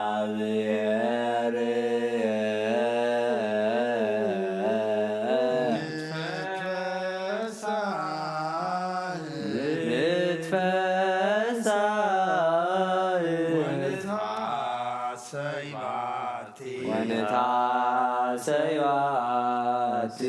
ኣብሔር ንትፈሳህ ወንትሐሰይ ባቲ ወንትሐሰይ ባቲ።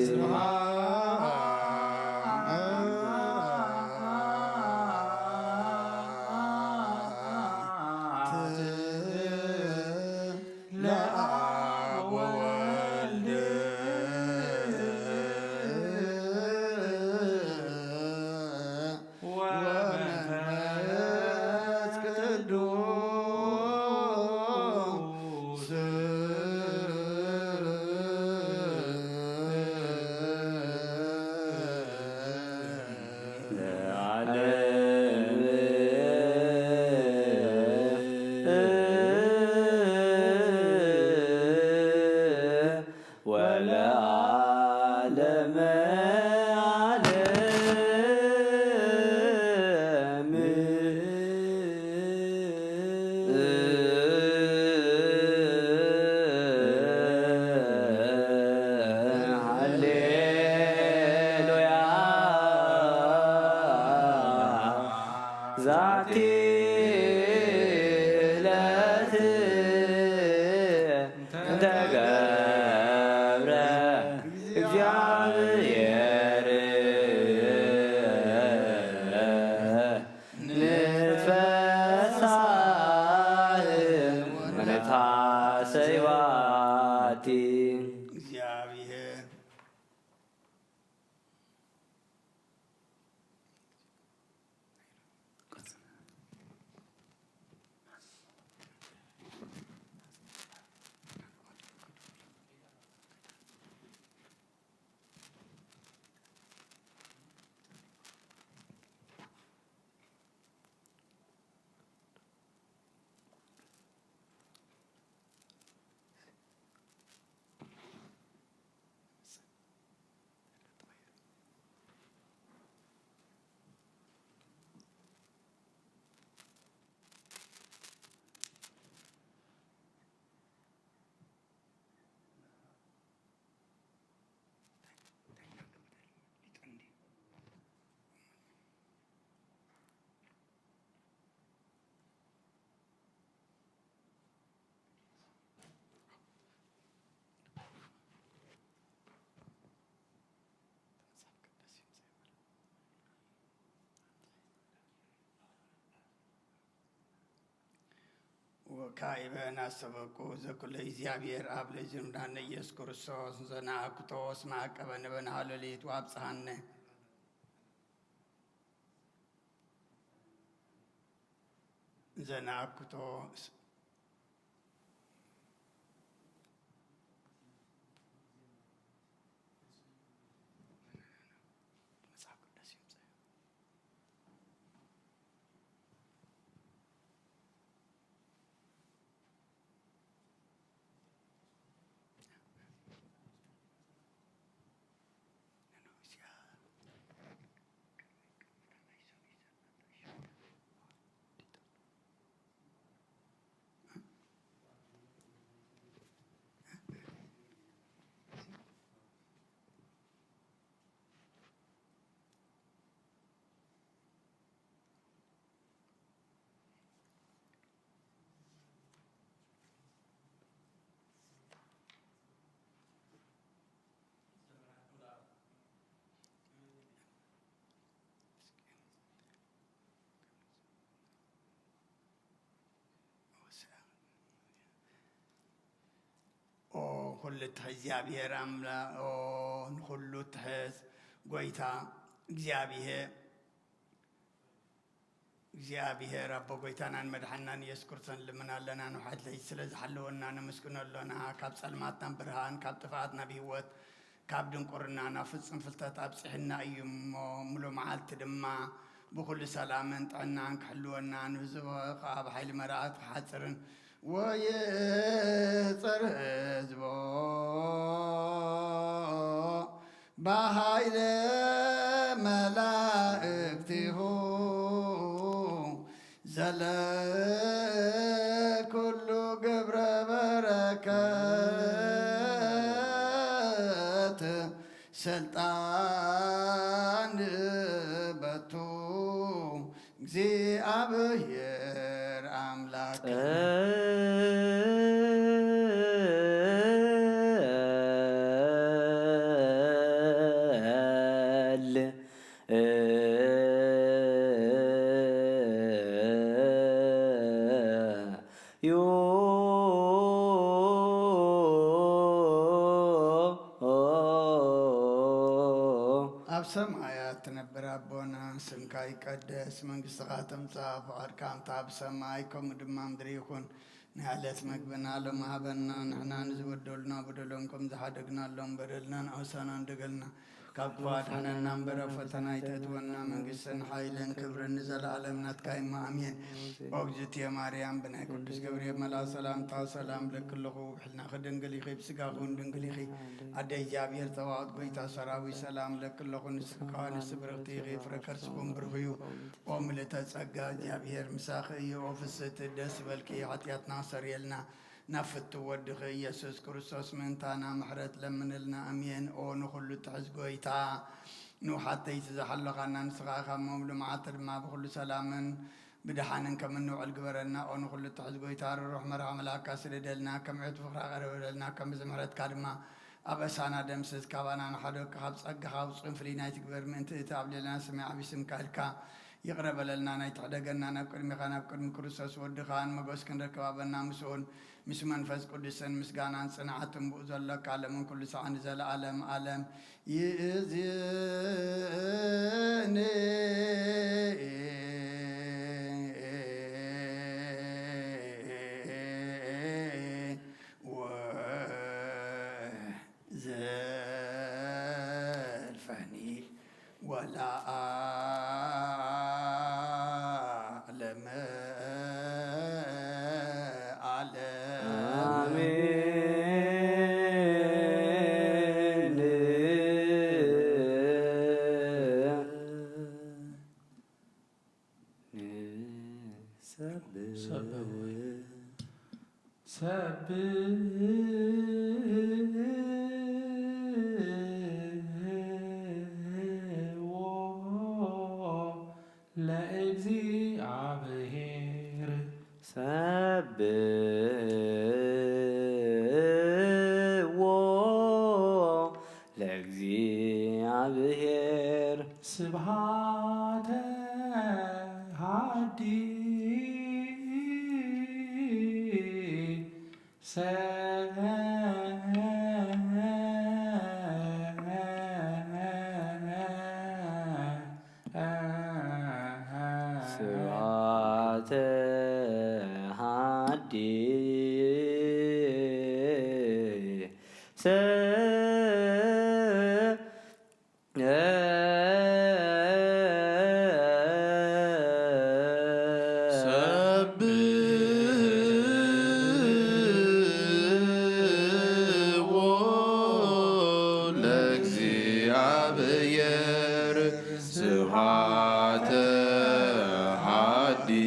ለአብ ወወልድ ወመንፈስ ቅዱስ ለዓለም ወለዓለመ ዓለም። ሃሌሉያ። ዛቲ ዕለት እንተ ገብረ እግዚኣብሔር ንትፈሳህ ወንትሐሰይ ባቲ። እግዚኣብሔር ወካዕበ ናስተበቁ ዘኩለ እግዚኣብሔር ኣብ ለዝምዳነ ኢየሱስ ክርስቶስ ዘናአክቶ ስማዕቀበ ንበን ሃለሊት ወኣብጽሃነ። ዘናአክቶ ስ- መጽሓፍ ቅዱስ ይምጽእ። ኦ፣ ኩሉ ትሕዝ እግዚኣብሔር ኣምላ-፣ ኦ፣ ንኹሉ ትሕዝ ጎይታ እግዚኣብሔር፣ እግዚኣብሔር ኣቦ ጎይታናን መድሓናን ኢየሱስ ክርስቶስ ንልምን ኣለና። ንውሓት ለይቲ ስለ ዝሓለወና ነመስግኖ ኣሎና። ካብ ጸልማት ናብ ብርሃን፣ ካብ ጥፍኣት ናብ ህይወት፣ ካብ ድንቁርና ናብ ፍጹም ፍልጠት ኣብጽሕና እዩ እሞ፣ ምሉእ መዓልቲ ድማ ብኹሉ ሰላምን ጥዕናን ክሕልወና፣ ንህዝቡ ኸኣ ብሓይሊ መላእክት ክሓጽርን ወየጽር ህዝቦ ብሓይለ መላእክቲሁ ዘለ ኩሉ ግብር በረከት ስልጣን በቱ እግዚኣብሔር ኣምላክ። ል ዩ። ኣብ ሰማያት ትነብር ኣቦና፣ ስምካ ይቀደስ፣ መንግስትኻ ትምጻእ፣ ፍቓድካ እንተ ኣብ ሰማይ ከምኡ ድማ ምድሪ ይኹን። ናይ ዕለት መግብና ሎም ሃበና፣ ንሕና ንዝበደሉና በደሎም ከም ዝሓደግናሎም በደልናን ኣውሳናን ደገልና ካብ ክፉ ኣድሕነና እምበር፣ ኣብ ፈተና ኣይተእትወና፣ መንግስትን ሓይልን ክብርን ንዘለኣለም ናትካ እማ፣ ኣሜን። ኦግዝእትየ ማርያም፣ ብናይ ቅዱስ ገብርኤል መልኣክ ሰላምታ ሰላም እብለኪ ኣለኹ። ብሕልናኺ ድንግል ኢኺ፣ ብስጋኺ እውን ድንግል ኢኺ። ኣደ እግዚኣብሔር፣ ጸባኦት፣ ጎይታ ሰራዊት፣ ሰላም እብለኪ ኣለኹ። ንስኺ ከኣ ንስቲ ብርኽቲ ኢኺ፣ ፍረ ከርስኺ እውን ብሩኽ እዩ። ኦ ምልእተ ጸጋ፣ እግዚኣብሔር ምሳኺ እዩ። ኦ ፍስሕቲ፣ ደስ ይበልኪ፣ ሓጢኣትና ኣስተሰርየልና፣ ናብ ፍቱው ወድኺ ኢየሱስ ክርስቶስ ምእንታና ምሕረት ለምንልና። ኣሜን። ኦ ንኹሉ እትሕዝ ጎይታ፣ ንውሓተይ ዝሓለኻና ንስኻ ኢኻ እሞ፣ ብልምዓት ድማ ብኹሉ ሰላምን ብድሓንን ከም እንውዕል ግበረና። ኦ ንኹሉ እትሕዝ ጎይታ፣ ርሩሕ መርሓ መልኣካ ስደደልና፣ ከም ዕቱ ፍቕራ ቀረበለልና፣ ከም ብዝምሕረትካ ድማ ኣበሳና ደምስስ፣ ካባና ንሓደግ፣ ካብ ጸጋኻ ኣውጽእን ፍልይ ናይ ትግበር፣ ምእንቲ እቲ ኣብ ልዕሌና ሰማይ ዓቢ ስምካ ኢልካ ይቕረ በለልና። ናይ ትሕደገና ናብ ቅድሜኻ፣ ናብ ቅድሚ ክርስቶስ ወድኻን መጎስ ክንረክብ ኣበና ምስኡን ምስ መንፈስ ቅዱስን ምስጋናን ጽንዓትን ብኡ ዘለካ ዓለምን ኩሉ ሰዓን ንዘለዓለም ዓለም። ይእዝኒ ወዘልፈኒ ወለዓለመ ዓለም። ኣሜን። ንሰብሕ። ሰብሕ። ሰብሕዎ ለእግዚኣብሔር። ሰብሕዎ ለእግዚኣብሔር። ስብሃተ ሃዲሰ። ስብሃተ ሃዲሰ። ሰብሕዎ ለእግዚኣብሔር። ስብሐተ ሐዲስ።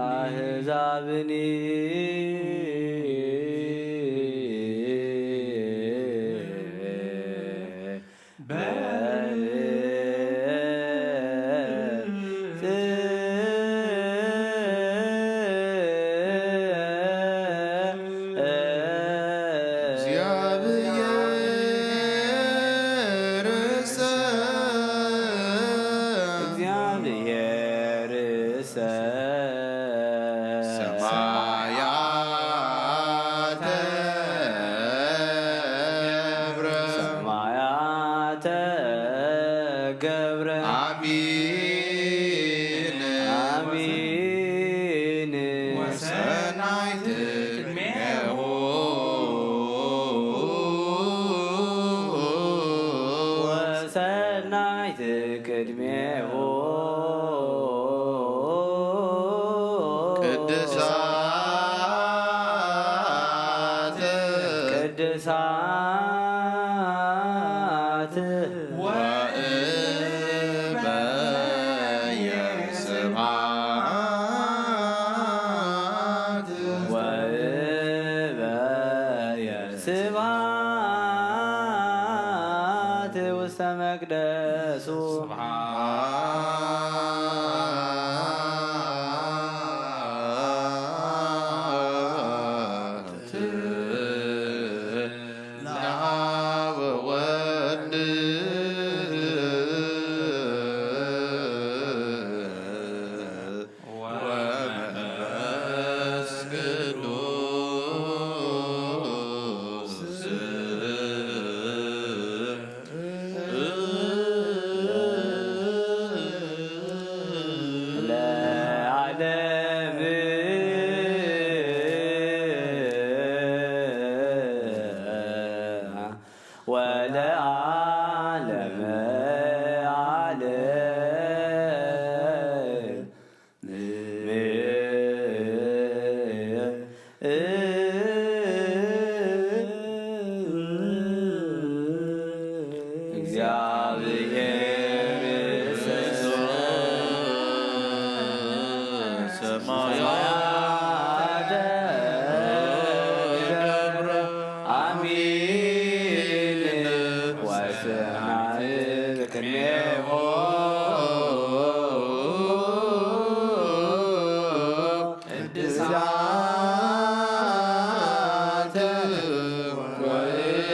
ወለአሕዛብኒ። እግዚአብሔርሰ። እግዚአብሔርሰ። ሰማያተ ገብረ። ሰማያተ ገብረ። አሚን። አሚን። ወሰናይት ቅድሜሁ። ወሰናይት ቅድሜሁ። ቅድሳ ቅድሳት ወእበየ ስብሐት ወእበየ ስብሐት ውስተ መቅደሱ። ስብሐት ለአብ ወወልድ ወመንፈስ ቅዱስ ለዓለም ወለዓለመ ዓለም። እግዚአብሔር ሰማያተ ገብረ አሚን ወሰማይ ቅኔሆ ቅድሳት ወእበየ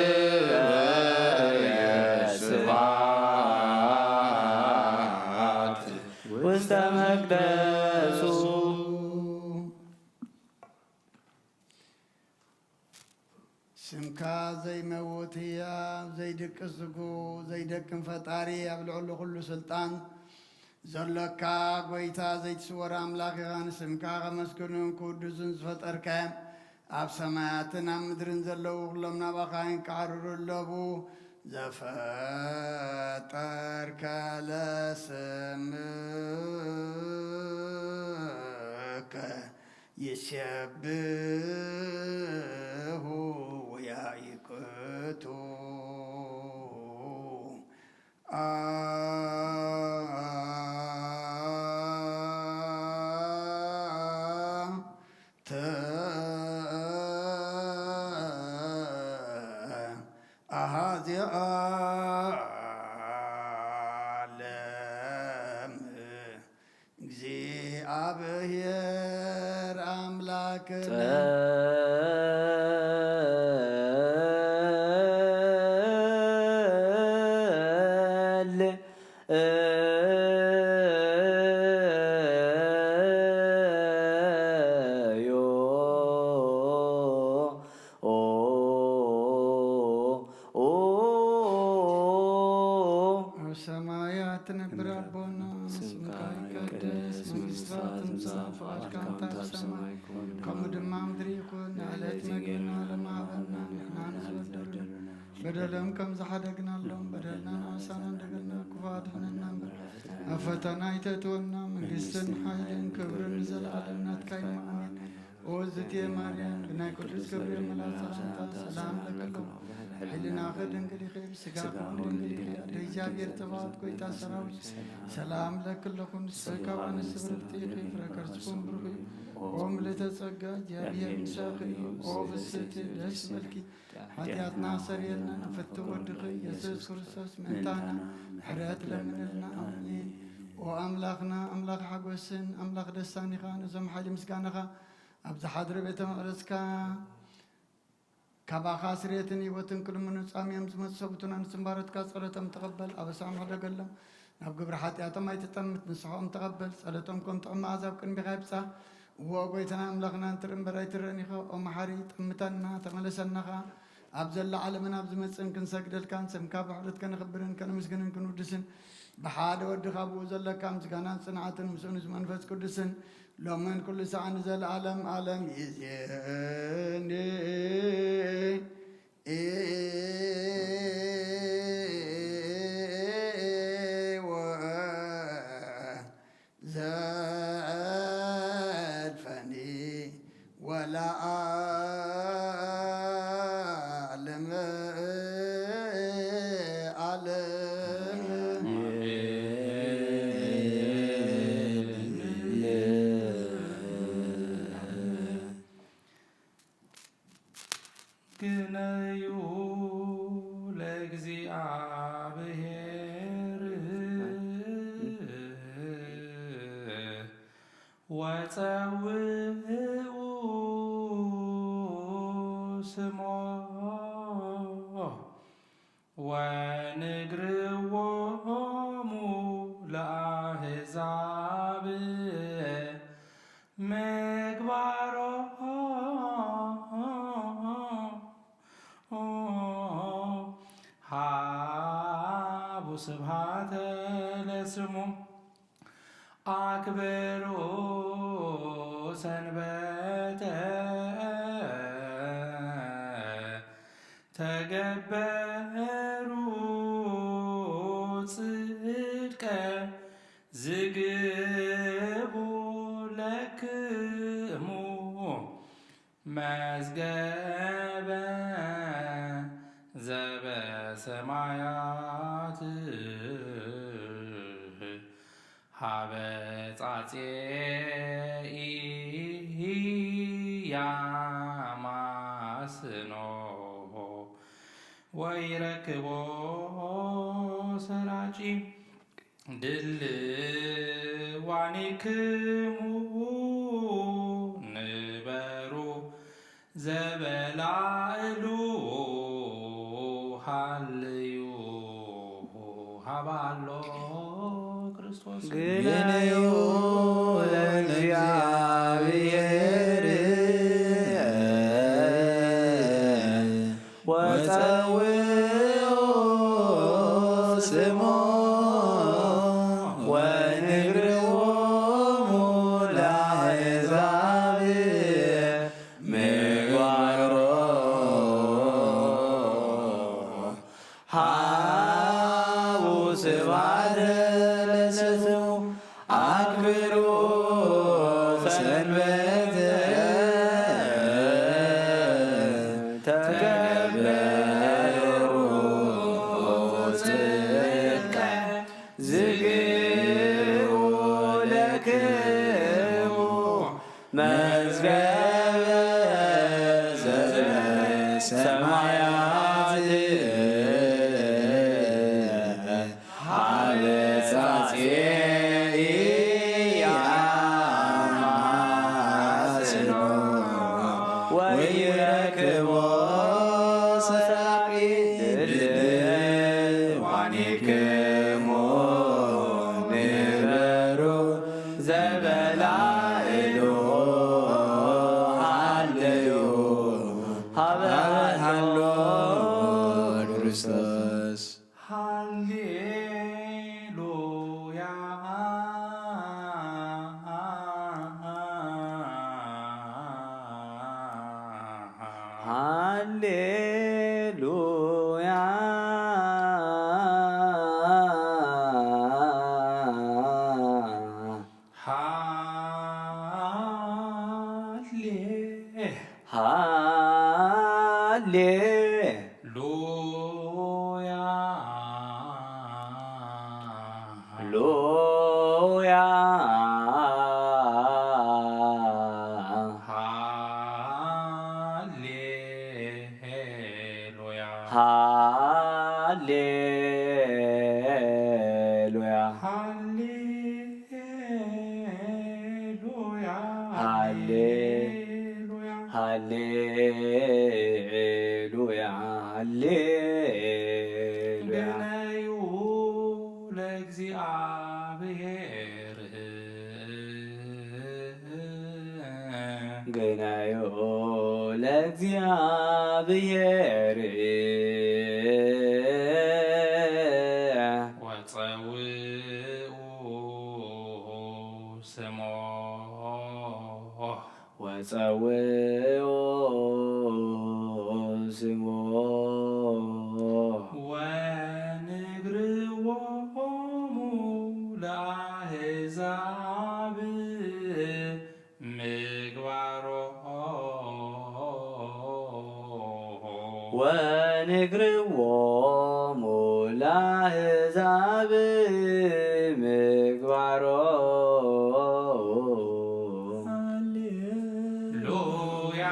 ስብሐት ውስተ መቅደሱ። ስምካ ዘይመውት ህያው፣ ዘይድቅስ ዝጉ፣ ዘይደክም ፈጣሪ፣ ኣብ ልዕሊ ኩሉ ስልጣን ዘሎካ ጎይታ፣ ዘይትስወር ኣምላኽ ኢኻ። ንስምካ ከመስግኑን ክውድሱን ዝፈጠርካዮም ኣብ ሰማያትን ኣብ ምድርን ዘለዉ ኩሎም ናባኻ ይንቃዕርሩ ኣለዉ። ዘፈጠርከ ለስምከ ይሴብሑ ወያይቅቱ። አንተ አሃዜ ዓለም። እግዚአብሔር አምላክነ። ጸልዮ። ኦ፣ ኦ፣ ኦ። ኣብ ሰማያት ትነብር ኣቦና፣ ስምካ ይቀደስ፣ መንግስትካ ትምጻእ፣ ፍቓድካ እንተ ኣብ ሰማይ ከምኡ ድማ ኣብ ምድሪ ይኹን። ንዕለት መግብና ሎሚ ሃበና፣ ንሕና ንዝበደሉና በደሎም ከም ዝሓደግናሎም በደልና ንዓሳና፣ እንደገና ክፉእ ኣድሕነና እምበር፣ ኣብ ፈተና ኣይተእትወና፣ መንግስትን ሓይልን ክብርን ንዘለኣለም ናትካ እዩ። ኣሜን። ኦ እግዝእትየ ማርያም፣ ብናይ ቅዱስ ገብርኤል መልኣክ ሰላምታ ሰላም እለኪ ኣለኹ። ሕሊናኺ ድንግል ኢኺ፣ ስጋኺ እውን ድንግል ኢኺ። ኣደ እግዚኣብሔር ተባረኪ፣ ጎይታ ሰራዊት ሰላም እለኪ ኣለኹ። ንስኺ ካብ ኣንስቲ ብርክቲ ኢኺ፣ ፍረ ከርስኪ እውን ብሩኽ እዩ። ኦ ምልእተ ጸጋ፣ እግዚኣብሔር ምሳኺ እዩ። ኦ ብስቲ ደስ ይበልኪ፣ ሓጢኣትና ሰሪየልና፣ ንፍትው ወድኺ ኢየሱስ ክርስቶስ ምእንታና ምሕረት ለምንልና። ኣሜን። ኦ ኣምላኽና፣ ኣምላኽ ሓጎስን ኣምላኽ ደስታን ኢኻ። ነዞም ሓይሊ ምስጋናኻ ኣብ ዝሓድሩ ቤተ መቕደስካ ካባኻ ስርየትን ህይወትን ክልምኑ ጻምዮም ዝመጹ ሰብኡትና ንስም ባሮትካ ጸሎቶም ተቐበል። ኣበሳኦም ሕደገሎም፣ ናብ ግብሪ ሓጢኣቶም ኣይትጠምት፣ ንስሓኦም ተቐበል። ጸሎቶም ከም ጥዑም መኣዛ ኣብ ቅድሚኻ ይብጻሕ። እወ ጎይታና ኣምላኽና፣ ንትርኢ እምበር ኣይትረን ኢኻ። ኦ መሓሪ፣ ጠምተና፣ ተመለሰና ኸኣ። ኣብ ዘላ ዓለምን ኣብ ዝመጽእን ክንሰግደልካን ስምካ ብሕብረት ከነኽብርን ከነመስግንን ክንውድስን ብሓደ ወድኻ ብኡ ዘለካ ምስጋናን ጽንዓትን ምስኡ ንመንፈስ ቅዱስን ሎምን ኩሉ ሰዓት ንዘለዓለም ዓለም ይእዜኒ። ወዘልፈኒ ወለዓለም። ግነዩ ለእግዚኣብሔር ወጸውኡ ስሞ ወንግርዎሙ ለኣሕዛብ ምግባሮ ሃቡ ስብሃተ ለስሙ ኣክብሩ ሰንበተ ተገበሩ ጽድቀ ዝግቡ ለክሙ መዝገበ ዘበሰማያት ሀበ ጻጼ ኢያማስኖ ወይረክቦ ሰራጺ ድልዋኒክሙ ንበሩ ዘበላእሉ ሃልዩ ሃባሎ ክርስቶስ ግነዩ ለእግዚኣብሔር ወጸውኡ ስሞ ወንግርዎሙ ለአሕዛብ ምግባሮ ሃቡ ስብሐት ለስሙ ኣክብሩ ሰንበተ ተገበሩ ጽድቀ ዝግቡ ለክሙ መዝገበ ዘበሰማያት ሀበ ጻጼ ኢያማስኖ ወይረክቦ ሰራቂ ድልዋኒክሙ ንበሩ ዘበላእሉ ሃልዩ ሃበ ሃሎ ክርስቶስ ሃሌሉያ ሃሌሉያ ሃሌ ሃሌ ሉያ ሉያ ሃሌ ሉያ ሃሌሉያ ሃሌ ሃሌሉያ ሃሌሉያ ሃሌሉያ ግነዩ ለእግዚኣብሔር ግነዩ ለእግዚኣብሔር ወጸውኡ ስሞ ወጸውኡ ስሞ ወንግርዎሙ ለአሕዛብ ምግባሮ ወንግርዎሙ ለአሕዛብ ምግባሮ ሃሌሉያ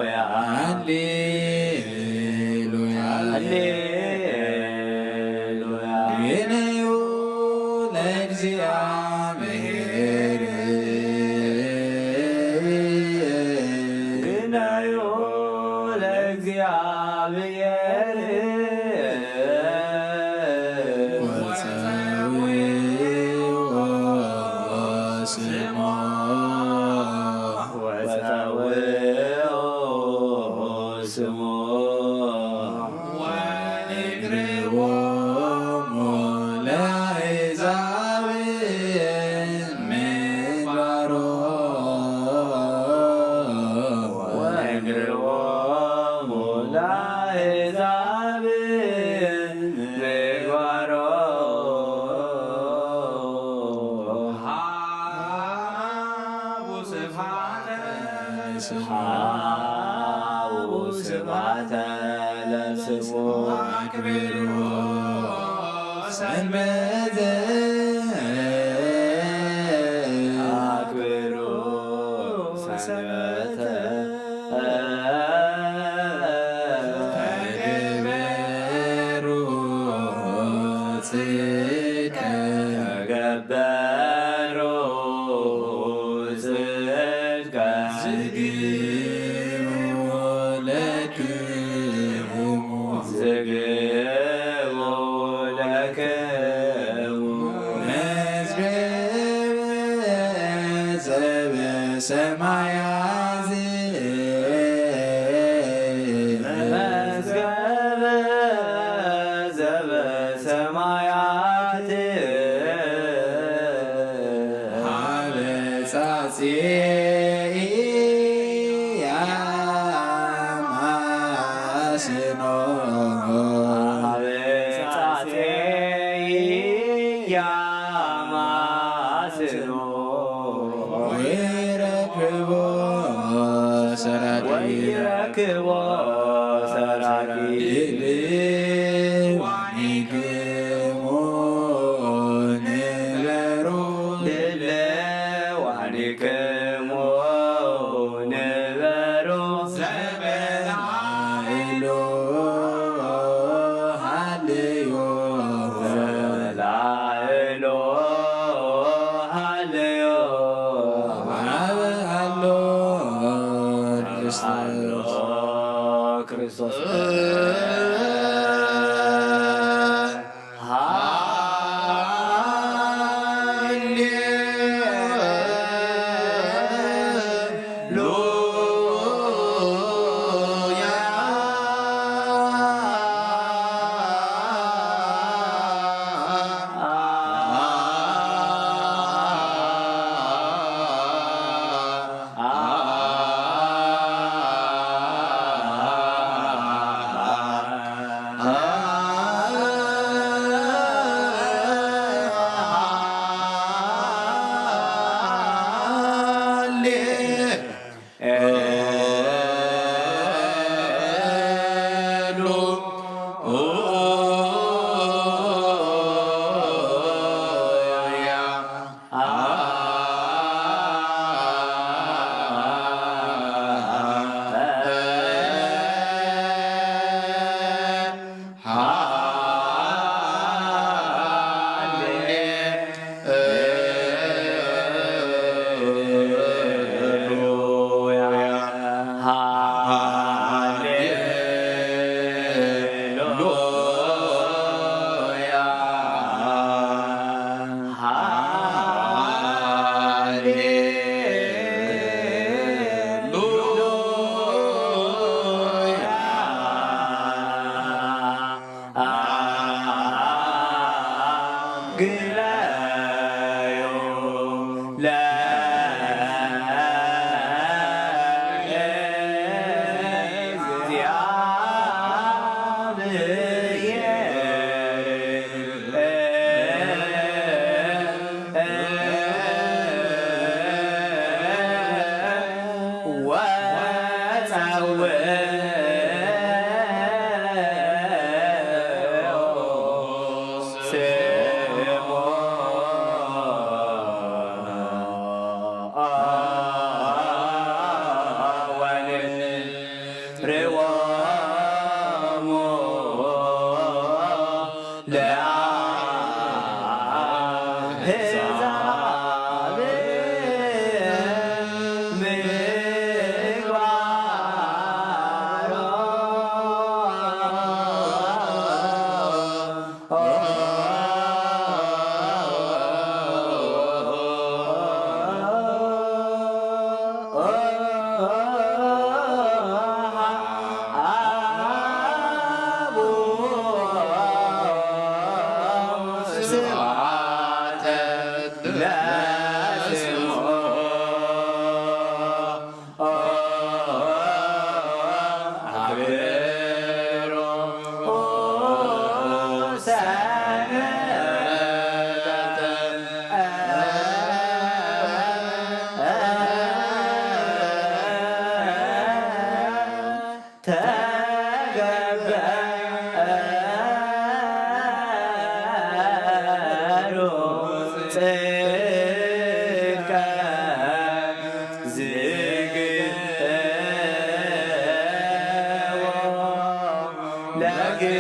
ሃሌሉያ፣ ሃሌሉያ። ግነዩ ለእግዚኣብሔር፣ ግነዩ ለእግዚኣብሔር። ወጸውዑ ስሞ፣ ወጸውዑ ስሞ፣ ወንግርዎሙ ለአሕዛብ ምግባሮ፣ ወንግርዎሙ ለአሕዛብ ምግባሮ። ሃቡ ስብሐተ፣ ሃቡ ስብሐተ ለስሙ። አክብሩ ሰንበተ፣ አክብሩ ሰንበተ። ተገበሩ ጽድቀ፣ ተገበሩ ጽድቀ። ዝግቡ ለክሙ፣ ዝግቡ ለክሙ። መዝገበ ዘበሰማያት፣ መዝገበ ዘበሰማያት። ሀበ ጻጽየ ያማስኖ፣ ሀበ ጻጽየ ያማስኖ። ወይረክቦ ሰራቂ፣ ወይረክቦ ሰራቂ። ድልዋኒክሙ ንበሩ፣ ድልዋኒክሙ ንበሩ። ዘበላዕሎ ሃልዮ፣ ዘበላዕሎ ሃልዮ። ኣብ ኣሎ ክርስቶስ፣ ክርስቶስ። ርዎሙ ለአሕዛብ ምግባሮ። ተገበሩ ጽድቀ ዝግበዎ ለክሙ።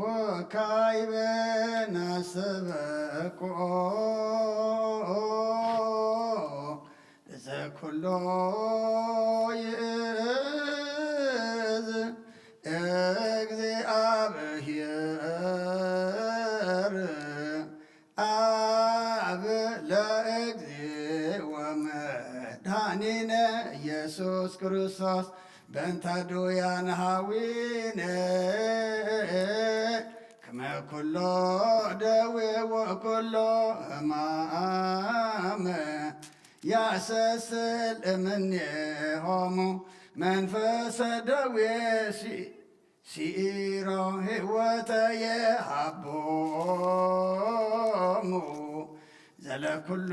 ወካዕበ ናሰበቆ ዘኩሎ ይእዝ እግዚኣብሔር ኣብ ለእግዚእ ወመድኃኒነ ኢየሱስ ክርስቶስ በእንተ ድውያን ሃዊነ ከመ ኩሎ ደዌ ወኩሎ ሕማመ ያሰስል እምኔሆሙ መንፈሰ ደዌ ሲኢሮ ህይወተ የሃቦሙ ዘለኩሉ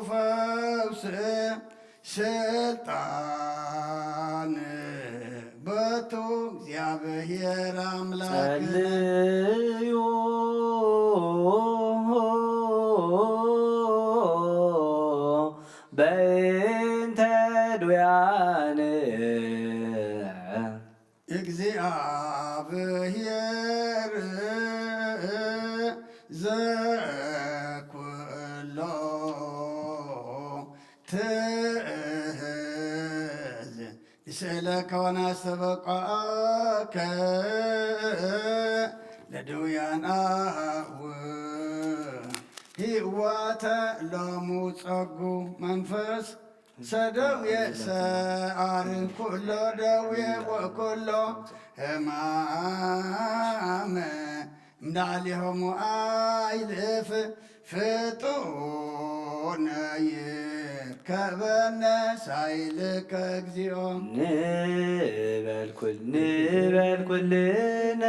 ፈውስ ስልጣን በቱ እግዚኣብሔር ኣምላክ ጸልዩ በእንተ ዱያን እግዚኣብሔር ዘኩሎ ትእዝ ንስእለከ ወናስተበቋከ ለድውያን ኣሃው ህይወተ ሎሙ ጸጉ መንፈስ ሰደው የሰኣር ኩሎ ደዌ ወኩሎ ሕማም እምዳዕሊሆሙ ኣይልፍ ፍጡነ ይርከበነ ሳይልከ እግዚኦ ንበል ኩል ንበል ኩልነ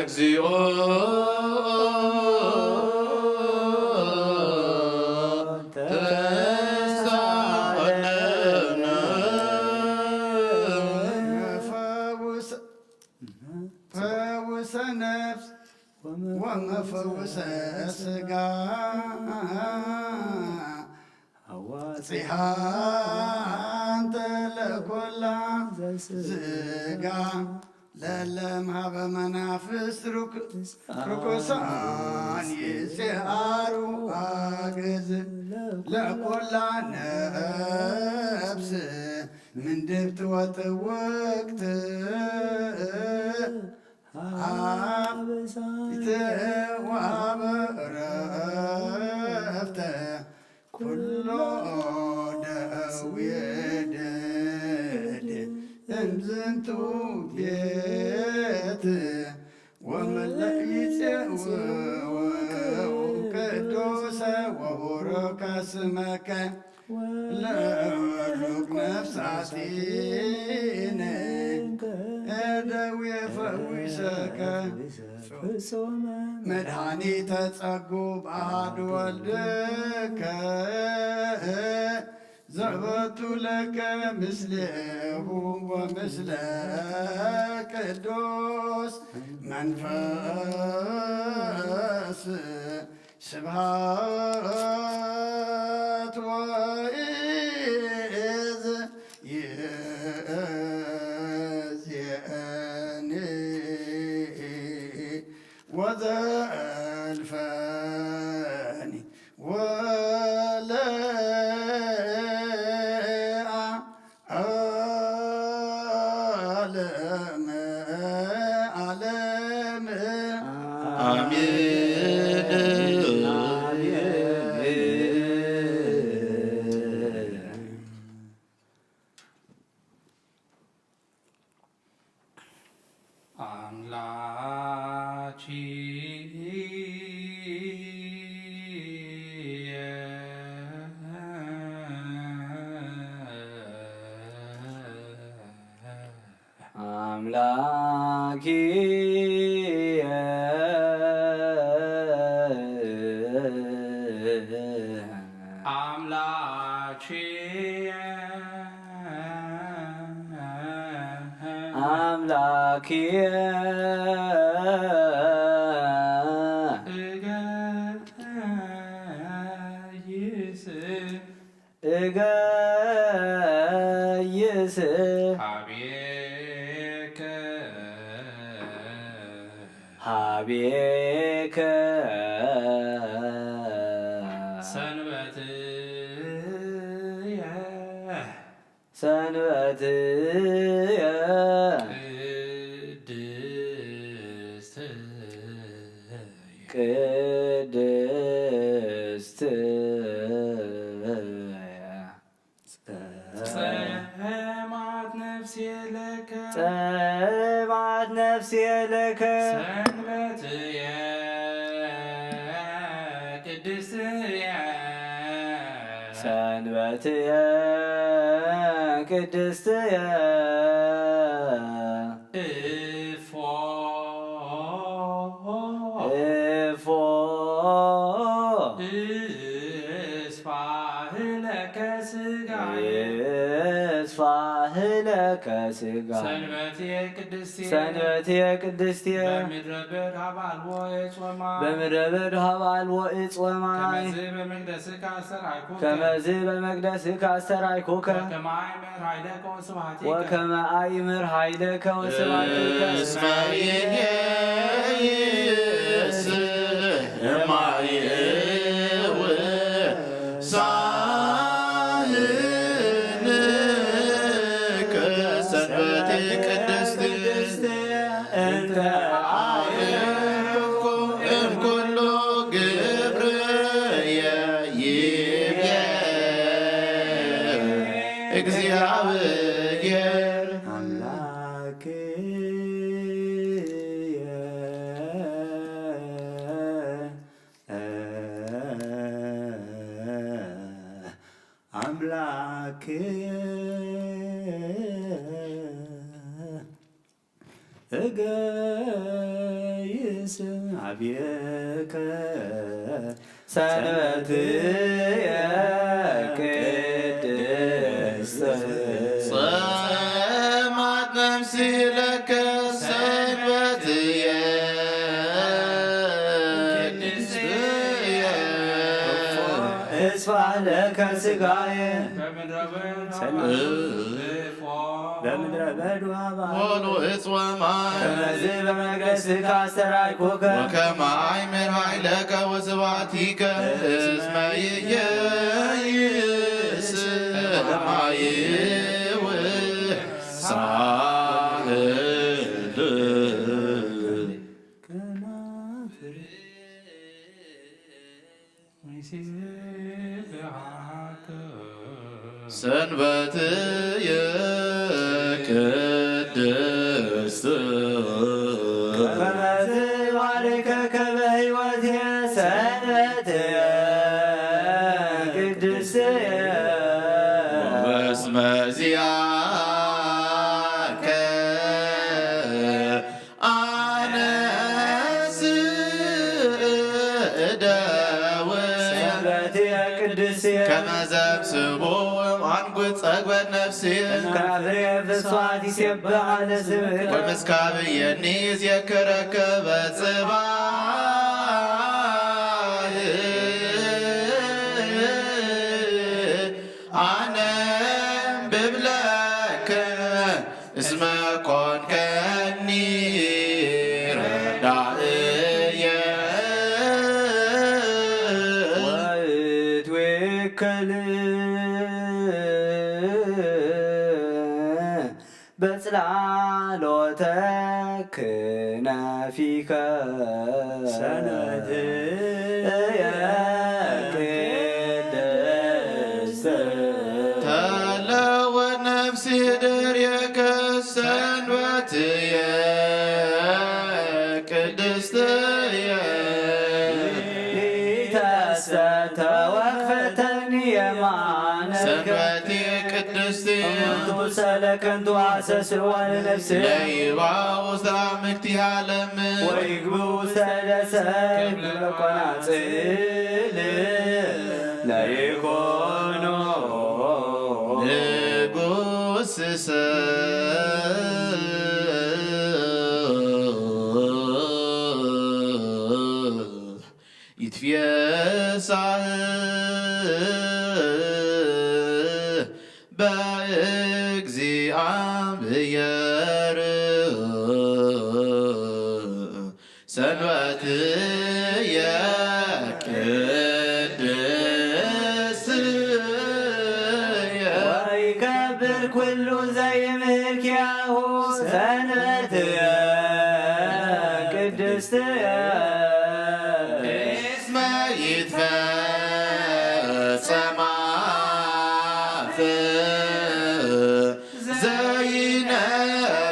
እግዚኦ ተሳለነ ነፍስ ወመፈውሰ ስጋ። አዋጽሃ አንተ ለኩላ ዘስጋ ለለም ሀበ መናፍስት ርኩሳን ይጽአሩ አግዝ ለኩላ ነፍስ ምንድብት ወጥውቅት ሀበ ሳይተ ወሀበ ረፍተ ኩሎ ደዌ ደድ እምዝንቱ ቤት ወመለእ ይጼው ቅዱሰ ወቡሩከ ስመከ ለወሉቅ ነፍሳቲነ እደዊ ፈዊሰከ ፍጹመ መድኃኒተ ጸጉ በአሐዱ ወልድከ ዘበቱ ለከ ምስሌሁ ወምስለ ቅዱስ መንፈስ ስብሐት ወይእዝ ይእዜኒ ወዘልፈኒ ወለአ ዓለመ ዓለም። አሜን። አምላኪየ አምላኪየ አምላኪየ አምላኪየ እገይስ እገይስ ሀቤከ ሀቤከ ሰንበትየ ሰንበትየ ቅድስት ቅድስት ጸማት ነፍሴ ለከ ጸማት ነፍሴ ለከ ሰንበትየ ቅድስትየ ሰንበትየ ቅድስትየ እፎ እፎ እስፋህለከ ስጋየ እስፋህለከ ስጋ ሰንበትየ ቅድስት ሰንበትየ ቅድስት በምድረ በዳ ባልዎ እጽ ወማይ በምድረ በዳ ባልዎ እጽ ወማይ ከመዝ በመቅደስከ አስተርአይኩከ ከመዝ በመቅደስከ አስተርአይኩከ ወከመ አእምር ኃይለከ ወስብሐቲከ ወከመ አእምር ኃይለከ ወስብሐቲከ እስመ ይእዜሰ እማይእው ሳህልከ ሰንበቴ ቅድስት እንተ አየኩ እምኩሉ ግብርየ ይቤ እግዚአብሔር አምላክየ አምላክ እገይስ አብየከ ሰንበትየ ቅድስት ጸማት ነፍሲ ለከ ሰንበትየ ሥጋዬ በምድረ በዳ ሰላም እፎ በምድረ በዳ ወሉ እጽወ ማይ ከመዝ በመቅደስከ አስተርአይኩከ ወከመ አእምር ኃይለከ ወስብሐቲከ እስመ ይእዜሰ ማይው ሳህል ሰንበትየ ቅድስት ከመዝ ባርከከ በሕይወትየ ሰንበትየ ቅድስትየ በስመ ዚአከ አነስ እደው ሰንበትየ ቅድስትየ ከመዘም ስቡ አንጉት ጸግበት ነፍሲ ከናፍሬ ፍስዋት ይሴብሐ ለስምከ ወምስካብየኒ ዜክረከ በጽባሕ አነ ብብለከ እስመ ኮንከኒ ረዳእየ ወእትዌከል በጽላሎተ ክነፊከ ሰንበትየ ቅድስት ተለወ ነፍሲ ድሬከ ሰንበትየ ቅድስትየ ሊተሰተ ወክፈተኒ የማነከ ሰንበትየ ቅድስት እሙንቱ ሰለ ከንቱ አሰስዋ ለነፍስ ለይባ ውስተ ምክቲ ዓለም ወይግቡ ውስተ ደሰ ለቆናጽል ለይኮኖ ንጉስሰ ይትፌሳህ በእግዚአብሔር ሰንበትየ ቅድስትየ ወይከብር ኩሉ ዘይምህልኪያሁ ሰንበትየ ቅድስትየ እስመ ይትፈጸማ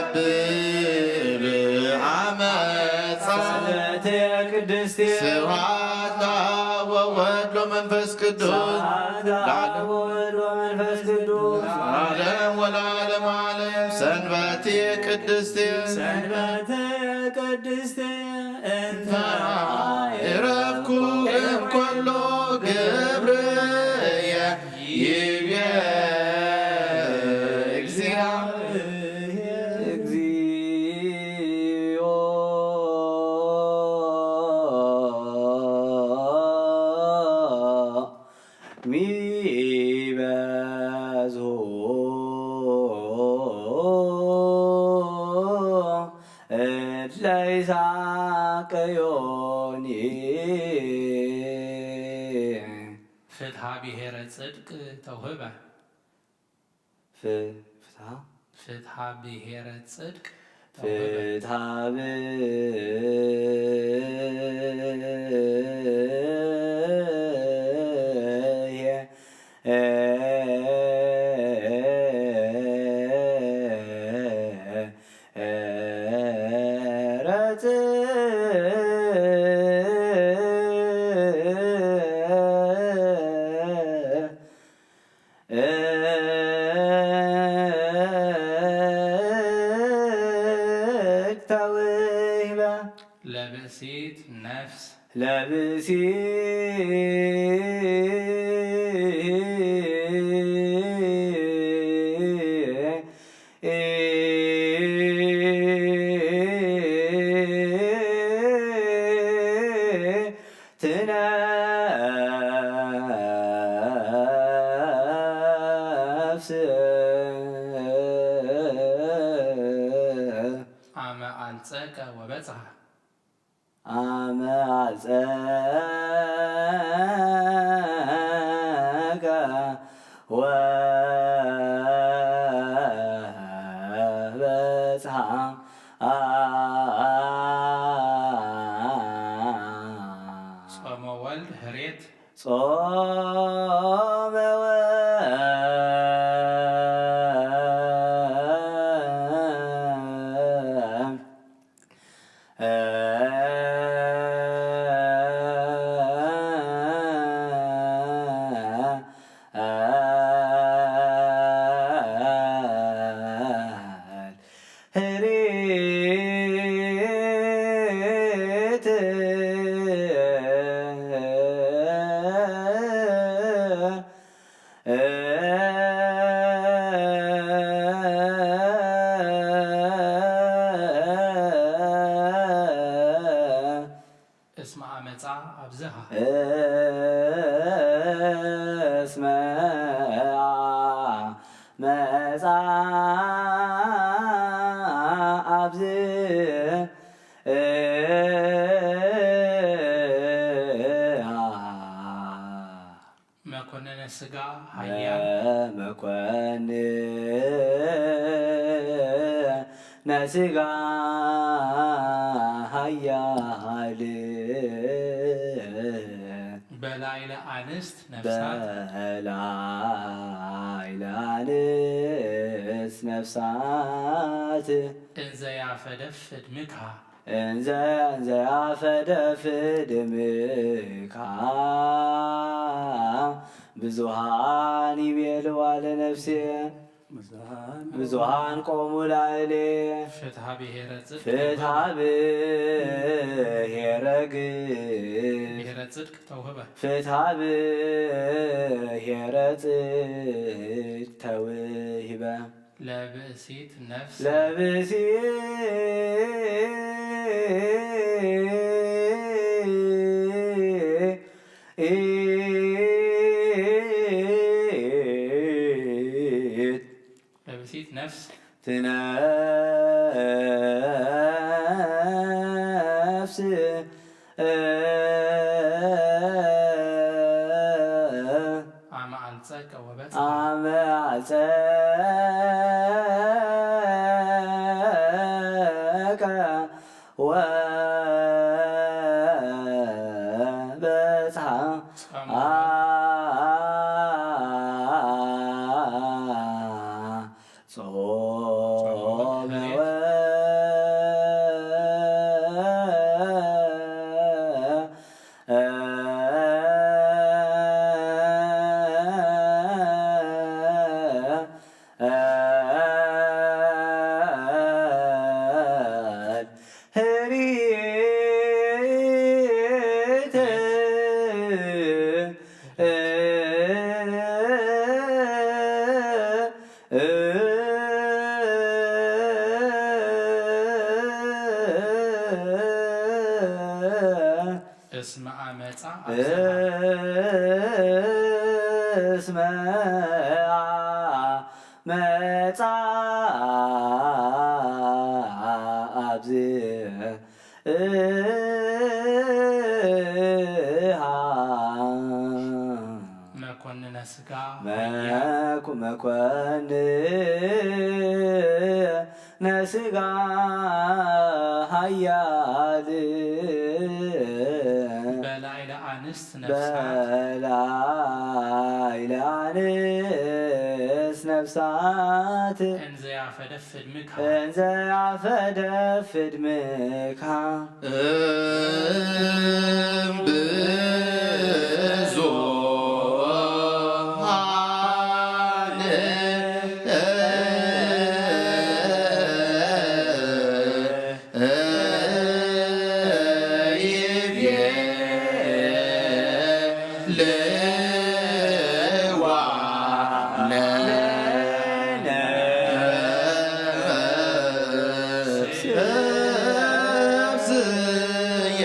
ዘይነብብ ዓመፃ ሰንበትየ ቅድስትየ ስብሐት ለአብ ወወልድ ወመንፈስ ቅዱስ ስብሐት ለአብ ወወልድ ወመንፈስ ቅዱስ ዓለም ወለዓለም ዓለም ሰንበትየ ቅድስት ሰንበትየ ቅድስት እንተ እረፍኩ እምኩሉ ግብርየ ይቤ እግዚአብሔር እግዚኦ ሚበዝሁ እለ ይሳቀዮኒ ፍትሐ ብሔረ ጽድቅ ተውህበ። ፍ- ፍትሐ ፍትሐ ብሔረ ጽድቅ ተውህበ። ፍትሐ ብሔረ ጽድቅ ተውህበ ለብእሲት ነፍስ ለብእሲ ትነ ጸቀ ወበጽሐ። አመ አጸቀ ወበጽሐ። ጾመ ወልድ ህሬት። ጾመ ወልድ ህሬት። እስመ አመፃ አብዝሃ። እስመ አመፃ አብዝሃ። መኮንነ ስጋ ኃያል። መኮንነ ስጋ ኃያል። በላዕለ አንስት ነፍሳት። በላዕለ አንስት ነፍሳት። እንዘ ያፈደፍድ ምካ። እንዘ እንዘ ያፈደፍድ ምካ። ብዙሃን ይቤልዋ ለነፍሴ። ብዙሃን ቆሙ ላዕሌ። ፍትሐ ብሔረ ጽድቅ ፍትሐ ተውህበ። ብሔረ ግ- ብሔረ ጽድቅ ተውህበ። ፍትሐ ብሔረ ጽድቅ ተውሂበ። ለብእሲት ነፍስ። ለብእሲት ለብእሲት ነፍስ። ትነፍስ አመ አልጸቀ ወበጽ። አመ አጸቀ ወበጽሐ። ጾመ እስመ አመፃ እስመ አመፃ አብዝሃ መኮንነ ስጋ መኩ መኮንነ ስጋ ኃያል በላዕለ አንስት ነፍሳት በላዕለ አንስት ነፍሳት እንዘ ያፈደፍድ ምካ እንዘ ያፈደፍድ ምካ እምብዙኃን ይቤልዋ ለነፍስየ።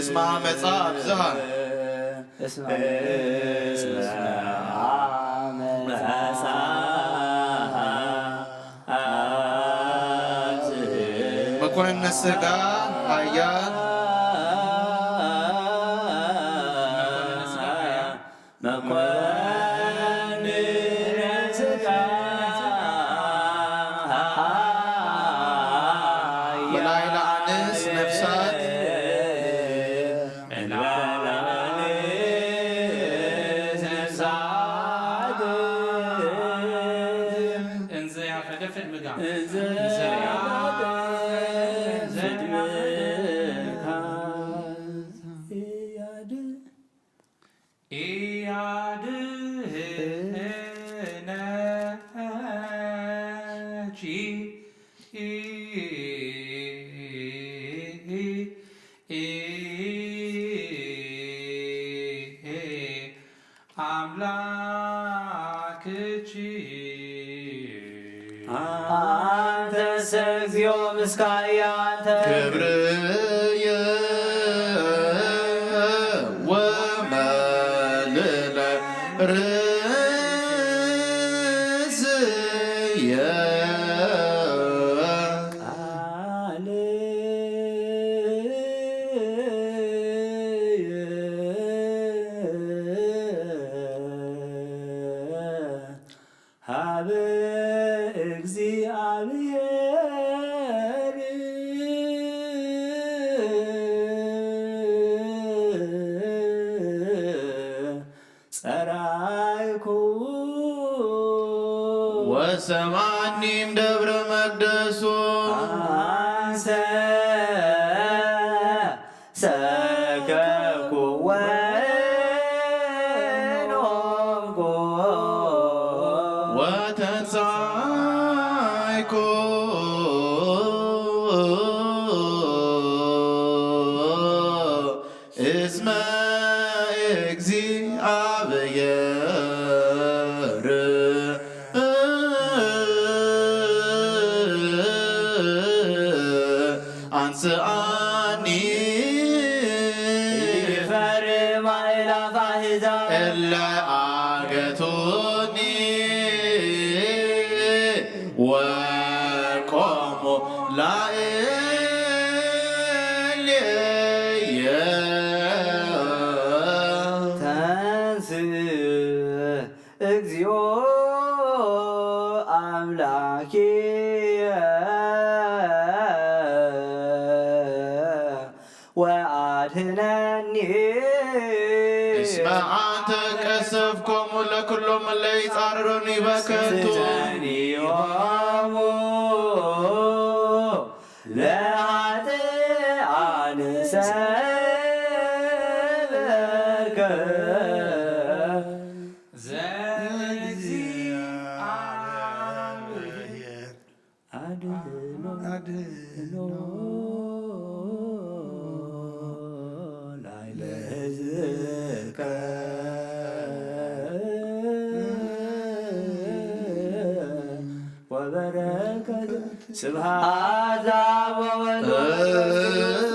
እስመ ዓመፃ ኣብዝሃ። እስመ እስመ ዓመፃ ኣብዝህ። መኮንነ ስጋ ሓያል። መኮንነ ስጋ ሓያል። መኮንነ ስጋ ሓያል። ወላይለ ኣንስት ነፍሳት። እንዘ ያፈደፍድ ምጋ። እንዘ ያፈደፍድ ምጋ። ኢያድ-፣ ኢያድህነኪ አምላክኪ። አንተሰ እግዚኦ ምስካየ አንተ። ክብርየ ወመልእለ ርእስየ። ቃል ሀበ እግዚአብሔር ጸራይኩ ወሰማኒ እምደብረ መቅደሱ። አንሰ ሰከብኩ ወኖምኩ ወተንሳይኩ እስመ እግዚአብሔር አንስአኒ ይፈርም አእላፍ አሕዛብ እለ አገቱኒ ወቆሙ ላዕሌየ። ተንስ እግዚኦ አምላኪየ ወአድህነኒ። እስመ አንተ ቀሰፍኮሙ ለኩሎም እለ ይጻረሩኒ በከንቱ። ስትንዮሙ ለኃጥኣን ሰበርከ። ዘእግዚአብሔር አድህኖ አድህኖ ላዕለ ሕዝብከ ወበረከት። ስብሐት ለአብ ወወልድ ወመንፈስ ቅዱስ።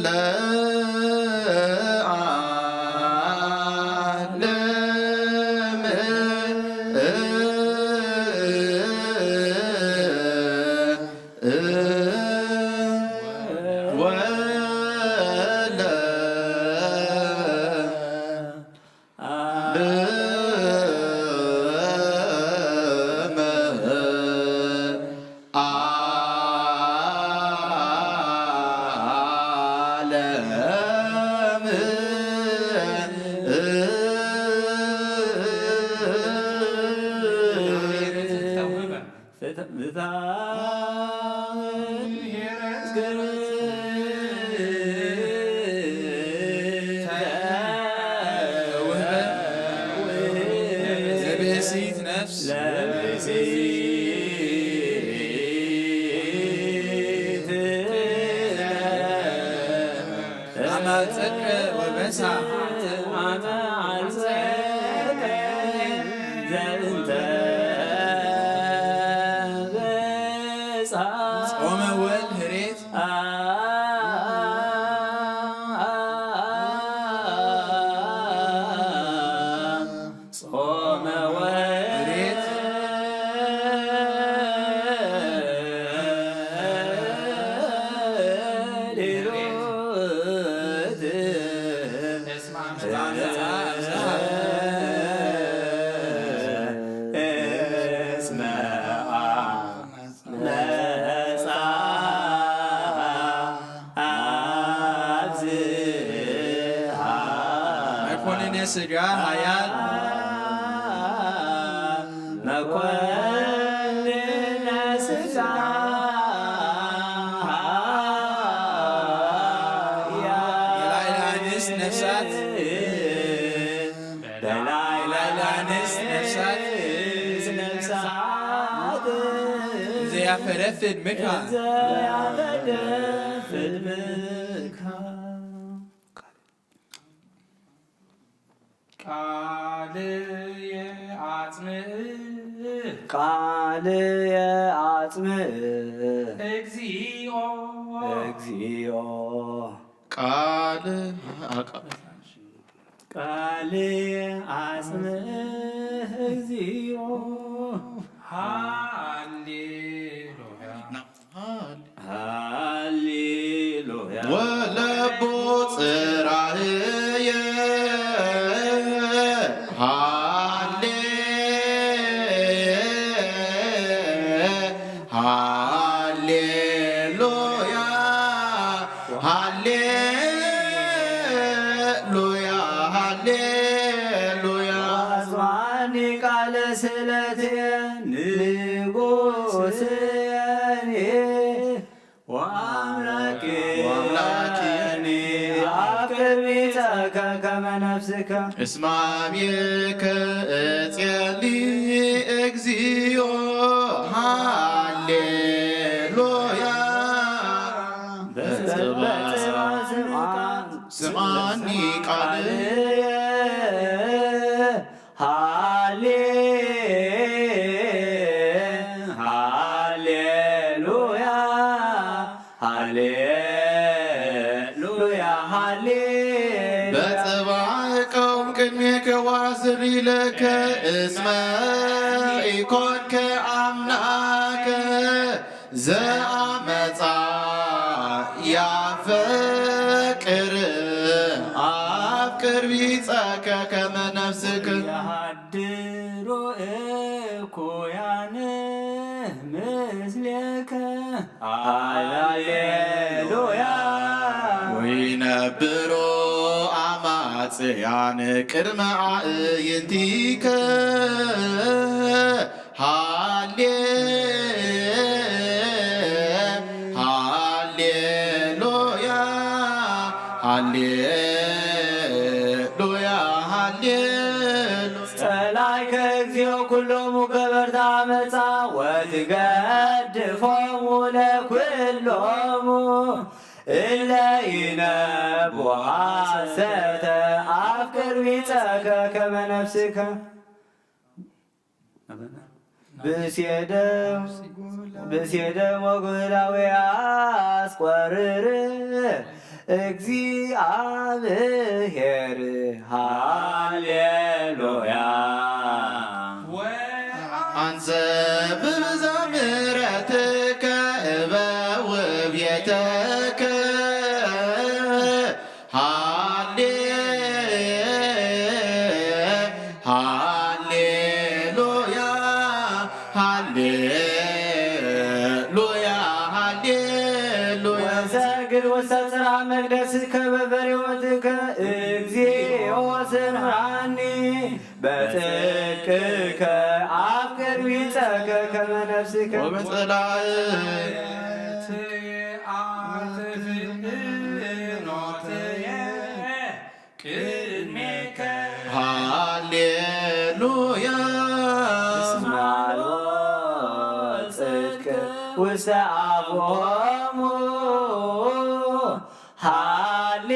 ለዓለም ወለ ዓለም ዓለም። ለብእሲት ነፍስ አማጸከ ወበሳ። ጾመ ወል ህሬት ስጋ ኃያል መኮንነ ስጋ የላዕለ ኣንስት ነፍሳት በላዕለ ኣንስት ነፍሳት ነፍሳት ዘያፈደፍድ ምካ ዘያፈደፍድ ምካ ቃልየ ኣጽምእ ቃልየ ኣጽምእ እግዚኦ እግዚኦ ቃል ቃልየ ኣጽምእ እግዚኦ ሃሌሉያ ሃሌሉያ ወለቡ ጽራህየ ሃሌ ሃሌሉያ ሃሌሉያ ሃሌሉያ ኣጽዋኒ ቃለ ስእለትየ ንጉስየኒ ወአምላኬ ወአምላኬ አፍቅር ቢጸከ ከመ ነፍስከ እስማሚከ እጽሊ እግዚኦ ሃሌሉያ በጽባ ስምዓን ስምዓኒ ቃልየ ሃሌ ሃሌሉያ ሃሌሉያ ሃሌ በጽባሕ ቀውም ቅድሜከ ዋስር ኢለከ እስመ ኢኮንከ ኣምላከ ዘኣመጻ ያፈቅር አፍቅር ቢጸከ ከመ ነፍስክ የሃድሩ እኩያን ምስሌከ ሃሌሉያ ወይነብሩ አማጽያን ቅድመ አእይንቲከ ሃሌ ሃሌሉያ ሃሌሉያ ሃሌሉያ ጸላይከ እግዚኦ ኩሎሙ ገበርታ መጻ ወትገድፎሙ ለኩሎሙ እለ ይነቡ ሐሰተ አፍቅር ቢጸከ ከመ ነፍስከ ብሴደ ብሴደ ሞጉላዊ አስቆርር እግዚአብሔር ሃሌሉያ አንተ ብብዛ ምሕረትከ እበውብ ቤተከ ሃሌ ሃሌሉያ ሃሌሉያ ሃሌሉያ ወሰግድ ውስተ ጽርሐ መቅደስከ በፈሬወትከ እግዚኦ ስምዓኒ በጽድቅከ አፍቅር ቢጸከ ከመ ነፍስከ ወበጸላእትየ አትፍኖትየ ቅድሜከ ሃሌሉያ እስማሎ ጽድቅ ውስተ አፎሙ ሃሌ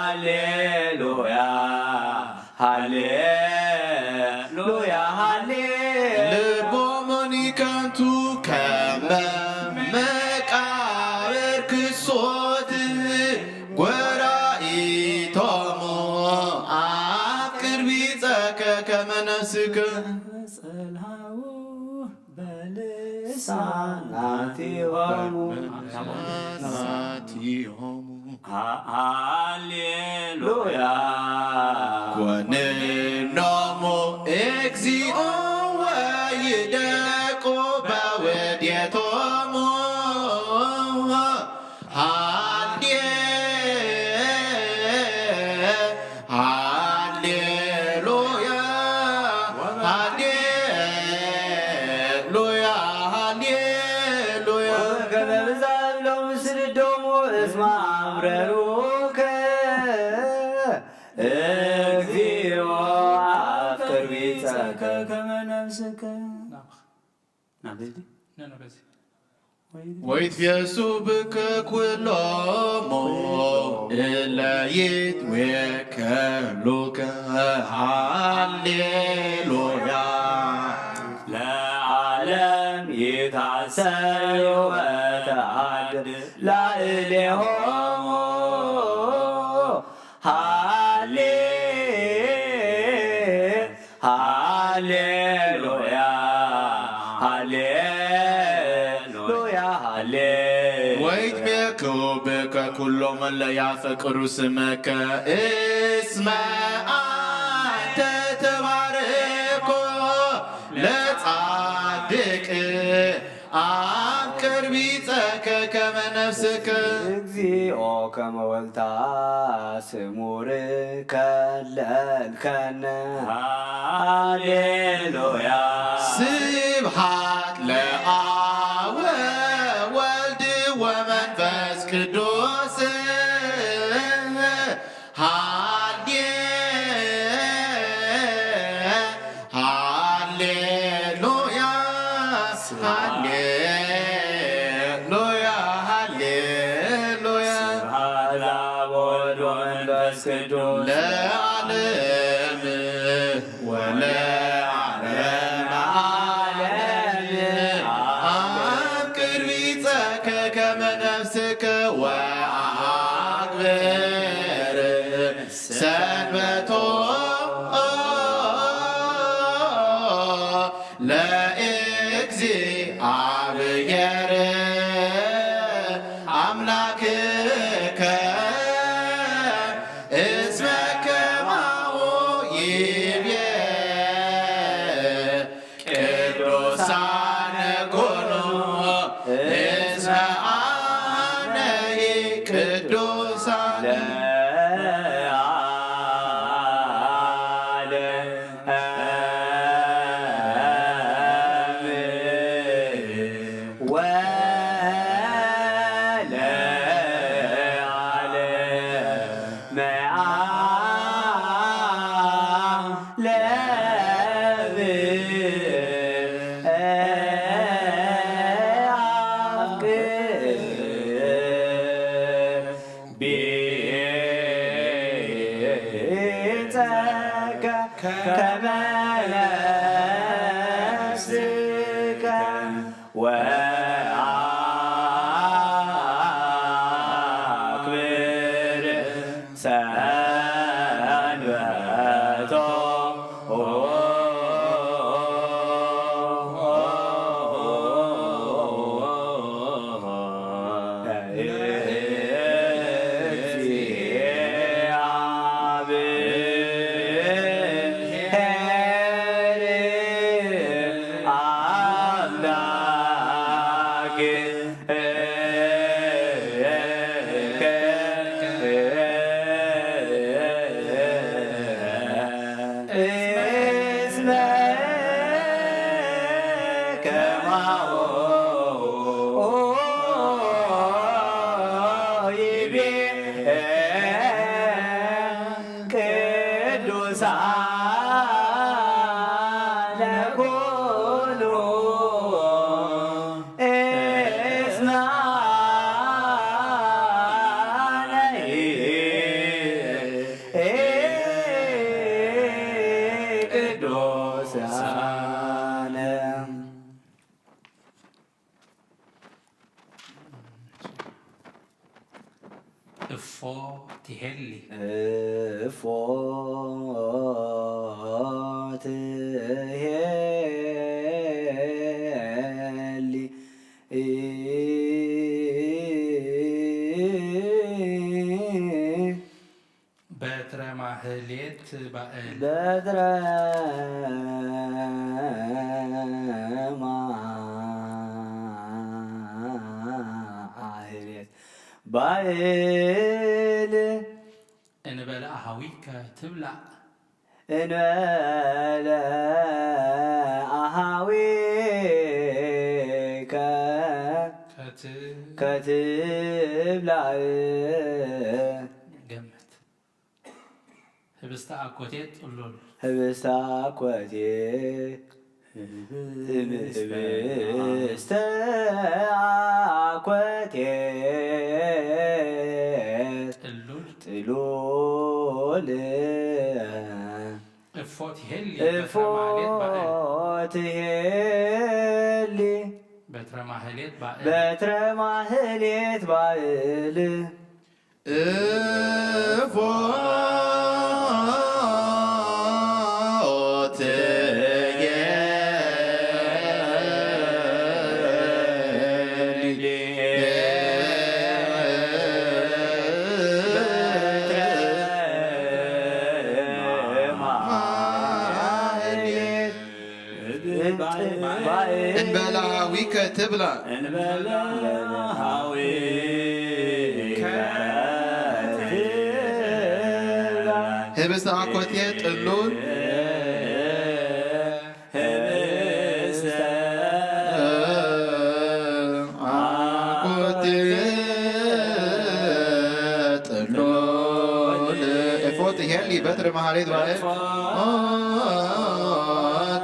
ሃሌሉያ ሃሌሉያ ሃሌ ልቦሙኒ ከንቱ ከመ መቃብር ክሶት ጎራኢቶሙ አፍቅር ቢጸከ ከመ ነፍስከ ጸልሃው በልሳናቲሆሙ በልሳናቲሆሙ ሃሌሉያ ኮንኖሙ እግዚኦ ወይደቁ በውዴቶሙ ሃሌ ዶሙ እስመ አምረሩከ እግዚኦ አፍቅር ቢጸከ ከመ ነፍስከ። ናብዚ ነን በዚ ወይትፌሱ ብከ ኩሎሙ እለ ይትዌከሉከ። ሃሌሉያ። ለዓለም ይታሰዩ ወተዓድ ላዕሌሆሙ። ሃሌ ሃሌሉያ ሃሌሉያ ሃሌ ወይትቤክው ብከ ኩሎም እለ ያፈቅሩ ስመከ እስመ አንተ ተባርኮ ለጻድቅ አፍቅር ቢጸከ ከመ ነፍስከ። እግዚኦ ከመ ወልታ ስሙር ከለልከነ። ሃሌሉያ። ስብሐት ለአብ ወወልድ ወመንፈስ ቅዱስ። ሃሌ ሃሌሉያ ሃሌሉያ ሃሌሉያ። ስብሐት ለአብ ወወልድ ወመንፈስ ቅዱስ። ለዓለም ወለዓለመ ዓለም። አፍቅር ቢጸከ ከመ ነፍስከ ወአክብር ሰንበቶ ለእግዚአብሔር አምላክከ እስመ ከማሁ ይቤ ቅዱሳን ኩኑ እስመ አነሂ ቅዱሳን። ቢጸከ ከመ ነፍስከ ወአክብር ሰንበቶ። እግዚአብሔር አምላክ እስመ ከማሁ ይቤ ቅዱሳነ ኩሉ እስመ አነ ቅዱሳነ። እፎ ትሄሊ። እፎ ትሄሊ። በትረ ማህሌት ባእል። በትረ ማህሌት ባእል። እንበለ አሃዊከ ትብላዕ። እንበለ አሃዊከ ከት ከትብላዕ። ገምት። ህብስተ ኣኮቴት ጥሉል። ህብስተ ኣኮቴት፣ ህብስተ ኣኮቴት ጥሉል። ጥሉል። እፎ ትሄሊ እፎ በትረ ማህሌት ባእል። ትሄሊ በትረ ማህሌት ባእል። በትረ ማህሌት ባእል። እፎ ትሄሊ በትረ ማህሌት እንበላ ሃዊከ ትብላ። እንበላ ሃዊከ ትብላ። ህብስተ ኣኮቴ ጥሉል። ህብስተ ኣኮቴ ጥሉል። እፎ ትሄሊ በትረ ማህሌት ባእል። እፎ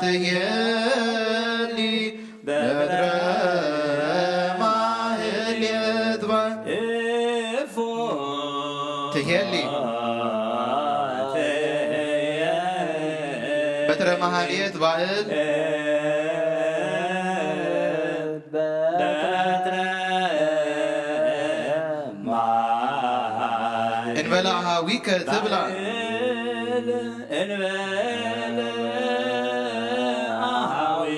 ትሄሊ በትረ ማህሌት ባእል። እፎ ትሄሊ በትረ ማህሌት ባእል። በትረ ማህሌት እንበላ ሃዊከ ትብላ። እንበል ሃዊ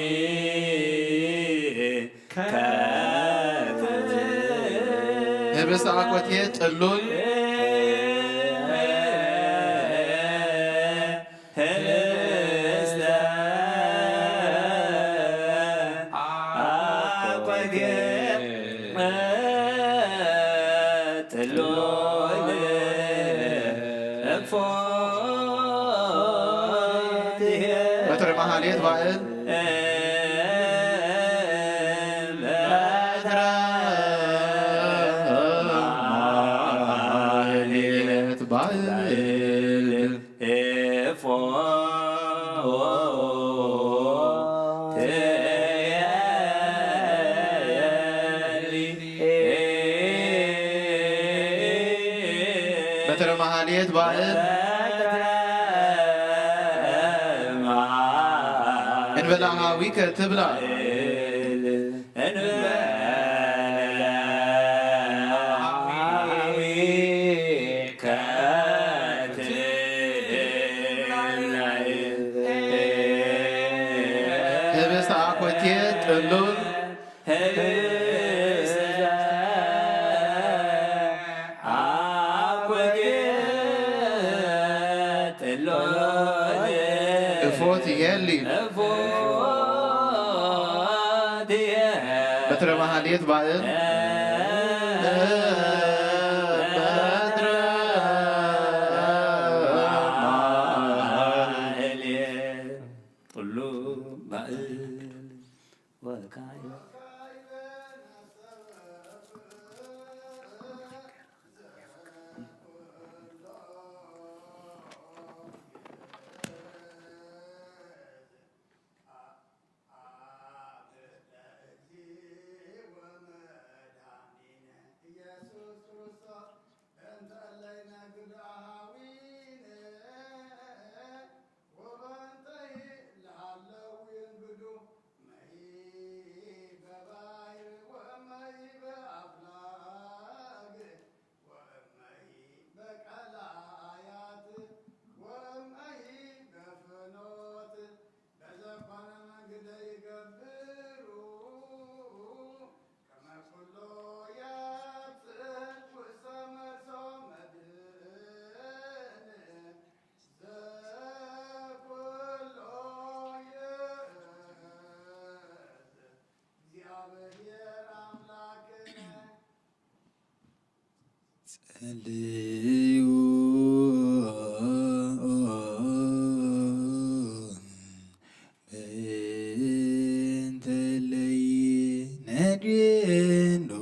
ከትብል። ህብስተ ኣኮቴ ጥሉል። ህብስተ ኣኮቴ ጥሉል እፎ ትሄ በትረ ማህሌት ባእል። በትረ ማህሌት ባእል። እፎ ትሄሊ በትረ ማህሌት ባእል። እንበላ ሃዊከ ትብላ። ህብስተ ኣኮቴ ጥሉል ህብስተ ኣኮቴ ጥሉል እፎ ትሄሊ እፎ ትሄሊ በትረ ማህሌት ባእል። በትረ ማህሌት ጥሉል ባእል። ወካይ ኢየሱስ ክርስቶስ በእንተ እለ ይነግዱ አሃዊነ ወበእንተ ይልሃለው ይንግዱ እመሂ በባሕር ወእመሂ በአፍላግ ወእመሂ በቀላያት ወእመሂ በፍኖት በዘኮነ መንግደ ይገብሩ ከመ ኩሎ ያትት ውስተ መርሶ መድን ዘኩሎ ይእዝ እግዚአብሔር አምላክነ። ጸልዩ በእንተ ለይነድንዶ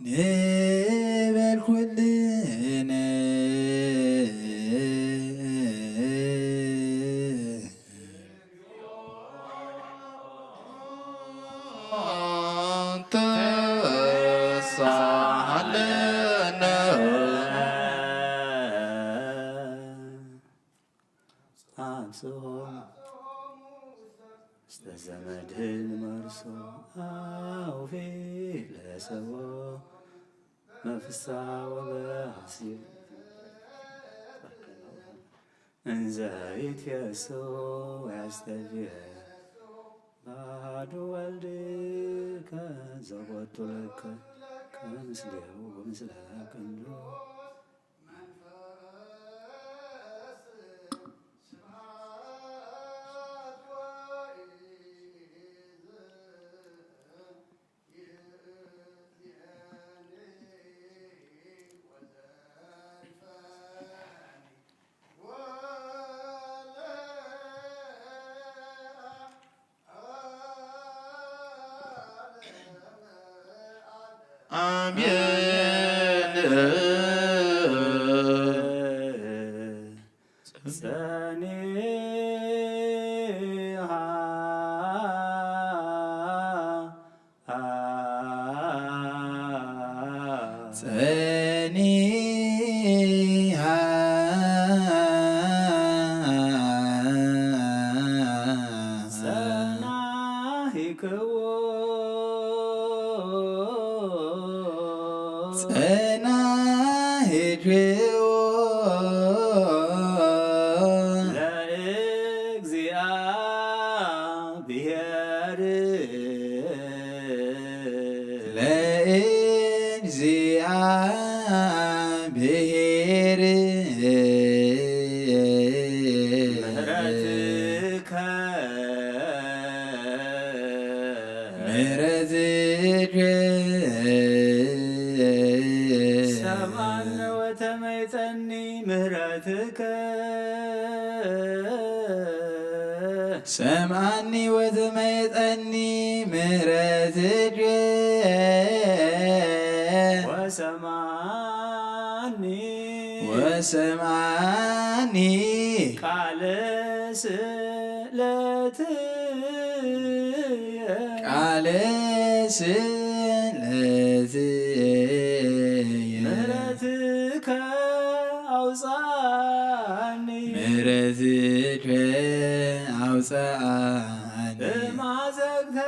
ንበል ኩልነ። ተሳሃለነ። ኣብጽሖ ምስተ ዘመድህን መርሶ ኣውፊ ለሰቦ መፍሳ ወበሃሲ እንዘ ይትፌሶ ያስተፍየ ባዶ ወልድከ ዘቦቱ ለከ ከምስሌሁ ምስለ ክንዱ ኣሜን። ጸኒሃ ጸኒሃ ጸናሂክዎ ጸናሂክዎ ለእግዚኣ ብሔር ለእግዚኣብሔር ምህረትከ ምህረትከ ሰምዓነ ወተመይጠኒ ምህረትከ ሰምዓኒ ወተመይጠኒ ምህረትከ ወሰምዓኒ ወሰምዓኒ ቃለ ስእለትየ ቃለ ስእለትየ ምህረትከ ኣውፅኣኒ ምህረትከ ኣውፅኣኒ እማዘግተ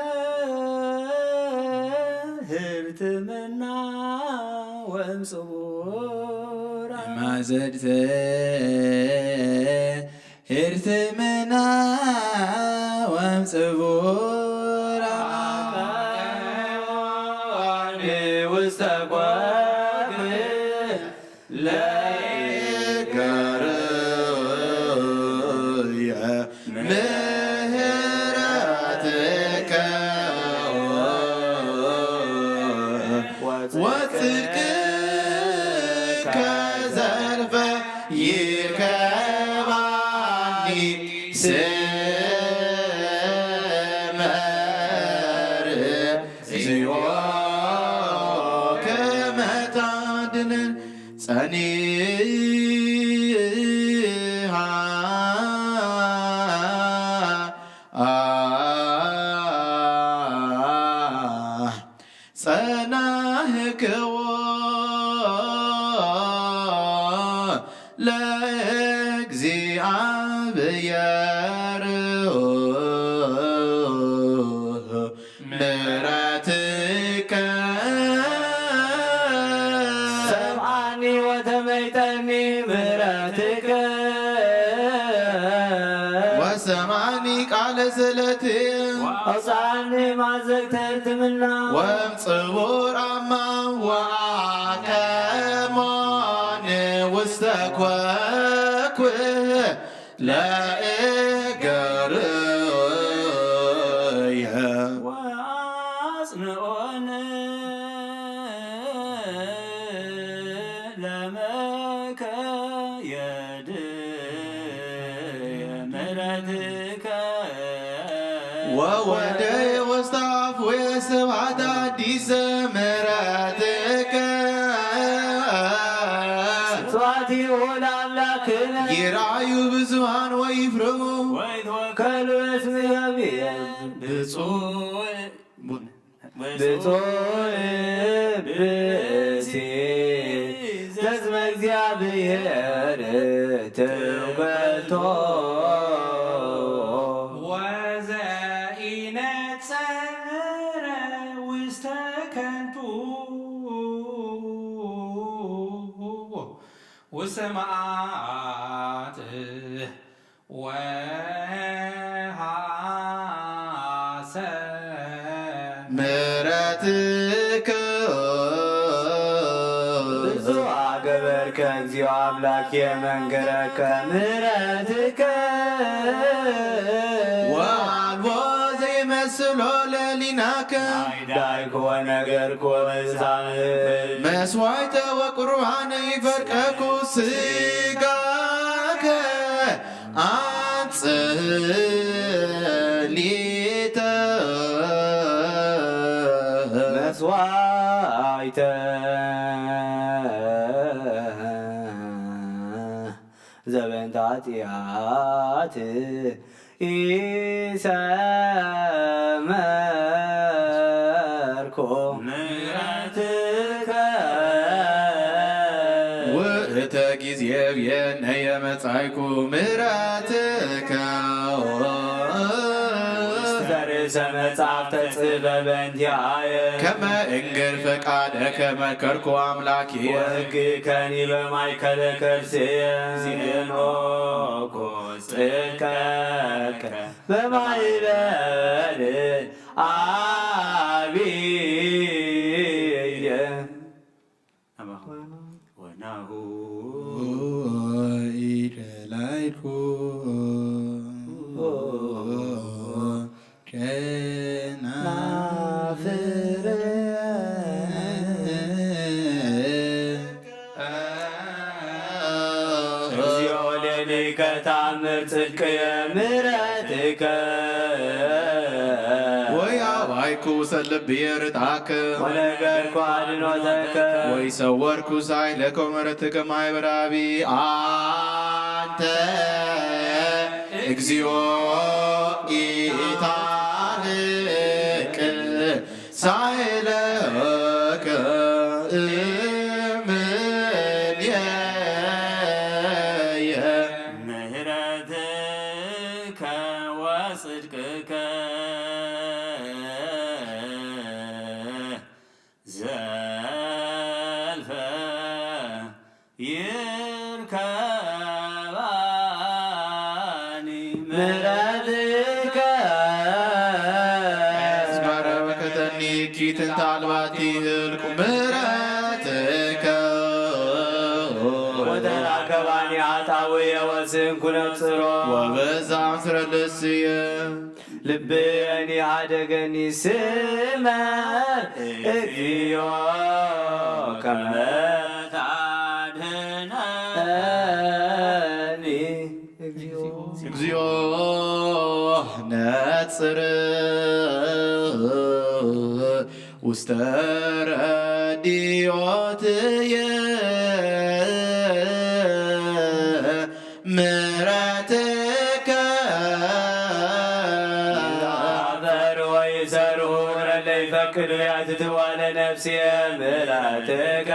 ህርትምና ወእምፅቡራ እማዘግተ ህርትምና ወእምፅቡራ ውስተ ቆቅ ለእገርየ ምህረትከ ወጽድቅከ ዘልፈ ይርከባኒ ስመር እግዚኦ ከመ ታድነን ጸኒሃ ጸናህክዎ ለእግዚኣብሔር ምሕረትከ ሰምዓኒ ወተመይጠኒ ምሕረትከ ወሰምዓኒ ቃለ ስእለትየ ወአውፅኣኒ ማዘግተ ህርትምና ወእምፅውር ኣማን ወአከሞኒ ውስተ ኮኩ ለእገርየ ወአጽንኦን ለመከየድየ ምሕረትከ ወወደየ ውስተ አፉየ ስብሐተ አዲሰ ምሕረትከ ይርኣዩ ብዙሃን ወይፍርሁ። ወይትወከሉ እስመ እግዚአብሔር። ብፁዕ ብፁዕ ብእሲ ዘዝመ እግዚኣብሔር ትውክልቶ። ወዘኢነጸረ ውስተ ከንቱ ውስተ መዓት ወሐሰ ምሕረትከ። ብዙ አገበርከ እግዚኦ አምላኬ መንገረከ ምሕረትከ። ወአልቦ ዘይመስሎ ለሊናከ። ዳይኩ ወነገርኩ ወመዛህብ። መስዋዕተ ወቁርባን ይፈርቀኩ ስጋከ። አንጽሊተ መስዋዕተ ዘበንተ ኃጢአት ኢሰመርኩ ምሕረትከ። ውእተ ጊዜ ብየነየ መጻይኩ ምሕረትከ። ውስተ ርእሰ መጽሐፍ ተጽሕፈ በእንቲአየ። ከመ እንግር ፈቃደከ መከርኩ አምላኬ። ወሕግከኒ በማእከለ ከርሴ። ዜንወኩ ጽድቀከ በማዕበል አብየ። ወናሁ ኢደላይኩ ቸናፍር። እግዚኦ ሌሊከ ተአምር ጽድቅየ ምሕረትከ። ወያዋይኩ ሰልብየ ርትዓከ። ወነገርኩ አድኖተከ። ወይሰወርኩ ሳይለከ ምሕረትከ ማይበራቢ አንተ እግዚኦ ኢታርቅ ሳይለከ እምኔየ። ምሕረትከ ወጽድቅከ ዘልፈ ይርከባኒ ምሕረትከ። እስመ ረብከተኒ ኪት እንተ አልባቲ ህልኩ ምሕረትከ። ወተራከባኒ ኃጣውየ ወስንኩ ነጽሮ። ወበዛ ምስረ ልስየ። ልብየኒ ሀደገኒ ስመር እግዚኦ ከመ ታድነኒ። እግዚኦ ነጽር ውስተ ረድዮትየ ምሕረትከ። ይትሐፈሩ ወይሰሩ ለለ ይፈቅዱ ያትትዋ ለነፍስየ ምሕረትከ።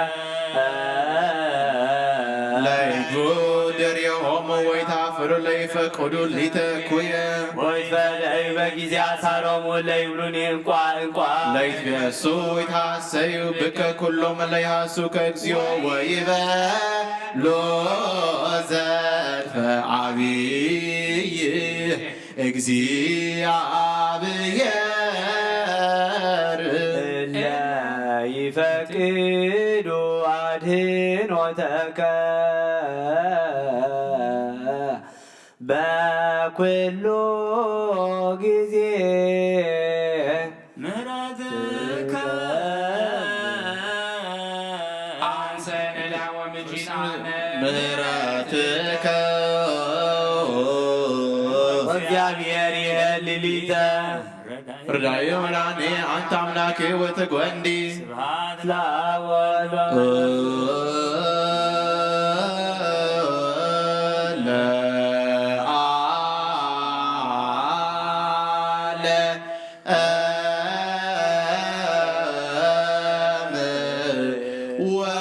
ለይጉደርየሆሙ ወይትሐፈሩ ለይፈቅዱ ሊተኩየ። ወይትፈለዩ በጊዜ አሳሮሙ ለይብሉኒ እንቋ እንቋ። ለይትቤሱ ወይትሐሰዩ ብከ ኩሎም ለይሐሱከ እግዚኦ ወይበ ሎ ዘልፈ ዓብይ እግዚአብሔር። እለ ይፈቅዱ አድህኖተከ በኩሉ ጊዜ። ምሕረትከ አንሰ ነዳ ወምጂናነ። ምሕረትከ ወእግዚአብሔር ይሄሊ ሊተ። ርዳዩ መድኃኔ አንተ አምላኬ ወትጎንዲ። ስብሐት ለአብ ወወልድ ብፁዕ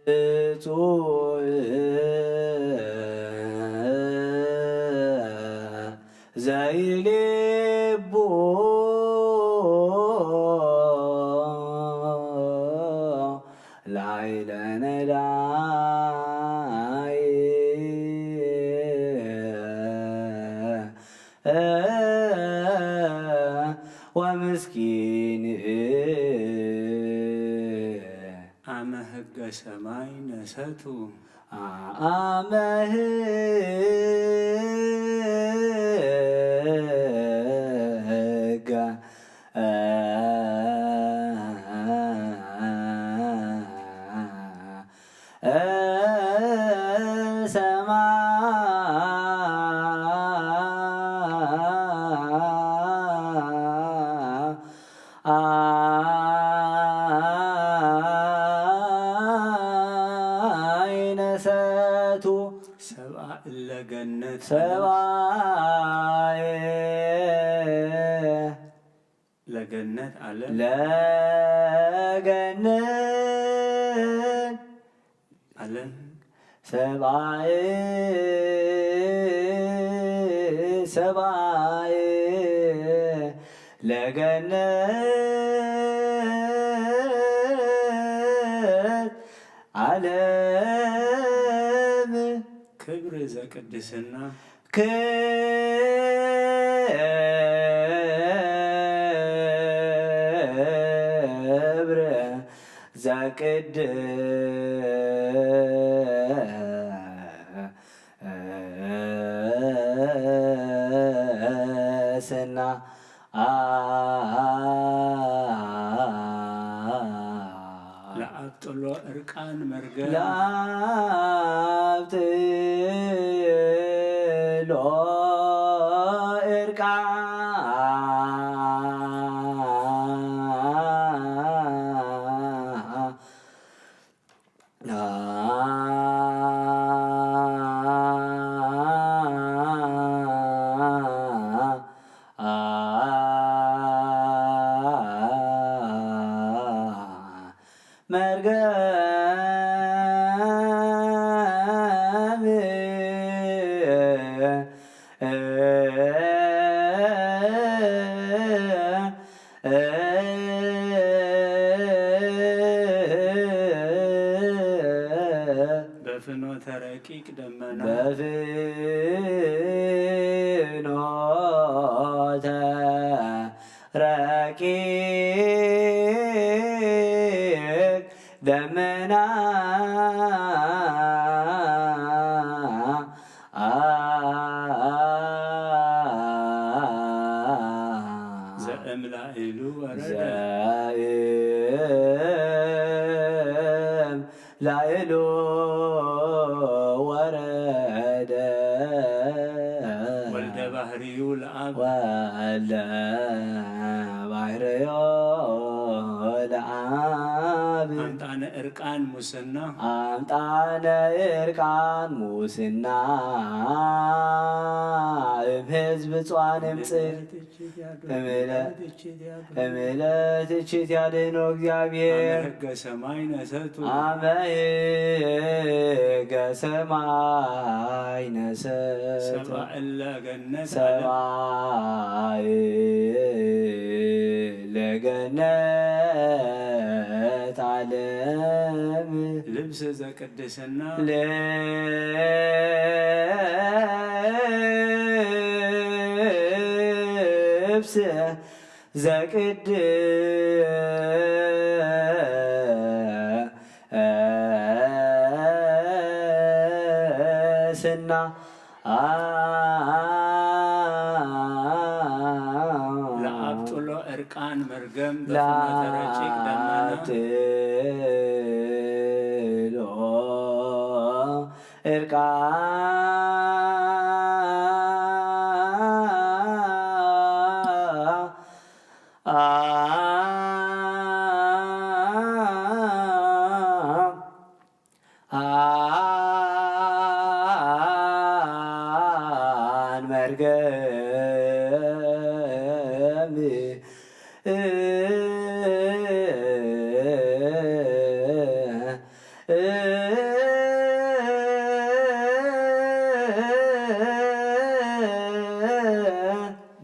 ብፁዕ ዘይልቡ ላዕለ ነዳይ ወምስኪን ኣመ ህገ ሰማይ ነሰቱ። ኣመ ህገ ሰማይ ነሰቱ። ሰብአ እለ ገነት ሰብአየ ለገነት አለ። ለገነት አለ። ሰብአየ ሰብአየ ለገነት ዓለም ክብር ዘቅድስና ክብር ዘቅድስና ለአብጥሎ እርቃን መርገም ለአብጥሎ እርቃን መርገም በፍኖተ ረቂቅ ደመና በፍኖተ ረቂቅ ደመና ዘእም ላዕሉ ወረደ። ዘእም ላዕሉ ወረደ። ወልደ ባህርዩ ለአብ። ወልደ ባህርዮ ለአብ። አምጣነ እርቃን ሙስና። አምጣነ እርቃን ሙስና። እም ህዝብ ጽዋን እም ጽል እምለ እምለ ትችት ያድኖ እግዚአብሔር። አመ ህገ ሰማይ ነሰቱ። አመ ህገ ሰማይ ነሰቱ። ሰባ እለ ገነት ሰባ እለ ገነት ዓለም። ልብስ ዘቅድስና። ልብስ ዘቅድስና። ለአብጥሎ እርቃን መርገም በፍኖተ ረቂቅ ደመና። ለአብጥሎ እርቃን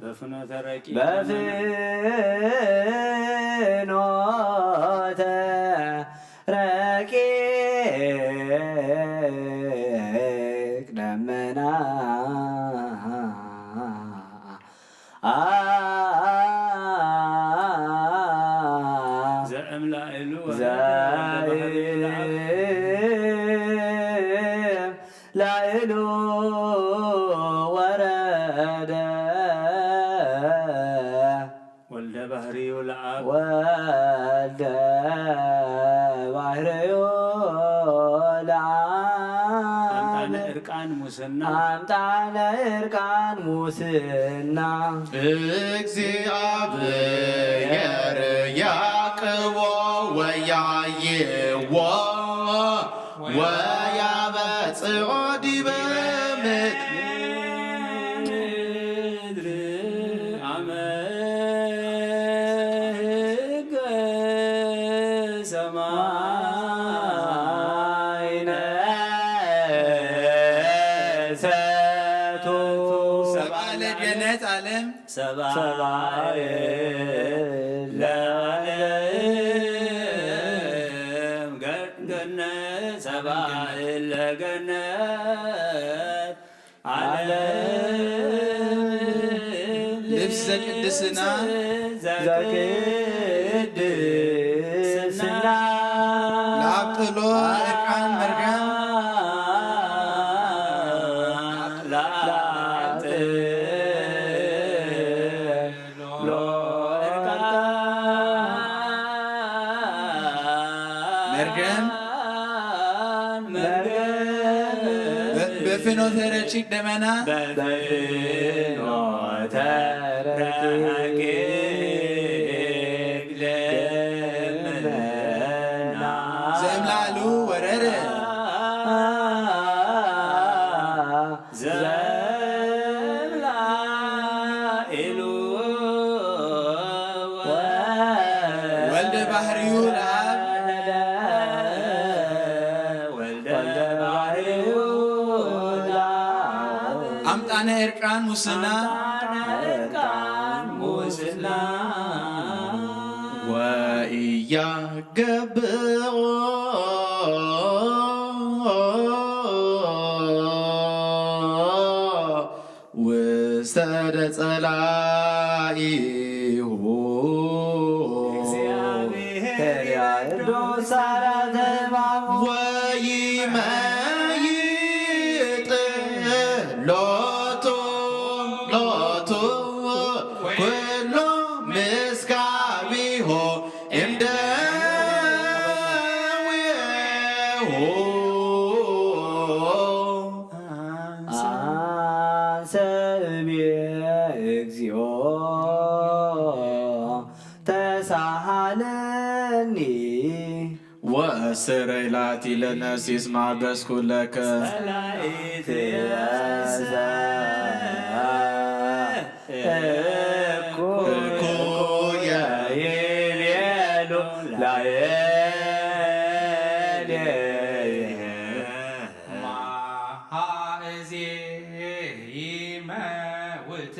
በፍኖተ ረቂቅ በፍኖተ ረቂቅ ደመና። ዘእም ላዕሉ ዘእም ላዕሉ ወረደ። ወልደ ባህርዩ ለአብ። ወልደ ባህርዩ ለአብ። አምጣነ እርቃን ሙስና። አምጣነ እርቃን ሙስና። እግዚአብሔር ያቅቦ ወያየዎ ወያበጽዖ ዲበ ምድር። አመ ህገ ሰማይ ነሰቱ። ሰብአ ለገነት ዓለም። ሰብአ ሰብአ ለዓለም ገነት ሰብአ ለገነት ዓለም ልብስ ዘቅድስና። ዘቅድስና። ለአብጥሎ እርቃን መርገም። ለአብጥሎ መርገም። በ-፣ በፍኖተ ረቂቅ ደመና። በፍኖተ ረቂቅ ደመና። ዘእምላዕሉ ወረደ። ዘእምላዕሉ ወልደ ባህርዩ ለአብ። ወልደ ባህርዩ ለአብ። አምጣነ እርቃን ሙስና። አምጣነ እርቃን ሙስና። ወኢያገብኦ ውስተ እደ ጸላኢሁ። እግዚአብሔር ያርዶ። ሳራ ተማሙ ወይመይጥ ሎቱ ሎቱ ኩሉ ምስካቢሆ እምደዊሁ አንሰብየ እግዚኦ ተሳሃለኒ ወእስር ኢላት ኢለነሲስ ማበስኩ ለከ ጸላኢት እኩየ ይቤሉ ላየሌ መሃእዜ ይመውት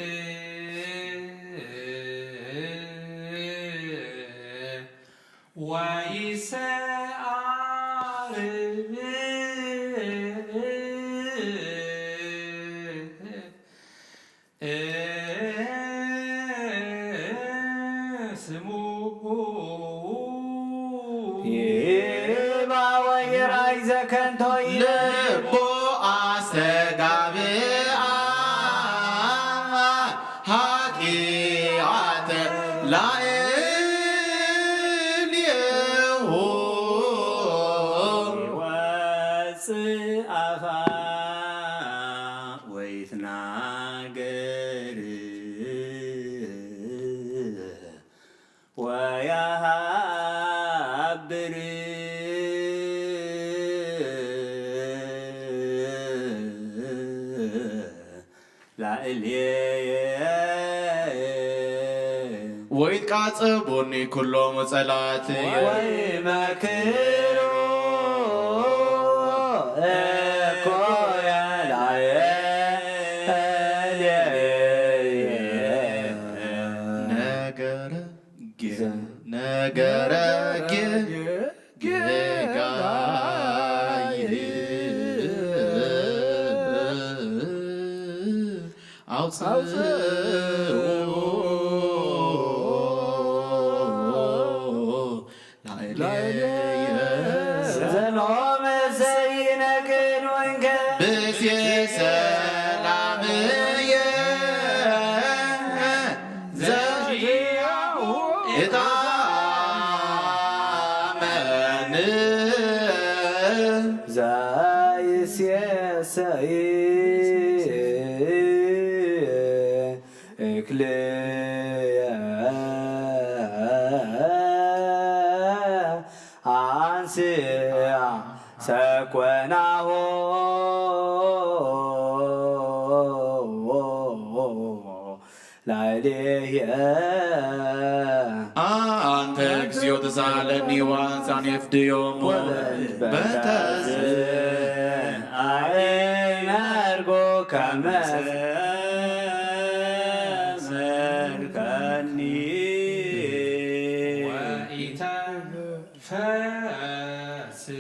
ወይሰዓር ስሙ ይባ ወይራይ ዘከንቶ ይብል ልቦ ኣስተጋብኣ ኃጢአት ላዕሌሁ ይወፅእ አፋ ወይትናገር ወያሃብር ላዕሌየ ወይትቃጸቡኒ ኩሎሙ ጸላእትየ ወይመክሩ እኮ የላየ ነገረ ነገረ ጌጋይ አውፅኡ ላዕሌየ ዘሎመ ዘይነግር ወንከ ብሴ ሰላምየ ዘያሁ እታመን ዘይሴሰይ እክልየ አንስያ ሰኮናሆ ላዕሌየ አንተ እግዚኦ ተሳለኒ ዋንሳን የፍድዮሙ በተዝ አእመርጎ ከመ መልከኒ ወኢተ ፈስሑ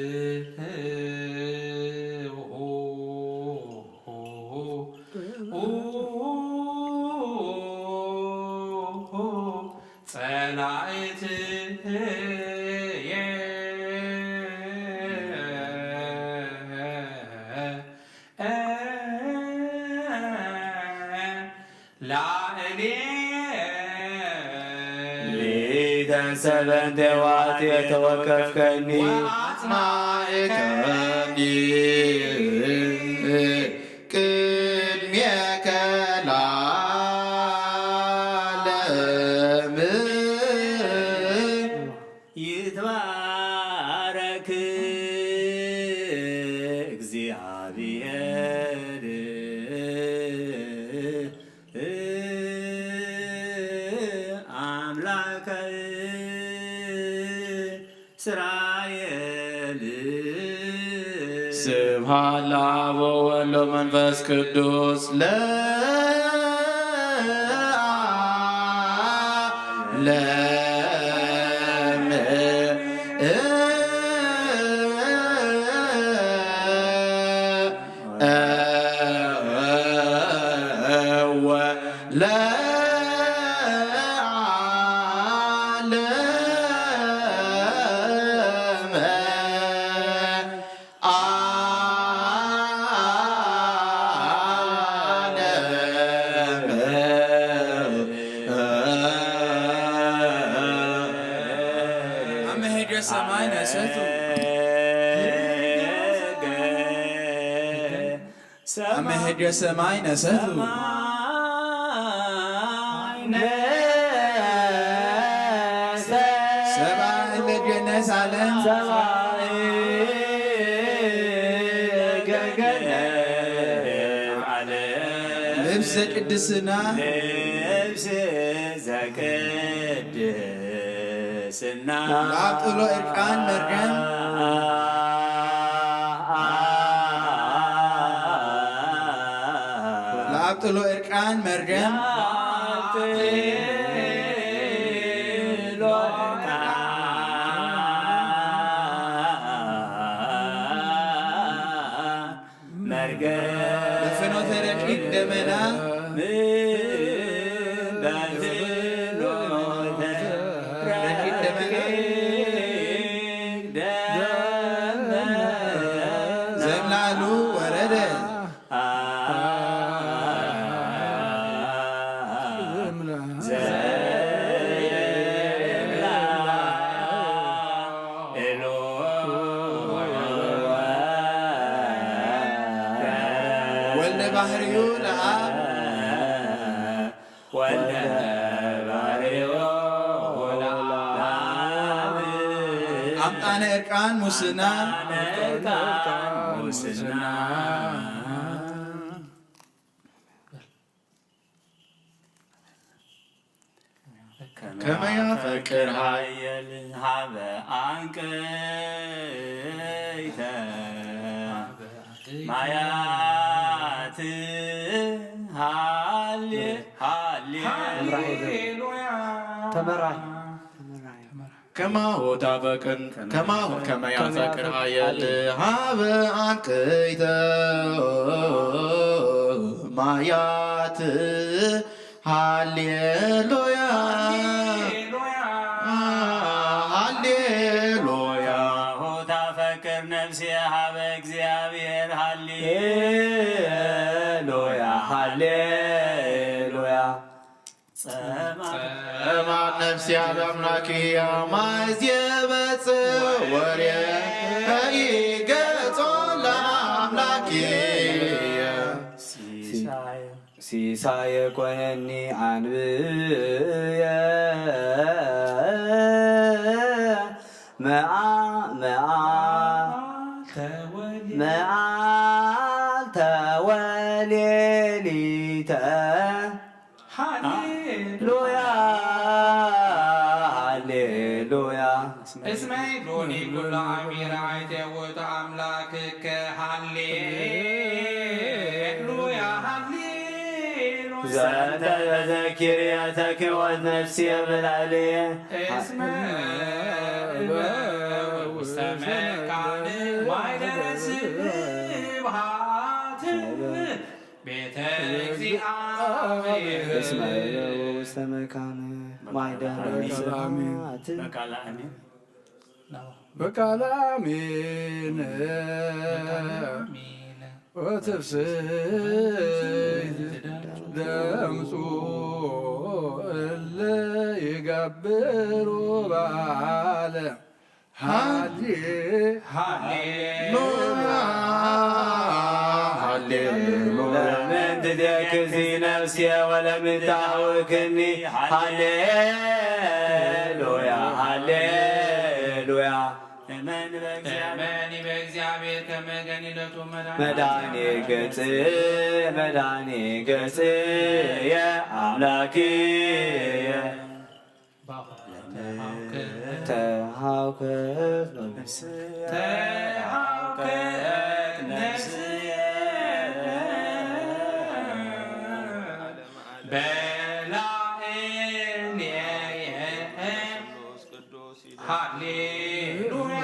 ጸላእትየ ላዕሌ ሊተን ሰበን ቴዋት የተወከፍከኒ ወአጽናዕከኒ ቅድሜከ ለዓለም ይትባረክ እግዚአብሔር አምላከ እስራኤል። ስብሐት ለአብ ወወልድ ወመንፈስ ቅዱስ ለዓለም። ነሰቱ። አመ ህድዮ ሰማይ ነሰቱ። ሰባ እለ ገነት ዓለም። ልብሰ ቅድስና። ስና። ላጥሎ እርቃን መርገም። ላጥሎ እርቃን መርገም። በፍኖተ ረቂቅ ደመና። ረቂቅ ደመና። ዘምላሉ ወረደ። ወልደ ባህርዩ ለአብ። ወልደ ባህርዩ ለአብ። አምጣነ እርቃን ሙስና። አምጣነ እርቃን ሙስና። ከመ ያፈቅር ኃያል ሀበ አንቅይተ ማያት ሃሌ ሃሌ ተመራይ። ከማሁ ታፈቅር ከማሁ ከመ ያፈቅር ኃያል ሀበ አንቅይተ ማያት ሃሌሉያ ሃሌሉያ። ከማሁ ታፈቅር ነፍሴ ሀበ እግዚአብሔር ሃሌሉያ ሃሌሉያ። ጸማ ነፍስያ በአምላክያ ማይዜ በጽእ ወሬ ከኢገጾ ለአምላክየ ሲሳየ ኮነኒ አንብየ መዓ መዓ መዓልተ ወሌሊተ ሃሌሉያ ሃሌሉያ። እስመ ይብሉኒ ኩሉ አሚረ አይቴውት አምላክከ ሃሌሉያ ሃሌሉያ። ዘንተ ተዘኪርየ ተክወት ነፍስየ በላዕልየ። እስመ ውስተ መካን ማይደረ ስብሐት ቤተ እግዚአብሔር። እስመ ውስተ መካን ማይደረ ስብሐት። በቃለ አሜን። በቃለ አሜን። ወትፍስሕት ደምጹ እለ ይገብሩ በዓለ ሃሌ ሃሌሉያ ሃሌሉያ። ለምን ትደክዚ ነፍሴ ወለምን ታውክኒ ሃሌሉያ ሃሌሉያ። እመኒ በእግዚአብሔር ከመ ገኒለቱ መድኃኒት። መድኃኔ ገጽ መድኃኔ ገጽ የአምላክየ ተሃውከት ተሃውከት ነፍስየ በላዕሌየ ሃሌሉያ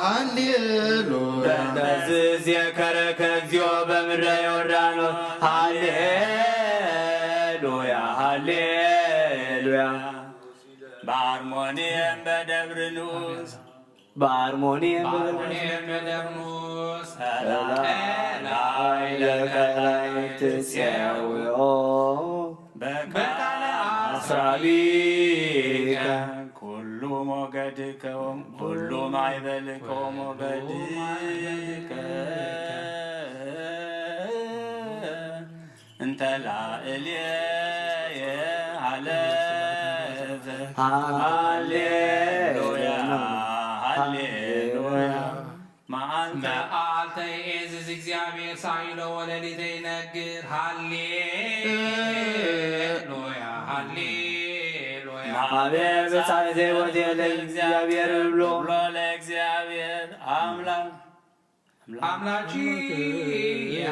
ሃሌሉያ። በእንተዝ ዜከረከ እግዚኦ በምድረ ዮርዳኖስ ሃሌሉያ ሃሌሉያ። በአርሞንኤም በደብር ንዑስ በአርሞንኤም በአርሞንኤም በደብር ንዑስ ላዕለ ቀላይ ትጼውኦ በቃለ አስራቢከ ኩሉ ሞገ ገድከ ኩሉ ማዕበልከ ሞገድከ እንተ ላዕሌየ ሃለፈ። ሃሌሉያ፣ ሃሌሉያ። መዓልተ መዓልተ ይእዝዝ እግዚኣብሔር ሳይሎ ወለሊተ ይነግር። ሃሌሉያ፣ ሃሌሉያ። ናቤ ብጻይ ዘይወትየ ለእግዚኣብሔር እብሎ። እብሎ ለእግዚኣብሔር ኣምላክ። ኣምላኪ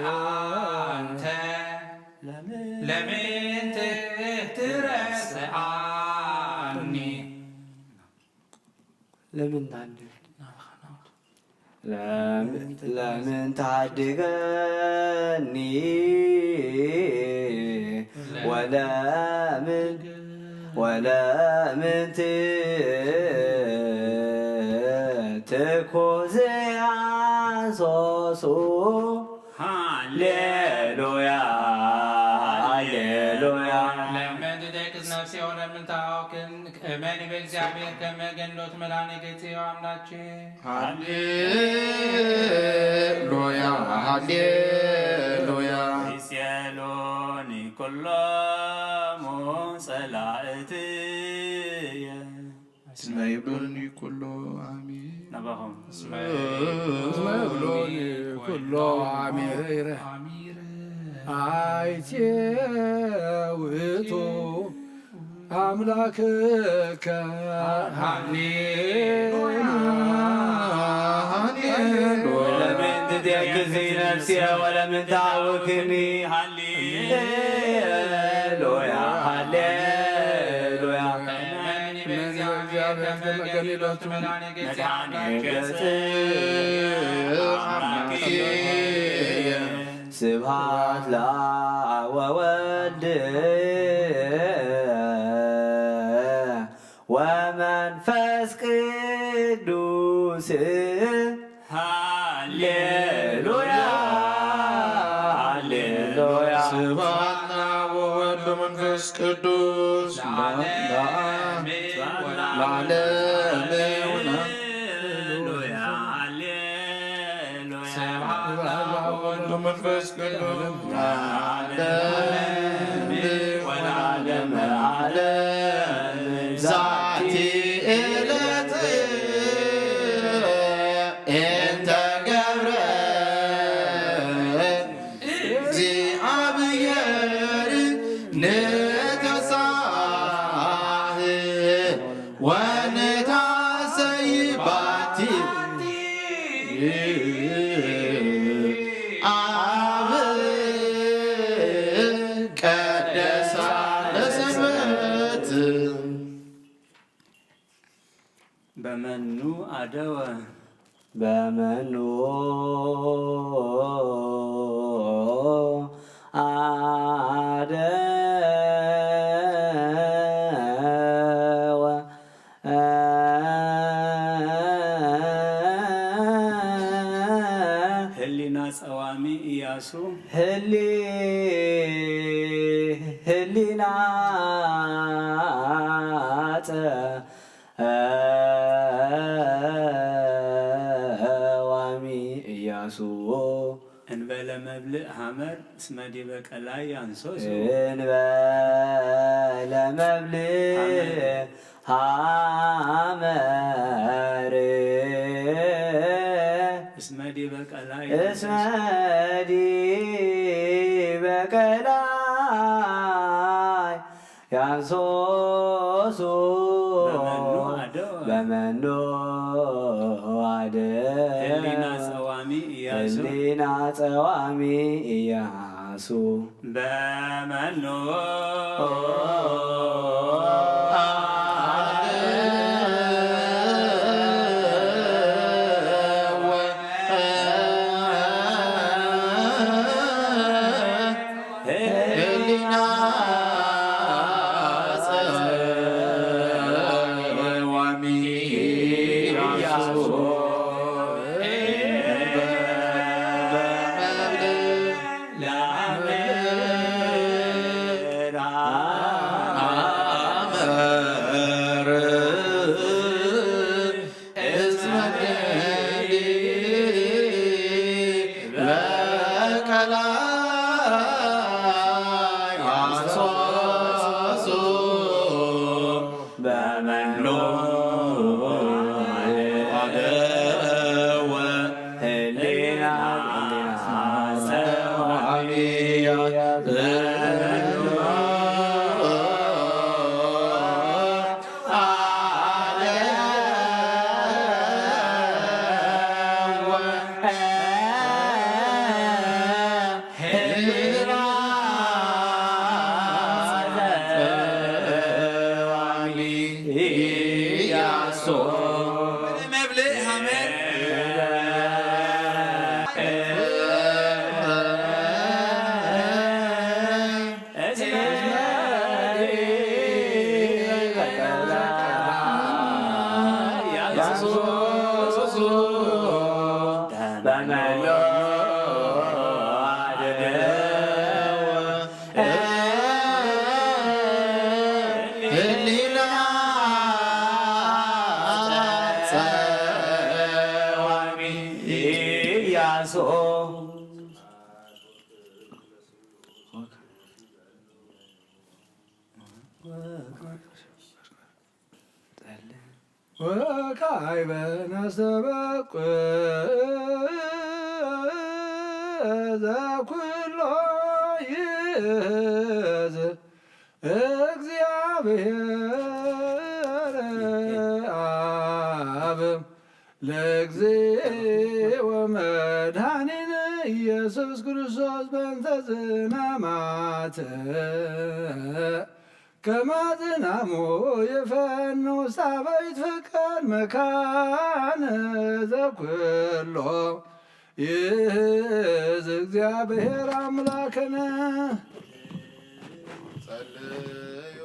ኣንተ ለምን ትረስዓኒ? ለምን ታንድ ለምን ለምን ታድገኒ? ወለምን ወለምን ትኮዘ ያሶሱ። ሃሌሉያ፣ ሃሌሉያ። ለምን ትደቅስ ነፍሴ ወለምን ታወክን? እመኒ በእግዚኣብሔር ከመ ገንዶት መድኃኒት ገጽዮ አምላቼ። ሃሌሉያ፣ ሃሌሉያ። ይሴሉኒ ኩሎሙ ጸላእትየ። እስመ ይብሉኒ ኩሎ አሚረ። ናባኹም። እስመ ይብሉኒ ኩሎ አሚረ። አሚረ። አይቴ ውእቱ አምላክከ። ሃሌሉያ፣ ሃሌሉያ። ለምን ትደቅሲ ነፍስየ ወለምን ታውክኒ? ሃሌሉያ፣ ሃሌሉያ። እመኒ በእግዚኣብሔር ከመ ገሊሎት መድኃኒት ገጽ አምላክ። ስብሐት ለአብ ወወልድ ወመንፈስ ቅዱስ። ሃሌሉያ፣ ሃሌሉያ። ስብሐት ለአብ ወወልድ ወመንፈስ ቅዱስ ለዓለመ ለዓለመ። ሃሌሉያ፣ ሃሌሉያ። ስብሐት ለአብ ወወልድ ወመንፈስ ቅዱስ ለዓለመ ወለዓለመ ዓለም። ዛቲ ዕለት እንተ ገብረ እግዚአብሔር ንትሳህ ወንታሰይ ባቲ። አብ ቀደሳ ለሰንበት። በመኑ አደወ። በመኑ አደወ። ህሊና ጸዋሚ ኢያሱ። ህሊ-፣ ህሊና ጸ-፣ ጸዋሚ ኢያሱ። እንበለ መብልዕ ሐመር እስመ ዲበ ቀላይ ያንሶሱ። እንበለ መብልዕ ሐመር እስመ ዲበ ቀላይ እስመ ዲበ ቀላይ ያንሶሱ። በመኑ አደወ። በመኑ አደወ። ህሊና ጸዋሚ ኢያሱ። ህሊና ጸዋሚ ኢያሱ። በመኑ አደወ። ህሊና ጸዋሚ ኢያሱ። ህሊና ጸዋዕያ ወካዕበ ነስተበቁ ዘኩሎ ይእዝ እግዚአብሔር አብ ለእግዝእ ወመድኃኒነ ኢየሱስ ክርስቶስ በእንተ ዝናማት ከማዝናሙ ይፈኑ ሳበይት ፍቅር መካን ዘኩሎ ይእዝ እግዚአብሔር አምላክነ። ጸልዩ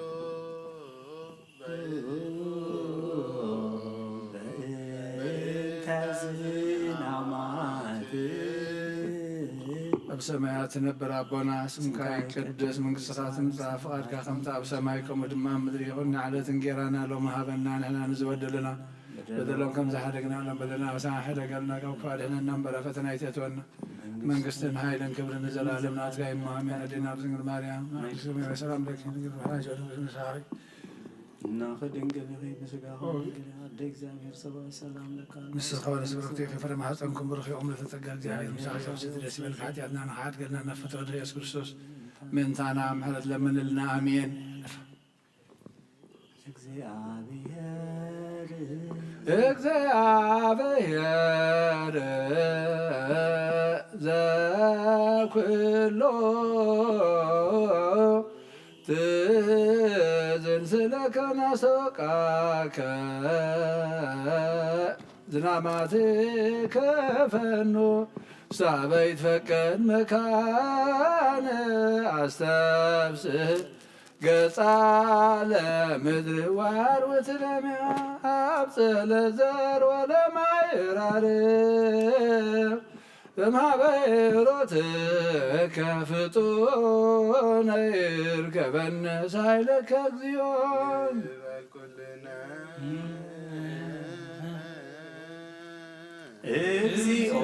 በእንተ ዝናማት ኣብ ሰማያት ትነብር ኣቦና፣ ስምካ ይቀደስ፣ መንግስትኻ ትምጻእ፣ ፍቓድካ ከምቲ ኣብ ሰማይ ከምኡ ድማ ኣብ ምድሪ ይኹን። ንዕለት እንጌራና ሎሚ ሃበና፣ ንሕና ንዝበደሉና በደሎም ከም ዝሓደግና ሎም በደልና ኣበሳና ሕደገልና፣ ካብ ክፉእ ኣድሕነና እምበር ኣብ ፈተና ኣይተእትወና። መንግስትን ሓይልን ክብርን ንዘለኣለም ናትካ እዩ እሞ ኣሜን። ኣዴና ድንግል ማርያም፣ ሰላም ለኪ፣ ድንግል ብሓራጅ ወድንግል ምሳኺ። እናኸ ድንግል ኢኺ ብስጋኺ ድንግል፣ ኣደ እግዚኣብሔር ሰብኣዊ ሰላም ለካ። ንስኺ ከበደ ስብርክቲ ኢኺ፣ ፍረ ማህፀንኩም ብሩኽ እዩ። እምነተ ጸጋ እግዚኣብሔር ምሳኺ፣ ሰብስቲ ደስ ይበልካ፣ ሓጢኣትና ንኽሓድገልና ናብ ፍጥረት ኢየሱስ ክርስቶስ ምእንታና ምሕረት ለምንልና። ኣሜን። እግዚኣብሔር፣ እግዚኣብሔር ዘኩሎ ትዝን ስለከ ናሰቃከ ዝናማትከ ፈኑ ሳበይት ፈቀድ መካነ ኣስተብስህ ገጻ ለምድር ዋር ወትለምያ ኣብ ጸለዘር ወለማይራር በማበሮትከ ፍጡነ ይርከበነ ሳይለከ እግዚኦ። እግዚኦ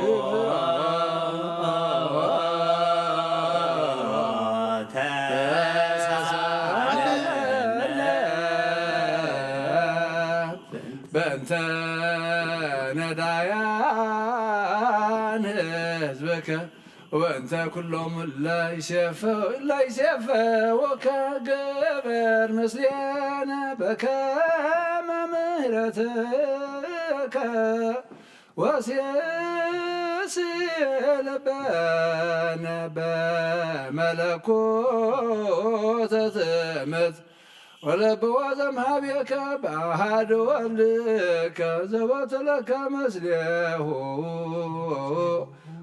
ተሳለነ በእንተ ነዳያን ህዝብከ ወእንተ ኩሎም ለይሴፈ ለይሴፈወከ ግበር ምስሌነ በከመ ምህረትከ ወሴስየ ልበነ በመለኮተ ትእምት ወለብዎ ዘምሃቤከ በአሐደ ወልድከ ዘቦቱ ለከ ምስሌሁ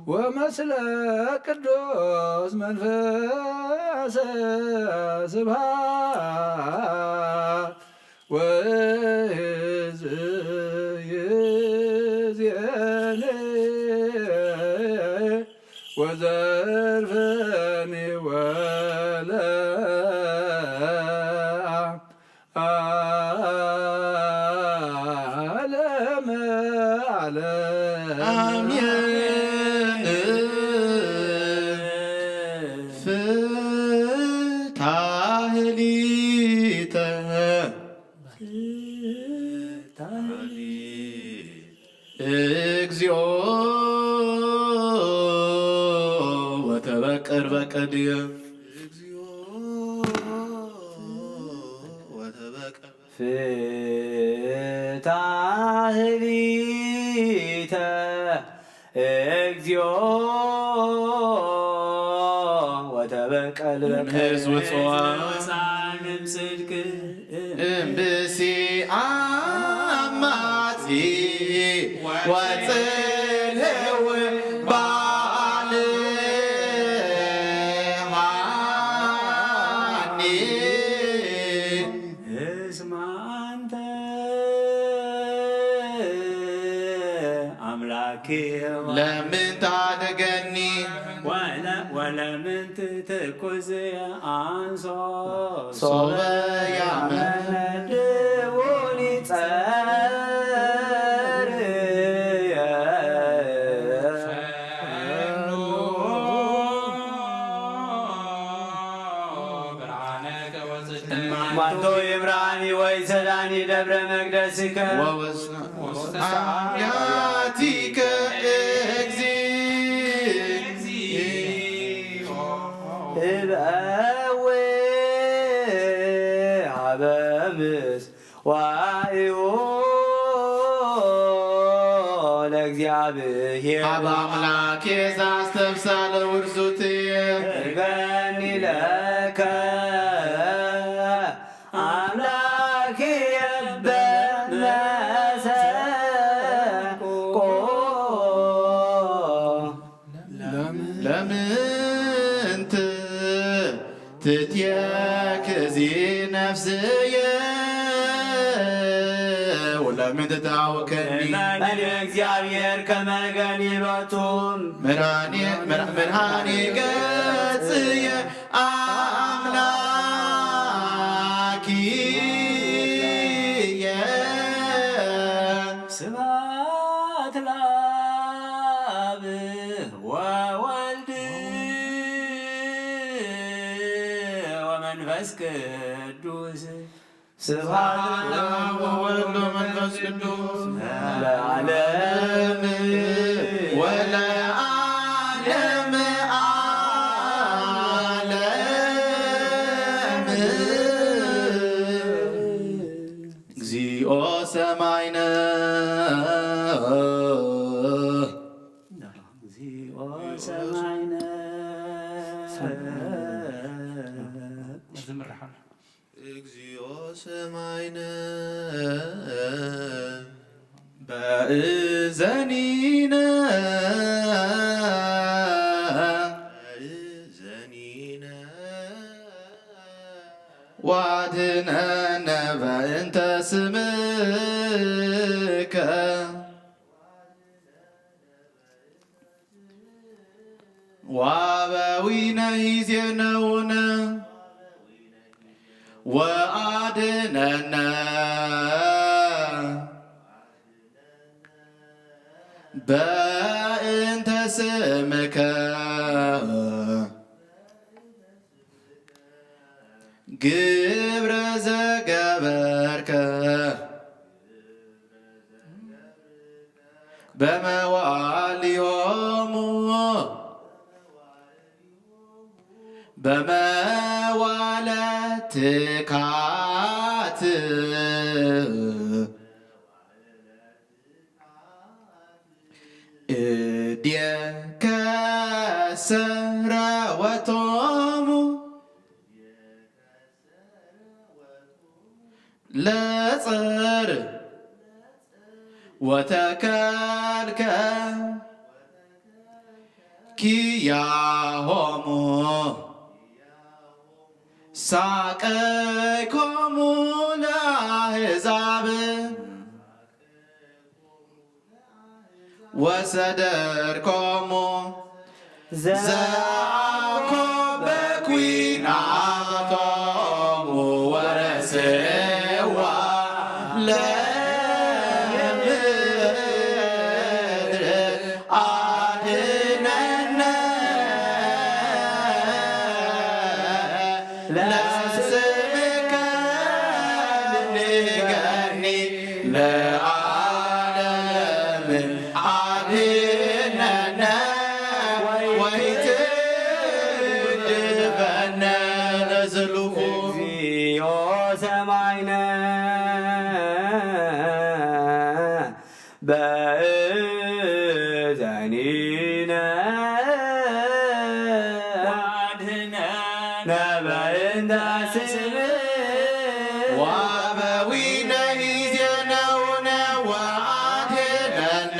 ወመስለ ቅዱስ መንፈስ ስብሐት ወሕዝእየኒ ወዘርፈኒ ወለዓለመ ዓለም። አሜን። ፍትሐ ሊተ እግዚኦ ወተበቀር በቀድየ። እግዚኦ ወተበቀር ፍታህሊተ እግዚኦ ወተበቀል በቀል። እምሕዝብ ውጹዓን እምብሲ አማጺ ወጽልው ባልሃኒ። እስመ አንተ አምላኬ ለምን ታደገኒ ወለ- ወለምን ትትኩዝ አንሶ ሶበ ያመ- ያመነድውኒ ጸርየ። ማንቶ ይምራኒ ወይ ሰዳኒ ደብረ መቅደስከ ወውስተ አብያቲከ እግዚኦ። እበዊ አበምስ ዋእዩ ለእግዚአብሔር። ሀበ አምላኬ ዘአስተብሳለ ውርዙትየ። እገኒ ለከ አምላኬ በመሰንቆ። ለምንት ትትየክዚ ነፍስየ ወለምን ትታወከኒ። መድኃኔ እግዚአብሔር ከመ ገሊሎቱ። መድኃኔ- መድኃኔ ገጽየ አምላኪየ። ስብሐት ለአብ ወወልድ ወመንፈስ ቅዱስ። ስብሐት ለአብ ወወልድ ወመንፈስ ቅዱስ ለዓለም ወለዓለም ዓለም። እግዚኦ ሰማይነ። እግዚኦ ሰማይነ። መዝምር ሓ- እግዚኦ ሰማይነ በእዘኒነ በእዘኒነ ዋድነነ በእንተ ስምከ። ወአበዊነ ይዜነውነ ወአድነነ በእንተ ስምከ። ግብረ ዘገበርከ በመዋልዮሙ በመዋለ ትካት እዴከ ሰረወቶሙ ለጸር ወተከልከ ኪያሆሙ ሳቀይኮሙ ለአሕዛብ ወሰደርኮሙ ዘአኮ በኩናቶሙ ወረስዋ ለምድር አድነነ ለስምከ ንገኒ ለዓለም አድነነ ወይትድፈነ ለዝሉፉ። እግዚኦ ሰማይነ በእዘኒነ ወአድነነ በእንተ ስምከ። ወአበዊነ ይዜነውነ ወአድነነ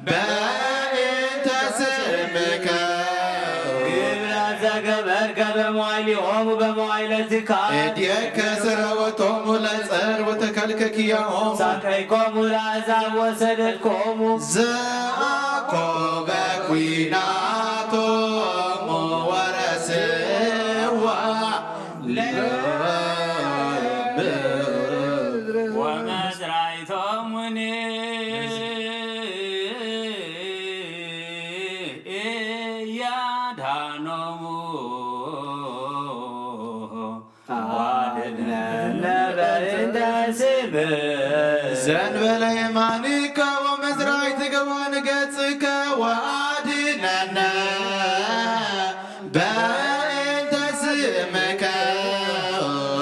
በእንተ ስምከ። ግብረ ዘገበርከ በመዋዕሊሆሙ በመዋዕለ ትካል። እዴከ ስረወቶሙ ለጸር ወተከልከ ኪያሆሙ። ሳቀይኮሙ ለአሕዛብ ወሰደድኮሙ። ዘአኮበ ኲናቶሙ ወረስዋ ለምድር። ወመዝራይቶሙኒ ኢያድኃኖሙ። አድነነ በእንተ ስምከ። ዘንበለ የማንከ ወመዝራይትከ ወንገጽከ ወአድነነ በእንተ ስምከ።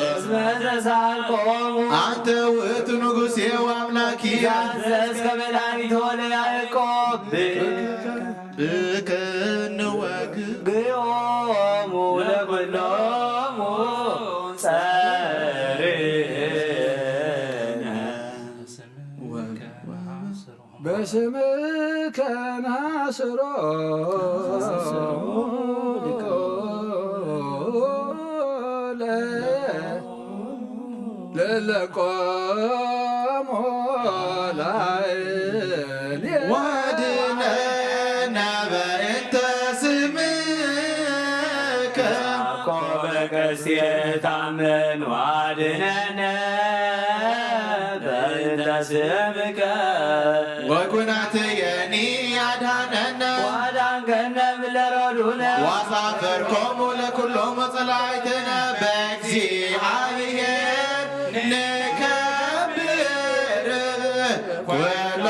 እስመ ተሳልኮሙ። አንተ ውእቱ ንጉሴ ወአምላኪ። ዘአዘዝከ መድኃኒት ወለያዕቆብ። ብከ ንወግዮሙ ለኩሎሙ ጸርነ። በስምከ ናስሮ ለለቆሙ ላዕሌነ። ወአድነነ በእንተ ስምከ። አኮ በቀስት የታመን ወአድነነ በእንተ ስምከ። ወኩናትየኒ አድኃነነ። ወአዳንከነ እምእለ ሮዱነ። ወአሳፈርኮሙ ለኩሎሙ ጸላእትነ። በእግዚአብሔር ንከብር ኩሎ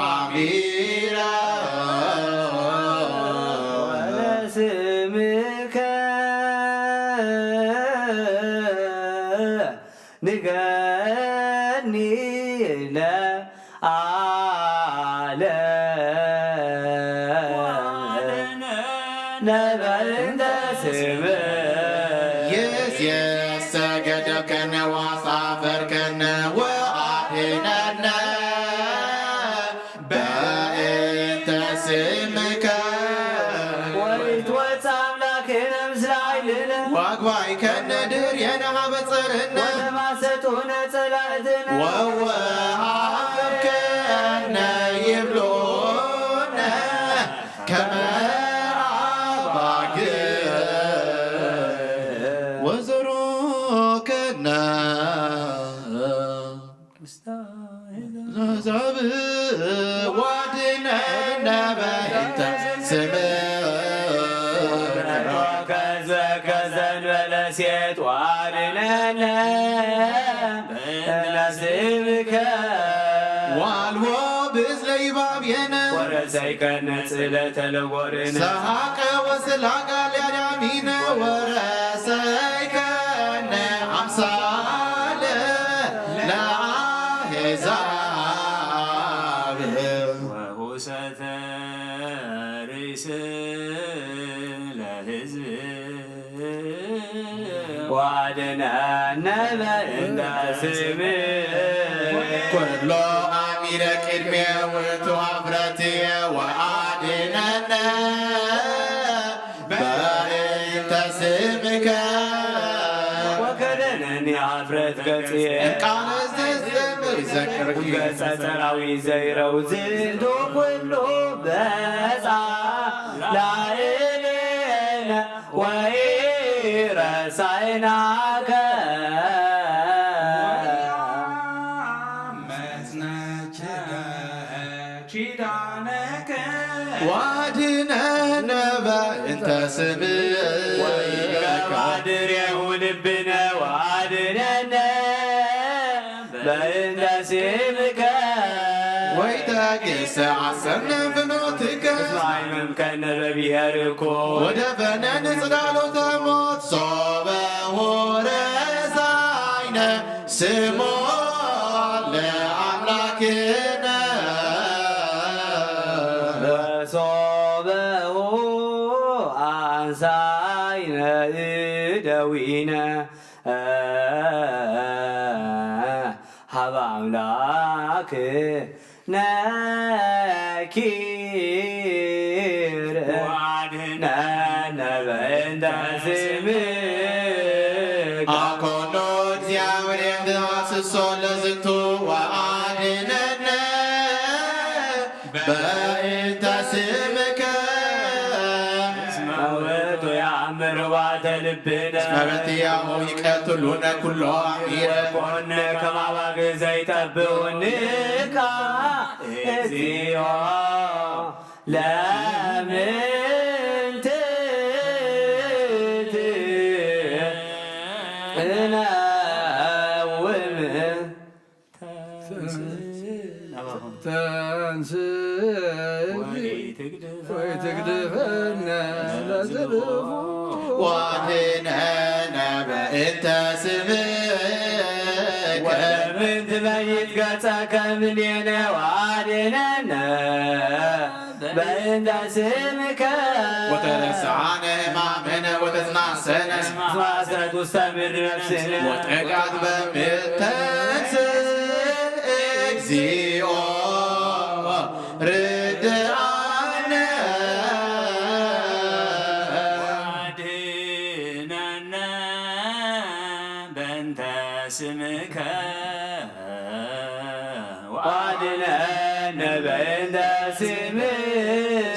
አሚረ። ወለስምከ ንገኒ ለዓለም። ወአድነነ በእንተ ስምከ። ይእዜሰ ገደፍከነ ወአሳፈርከነ ወአድነነ በእንተ ስምከ። ወኢትወጽእ አምላክነ ምስለ ኃይልነ። ወአግባእከነ ድህሬነ ሀበ ጸርነ። ወተማሰጡነ ጸላእትነ። ወወሀብከነ ይብሉነ ከመ አባግዕ። ወዘሮከነ ለአሕዛብ ወአድነነ በእንተ ስምከ። ከዘከ ዘንበለ ሴት ወአድነነ በእንተ ስምከ። ወአልቦ ብእዝለ ይባብየነ። ወረሰይከነ ጽለተ ለጎርነ። ሰሐቀ ወስላጋ ለአዳሚነ። ወረሰይከነ አምሳለ ለአሕዛብ። ወሁሰተ ርእስ ለሕዝብ። ወአድነነ በእንተ ስምከ። ኩሎ አሚረ ቅድሜ ውእቱ ሀፍረትየ ወአድነነ በእንተ ስምከ። ወከደነኒ ሀፍረት ገጽየ። እምቃለ ዘዘምር ይዘክርኪ። ገጸ ጸራዊ ዘይረው ዝንቱ ኩሉ በጻ ላዕሌነ። ወኢረሳይናከ። ወኢአመጽነ ኪዳነከ። ወአድነነ በእንተ ስምከ። ወኢይትገባ ድሬሁ ልብነ ወአድነነ በእንተ ስምከ። ወይተግስ ሐሰን ፍኖትከ እስማይ መምከነ በብሔር እኮ ወደፈነን ጽላሎተ ሞት ሶበ ወረሳይነ ስሞ ለአምላክነ ሶበ አንሳይነ እደዊነ ሀበ አምላክ ነኪር ወአድነነ በእንተ ስምከ። አኮኖ እግዚአብሔር ተዋስሶ ለዝንቱ ወአድነነ በእንተ ስምከ። እስመ ውእቱ የአምር ዋተ ልብነ እስመ በትያሁ ይቀትሉነ ኩሎ አሚረ። ኮነ ከማባግ ዘይጠብውንካ እግዚኦ ለምንትት እነውም ተንስ ወይትግድፈነ ለዝልፉ ወአድነነ በእንተ ስምከ። ወለምን ትመይት ገጸከ እምኔነ ወአድነነ በእንተ ስምከ። ወተረስዓነ ሕማምነ ወተጽናሰነ ማሰት ውስተ ምድር ነፍስነ ወጠቃት በምተንስ እግዚኦ ርድአነ። አድነነ በእንተ ስምከ ወአድነነ በእንተ ስምከ።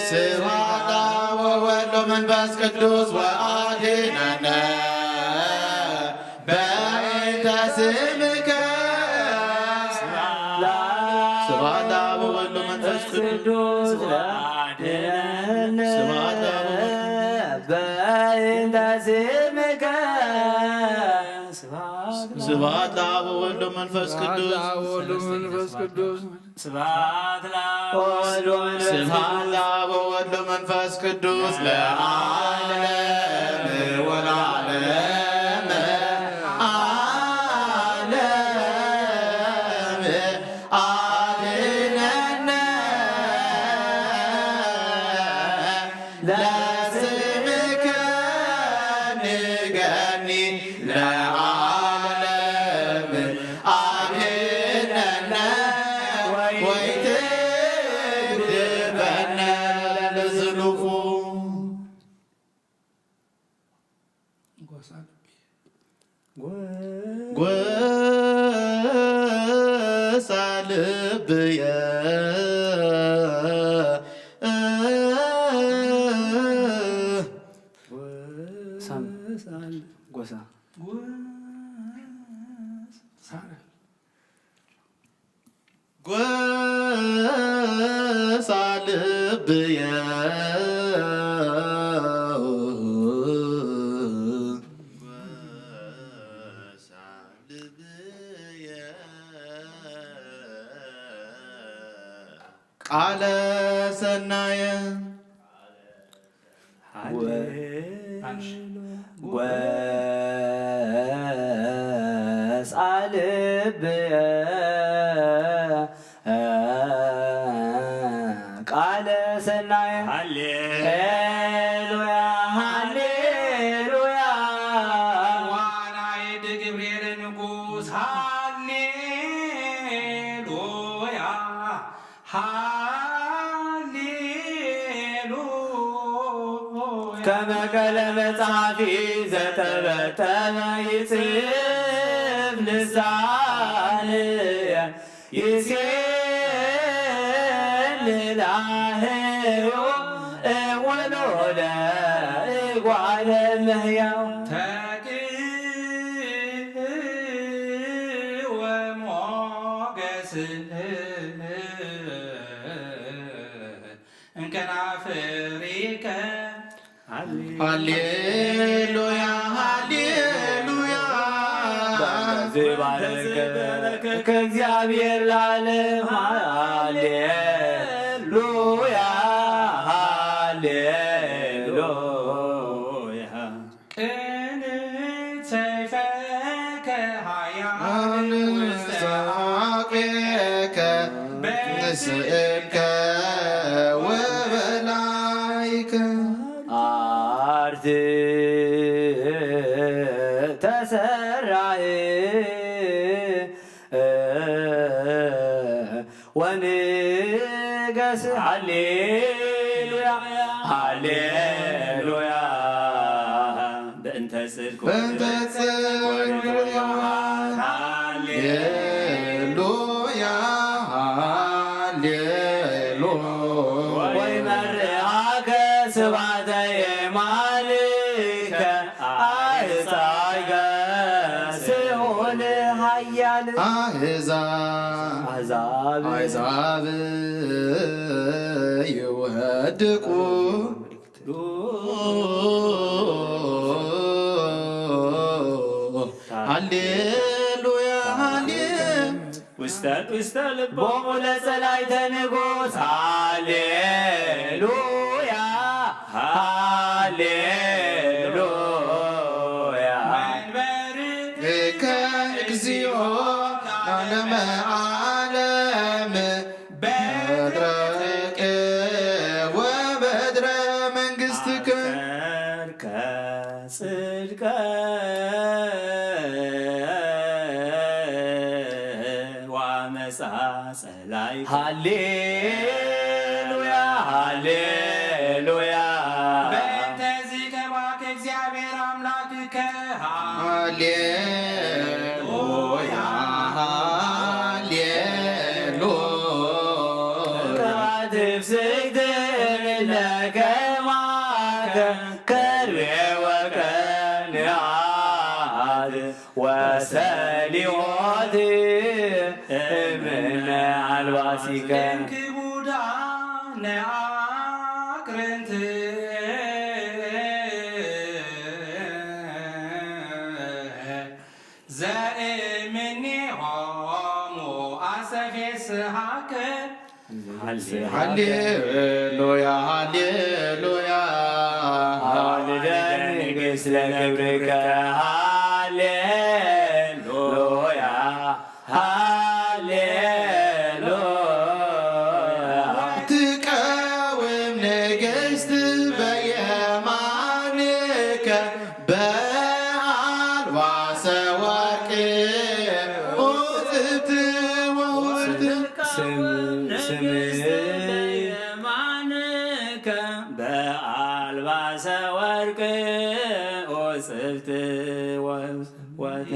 ስብሐት ለአብ ወወልድ ወመንፈስ ቅዱስ ወአድነነ በእንተ ስምከ። ስብሐት ለአብ ወወልድ ወመንፈስ ቅዱስ ወአድነነ ስብሐት ለአብ ወወልድ በእንተ ስምከ። ስብሐት ለአብ ወወልድ ወመንፈስ ቅዱስ። ስብሐት ለአብ ወወልድ ወመንፈስ ቅዱስ ለዓለም ወለዓለመ ዓለም። አድነነ ለስምከ ንገኒ ለዓለም። አድነነ ወይትግድፈነ ለዝሉፉ። ጎሳ ልብየ ሳም ጎሳ ጎሳ ልብየ ቃለ ሰናየ ጎሳ ልብየ ቃለ ሰናየ ሃሌሉያ ሃሌሉያ። ዋናይድ ገብርኤል ንጉስ ሃሌሉያ ሃሌሉያ። ከመ ቀለመ ጸሓፊ ዘተበተበ ይጽሕፍ ልሳንየ ይሴብሖ ለእግዚኦ እወሎ ለእጓለ እመሕያው። ተክእ ወሞገስ እምከናፍሪከ። ሃሌሉያ ሃሌሉያ። በእንተ ይባረክ ከእግዚአብሔር ለዓለም። ሃሌሉያ፣ ሃሌሉያ። ቅንት ሰይፈከ ኃያል ውስተ አቅቤከ ንስእልከ ወበላይከ። አርት ተሰራህ ወንገስ። ሃሌሉያ፣ ሃሌሉያ። በእንተ ጽድቅ በእንተ ጽድቅ ወልዋሃት። ሃሌሉያ፣ ሃሌሉያ። ወይመርሃከ ስብሐተ የማንከ አሕጻይከ ሲኦል ኃያል። አሕዛብ አሕዛብ አሕዛብ ይወድቁ። ሃሌሉያ፣ ሃሌ ውስተ ውስተ ልቦሙ ለጸላይተ ንጉሥ። ሃሌሉያ፣ ሃሌሉያ። መንበርከ እግዚኦ ለዓለመ ዓለም። በትረ ጽድቅ ወበትረ መንግሥትከ። አፍቀርከ ጽድቀ ወአመፃ ጸላይከ። ሃሌሉያ፣ ሃሌሉያ። በእንተዚ ከማከ እግዚአብሔር አምላክከ። ሃሌሉያ፣ ሃሌሉያ። ቅባት ፍስሕት እምነ ከማከ ከርቤ ወቀንያት ወሰሊሆት እምነ አልባሲከ። ክቡዳ ነአቅርንት ዘእምኔሆሙ አሰፌስሃከ። ሃሌሉያ፣ ሃሌሉያ። አዋልደ ንግሥት ለክብርከ። ሃሌሉያ፣ ሃሌሉያ። ትቀውም ንግሥት በየማንከ በአልባሰ ወርቅ ኡጽብት ወወርቅ። ስም-፣ ስምህ በየማንከ በአልባሰ ወርቅ ኡጽብት ወ-፣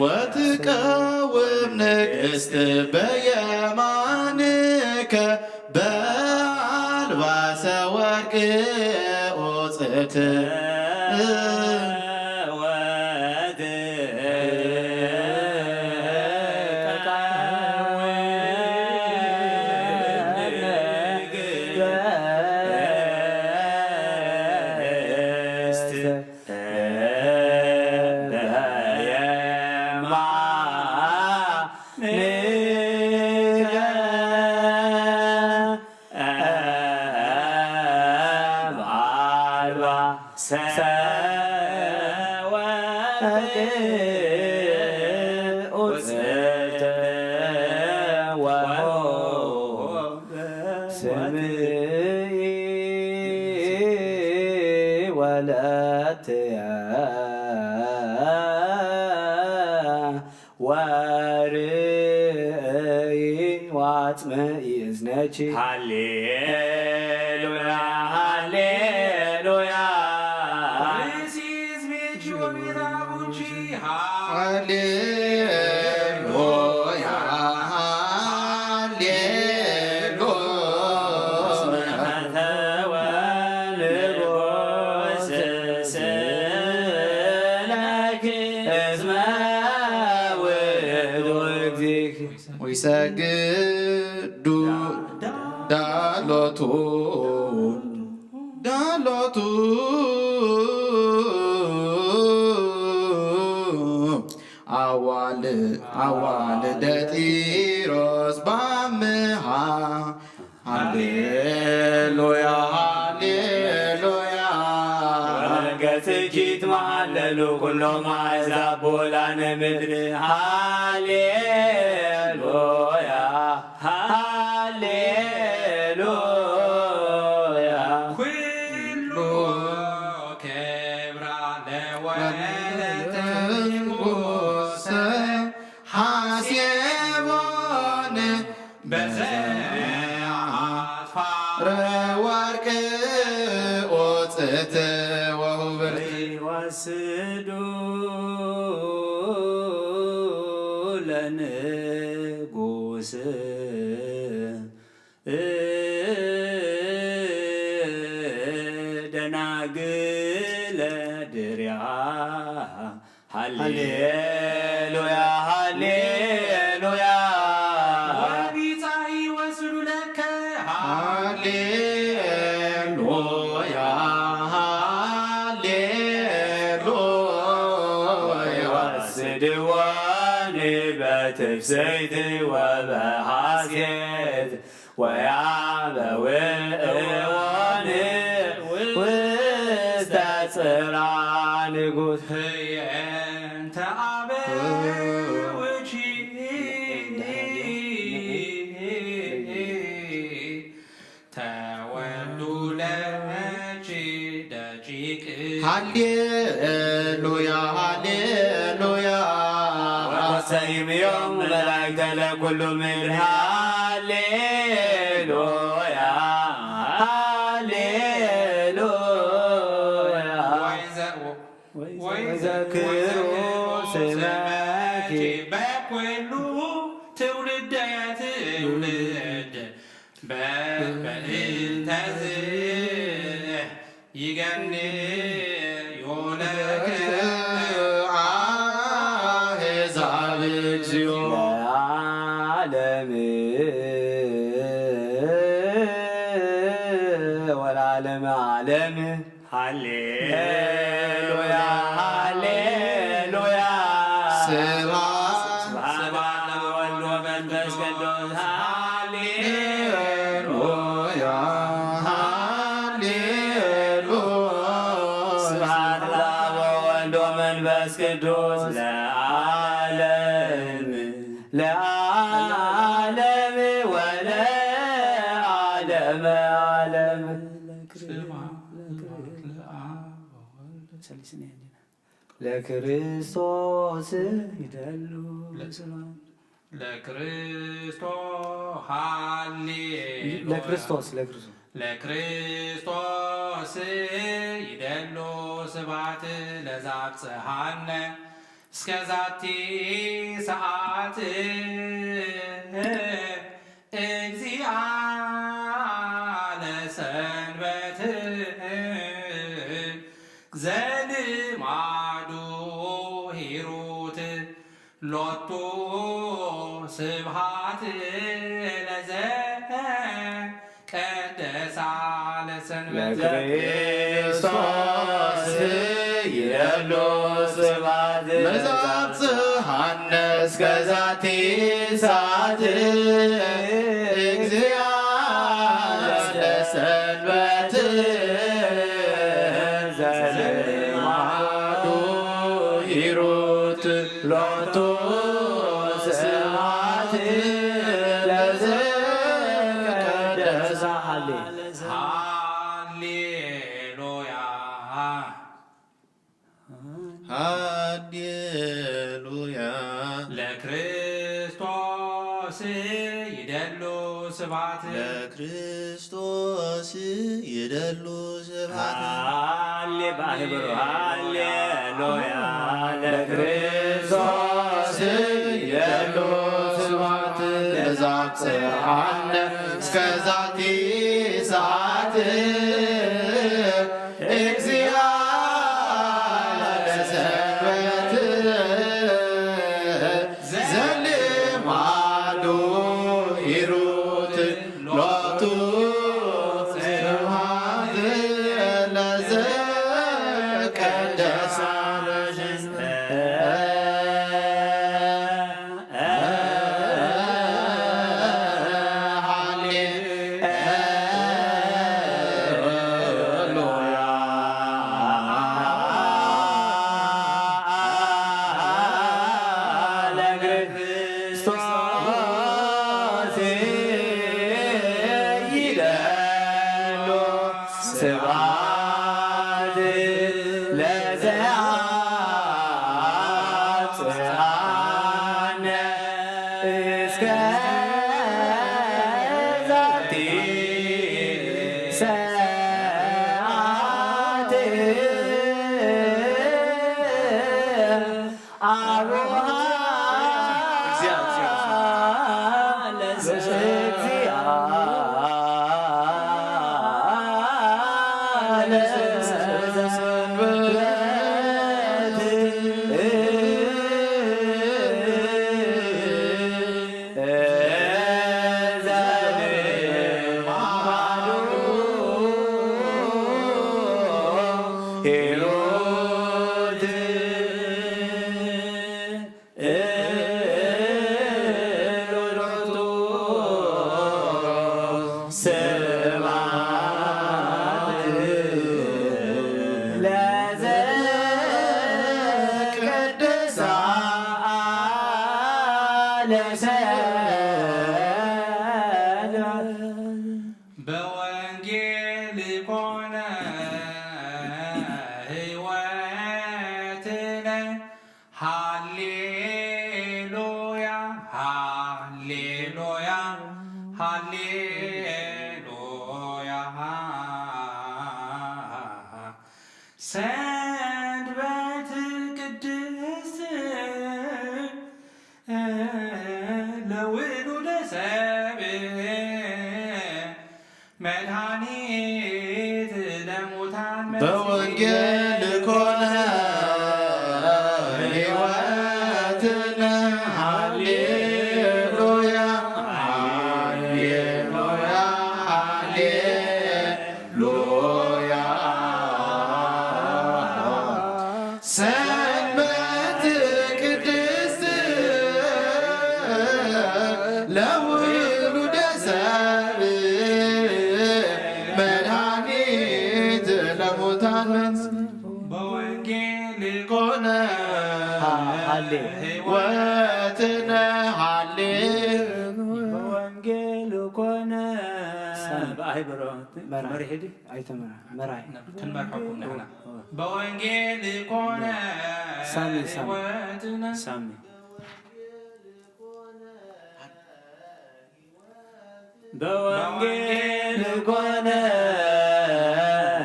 ወትቀውም ንግሥት በየማንከ በአልባሰ ወርቅ ኡጽብት። ስምዒ ወለትየ ወርእይ ዋጽምዒ እዝነኪ። ሃሌሉያ፣ ሃሌሉያ። ርእሲ እዝንኪ ወምዕራፉኪ። ሃሌሉያ፣ ሃሌሉያ። ወይሰግዱ ዳሎቱ ዳሎቱ አዋል ኣዋልደ ጢሮስ ባምሃ። ሃሌሉያ፣ ሃሌሉያ። ወገጽኪ ይትመሃለሉ ኩሎም ኣሕዛብ ቦላነ ምድሪ። ሃሌሉያ፣ ሃሌሉያ። ኩሉ ክብራ ለወለተ ንጉሰ ሓሴቦን በዘ ኣጽፋረ ወርቅ ኦጽት ወሁብርት። ወስዱ ለንጉስ ደናግለ ድሪያ። ሃሌሉያ፣ ሃሌሉያ። ወቢጻ ይወስዱ ለከ። ሃሌሉያ፣ ሃሌሉያ። ወስድወኒ በትፍስሕቲ ወበሐሴት ወያበውእዎን ውስተ ጽርዓ ንጉሥ። ህየንተ አበውኪ ተወልዱ ለኪ ደቂቅ። ሃሌሉያ፣ ሃሌሉያ። ወሰይምዮም መላእክተ ለኩሉ ምድር። ሃሌሉያ፣ ሃሌሉያ። ወይዘ-፣ ወይዘክሩ ስመኪ በኩሉ ትውልደ ትውልድ። በ-፣ በእንተዝ ይገንዩ ለከ አሕዛብ እግዚኦ። ለዓለም ወለዓለመ ዓለም። ሃሌሉያ፣ ሃሌሉያ። ስብሐት ስብሐት ለወልድ ወመንፈስ ቅዱስ። ሃሌሉያ፣ ሃሌሉያ። ስብሐት ለአብ ወወልድ ወመንፈስ ቅዱስ ለዓለም፣ ለዓለም ወለዓለመ ዓለም። ስብሐት ለአብ ወወልድ ለክርስቶስ ይደሉ ስብሐት። ለክርስቶ-፣ ሃሌሉያ። ለክርስቶስ፣ ለክርስቶስ። ለክርስቶስ ይደሉ ስብሐት ለዛብጽሐነ እስከ ዛቲ ሰዓት። እግዚአ ለሰንበት ዘልማዱ ሂሩት ሎቱ ስብሐት ለዘ ቀደሳ ለሰንበት። ለክርስቶስ ይደሉ ስብሐት። መዛብጽሐነ እስከ ዛቲ ሰዓት እግዚአ ለሰንበት ዘልማዱ ሂሩት ሎቱ ስብሐት ለዘቀደሳ። ሃሌ-፣ ሃሌሉያ። ሃሌሉያ። ለክርስቶስ ይደሉ ስብሐት። ለክርስቶስ ይደሉ ስብሐት። ሃሌ-፣ በዓል በሉ። ሃሌሉያ። ለክርስቶስ ይደሉ ስብሐት። ለዛብጽሐነ እስከ ዛቲ ሰዓት እግዚአ ለሰንበት ዘልማዱ ሂሩት ሎቱ ስብሐት ለዘቀደሳ ለሰንበት። ሰዓት አቡሃ እግዚአ፣ እግዚአ፣ እግዚአ። ለዘ-፣ እግዚአ ለዘ-፣ በወንጌል ኮነ ሕይወትነ። ሃሌሉያ፣ ሃሌሉያ፣ ሃሌሉያ። ሰንበት ቅድስት ለውሉደ ሰብ መድኃኒት ለሙታን በወንጌል ኮነ ሕይወትነ። ሃሌሉያ፣ ሃሌሉያ፣ ሃሌሉያ። ሰንበት ቅድስት ለውሉደ ሰብ መድኃኒት ለሙታን በወንጌል ኮነ ሃሌ ሕይወትነ። ሃሌ በወንጌል ኮነ ሳሚ። ብኣይ ብሮ መራሒ። መሪሒ ድዩ? ኣይተመራ-፣ መራሒ። ክንመርሐኩም ንሕና። በወንጌል ኮነ ሳሚ፣ ሳሚ። ሕይወትነ። ሳሚ። በወንጌል ኮነ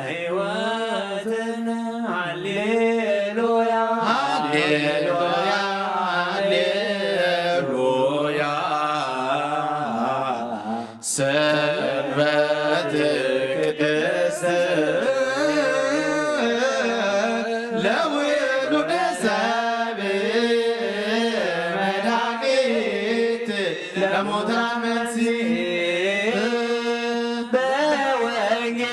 ሕይወትን። ሃሌሉያ፣ ሃሌሉያ፣ ሃሌሉያ። ሰንበት ቅድስት ለውሉደ ሰብ መድኃኒት ለሙታን መንሥኤ በወንጌል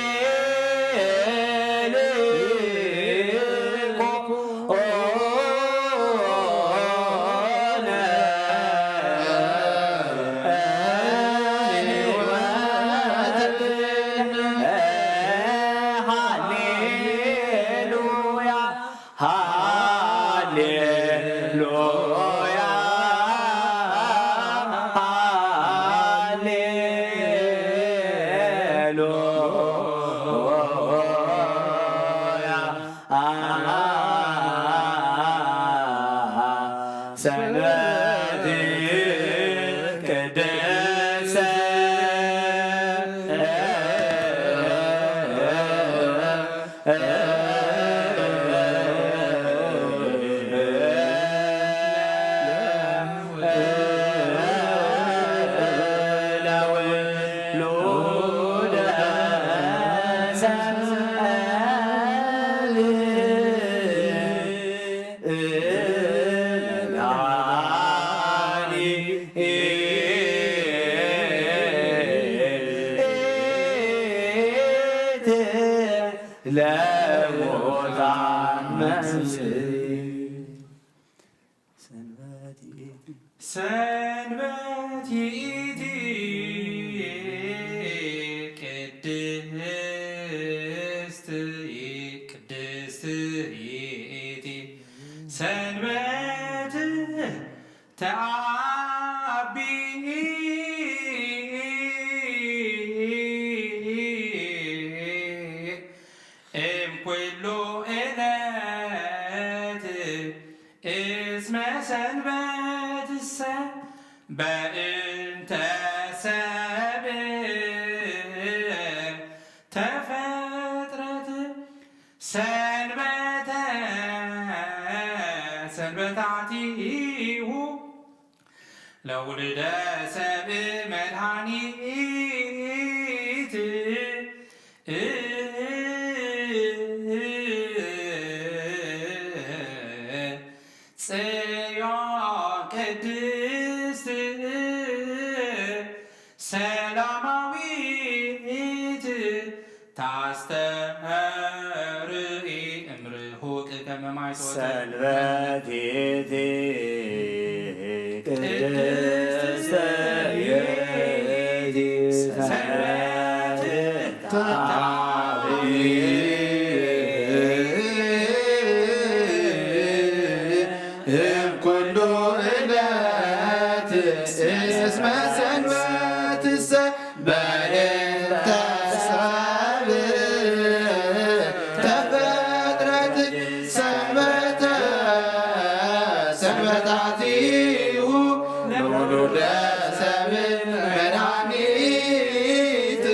ሃሌሉያ፣ ሃሌሉያ። ሰንበት ቅድስት ለሙታን መንሥእ። ሰንበት ይእቲ፣ ሰንበት ይእቲ ቅድስት፣ ቅድስት ይእቲ ሰንበት ተዓቢ እም ኩሉ ዕለት እስመ ሰንበትሰ በእንተ ሰብ በታቲሁ ለውሉደ ሰብ መድኃኒት ጽዮን ቅድስት ሰላማዊት ታስተርኢ እምርሁቅ ከመ ማይ ሰንበት ይእቲ ቅድስት ይእቲ ሰንበት ታዊ እምኩሉ ዕለት እስመ ሰንበትሰ በእንተ ሰብ ተፈጥረት ሰንበተ ሰንበታቲሁ ለውሉደ ሰብ መድኃኒት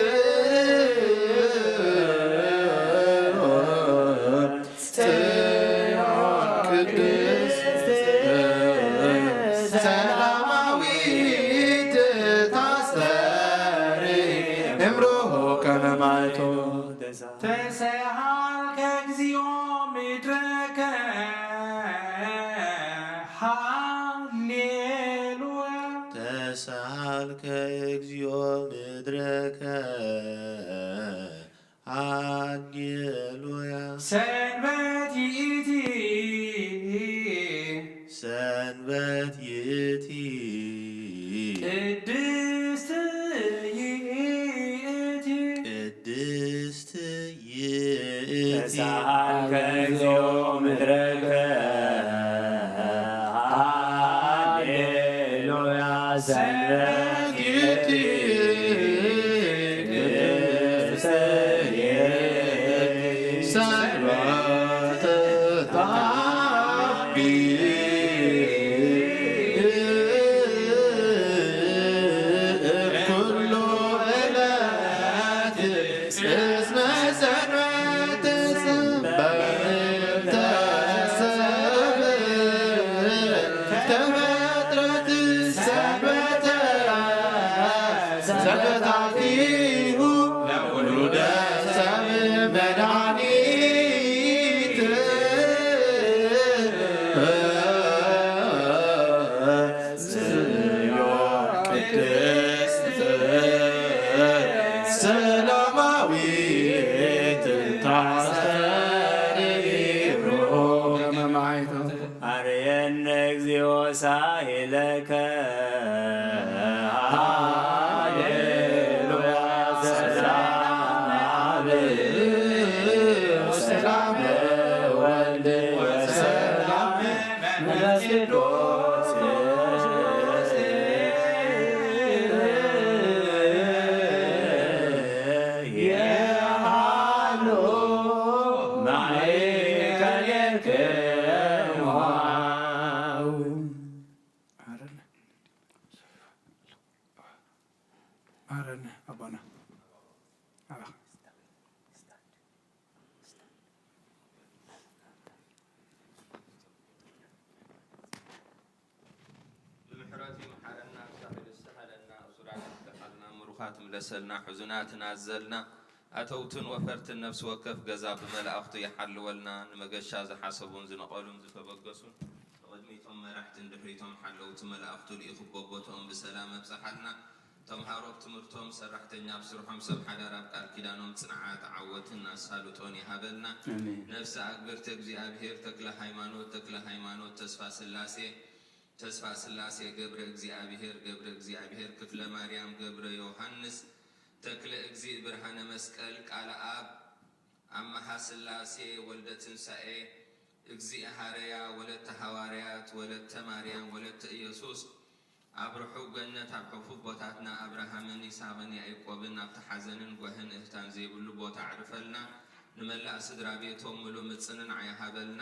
ጽዮን ቅድስት ሰላማዊት ታስተሪ እምሮሆ ከመ ማይቶ ተሰሃልከ እግዚኦ ምድረከ ሃሌሉያ ተሰሃልከ እግዚኦ ምድረከ ሃሌሉያ ሰንበት ይእቲ ሰንበት ይእቲ ቅድስት ይእቲ ቅድስት ይእቲ ተሰሃልከ እግዚኦ ምድረከ ሃሌሉያ ሰንበት ይእቲ ቅድስት ይእቲ ሰንበት ታቢ ኩሉ ዕለት እስመ ሰንበት በእንተ ሰብ ተፈጥረት ሰንበተ ሰንበታቲሁ ለውሉደ ሰብ መድኃኒት ጽዮን ቅድስት ሰላማዊት ታስተሪ ሮመ ማይቶ አርየነ እግዚኦ ሳይለከ ሃሌሉያ ሰላም አብ ወሰላም ወልድ ወሰላም መንፈስ ቅዱስ የሃሉ ማእከሌክሙ። መሃረነ አባና። ብምሕረቱ ይምሓረና፣ ብሳህሉ ይሰሃለና፣ እሱራት ይፍተሓልና፣ ምሩኻት ይምለሰልና፣ ሕዙናት ይናዘዘልና፣ ኣተውትን ወፈርትን ነፍሲ ወከፍ ገዛ ብመላእኽቱ ይሓልወልና፣ ንመገሻ ዝሓሰቡን ዝነቐሉን ዝተበገሱን ብቕድሚቶም መራሕትን ድሕሪቶም ሓለውቲ መላእኽቱ ልኢኹ በቦትኦም ብሰላም ኣብጽሓልና። ተምሃሮ ኣብ ትምህርቶም፣ ሰራሕተኛ ኣብ ስርሖም፣ ሰብ ሓዳር ኣብ ቃል ኪዳኖም ጽንዓት፣ ዓወትን ኣሳልጦን ይሃበልና። ኣሜን። ነፍሲ ኣግብርቲ እግዚኣብሔር ተክለ ሃይማኖት፣ ተክለ ሃይማኖት ተስፋ ስላሴ፣ ተስፋ ስላሴ ገብረ እግዚኣብሔር፣ ገብረ እግዚኣብሔር ክፍለ ማርያም፣ ገብረ ዮሃንስ፣ ተክለ እግዚእ ብርሃነ መስቀል፣ ቃለ ኣብ ኣመሃ ስላሴ ወልደ ትንሳኤ፣ እግዚእ ሃረያ፣ ወለተ ሃዋርያት፣ ወለተ ማርያም፣ ወለተ ኢየሱስ፣ ኣብ ርሑቕ ገነት ኣብ ሕፉፍ ቦታትና ኣብርሃምን ይስሐቕን ያዕቆብን ኣብቲ ሓዘንን ጓህን እህታን ዘይብሉ ቦታ ኣዕርፈልና። ንመላእ ስድራ ቤቶም ምሉእ ምጽንናዕ ይሃበልና።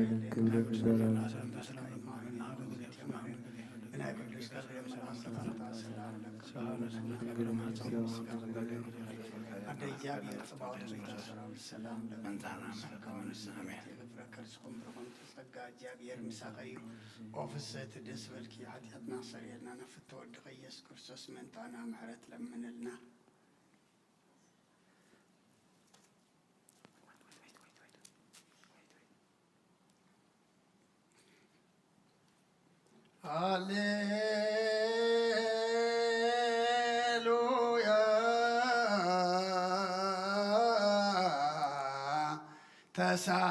ኃይልን ክብርን ምስጋናን ጸጋ እግዚኣብሔር ምሳኸ እዩ። ኦ ፍስሕቲ ደስ በልኪ፣ ሓጢኣትና ኣስተሰርየልና፣ ናብ ፍትወድኸ ኢየሱስ ክርስቶስ ምእንታና ምሕረት ለምንልና። ሃሌሉያ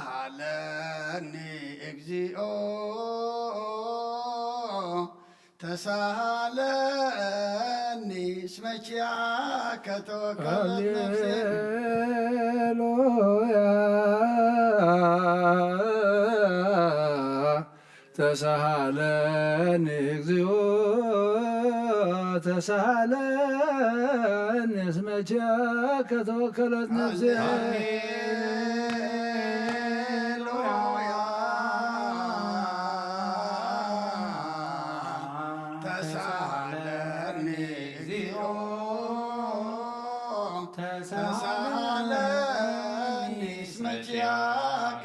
ተሳሃለኒ እግዚኦ ተሳሃለኒ እስመ ኪያከ ተወከለት ነፍሴ። ሃሌሉያ ተሳሃለኒ እግዚኦ ተሳሃለኒ እስመ ኪያከ ተወከለት ነፍሴ። ሃሌሉያ ተሳሃለኒ እግዚኦ ተሳሃለኒ እስመ ኪያከ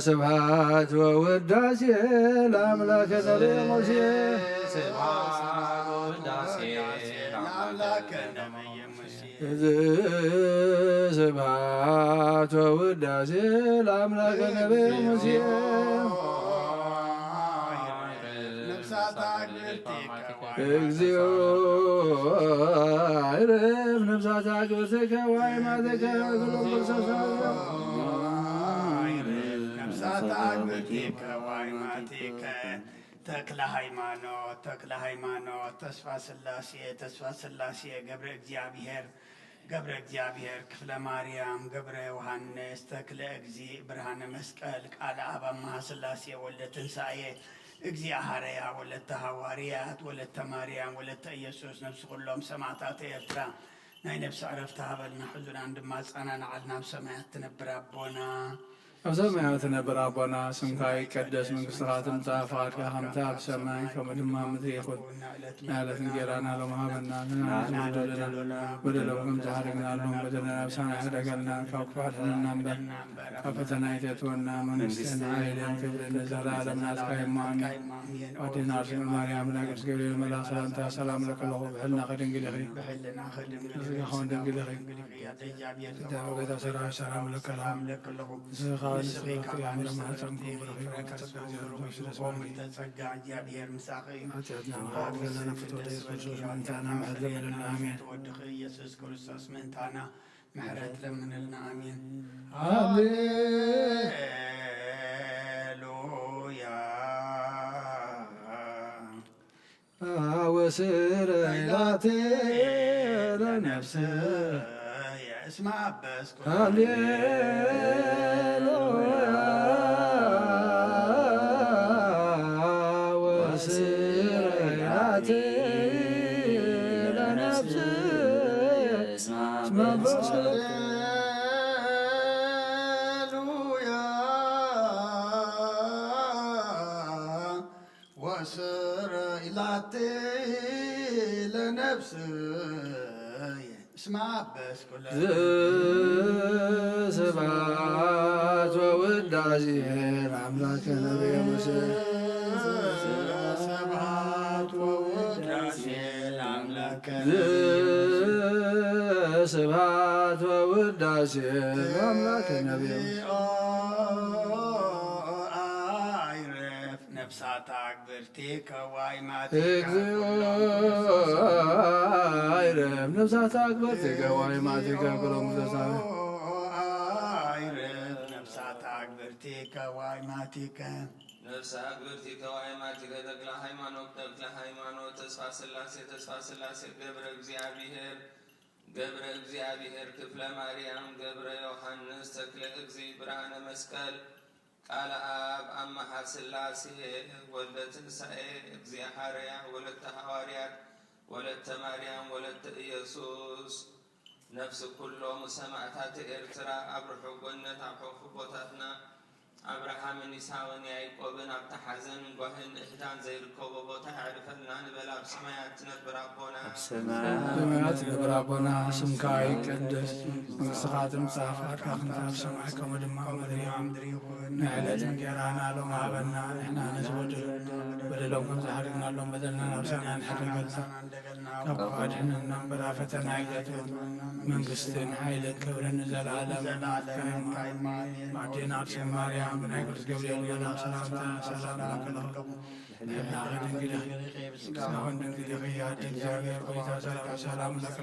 ስብሐት ወውዳሴ ለአምላከ ነቢየ ሙሴ። ስብሐት ወውዳሴ ለአምላከ ነቢየ ሙሴ። ስብሐት ወውዳሴ ለአምላከ ነቢየ ሙሴ። ነፍሳት አግብርቲከ እግዚኦ አይረፍ ነፍሳት አግብርቲከ ወአይማቲከ። ነፍሳት አግብርቲከ ወአይማቲከ። ተክለ ሃይማኖት ተክለ ሃይማኖት ተስፋ ስላሴ ተስፋ ስላሴ ገብረ እግዚኣብሔር ገብረ እግዚኣብሔር ክፍለ ማርያም ገብረ ዮሃንስ ተክለ እግዚእ ብርሃነ መስቀል ቃለ ኣብ ኣምሃ ስላሴ ወልደ ትንሳኤ እግዚእ ሃረያ ወለተ ሃዋርያት ወለተ ማርያም ወለተ ኢየሱስ ነብሲ ኩሎም ሰማእታት ኤርትራ ናይ ነብሲ ዕረፍቲ ሃበልና ሕዙናን ድማ ኣጻናንዓልና ኣብ ሰማያት ትነብር ኣቦና ኣብ ሰማያት ትነብር ኣቦና፣ ስምካ ይቀደስ፣ መንግስትኻ ትምጻእ፣ ፍቓድካ ከምቲ ኣብ ሰማይ ከምኡ ድማ ኣብ ምድሪ ይኹን። ናይ ዕለት እንጌራና ሎም ሃበና፣ ንሕና ንበደለና በደሎም ከም ዝሓደግናሎም በደልና ኣሳና ኣይሕደገልና፣ ካብ ክፉእ ኣድሕነና እምበር፣ ካብ ፈተና ኣይተእትወና፣ መንግስትን ሓይልን ክብርን ንዘለኣለም ናትካ እዩ። ኣዴና ኣርሴማ ማርያም፣ ብናይ ቅዱስ ገብርኤል መልኣኽ ሰላምታ ሰላም እለኪ ኣለኹ፣ ብሕልናኺ ድንግል ኢኺ፣ ብስጋኺ እውን ድንግል ኢኺ። ዳዊት ጌታ ሰራዊት ሰላም እለኪ ኣለኹ። ንስኺ ካብ ኣንስቲ ተባረኽቲ ኢኺ፣ ፍረ ከርሥኺ ብሩኽ እዩ። ጸጋ እግዚኣብሔር ምሳኺ እዩ። ሓጢኣትና ምሕረት ገለነ ፍትወተ ኢየሱስ ክርስቶስ ምእንታና ምሕረት ለምንልና። ኣሜን። ተወድኺ ኢየሱስ ክርስቶስ ምእንታና ምሕረት ለምንልና። ኣሜን። ሃሌሉያ ወስረይ ላቲ ለነፍስየ እስመ አበስኩ። ሃሌሉያ ወስረይ ላቲ ለነፍስየ እስመ አበስኩ። ሃሌሉያ ወስረይ ላቲ ለነፍስየ እስመ አበስኩ። ስብሐት ወውዳሴ ለአምላክ ነቢየ ሙሴ። ስብሐት ወውዳሴ ለአምላክ ስብሐት ወውዳሴ ለአምላክ ነቢየ ሙሴ። አይረፍ ነፍሳት አግብርቲከ ወአይማቲከ እግዚኦ ኩሎም አይረፍ ነፍሳት አግብርቲከ ወአይማቲከ ኩሎም ቅዱሳን። አይረፍ ነፍሳት አግብርቲከ ወአይማቲከ። ነፍሰ ኣግብርቲከ ዋይማቲከ ተክለ ሃይማኖት ተክለ ሃይማኖት ተስፋ ስላሴ ተስፋ ስላሴ ገብረ እግዚኣብሔር ገብረ እግዚኣብሔር ክፍለ ማርያም ገብረ ዮሃንስ ተክለ እግዚ ብርሃነ መስቀል ቃለ ኣብ ኣመሃ ስላሴ ወልደ ትንሳኤ እግዚ ሓረያ ወለተ ሃዋርያት ወለተ ማርያም ወለተ ኢየሱስ ነፍሲ ኩሎም ሰማእታት ኤርትራ ኣብ ርሑቕ ጎነት ኣብ ሕቑፍ ቦታትና ኣብርሃምን ይስሐቅን ያዕቆብን ኣብቲ ሓዘንን ጓህን እህታን ዘይርከቦ ቦታ የዕርፈልና ንበል ኣብ ሰማያት ትነብር ኣቦና። ኣብ ሰማያት ትነብር ኣቦና፣ ስምካ ይቀደስ፣ መንግስትኻ ትምጻእ፣ ፍቓድካ ክንታ ኣብ ሰማይ ከምኡ ድማ ኣብ ምድሪ ይኹን። ናይ ዕለት እንጀራና ሎሚ ሃበና፣ ንሕና ነዚ በደሉ በደሎም ከም ዝሓደግናሎም በደልና ናብ ሰማይ ንሕደገልና፣ ካብ ክፉእ ኣድሕነና እምበር ኣብ ፈተና ኣይተእትወና። መንግስትን ሓይልን ክብርን ንዘለኣለም ናትካ እዩ። ኣዴና ኣክሱም ማርያም ብናይ ቅዱስ ገብርኤል መልኣክ ሰላምታ ሰላም እብለኪ ኣለኹ። ብሕልናኺ ድንግል ኢኺ፣ ብስጋኺ እውን ድንግል ኢኺ። ኣደ እግዚኣብሔር ሆይ ሰላም ሰላም እብለኪ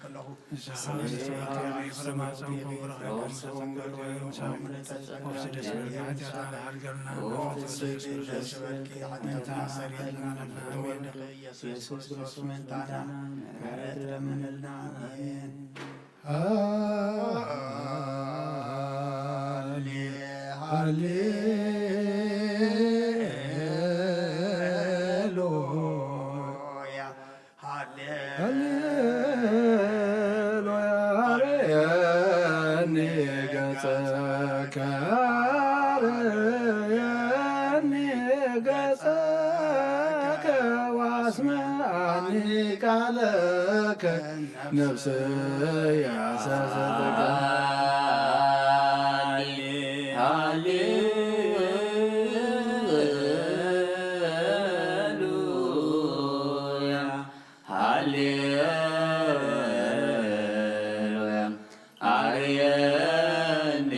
ኣለኹ። ንስኻ ቅድስቲ እያ፣ ፍረ ማህፀንኪ እውን ብሩኽ እዩ። እመ ብሩክ ፍሬ ከርሥኪ ወፍስሕ ደስ ይበልኪ። ኃጢአታችንን ይስረይ በልኪ፣ ኃጢአታችንን ይስረይ በልኪ። አሜን። ኢየሱስ ክርስቶስ ምሕረትና ምሕረት ለምንልና። አሜን። ሃሌ ሃሌሉያ። ሃሌሉያ። አርየኒ ገጸከ፣ አርየኒ ገጸከ፣ ወአስምዓኒ ቃለከ፣ ነፍስየ ሐሰሰትከ። ሃሌ ሃሌሉያ። ሃሌሉያ። አርየኒ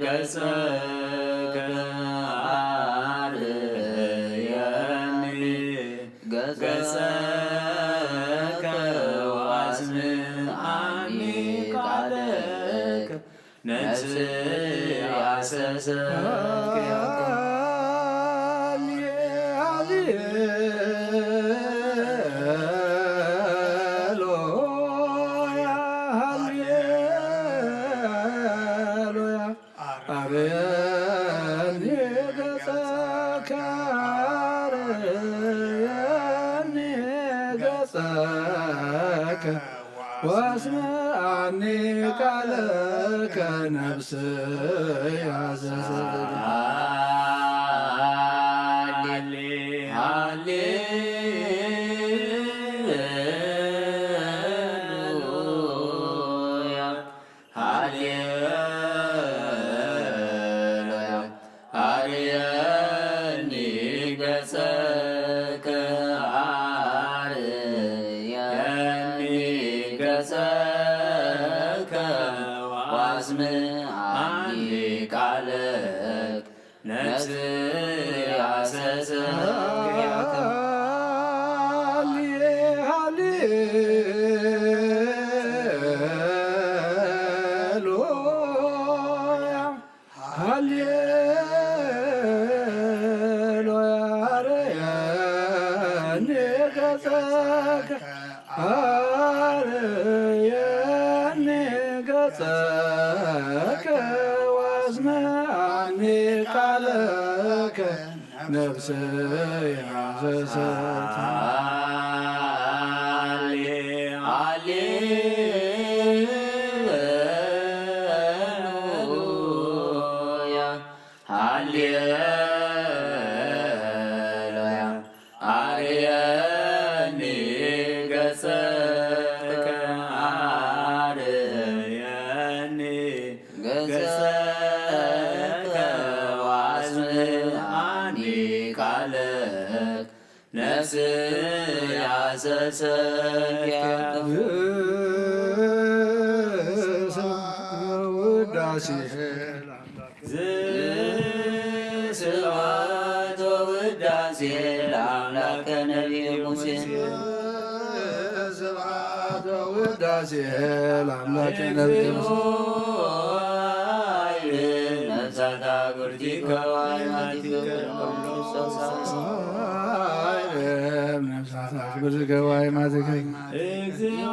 ገጸከ፣ አርየኒ ገጸከ፣ ወአስምዓኒ ቃለከ። ነፍስየ ሐሰሰትከ። ሃሌሉያ፣ ሃሌሉያ። አርየኒ ገጸከ፣ አርየኒ ገጸከ። ወአስምዓኒ ቃለከ ነፍስየ ሐሰሰትከ። ሃሌ ሃሌሉያ፣ ሃሌሉያ። አርየኒ ገጸከ፣ አርየኒ ገጸከ፣ ወአስምዓኒ ቃለከ፣ ነፍስየ ሐሰሰትከ። ሃሌ ሃሌሉያ። ሃሌሉያ፣ አርየኒ ገጸከ፣ አርየኒ ገጸከ፣ ወአስምዓኒ ቃለከ፣ ነፍስየ ሐሰሰትከ። ሃሌ ሃሌሉያ፣ ሃሌሉያ። አርየኒ ገጸከ፣ አርየኒ ገጸከ፣ ወአስምዓኒ ቃለከ፣ ነፍስየ ሐሰሰትከ። ውዳሴ ዘስብሐት ወውዳሴ ለአምላከ ነቢይ ሙሴ። ስብሐት ወውዳሴ ለአምላከ ነቢይ ሙሴ። ነፍሳት ርቲከ ዋይማቲከ ኩሎም ክርስቶስ ነፍሳት ክብርትከ ዋይማቲከ እግዚኦ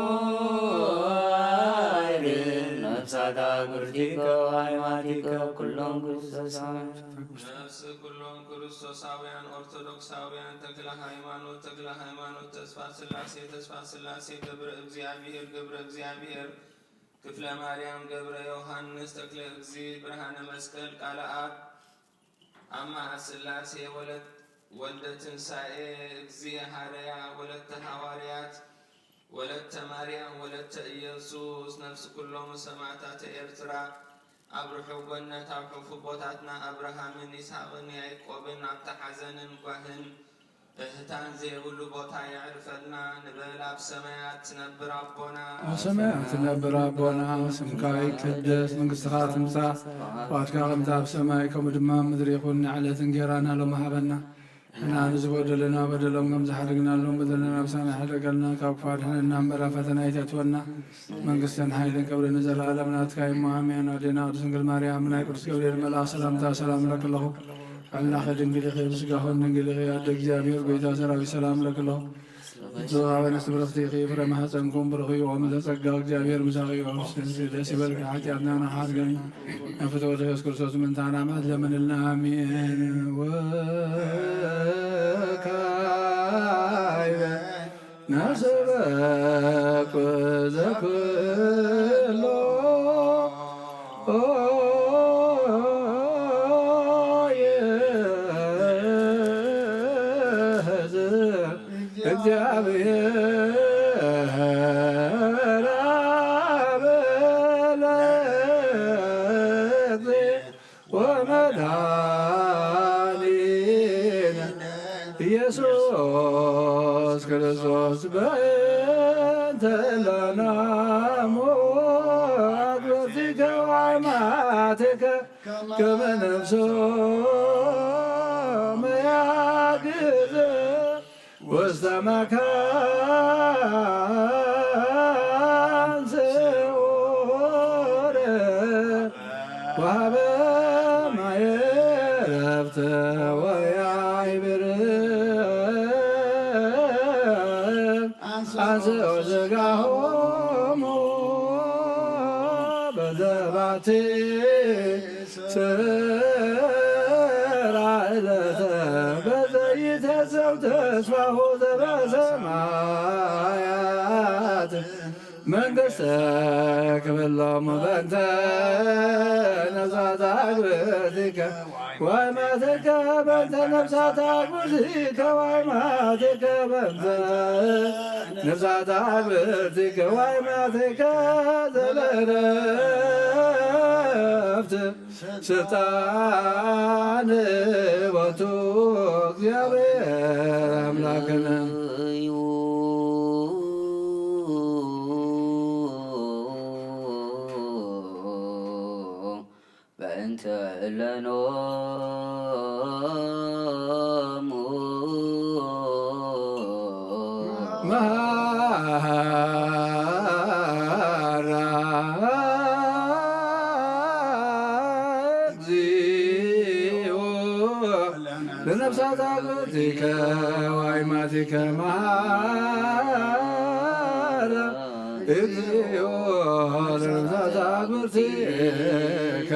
ነፍሳት ክብርቲከ ዋይማቲከ ኩሎም ክርስቶስ ነፍስ ኩሎም ክርስቶሳውያን ኦርቶዶክሳውያን ተክለ ሃይማኖት ተክለ ሃይማኖት ተስፋ ስላሴ ተስፋ ስላሴ ገብረ እግዚኣብሔር ገብረ እግዚኣብሔር ክፍለ ማርያም ገብረ ዮሃንስ ተክለ እግዚ ብርሃነ መስቀል ቃለ ኣብ ኣማ ስላሴ ወለት ወልደ ትንሳኤ እግዚ ሃረያ ወለተ ሃዋርያት ወለተ ማርያም ወለተ ኢየሱስ ነፍሲ ኩሎም ሰማዕታተ ኤርትራ ኣብ ርሑቕ ጎነት ኣብ ሕፉ ቦታትና ኣብርሃምን ይስሐቕን ያዕቆብን ኣብታ ሓዘንን ጓህን እህታን ዘይብሉ ቦታ የዕርፈልና ንበል። ኣብ ሰማያት ትነብር ኣቦና ኣብ ሰማያት ትነብር ኣቦና ስምካ ይቀደስ መንግስትኻ ትምጻእ ዋትካ ከምቲ ኣብ ሰማይ ከምኡ ድማ ምድሪ ይኹን ንዕለት እንጌራና ሎም ሃበና ሕና ንዝበደለና በደሎም ከም ዝሓደግናሎም በደለና ብሳና ሕደገልና ካብ ክፉ ኣድሕነና እምበር ኣብ ፈተና ኣይተእትወና መንግስትን ሓይልን ክብርን ንዘለኣለም ናትካ እሞ ኣሜን። ኣዴና ቅድስት ድንግል ማርያም ናይ ቅዱስ ገብርኤል መልኣኽ ሰላምታ ሰላም እለክለኹ ኣምላኸ ድንግል ኢኺ ብስጋኹን ድንግል ኢኺ ኣደ እግዚኣብሔር ጎይታ ሰራዊት ሰላም እለክለኹ። ብሩኽ ኣበ ንስቲ ብርኽቲ ኢኺ ፍረ ማህፀንኩም ብሩኽ እዩ። ኦም ዘጸጋ እግዚኣብሔር ምሳኺ እዩ። ደስ ይበልኪ ሓጢኣትና ንሓድገና ንፍትወት ኢየሱስ ክርስቶስ ምንታና ማለት ለምንልና ኣሜን። ወካይበ ነስበኩ ዘኩሎ የህዝብ እግዚአብሔር አብ ለእግዚእ ወመድኃኒነ ኢየሱስ ክርስቶስ በእንተ ለናሙ አግብርቲከ ወአማትከ ከመ ነፍሶ መያግዝ ውስተ መካን ስዑር ወሀበ ማየ ዕረፍት ወያዕብር አንስኦ ስጋሆሙ በዘባቲ ስራ ዕለተ በዘይትሕሰብ ተስፋሁ ዘበሰማያት መንግስተ ክብሎም በእንተ ነፍሳት አግብርቲከ ዋይማትከ በእንተ ነፍሳት አግብርቲከ ዋይማትከ በእንተ ነፍሳት አግብርቲከ ዋይማትከ ዘለረፍት ስልጣን ቦቱ እግዚአብሔር አምላክነ እዩ። በእንተ እለኖሙ መሃራ እግዚኦ ለነፍሳት አግብርቲከ ወአይማቲከ መሃራ እግዚኦ ለነፍሳት አግብርቲከ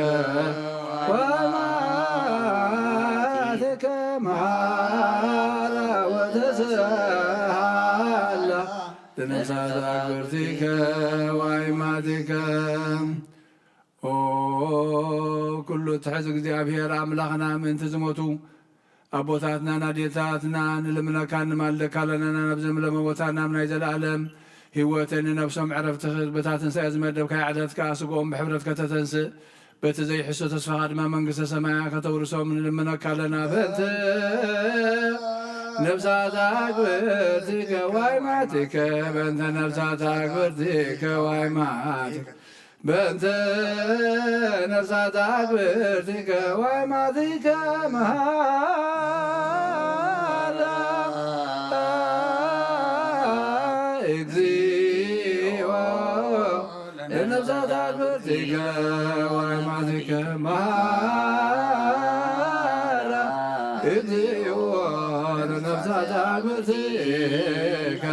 ወአይማቲከ መሃራ ወተስሃላ ለነፍሳት አግብርቲከ ወአይማቲከ። ኦ ኩሉ ትሕዝ እግዚኣብሔር ኣምላኽና ምእንቲ ዝሞቱ ኣቦታትና ናዴታትና ንልምነካ ንማልደካ ኣለና ናብ ዘምለመ ቦታ ናብ ናይ ዘለኣለም ህይወትን ንነብሶም ዕረፍቲ ክህብ በታ ትንሳኤ ዝመደብካያ ዕለት ከኣ ስግኦም ብሕብረት ከተተንስእ በቲ ዘይሕሶ ተስፋኻ ድማ መንግስተ ሰማያ ከተውርሶም ንልምነካ ኣለና። በእንተ ነፍሳት ኣግብርቲከ ዋይማቲከ በእንተ ነፍሳት ኣግብርቲከ ዋይማቲከ በእንተ ነፍሳት ኣግብርቲከ ዋይማቲከ መሃላ እግዚኦ ለነፍሳት ኣግብርቲከ ዋይማቲከ መሃላ ለነፍሳት አግብርቲከ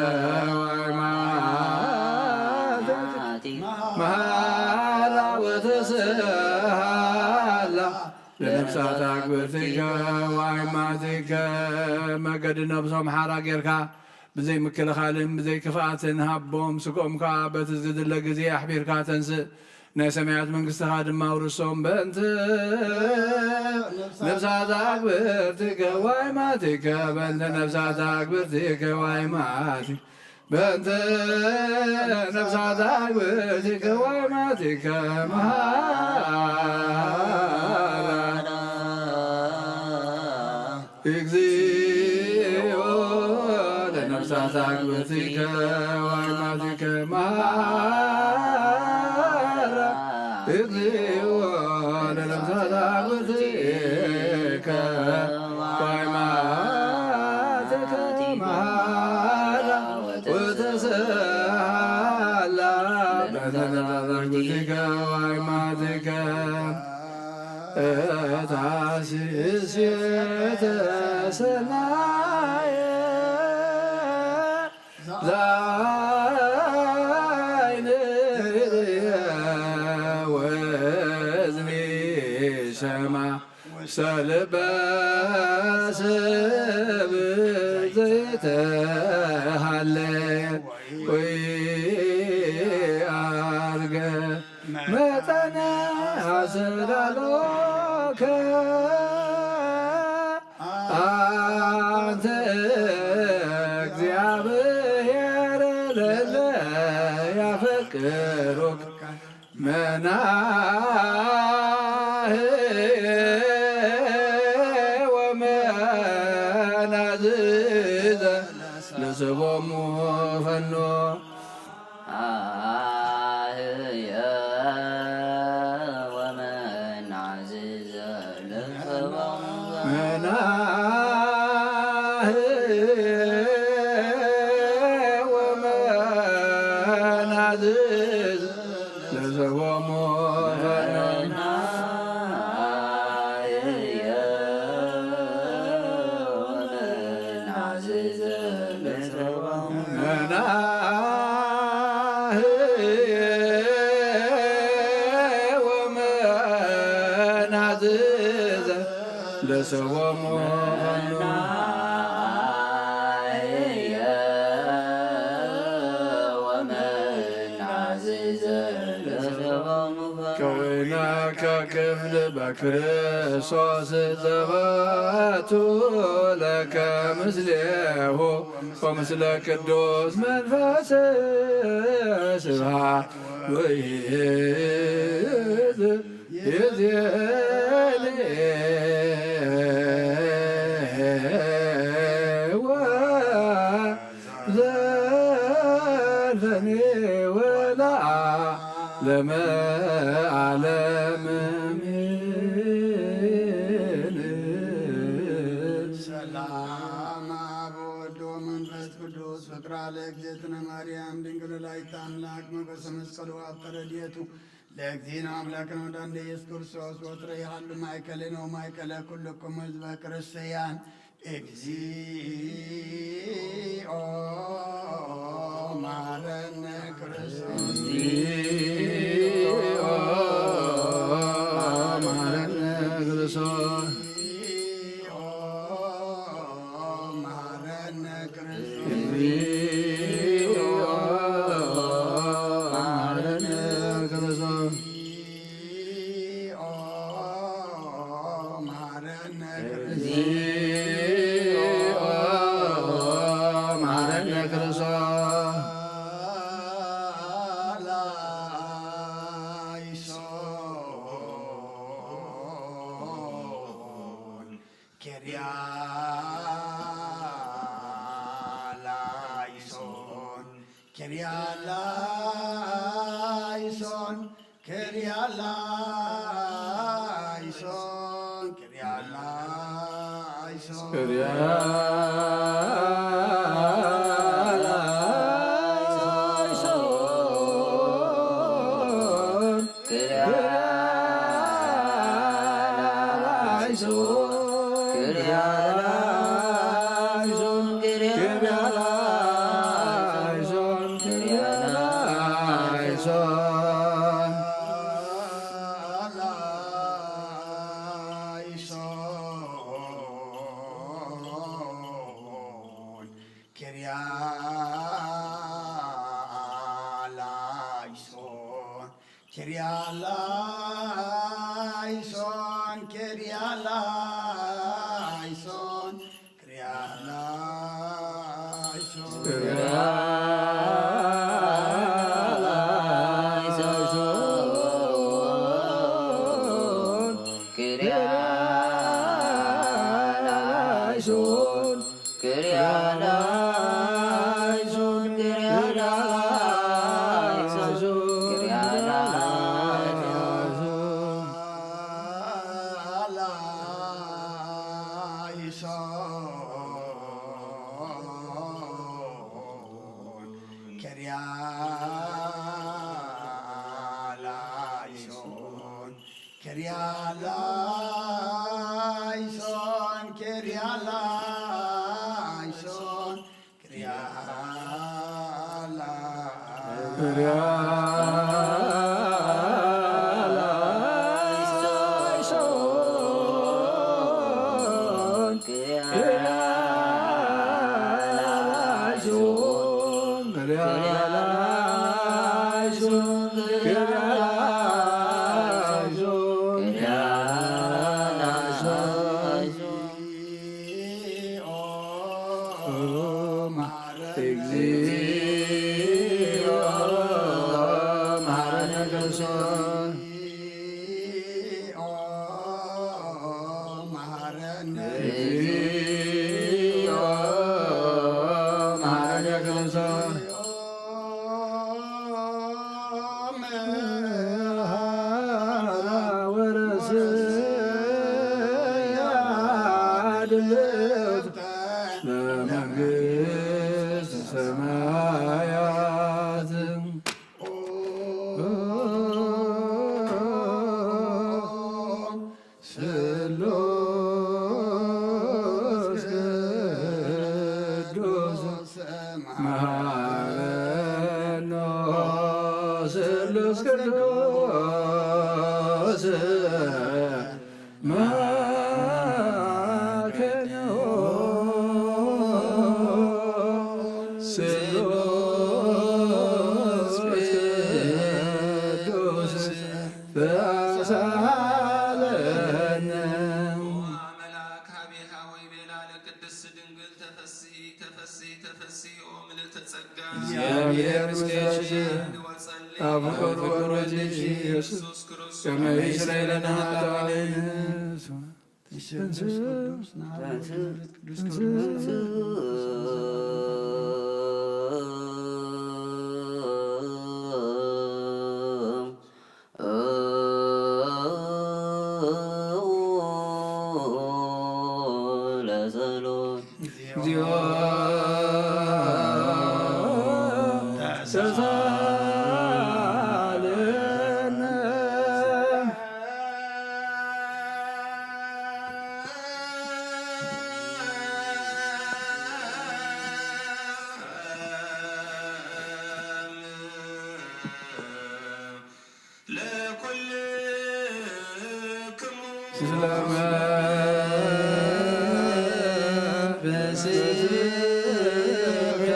ወአይማቲከ መሃራ ወተስሃላ። ለነፍሳት አግብርቲከ ወአይማቲከ። መገዲ ነብሶም ሓራ ጌርካ ብዘይ ምክልኻልን ብዘይ ክፍኣትን ሃቦም። ስግኦም ከኣ በቲ ዝድለ ግዜ ኣሕቢርካ ተንስእ። ናይ ሰማያት መንግስትኻ ድማ ኣውርሶም። በእንተ ነፍሳት አግብርቲከ ወአይማቲከ። በእንተ ነፍሳት አግብርቲከ ወአይማቲከ። በእንተ ነፍሳት አግብርቲከ ወአይማቲከ መሃራ። እግዚኦ ለነፍሳት አግብርቲከ ወአይማቲከ መሃራ። እግዚኦ ለነፍሳት አግብርቲከ ወአይማቲከ መሃራ ወተስሃላ። ለነፍሳት አግብርቲከ ወአይማቲከ እታ ስስየተ ሰናየ ዛይንየ ወእዝኒ ሰማ ውስተ ልበ ሰብ ዘይተሃለ ወይአርገ መጠነ አሰዳሎከ አንተ እግዚአብሔር ለለ ያፈቅሩከ መናህ ወመናዝዘ ለስቦሙ ፈኖ አህየ ወመናዝዘ ለስቦሙ መናህ ወመናዝዘ ለስቦሙ ፈኖ መናህ ወመናዝዘ ለሰቦሙ ፈኑ ከወይነ ከክፍል በክርስቶስ ዘበቱ ለከ ምስሌሁ ወምስለ ቅዱስ መንፈስ ስብሐት ወይዝ ይዜሌ ወዘልፈኔ ወለዓለመ ዓለም አሜን። ሰላም አብ ወወልድ ወመንፈስ ቅዱስ ፍቅራ ለእግዝእትነ ማርያም ድንግል ወላዲተ አምላክ መበሰ መስቀሉ አብጠረ ዲየቱ ለእግዚእነ አምላክነ ወዳንደ ኢየሱስ ክርስቶስ ወትረ ይሃሉ ማእከልነ ወማእከለ ኩልክሙ ህዝበ ክርስቲያን። እግዚኦ መሐረነ ክርስቶስ። እግዚኦ መሐረነ ክርስቶስ። መሐረነ ክርስቶስ። እግዚኦ መሐረነ ክርስቶስ። እግዚኦ መሐረነ ክርስቶስ። እግዚኦ መሐረነ ክርስቶስ። ላይሶን ኬርያ ላይሶን፣ ኬርያ ላይሶን፣ ኬርያ ላይሶን፣ ኬርያ ላይሶን። ኬርያ ላይሶን፣ ኬርያ ላይሶን፣ ኬርያ ኪርያላይሶን፣ ኪርያላይሶን፣ ኪርያላይሶን፣ ኪርያላይሶን። ኪርያላይሶን፣ ኪርያላይሶን፣ ኪርያላይሶን፣ ኪርያላ እግዚኦ መሐረነ ክርስቶስ። እግዚኦ መሐረነ ክርስቶስ። ለመንግስት ሰማያት። ስሉስ ቅዱስ መሐረኖ፣ ስሉስ ቅዱስ መሐረኖ፣ ስሉስ ቅዱስ ተሳለነ። መልአክ ሀቤሃ ወይ ቤላ ለቅድስት ድንግል ተፈስሒ፣ ተፈስሒ፣ ተፈስሒ ኦ ምልዕተ ጸጋ፣ እግዚአብሔር ምስሌኪ፣ ወጸሊ፣ አፍቅር ወልድኪ ኢየሱስ ክርስቶስ፣ ከመ ይስረይ ለነ ኃጣውኢነ። መንፈስ ቅዱስ ናሁ መንፈስ ቅዱስ ለጸሎት። እግዚኦ ተሳለነ። ለኩልክሙ ስለመንፈስከ።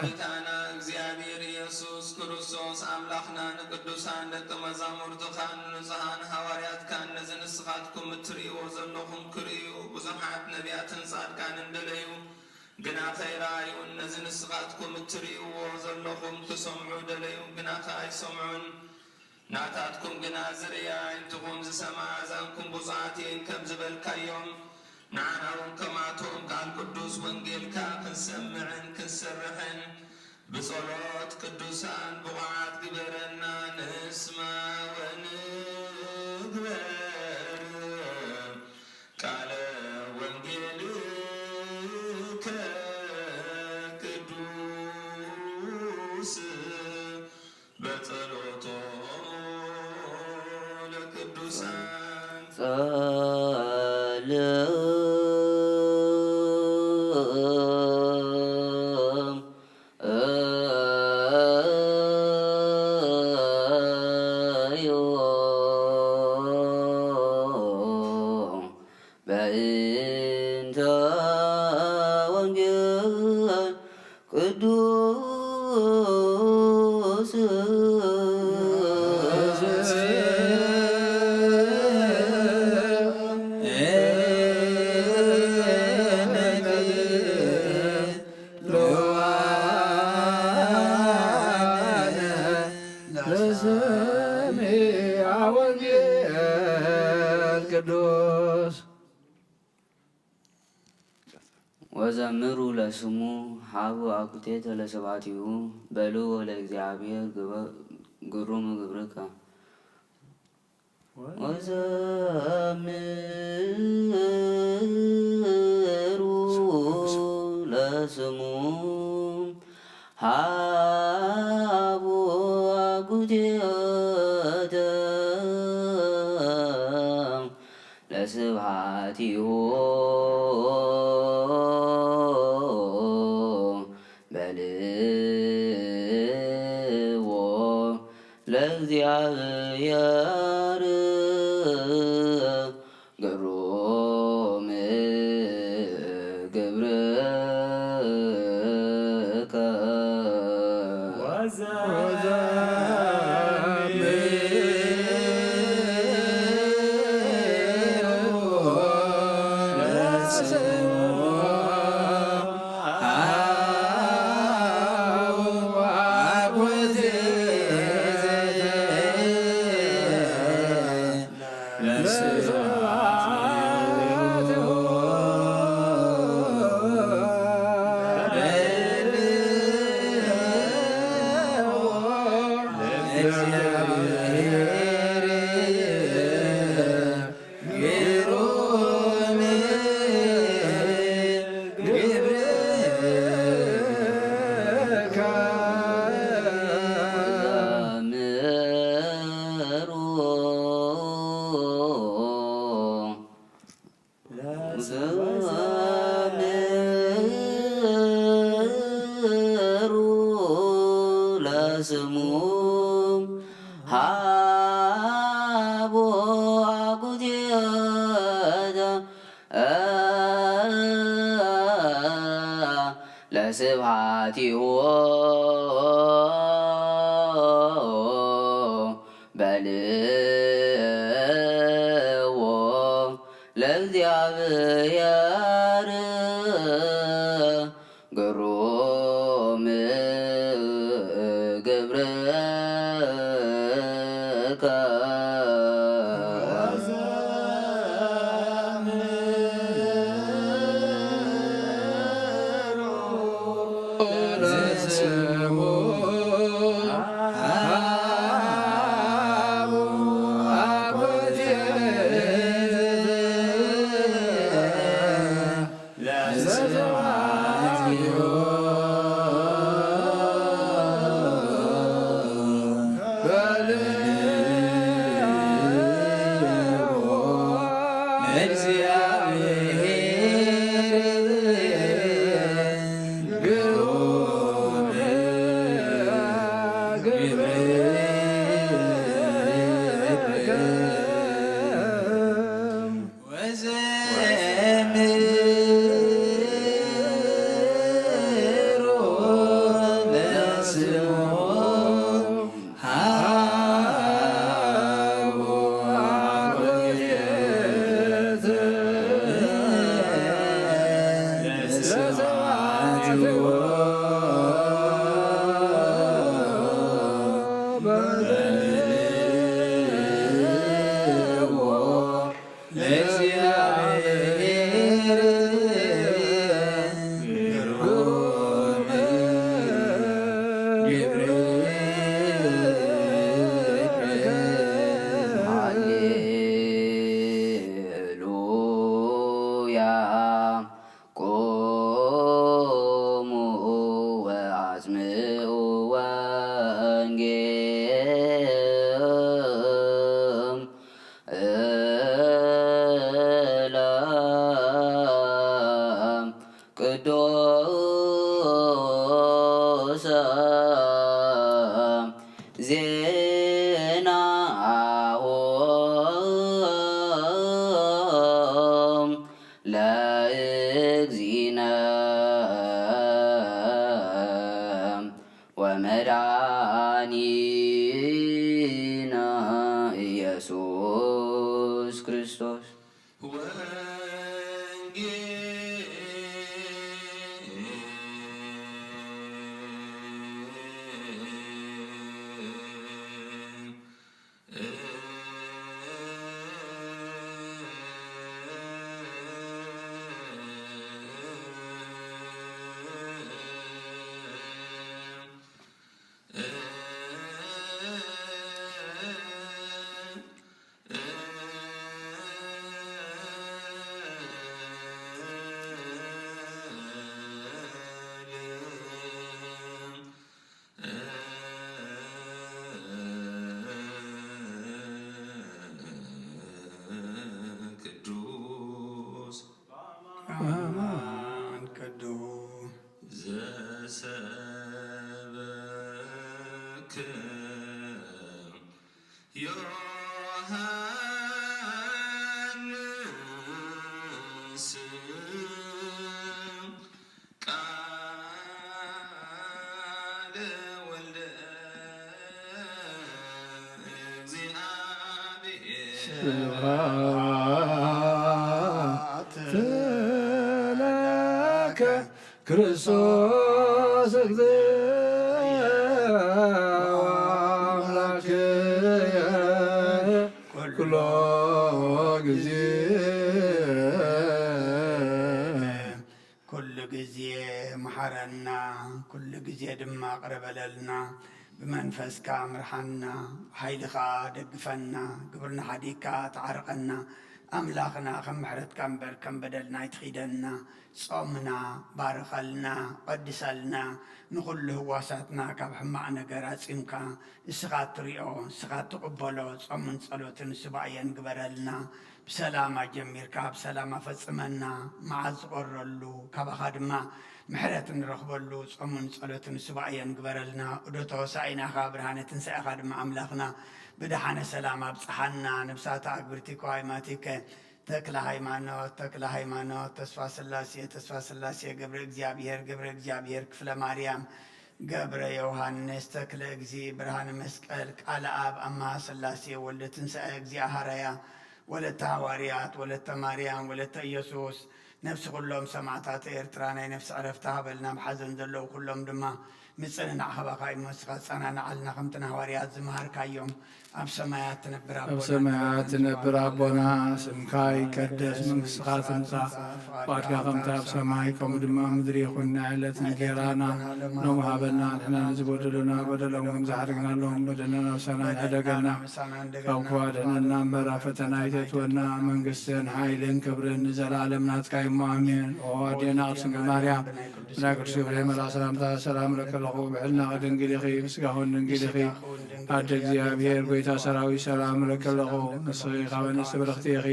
ጌታና እግዚአብሔር ኢየሱስ ክርስቶስ ኣምላኽና ንቅዱሳን ደቂ መዛሙርትኻን ንንጹሃን ሃዋርያትካን ነዚ ንስኻትኩም እትርእይዎ ዘለኹም ክርእዩ ብዙሓት ነቢያትን ጻድቃንን ደለዩ። ግናኸ ኣይረኣዩን። ነዚ ንስኻትኩም እትርእይዎ ዘለኹም ክሰምዑ ደለዩ፣ ግናኸ ኣይሰምዑን። ናታትኩም ግና ዝርኢ ኣዒንትኹም ዝሰምዓ ኣእዛንኩም ብፁዓት እየን ከም ዝበልካዮም፣ ንዓና እውን ከምኣቶም ቃል ቅዱስ ወንጌልካ ክንሰምዕን ክንሰርሕን ብጸሎት ቅዱሳን ብቑዓት ግበረና። ንስማ ወንግበር ቃለ ወንጌልከ ቅዱስ በጸሎቶሙ ለቅዱሳን። ጸልም በእንተ ወዘምሩ ለስሙ ሀቡ አኩቴተ ለስብሐቲሁ በልዎ ለእግዚአብሔር ግበ-፣ ግሩም ግብርከ። ወዘምሩ ለስሙ ሀቡ አኩቴተ ለስብሐቲሁ በልዎ ለእግዚአብሔር ግሩም ግብርከ። ዘምሩ ለስሙ ሀቦ አኩቴተ ለስብሐቲሁ በልዎ ለእግዚአብሔር ግሩም ግብርከ። ሃሌሉያ። ቁሙ ወአጽምዑ ወንጌል እለ ቅዱሰ ዜናሆም ለእግዚእነ ወመድኃኒነ ኢየሱስ ክርስቶስ። ኣማን ቅዱስ ዘሰበክ ዮሃንስ ቃለ ወልደ እግዚኣብሔር ስብሐት ለከ ክርስቶስ እግዚእ ወአምላክየ ኩሎ ግዜ። ኩሉ ግዜ መሓረና፣ ኩሉ ግዜ ድማ ቅረ በለልና። ብመንፈስካ ምርሓና፣ ብሓይልኻ ደግፈና፣ ግብርና ሓዲግካ ተዓርቐና። ኣምላኽና፣ ከም ምሕረትካ እምበር ከም በደልና ኣይትኺደና። ጾምና ባርኸልና፣ ቀድሰልና። ንኹሉ ህዋሳትና ካብ ሕማቕ ነገር ኣጺምካ፣ እስኻ እትሪኦ፣ እስኻ እትቕበሎ ጾምን ጸሎትን ሱባኤን ግበረልና። ብሰላም ኣጀሚርካ ብሰላም ኣፈጽመና። መዓዝ ዝቐረሉ ካባኻ ድማ ምሕረት እንረኽበሉ ጾምን ጸሎትን ሱባኤን ግበረልና። ዑደተ ሆሳኢናኻ ብርሃነ ትንሳኤኻ ድማ ኣምላኽና ብደሓነ ሰላም ኣብጽሓና። ነብሳታ ኣግብርቲ ከዋይማቲከ ተክለ ሃይማኖት፣ ተክለ ሃይማኖት፣ ተስፋ ስላሴ፣ ተስፋ ስላሴ፣ ገብረ እግዚኣብሔር፣ ገብረ እግዚኣብሔር፣ ክፍለ ማርያም፣ ገብረ ዮሃንስ፣ ተክለ እግዚ፣ ብርሃነ መስቀል፣ ቃለ ኣብ፣ ኣምሃ ስላሴ፣ ወልደ ትንሳኤ፣ እግዚኣ ሃረያ፣ ወለተ ሃዋርያት፣ ወለተ ማርያም፣ ወለተ ኢየሱስ፣ ነፍሲ ኩሎም ሰማዕታት ኤርትራ ናይ ነፍሲ ዕረፍቲ ሃበልና። ኣብ ሓዘን ዘለዉ ኩሎም ድማ ምጽንናዕ ሃባኻ እሞ ንስኻ ጸናንዓልና፣ ከምቲ ንሃዋርያት ዝመሃርካዮም። ኣብ ሰማያት ትነብር ኣብ ኣቦና፣ ሰማያት ትነብር ኣቦና፣ ስምካ ይቀደስ፣ መንግስትኻ ትምጻእ፣ ፍቓድካ ከምቲ ኣብ ሰማይ ከምኡ ድማ ኣብ ምድሪ ይኹን። ናይ ዕለት እንጌራና ሎሚ ሃበና፣ ንሕና ንዝበደሉና በደሎም ከም ዝሓደግናሎም በደልና፣ ነብሳና ኣይሕደገልና፣ ካብ ክፉ ኣድሕነና እምበር፣ ኣብ ፈተና ኣይተእትወና፣ መንግስትን ሓይልን ክብርን ንዘለኣለም ናትካ እሞ፣ ኣሜን። ኦ ኣዴና ቅድስት ድንግል ማርያም፣ ብናይ ቅዱስ ገብርኤል መልኣክ ሰላምታ ሰላም እለኪ ኣለኹ፣ ብሕልናኺ ድንግል ኢኺ፣ ብስጋኺ እውን ድንግል ኢኺ። ኣደ እግዚኣብሔር፣ ጎይታ ሰራዊት፣ ሰላም እለኪ ኣለኹ። ንስኺ ካብ ኣንስቲ ብርኽቲ ኢኺ፣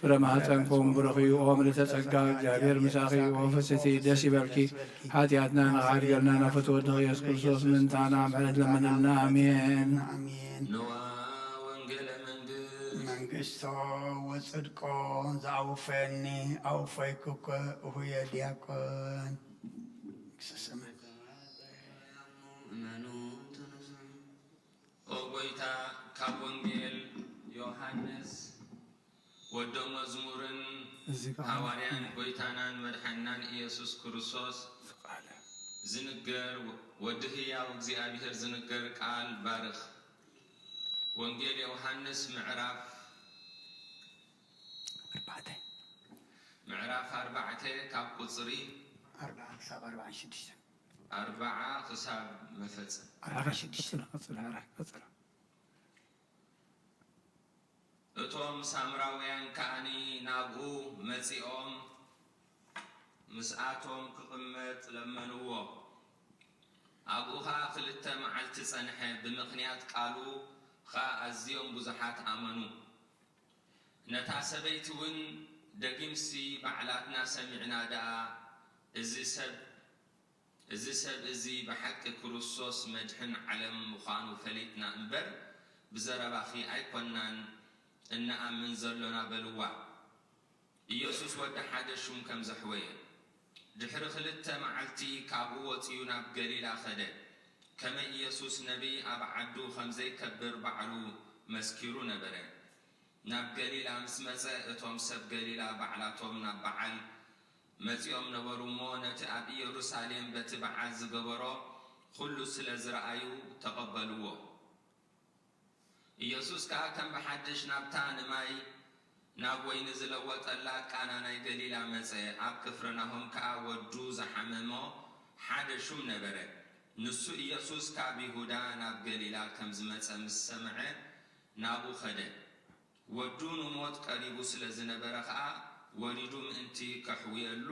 ፍረ ማህፀንኪ እውን ብሩኽ እዩ። ኦ ምልዕተ ጸጋ፣ እግዚኣብሔር ምሳኺ፣ ኦ ፍስቲ ደስ ይበልኪ። ሓጢኣትና ንኽሓድገልና ናብ ፍትወ ወድኺ ኢየሱስ ክርስቶስ ምእንታና ምሕረት ለምንልና። ኣሜን። ኣሜን። ንዋ ወንጌለ መንግስት መንግስቶ ወጽድቆ ዘኣውፈኒ ኣውፈይኩከ እሁየ ዲያቆን። መንግስተ ሰማይ። እመኑ ተነስሑ። ኦ ጎይታ፣ ካብ ወንጌል ዮሃንስ ወዶ መዝሙርን እዚ ከዓ ሃዋርያን ጎይታናን መድሓንናን ኢየሱስ ክርስቶስ ዝቃለ ዝንገር፣ ወዲ ህያው እግዚኣብሔር ዝንገር ቃል ባርኽ። ወንጌል ዮሃንስ ምዕራፍ ኣርባዕተ። ምዕራፍ ኣርባዕተ ካብ ቁጽሪ ኣርባዓ ክሳብ ኣርባዓን ሽዱሽተን። ኣርባዓ ክሳብ መፈጸም። ኣርባዓ ሽዱሽተ። ቀጽሎ፣ ቀጽሎ፣ ሕራይ፣ ቀጽሎ። እቶም ሳምራውያን ከኣኒ ናብኡ መጺኦም፣ ምስኣቶም ክቕመጥ ለመንዎ። ኣብኡ ኸኣ ክልተ መዓልቲ ጸንሐ፣ ብምኽንያት ቃሉ ኸኣ ኣዝዮም ብዙሓት ኣመኑ። ነታ ሰበይቲ እውን፣ ደጊምሲ ባዕላትና ሰሚዕና ደኣ፣ እዚ ሰብ፣ እዚ ሰብ እዚ ብሓቂ ክርስቶስ መድሕን ዓለም ምዃኑ ፈሊጥና እምበር፣ ብዘረባኺ ኣይኮናን እንኣምን ዘሎና፣ በልዋ። ኢየሱስ ወዲ ሓደ ሹም ከም ዘሕወየ። ድሕሪ ክልተ መዓልቲ ካብኡ ወጺኡ ናብ ገሊላ ኸደ። ከመይ ኢየሱስ ነቢይ ኣብ ዓዱ ከም ዘይከብር ባዕሉ መስኪሩ ነበረ። ናብ ገሊላ ምስ መጸ፣ እቶም ሰብ ገሊላ ባዕላቶም ናብ በዓል መጺኦም ነበሩ እሞ፣ ነቲ ኣብ ኢየሩሳሌም በቲ በዓል ዝገበሮ ኹሉ ስለ ዝረኣዩ ተቐበልዎ። ኢየሱስ ከኣ ከም ብሓድሽ ናብታ ንማይ ናብ ወይኒ ዝለወጠላ ቃና ናይ ገሊላ መጸ። ኣብ ቅፍርናሆም ከኣ ወዱ ዝሓመሞ ሓደ ሹም ነበረ። ንሱ ኢየሱስ ካብ ይሁዳ ናብ ገሊላ ከም ዝመጸ ምስ ሰምዐ ናብኡ ኸደ። ወዱ ንሞት ቀሪቡ ስለ ዝነበረ ኸኣ ወሪዱ ምእንቲ ከሕውየሉ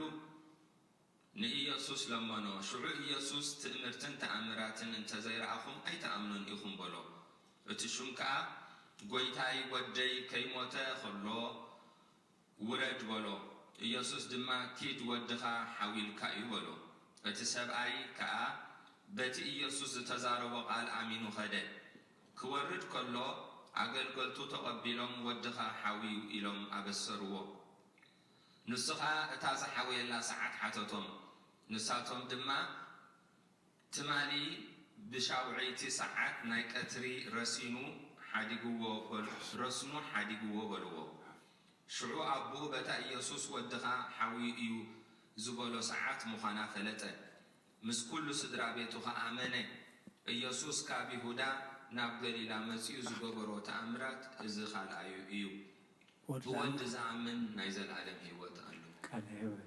ንኢየሱስ ለመኖ። ሽዑ ኢየሱስ ትእምርትን ተኣምራትን እንተ ዘይረኣኹም ኣይትኣምኑን ኢኹም በሎ። እቲ ሹም ከኣ፣ ጐይታይ፣ ወደይ ከይሞተ ኸሎ ውረድ በሎ። ኢየሱስ ድማ፣ ኪድ፣ ወድኻ ሓውዩልካ እዩ በሎ። እቲ ሰብኣይ ከኣ በቲ ኢየሱስ ዝተዛረቦ ቃል ኣሚኑ ኸደ። ክወርድ ከሎ ኣገልገልቱ ተቐቢሎም፣ ወድኻ ሓውዩ ኢሎም ኣበሰርዎ። ንሱ ኸኣ እታ ዝሓወየላ ሰዓት ሓተቶም። ንሳቶም ድማ፣ ትማሊ ብሻውዐይቲ ሰዓት ናይ ቀትሪ ረሲኑ ሓዲግዎ በል-፣ ረስኑ ሓዲግዎ በልዎ። ሽዑ ኣቦኡ በታ ኢየሱስ ወድኻ ሓውዩ እዩ ዝበሎ ሰዓት ምዃና ፈለጠ። ምስ ኩሉ ስድራ ቤቱ ኸኣ ኣመነ። ኢየሱስ ካብ ይሁዳ ናብ ገሊላ መጺኡ ዝገበሮ ተኣምራት እዚ ካልኣዩ እዩ። ወላ ብወዲ ዝኣምን ናይ ዘለኣለም ህይወት ኣለዎ። ቃል ህይወት።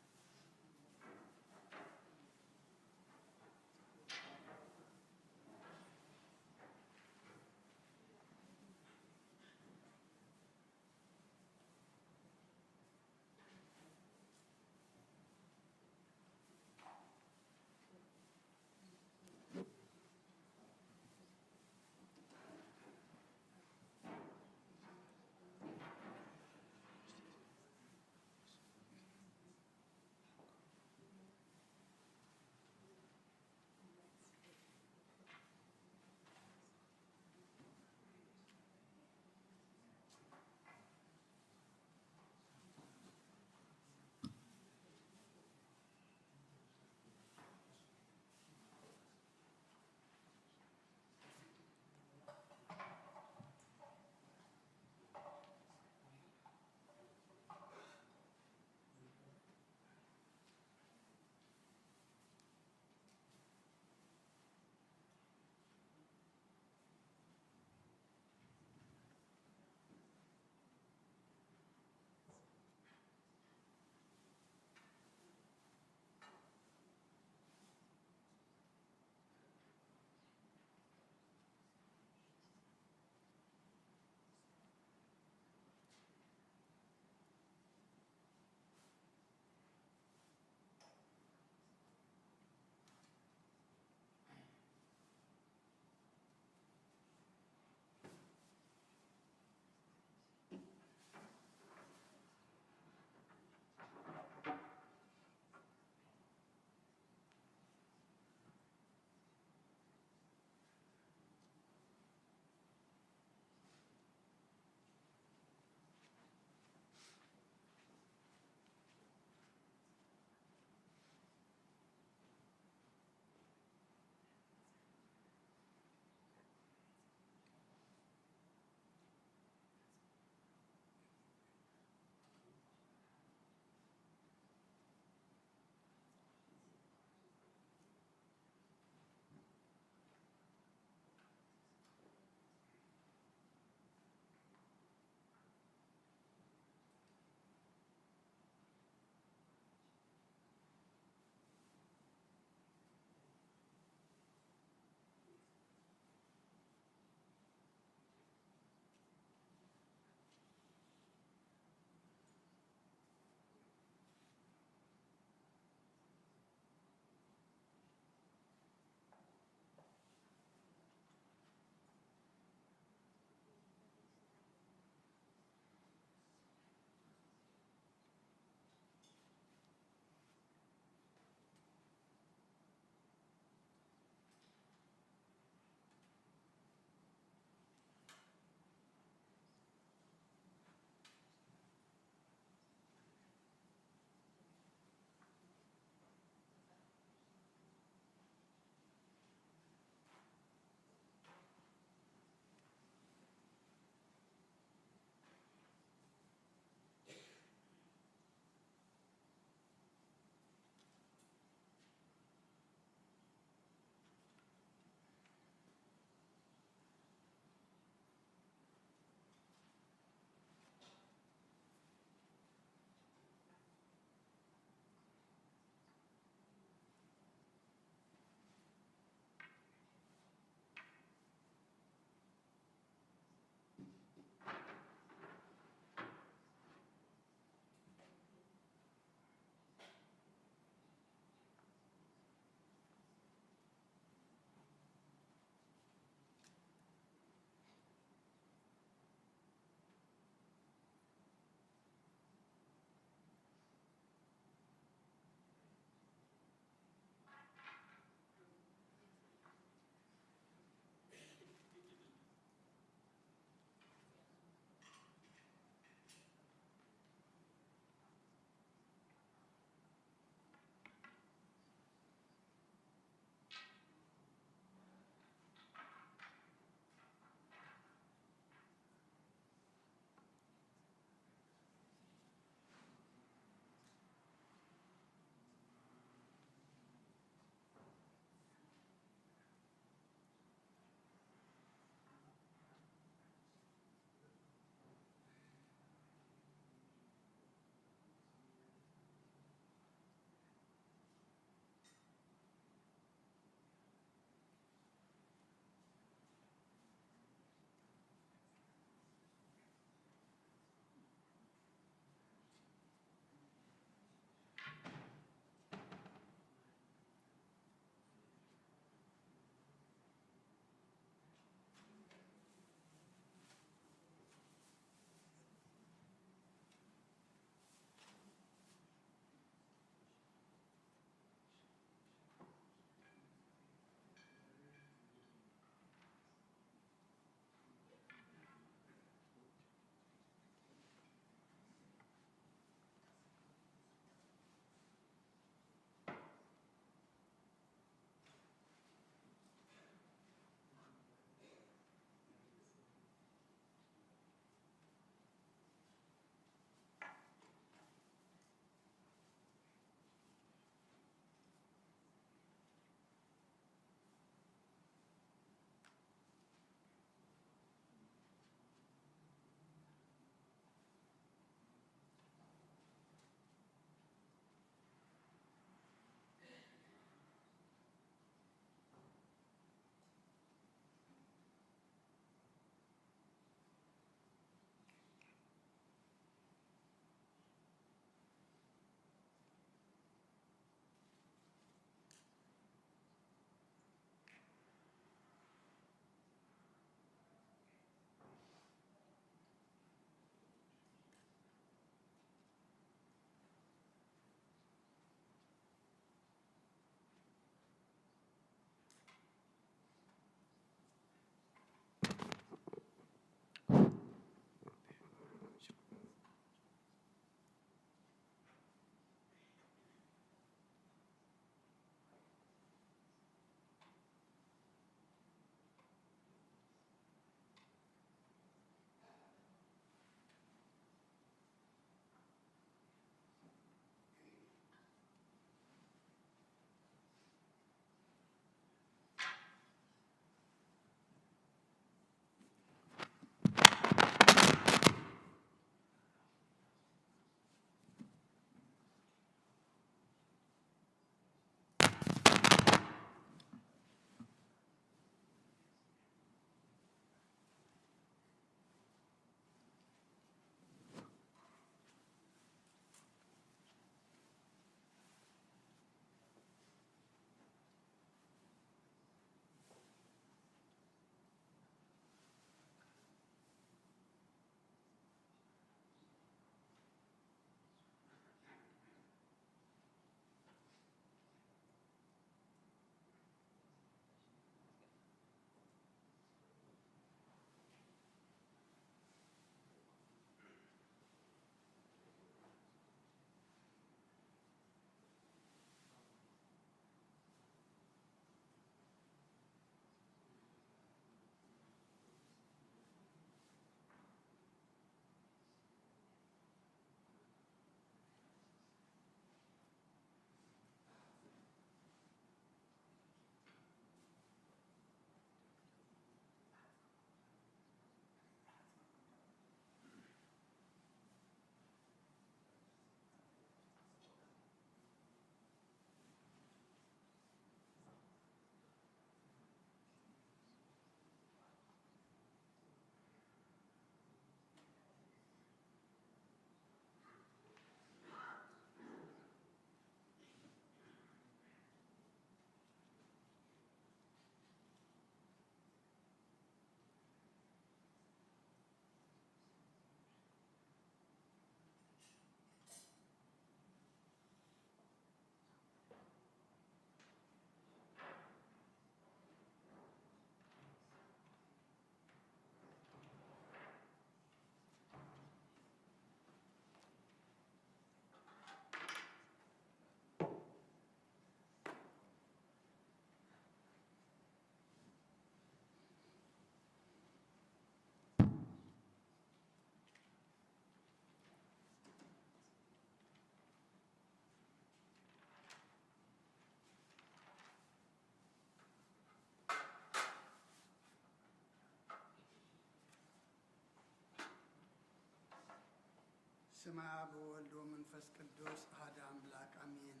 ስመ ኣብ ወወልድ ወመንፈስ ቅዱስ ኣሐደ ኣምላክ ኣሜን።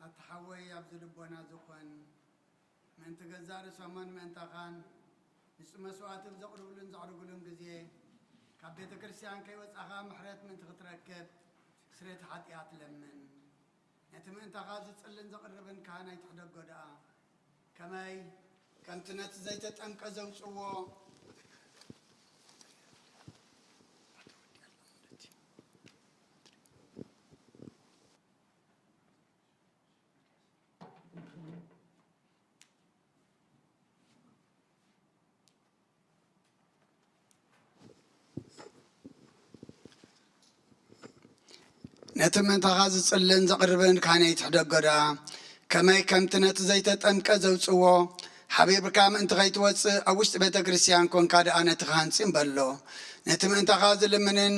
ኣታ ሓወይ ኣብዚ ልቦና ዝኾን ምእንቲ ገዛእ ርእሶምን ምእንታኻን ንጹህ መስዋዕቲ ኣብ ዘቕርብሉን ዘዕርግሉን ግዜ ካብ ቤተ ክርስቲያን ከይወጻኻ ምሕረት ምእንቲ ክትረክብ ስርየት ሓጢኣት ለምን። ነቲ ምእንታኻ ዝጽልን ዘቕርብን ካህን ኣይትሕደጎ ደኣ። ከመይ ከምቲ ነቲ ዘይተጠምቀ ዘውጽዎ ነቲ ምእንታኻ ዝጽልን ዘቕርብን ካህን ኣይትሕደጎ ደኣ። ከመይ ከምቲ ነቲ ዘይተጠምቀ ዘውጽዎ ሓቢርካ ምእንቲ ኸይትወጽእ ኣብ ውሽጢ ቤተ ክርስቲያን ኮንካ ደኣ ነቲ ካህን ጽን በሎ። ነቲ ምእንታኻ ዝልምንን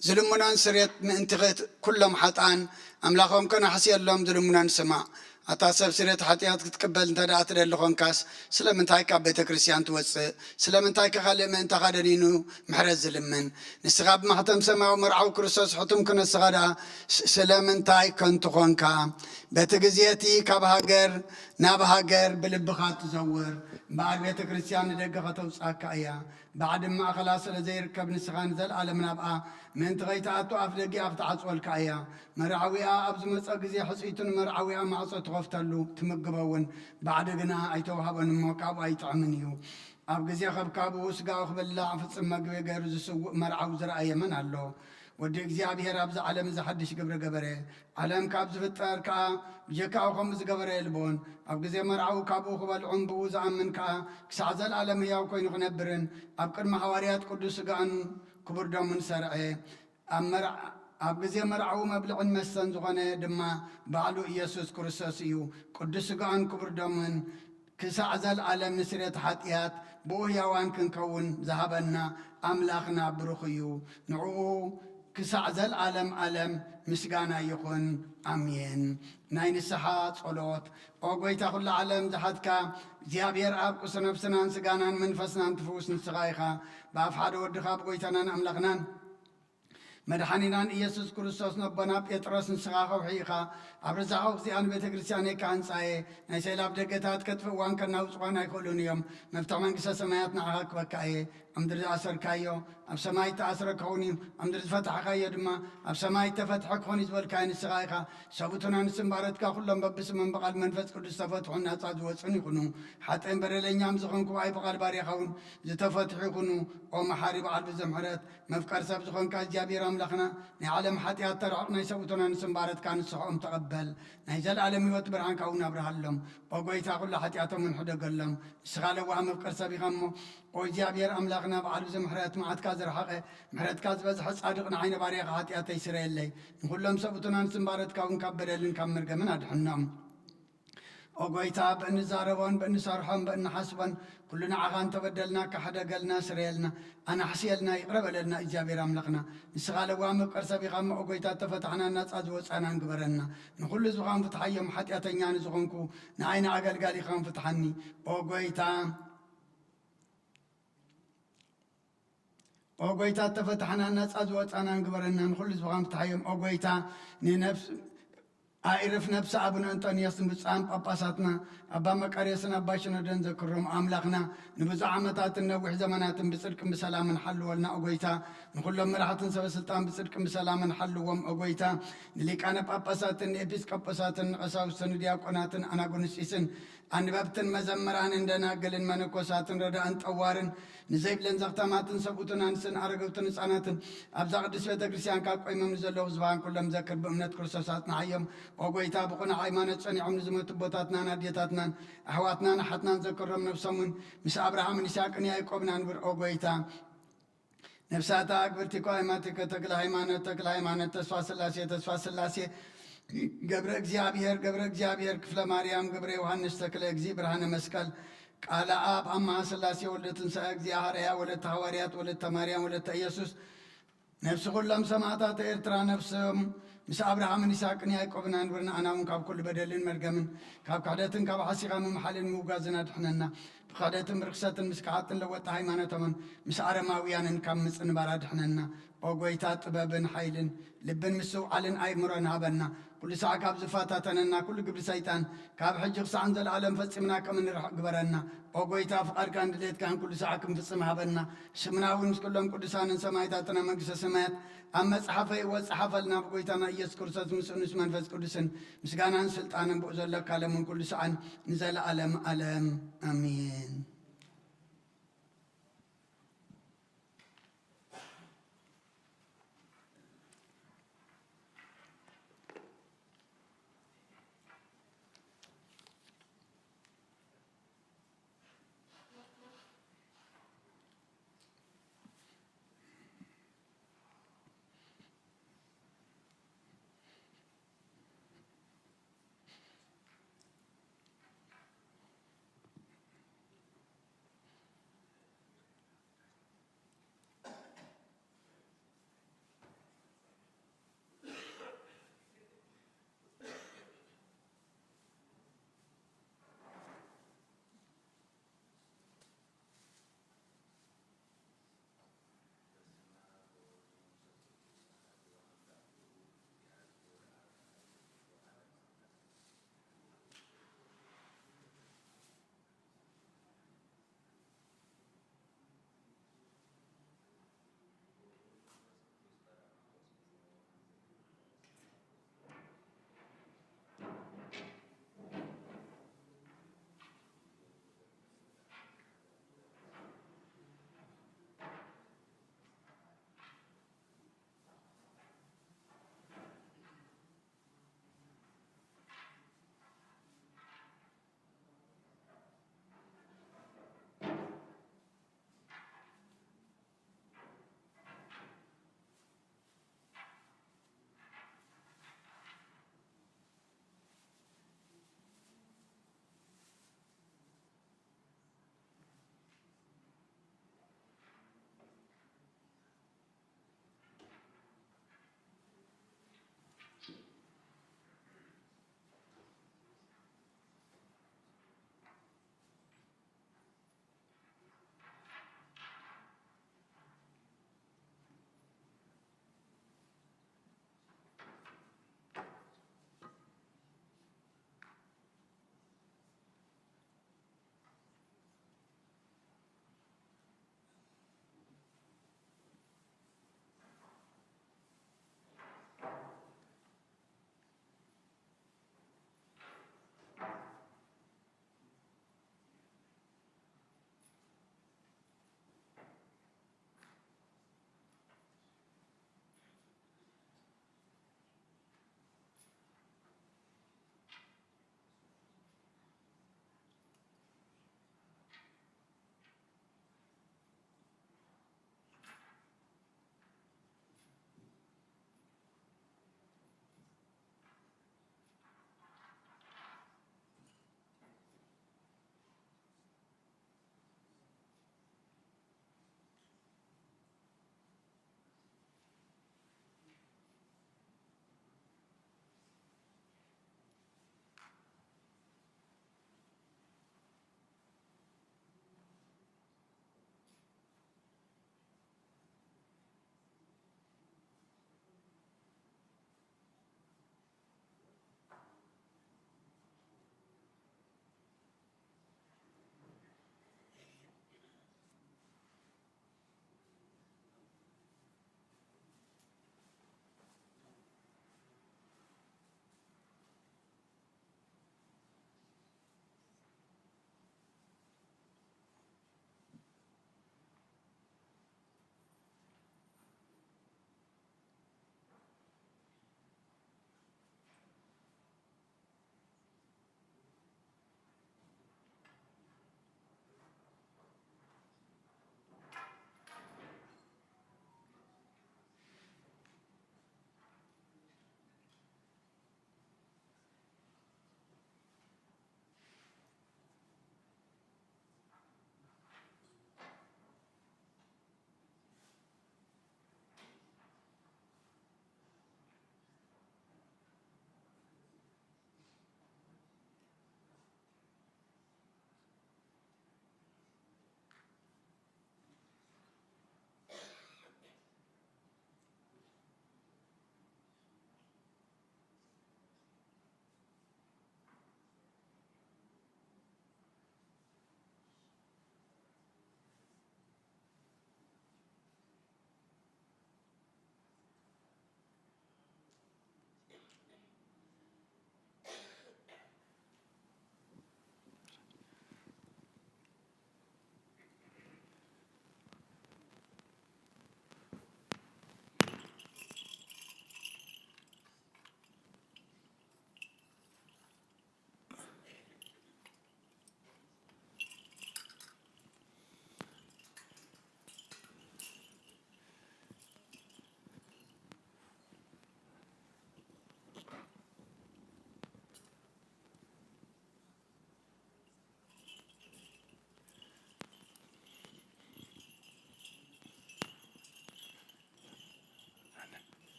ዝልምኖን ስርየት ምእንቲ ኽት-፣ ኩሎም ሓጥኣን ኣምላኾም ከነሕስየሎም ዝልምኖን ስማዕ። ኣታ ሰብ ስርየት ሓጢኣት ክትቅበል እንተ ደኣ ትደሊ ኾንካስ ስለምንታይ ካብ ቤተ ክርስቲያን ትወጽእ? ስለምንታይ ከ ካልእ ምእንታኻ ደኒኑ ምሕረት ዝልምን? ንስኻ ብማሕተም ሰማያዊ መርዓዊ ክርስቶስ ሕቱም ክነስኻ ደኣ ስ-፣ ስለምንታይ ከንቱ ኾንካ? በቲ ግዜ እቲ ካብ ሃገር ናብ ሃገር ብልብኻ ትዘውር እምበኣር ቤተ ክርስቲያን ንደገ ከተውጽኣካ እያ። ባዕዲ ማእኸላ ስለ ዘይርከብ ንስኻ ንዘለኣለም ናብኣ ምእንቲ ኸይትኣቱ ኣፍ ደጊኣ ክትዓጽወልካ እያ። መርዓዊኣ ኣብ ዝመጸ ግዜ ሕጽይቱ ንመርዓዊኣ ማዕጾ ትኸፍተሉ ትምግቦ እውን ባዕዲ ግና ኣይተውሃቦን እሞ ካብኡ ኣይጥዕምን እዩ። ኣብ ግዜ ኸብካብኡ ስጋኡ ክበልዕ ፍጽም መግቢ ገይሩ ዝስውእ መርዓዊ ዝረኣየ መን ኣሎ? ወዲ እግዚኣብሔር ኣብዚ ዓለም እዚ ሓድሽ ግብሪ ገበረ። ዓለም ካብ ዝፍጠር ከኣ ብጀካኡ ከምኡ ዝገበረ የልቦን። ኣብ ግዜ መርዓዊ ካብኡ ክበልዑን ብኡ ዝኣምን ከኣ ክሳዕ ዘለኣለም ህያው ኮይኑ ክነብርን ኣብ ቅድሚ ሃዋርያት ቅዱስ ስጋኡን ክቡር ደሙን ሰርዐ። ኣብ መርዓ-፣ ኣብ ግዜ መርዓዊ መብልዕን መስተን ዝኾነ ድማ ባዕሉ ኢየሱስ ክርስቶስ እዩ። ቅዱስ ስጋኡን ክቡር ደሙን ክሳዕ ዘለኣለም ንስርየት ሓጢኣት ብኡ ህያዋን ክንከውን ዝሃበና ኣምላኽና ብሩኽ እዩ። ንዕኡ ክሳዕ ዘለኣለም ኣለም ምስጋና ይኹን። ኣሜን። ናይ ንስሓ ጸሎት። ኦ ጐይታ ኩሉ ዓለም ዝሓትካ እግዚኣብሔር ኣብ ቁስ ነፍስናን ስጋናን መንፈስናን ትፍውስ ንስኻ ኢኻ። ብኣፍ ሓደ ወድኻ ብጐይታናን ኣምላኽናን መድሓኒናን ኢየሱስ ክርስቶስ ነቦና ጴጥሮስ ንስኻ ከውሒ ኢኻ። ኣብ ርዛኸው እዚኣ ንቤተ ክርስቲያነይ ክሃንጻ እየ። ናይ ሰይላብ ደገታት ከጥፍእዋን ከናውጽዋን ኣይክእሉን እዮም። መፍትሒ መንግስተ ሰማያት ንዓኻ ክበካ እየ። ኣብ ምድሪ ዝኣሰርካዮ ኣብ ሰማይ እተኣስረ ክኸውን እዩ፣ ኣብ ምድሪ ዝፈታሕካዮ ድማ ኣብ ሰማይ እተፈትሐ ክኾን እዩ ዝበልካዮ ንስኻ ኢኻ። ሰብኡትን ኣንስትን ባሮትካ ኩሎም በብስሞም ብቓል መንፈስ ቅዱስ ዝተፈትሑን ናጻ ዝወጹን ይኹኑ። ሓጥእን በደለኛም ዝኾንኩ ብኣይ ብቓል ባርያኻ እውን ዝተፈትሑ ይኹኑ። ኦ መሓሪ በዓል ብዙሕ ምሕረት፣ መፍቀር ሰብ ዝኾንካ እግዚኣብሔር ኣምላኽና፣ ናይ ዓለም ሓጢኣት ተርሕቕ፣ ናይ ሰብኡትን ኣንስትን ባሮትካ ንስኻኦም ተቐበል። ናይ ዘለኣለም ህይወት ብርሃንካ እውን ኣብርሃሎም። ኦ ጐይታ፣ ኩሉ ሓጢኣቶም እውን ሕደገሎም። ንስኻ ለዋህ መፍቀር ሰብ ኢኻ እሞ፣ ኦ እግዚኣብሔር ኣምላኽና፣ በዓል ብዙሕ ምሕረት፣ መዓትካ ዝረሓቐ፣ ምሕረትካ ዝበዝሐ ጻድቕ፣ ንዓይ ንባርያኻ ሓጢኣተይ ስረየለይ። ንኹሎም ሰብኡትን ኣንስትን ባሮትካ እውን ካብ በደልን ካብ መርገምን ኣድሕኖም። ኦ ጐይታ፣ ብእንዛረቦን ብእንሰርሖን ብእንሓስቦን ኩሉ ንዓኻ እንተበደልና፣ ካሕደገልና፣ ስረየልና፣ ኣናሕስየልና፣ ይቕረ በለልና። እግዚኣብሔር ኣምላኽና፣ ንስኻ ለዋህ መፍቀር ሰብ ኢኻ እሞ፣ ኦ ጐይታ፣ እተፈታሕናን ናጻ ዝወጻናን ግበረና። ንኹሉ ህዝብኻን ፍትሓዮም፣ ሓጢኣተኛ ንዝኾንኩ ንዓይ ንኣገልጋሊኻን ፍትሓኒ። ኦ ጐይታ፣ ኦ ጐይታ፣ እተፈታሕናን ናጻ ዝወጻናን ግበረና። ንኹሉ ህዝብኻን ፍትሓዮም። ኦ ጐይታ፣ ንነፍስ-፣ ኣዕርፍ ነፍሲ ኣቡነ እንጦንዮስን ብፁዓን ጳጳሳትና ኣባ መቃርዮስን ኣባ ሽኖዳን ዘክሮም። ኣምላኽና፣ ንብዙሕ ዓመታትን ነዊሕ ዘመናትን ብጽድቅን ብሰላምን ሓልወልና። ኦ ጐይታ፣ ንኹሎም መራሕትን ሰበ ስልጣን ብጽድቅን ብሰላምን ሓልዎም። ኦ ጐይታ፣ ንሊቃነ ጳጳሳትን ንኤጲስቆጶሳትን ንቐሳውስትን ንዲያቆናትን ኣናጉንስጢስን ኣንበብትን መዘምራንን ደናግልን መነኮሳትን ረዳእን ጠዋርን ንዘይብለን ዘኽታማትን ሰብኡትን ኣንስትን ኣረገውትን ህፃናትን ኣብዛ ቅድስት ቤተ ክርስቲያን ካብ ቆይሞም ንዘለዉ ህዝባን ኩሎም ዘክር ብእምነት ክርስቶስ ኣጽንዓዮም። ኦ ጐይታ፣ ብቕኑዕ ሃይማኖት ጸኒዖም ንዝመቱ ኣቦታትናን ኣዴታትናን ኣሕዋትናን ኣሓትናን ዘክሮም። ነብሶምን ምስ ኣብርሃምን ይስሐቅን ያዕቆብን ኣንብር። ኦ ጐይታ፣ ነፍሳታ ኣግብርቲኮ ኣይማቲኮ ተክለ ሃይማኖት ተክለ ሃይማኖት ተስፋ ስላሴ ተስፋ ስላሴ ገብረ እግዚኣብሔር ገብረ እግዚኣብሔር ክፍለ ማርያም ገብረ ዮሃንስ ተክለ እግዚእ ብርሃነ መስቀል ቃለ ኣብ ኣምሃ ስላሴ ወልደ ትንሳኤ እግዚኣብሔር ኣያ ወለተ ሃዋርያት ወለተ ማርያም ወለተ ኢየሱስ ነፍሲ ኩሎም ሰማዕታት ኤርትራ ነፍሶም ምስ ኣብርሃምን ይስሐቅን ያዕቆብን ኣንብር። ንኣና እውን ካብ ኩሉ በደልን መርገምን ካብ ክሕደትን ካብ ሓሲኻ ምምሓልን ምውጋዝን ኣድሕነና። ብኽሕደትን ብርክሰትን ምስ ከሓድትን ለወጥቲ ሃይማኖቶምን ምስ ኣረማውያንን ካብ ምጽንባር ኣድሕነና። ኦ ጎይታ፣ ጥበብን ሓይልን ልብን ምስትውዓልን ኣእምሮን ሃበና። ኩሉ ሳዕ ካብ ዝፈታተነና ኩሉ ግብሪ ሰይጣን ካብ ሕጂ ክሳዕ ንዘለኣለም ፈጺምና ከም እንርሕቕ ግበረና። ኦ ጎይታ፣ ፍቓድካን ድሌትካን ኩሉ ሳዕ ክንፍጽም ሃበና። ስምና እውን ምስ ኩሎም ቅዱሳንን ሰማዕታትን ኣብ መንግስተ ሰማያት ኣብ መጽሓፈ ህይወት ጸሓፈልና። ብጎይታና ኢየሱስ ክርስቶስ ምስኡ ምስ መንፈስ ቅዱስን ምስጋናን ስልጣንን ብኡ ዘሎ ካለምን ኩሉ ሳዕን ንዘለኣለም ኣለም ኣሜን።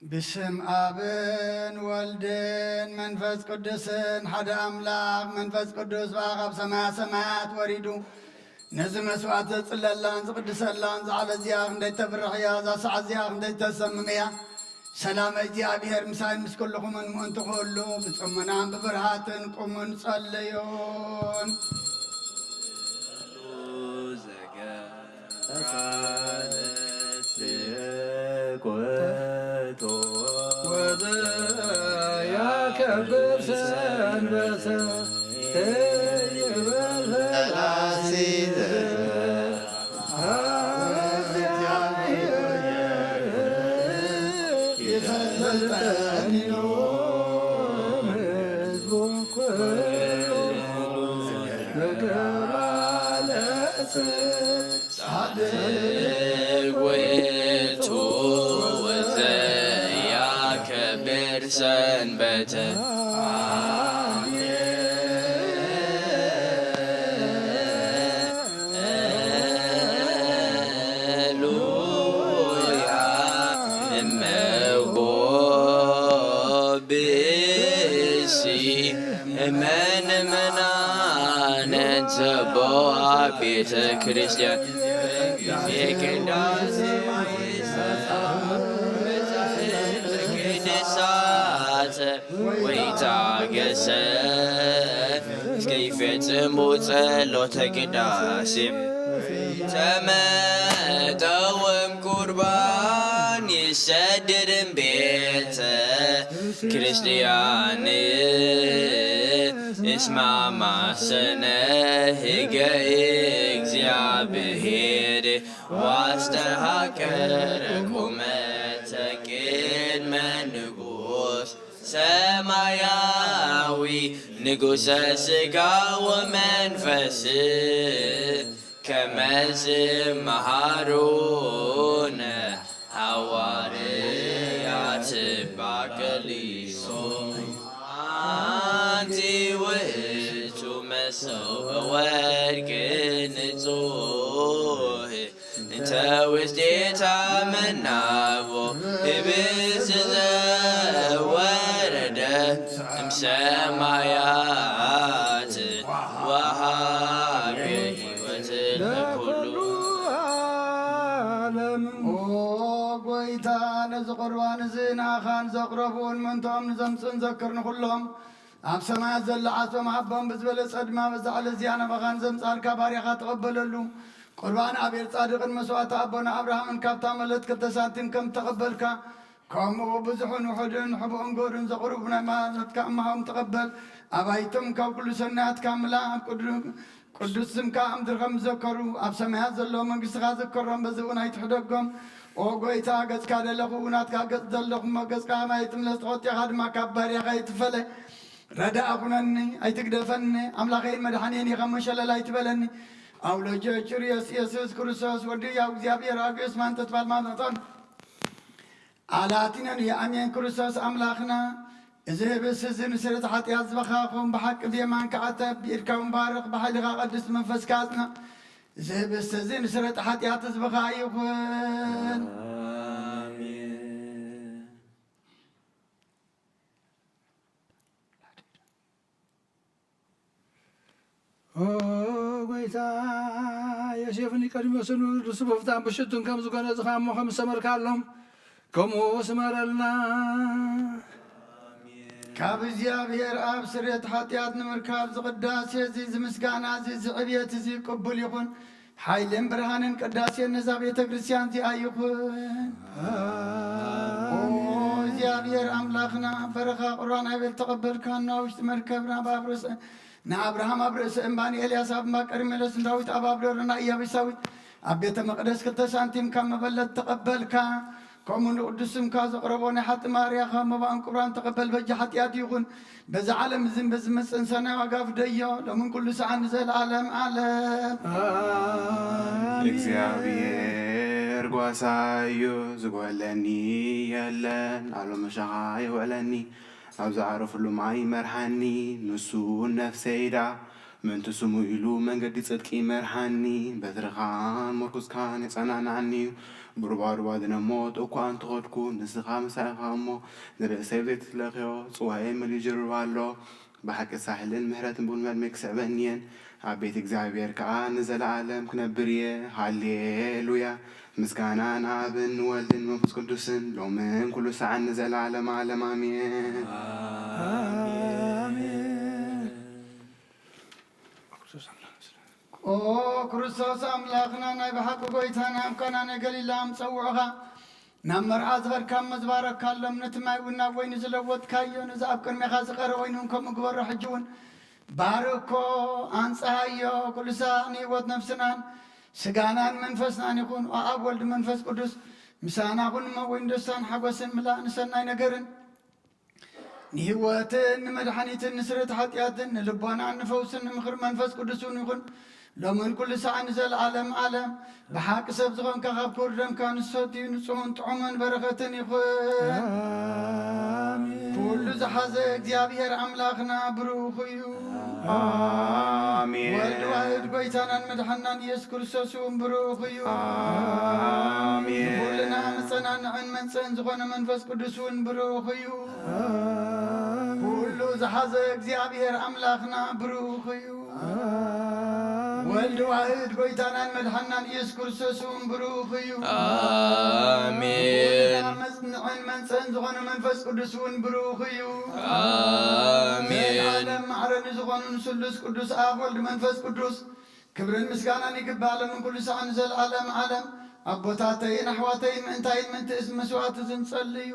ብስም ኣብን ወልድን መንፈስ ቅዱስን ሓደ ኣምላኽ። መንፈስ ቅዱስ ብኣ ካብ ሰማያ ሰማያት ወሪዱ ነዚ መስዋዕት ዘጽለላን ዝቕድሰላን። ዛዕለ እዚኣ ክንደይ ተፍርሕ እያ፣ እዛ ሰዓት እዚኣ ክንደይ ተሰምም እያ። ሰላም እግዚኣብሔር ምሳይን ምስ ኩልኹምን ምእንቲ ኩሉ ብጽሙናን ብፍርሃትን ቁሙን ጸልዩን። ወዘያከብር ሰንበተ ይበል ፈላሲ ጻድቅ ውእቱ ወዘያከብር ሰንበተ። ሃሌሉያ እመቦ ብእሲ እመን ምናነን ዘቦ ቤተ ክርስቲያን ቅዳሴ ቅድሳተ ወይታገሰ እስከ ይፈጽሙ ጸሎተ ቅዳሴ ተመጠወም ቁርባን ይሰድድን ቤተ ክርስቲያን እስማማሰነ ህገ እግዚኣብሔር ዋስተሃቀረ ቁመተ ቅድመ ንጉስ ሰማያዊ ንጉሰ ስጋ ወመንፈስ ከመዝ መሃሩነ ሃዋርያት ባቀሊሶ ኣንቲ ውእቱ መሰው ወርቅ ንጹህ እንተ ውስቴታ መናቦ ህብስ ዘወረደ እምሰማያት ወሃበ ሕይወት ለኩሉ ዓለም። ኦ ጎይታ፣ ነዚ ቁርባን እዚ ንኣኻን ዘቕረቡን ምእንትኦም ንዘምጽኡን ዘክር። ንኹሎም ኣብ ሰማያት ዘሎ ዓሶም ሃቦም፣ ብዝበለጸ ድማ በዛ ዕለት እዚኣ ናባኻ ንዘምጻልካ ባርያኻ ተቐበለሉ። ቁርባን ኣቤል ጻድቕን መስዋእቲ ኣቦና ኣብርሃምን ካብታ መለት ክልተ ሳንቲም ከም ተቐበልካ፣ ከምኡ ብዙሑን ውሑድን ሕቡእን ገሩን ዘቕርቡ ናይ ማለትካ እምሃቦም ተቐበል። ኣባይቶም ካብ ኩሉ ሰናያትካ ምላ ኣብ ቅዱ ቅዱስ ስምካ ኣብ ምድሪ ከም ዝዘከሩ ኣብ ሰማያት ዘሎ መንግስትኻ ዘከሮም፣ በዚ እውን ኣይትሕደጎም። ኦ ጎይታ፣ ገጽካ ደለኹ፣ ናትካ ገጽ ዘለኹ እሞ፣ ገጽካ ከማይ ትምለስ፣ ተቖጢኻ ድማ ካብ ባርያኻ ኣይትፈለ። ረዳእ ኩነኒ፣ ኣይትግደፈኒ፣ ኣምላኸይን መድሓኔን ኢኻ እሞ ሸለል ኣይትበለኒ። ኣውሎጆ ቹርዮስ ኢየሱስ ክርስቶስ ወዲ ያው እግዚኣብሔር ኣግዮስ ማንተት ባልማኖቶን ኣላቲነን የኣሜን። ክርስቶስ ኣምላኽና፣ እዚ ህብስት እዚ ንስርየት ሓጢኣት ዝበኻ ኹን፣ ብሓቂ ብየማንካ ዓተብ፣ ብኢድካ እውን ባርኽ፣ ብሓይልኻ ቅዱስ መንፈስካ ኣጽንዕ። እዚ ህብስት እዚ ንስርየት ሓጢኣት ዝበኻ ይኹን። ኦ ጎይታ፣ ዮሴፍን ኒቆዲሞስን ንሱ ብፍታን ብሽቱን ከም ዝጎነጽኻ እሞ ከም ዝሰመርካሎም፣ ከምኡ ስመረልና። ካብ እግዚኣብሔር ኣብ ስርየት ሓጢኣት ንምርካብ ዝቕዳሴ እዚ፣ ዝምስጋና እዚ፣ ዝዕብየት እዚ ቅቡል ይኹን። ሓይልን ብርሃንን ቅዳሴን ነዛ ቤተ ክርስቲያን እዚኣ ይኹን። ኦ እግዚኣብሔር ኣምላኽና፣ በረኻ ቁርባን ኣቤል ተቐበልካ፣ ናብ ውሽጢ መርከብ ናብ ኣብ ርእሲ ንኣብርሃም ኣብ ርእሲ እምባ፣ ንኤልያስ ኣብ እምባ ቀርሜሎስ፣ ንዳዊት ኣብ ኣብ ደብረ ናይ ኢያቡሳዊት ኣብ ቤተ መቕደስ ክልተ ሳንቲም ካብ መበለት ተቐበልካ። ከምኡ ንቅዱስ ስምካ ዘቕረቦ ናይ ሓጥእ ማርያኻ መባእን ቁርባን ተቐበል። በጃ ሓጢኣት ይኹን። በዚ ዓለም እዝን በዚ መጽእን ሰናይ ዋጋ ፍደዮ፣ ሎምን ኩሉ ሰዓን ንዘለዓለም ዓለም። እግዚኣብሔር ጓሳዩ ዝጎለኒ የለን፣ ኣብ ሎመሻኻ የውዕለኒ፣ ኣብ ዝዓረፍሉ ማይ መርሃኒ፣ ንሱ ነፍሰይዳ ምእንቲ ስሙ ኢሉ መንገዲ ጽድቂ መርሃኒ፣ በትርኻ ምርኩስካን የጸናንዓኒ እዩ። ብሩባሩባ ድነ ሞት እኳ እንተኸድኩ፣ ንስኻ ምሳይ ኢኻ እሞ፣ ንርእሰይ ብዘይትትለኽዮ፣ ጽዋኤ መሊኡ ጅርባ ኣሎ። ብሓቂ ሳሕልን ምሕረትን ብእውነት መን ክስዕበኒ እየን። ኣብ ቤት እግዚኣብሔር ከኣ ንዘለኣለም ክነብር እየ። ሃሌሉያ። ምስጋና ንኣብን ንወልድን ንመንፈስ ቅዱስን፣ ሎምን ኩሉ ሰዓን ንዘለኣለም ዓለም ኣሜን። ኣሜን። ኦ ክርስቶስ ኣምላኽና፣ ናይ ብሓቂ ጎይታና፣ ኣብ ቃና ናይ ገሊላ ምጸውዑኻ፣ ናብ መርዓ ዝኸድካ እሞ ዝባረካሎም፣ ነቲ ማይ እውን ናብ ወይኒ ዝለወጥካዮ፣ ነዚ ኣብ ቅድሜኻ ዝቐረ ወይኒ እውን ከምኡ ግበሮ። ሕጂ እውን ባርኮ፣ ኣንጽሃዮ፣ ኩሉ ሳዕ ንህይወት ነፍስናን ስጋናን መንፈስናን ይኹን። ኦ ኣብ ወልድ መንፈስ ቅዱስ ምሳና ኩን እሞ፣ ወይኒ ደስታን ሓጎስን ምላእ ንሰናይ ነገርን ንህይወትን ንመድሓኒትን ንስርየት ሓጢኣትን ንልቦናን ንፈውስን ንምኽሪ መንፈስ ቅዱስ እውን ይኹን፣ ሎምን ኩሉ ሰዓን ንዘለዓለም ዓለም። ብሓቂ ሰብ ዝኾንካ፣ ካብ ክቡር ደምካ ንሰትዩ፣ ንጹህን ጥዑምን በረኸትን ይኹን። ኣሜን። ኩሉ ዝሓዘ እግዚኣብሔር ኣምላኽና ብሩኽ እዩ። ኣሜን። ወልድ ዋሕድ ጎይታናን መድሓናን ኢየሱስ ክርስቶስ እውን ብሩኽ እዩ። ኣሜን። ኩልና መጸናንዕን መንጽእን ዝኾነ መንፈስ ቅዱስ እውን ብሩኽ እዩ። ኣሜን። ኩሉ ዝሓዘ እግዚኣብሔር ኣምላኽና ብሩኽ እዩ። ኣሜን። ወልድ ዋሕድ ጎይታናን መድሓናን ኢየሱስ ክርስቶስ እውን ብሩኽ እዩ። ኣሜን። ኩልና መጽንዕን መንጽእን ዝኾነ መንፈስ ቅዱስ እውን ብሩኽ እዩ። ኣሜን። ዘለዓለም ማዕረ ንዝኾኑ ንስሉስ ቅዱስ ኣብ ወልድ መንፈስ ቅዱስ ክብርን ምስጋናን ይግባእ፣ ሎምን ኩሉ ሰዓን ንዘለዓለም ዓለም። ኣቦታተይን ኣሕዋተይን፣ ምእንታይን ምእንቲ እዚ መስዋዕቲ እዚ ንጸልዩ።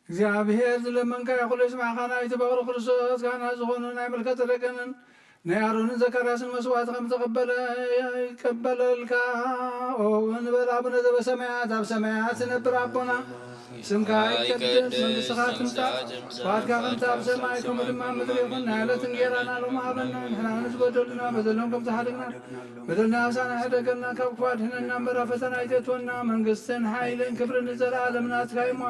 እግዚኣብሔር ዝለመንካዮ ኩሉ ይስማዕካ። ናይቲ በኹሪ ክርስቶስ ካህናት ዝኾኑ ናይ መልከ ጸደቅን ናይ ኣሮንን ዘካርያስን መስዋዕቲ ከም ዝተቐበለ ይቀበለልካ። ኦ ንበል፣ ኣቡነ ዘበሰማያት፣ ኣብ ሰማያት ዝነብር ኣቦና፣ ስምካ ይቀደስ፣ መንግስትኻ ትምጻእ፣ ፍቓድካ ከምቲ ኣብ ሰማይ ከምኡ ድማ ኣብ ምድሪ ይኹን። ናይ ዕለት እንጌራና ሎሚ ሃበና፣ ንሕና ንዝበደሉና በደሎም ከም ዝሓደግና፣ በደልና ምሳና ሕደገልና፣ ካብ ክፉእ ኣድሕነና እምበር፣ ኣብ ፈተና ኣይተእትወና፣ መንግስትን ሓይልን ክብርን ንዘለኣለም ናትካ እዩ እሞ።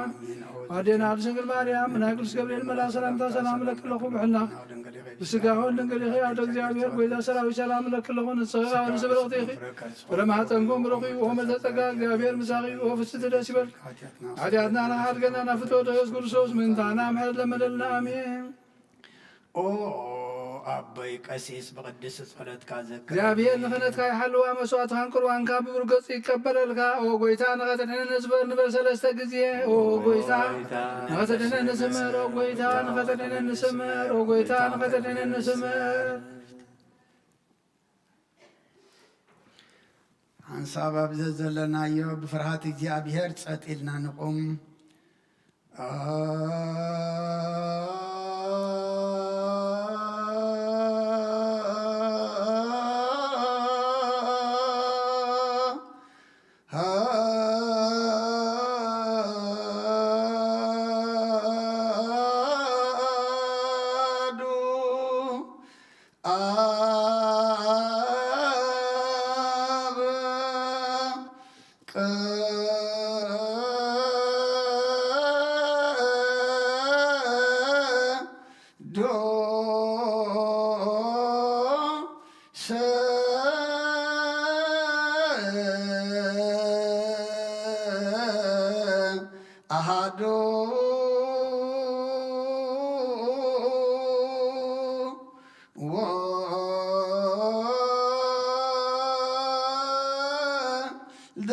ኣዴና ድንግል ማርያም፣ ብናይ ቅዱስ ገብርኤል መልኣክ ሰላምታ ሰላም እለኪ ኣለኹ፣ ብሕልና ብስጋኹን ድንግል ኢኺ፣ ኣደ እግዚኣብሔር፣ ጎይታ ሰራዊት፣ ሰላም እለኪ ኣለኹ። ንስኺ ከኣ ንስብርኽቲ ኢኺ፣ ፍረ ማህፀንኩም ብሩኽ እዩ። ኦ ምልዕተ ጸጋ፣ እግዚኣብሔር ምሳኺ እዩ። ኦ ፍስቲ ደስ ይበል፣ ሓጢኣትና ንሓድገና፣ ናብ ፍትወት ኢየሱስ ክርስቶስ ምእንታና ምሕረት ለመነልና። ኣሜን። ኦ ኣቦይ ቀሲስ፣ ብቕድስቲ ጸሎትካ ዘክረኒ። እግዚኣብሔር ንኽህነትካ ይሓልዋ፣ መስዋዕትኻን ቁርባንካ ብብሩህ ገጹ ይቀበለልካ። ኦ ጎይታ፣ ንኸተድሕነኒ ስበር፣ ንበል ሰለስተ ግዜ። ኦ ጎይታ፣ ንኸተድሕነኒ ስምር፣ ኦ ጎይታ፣ ንኸተድሕነኒ ስምር፣ ኦ ጎይታ፣ ንኸተድሕነኒ ስምር። ሓንሳብ ኣብ ዘዘለናዮ ብፍርሃት እግዚኣብሔር ጸጥ ኢልና ንቑም። ኣሐዱ ኣብ ቅዱስ ኣሐዱ ወልደ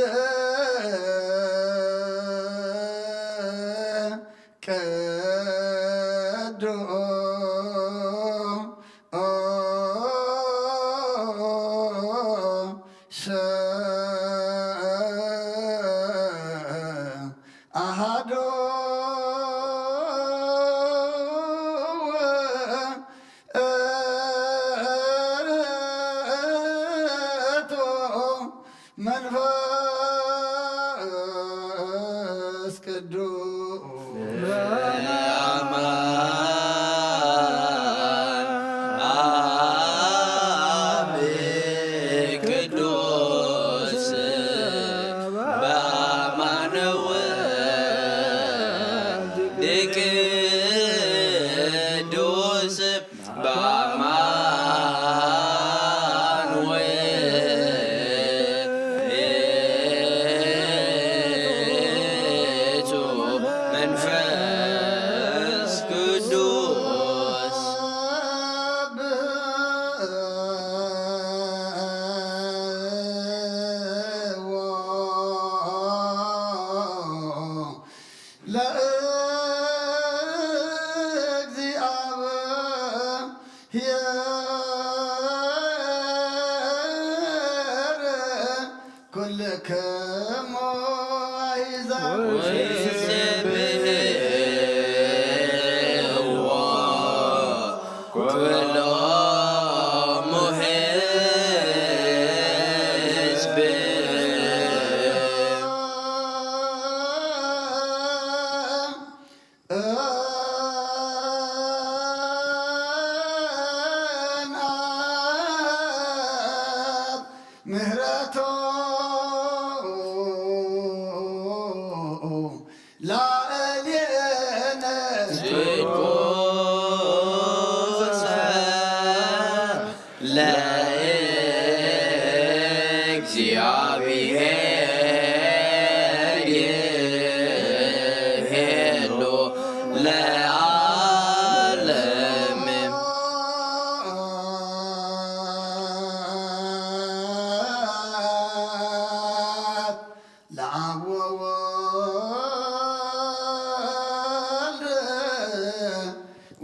ቅዱስ ኣሐዱ ውእቱ መንፈስ ቅዱስ። በአማን ወልድ ቅዱስ በአማኑኤል ወይሰብሕዎ ኩሎሙ ህዝብ። ምህረቶ ላዕሌነ ትኩሰ ለእግዚአብሔር ይሄሉ ለዓለም። ለአብ ወወልድ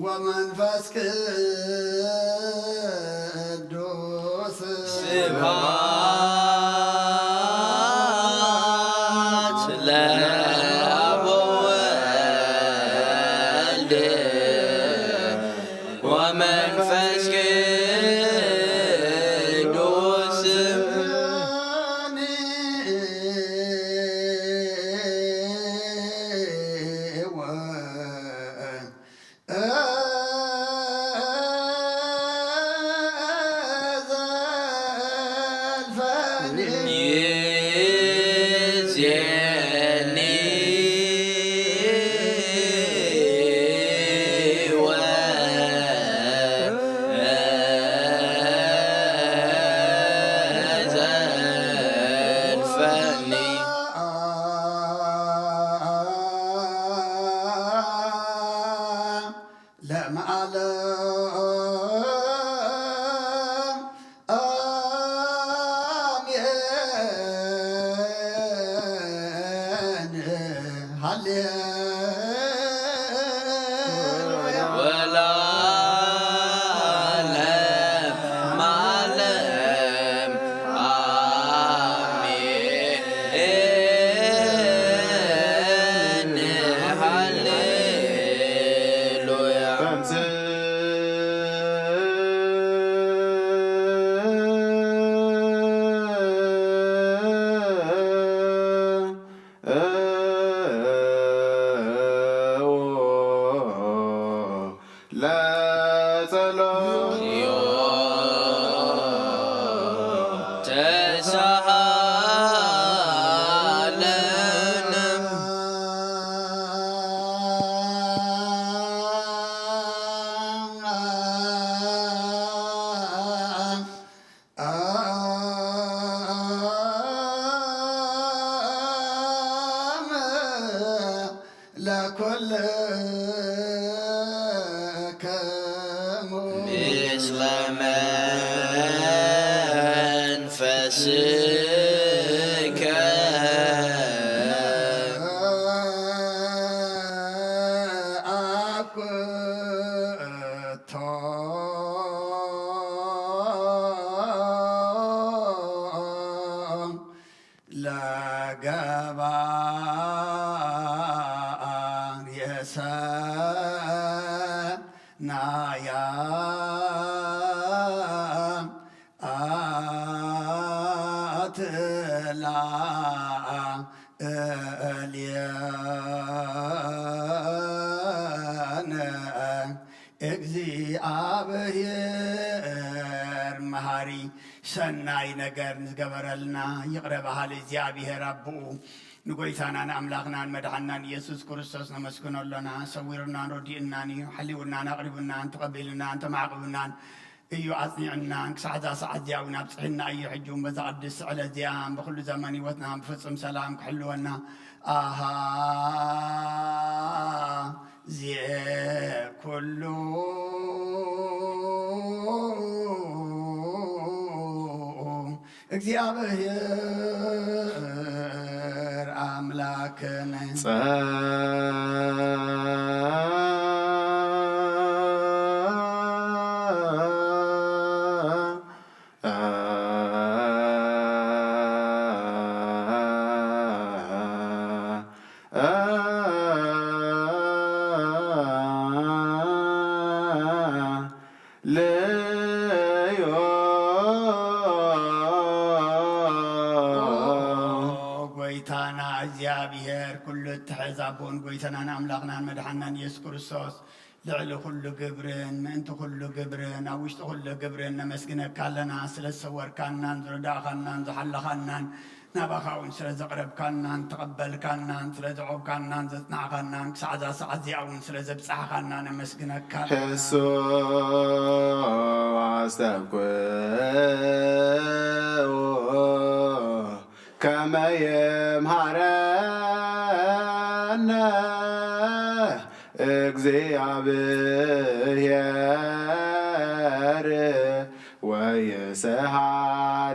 ወመንፈስ ቅዱስ ስብሐት ለአብ ወወልድ ወመንፈስ ቅዱስ። ለመዓለም አሜን። ሃሌሉያ። ወለዓለመ ዓለም አሜን። ሃሌሉያ። ለጸሎት ተሳሃለነ። አም ለኩልክሙ ምስለ መንፈስከ አኩቶ ለገባር የሰናያ አትላ እልየነ። እግዚአብሔር መሃሪ ሰናይ ነገር ንዝገበረልና ይቕረ በሃሊ እግዚኣብሔር ኣቦኡ ንጎይታናን ኣምላኽናን መድሓናን ኢየሱስ ክርስቶስ ነመስግኖ ኣሎና። ሰዊሩናን ረዲኡናን እዩ፣ ሓሊውናን ኣቕሪቡናን ተቐቢሉናን ተማዕቂቡናን እዩ፣ ኣጽኒዑናን ክሳዕ እዛ ሰዓት እዚኣ እውን ኣብጽሕና እዩ። ሕጂ እውን በዛ ቅድስቲ ዕለት እዚኣ ብኩሉ ዘመን ህይወትና ብፍጹም ሰላም ክሕልወና ኣሃዜ ኩሉ እግዚኣብሔር ኣምላክነ። እግዚኣብሔር ኩሉ እትሕዝ ኣቦን ጎይታናን ኣምላኽናን መድሓናን ኢየሱስ ክርስቶስ፣ ልዕሊ ኩሉ ግብርን ምእንቲ ኩሉ ግብርን ኣብ ውሽጢ ኩሉ ግብርን ነመስግነካ ኣለና። ስለ ዝሰወርካናን ዝረዳእኻናን ዝሓለኻናን፣ ናባኻ እውን ስለ ዘቕረብካናን ተቐበልካናን ስለ ዘዕቆብካናን ዘጽናዕካናን ክሳዕ እዛ ሰዓት እዚኣ እውን ስለ ዘብጻሕኻና ነመስግነካ። እሱ ኣስተብኩ ከመ የምሃረነ እግዚኣብሔር ወይስሓ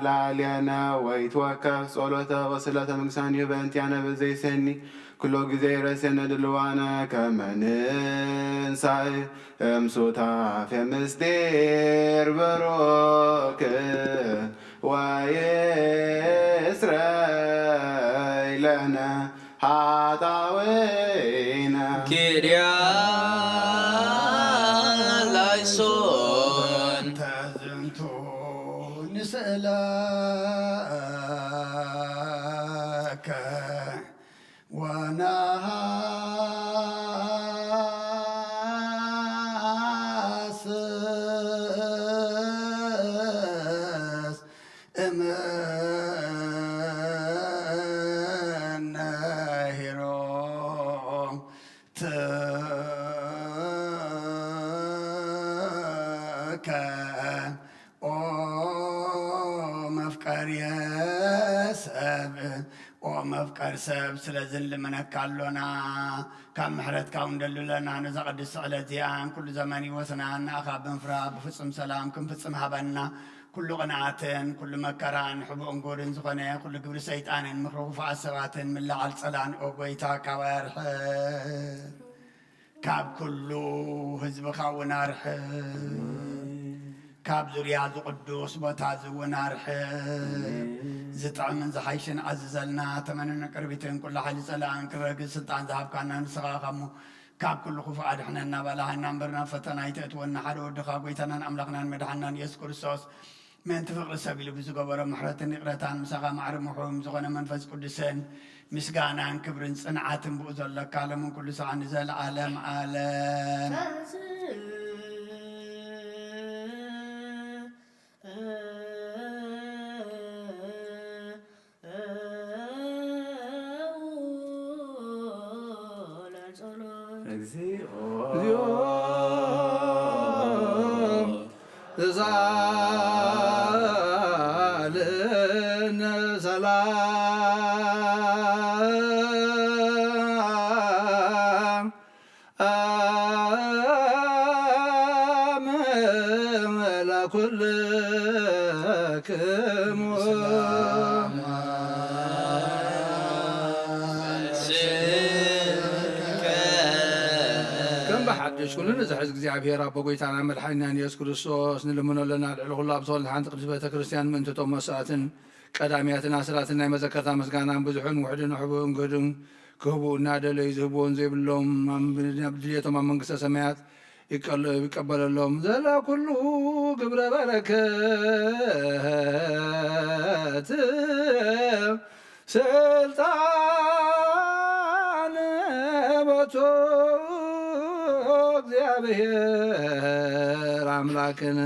ላዕሌነ ወይትወከፍ ጸሎተ ወስእለተ መንግስታን ይሁ በእንቲአነ በዘይሰኒ ኩሎ ግዜ ይረሴነ ድልዋነ ከመ ንንሳይ እምሱታፌ ምስጢር ብሩክ ወይስረይ ለነ ሓጣውኢነ። ኪርያ ላይሶን። ተዝንቱ ንስእለከ ወነሃስስ እምነ ሄሮም ትከ ኦ መፍቀርየ ሰብ፣ ኦ መፍቀር ሰብ፣ ስለዚ ንልምነካ ኣሎና። ካብ ምሕረትካ እውን ደልለና። ነዛ ቅድስቲ ዕለት እዚኣን ኩሉ ዘመን ህይወትና ንኣኻ ብምፍራ ብፍጹም ሰላም ክንፍጽም ሃበና። ኩሉ ቅንኣትን ኩሉ መከራን ሕቡእን ጎድን ዝኾነ ኩሉ ግብሪ ሰይጣንን ምኽሪ ክፉኣት ሰባትን ምልዓል ጸላን ኦ ጎይታ ካባይ ኣርሕቕ። ካብ ኩሉ ህዝብኻ እውን ኣርሕቕ። ካብ ዙርያ እዚ ቅዱስ ቦታ እዚ እውን ኣርሕቕ። ዝጥዕምን ዝሓይሽን ኣዝዘልና። ተመንን ቅርቢትን ኩሉ ሓይሊ ጸላእን ክረግጽ ስልጣን ዝሃብካና ንስኻ ኢኻ እሞ፣ ካብ ኩሉ ክፉእ ኣድሕነና በላሃና እምበር ናብ ፈተና ኣይተእትወና። ሓደ ወድኻ ጎይታናን ኣምላኽናን መድሓናን ኢየሱስ ክርስቶስ ምእንቲ ፍቕሪ ሰብ ኢሉ ብዝገበሮ ምሕረትን ይቕረታን፣ ምሳኻ ማዕረ ምሑም ዝኾነ መንፈስ ቅዱስን ምስጋናን ክብርን ጽንዓትን ብኡ ዘለካ፣ ሎምን ኩሉ ሰዓት ንዘለዓለም ዓለም። እግዚኦ። ዘዛልን ሰላም ለኩልክሙ። ከም ብሓድሽ ኩሉ ንዝሕዝ እግዚኣብሔር ኣቦ ጎይታና መድሓኒናን ኢየሱስ ክርስቶስ ንልምኖ ኣለና። ልዕሊ ኩሉ ኣብ ዝኾነት ሓንቲ ቅድስት ቤተ ክርስቲያን ምእንቲ እቶም መስዋእትን ቀዳምያትን ኣስራትን ናይ መዘከርታ ምስጋናን ብዙሕን ውሕድን ሕቡእን ግህዱን ክህቡ እናደለዩ ዝህብዎን ዘይብሎም ኣብ ድልየቶም ኣብ መንግስተ ሰማያት ይቀበለሎም። ዘላ ኩሉ ግብረ በረከት ስልጣን በቱ እግዚኣብሔር ኣምላክን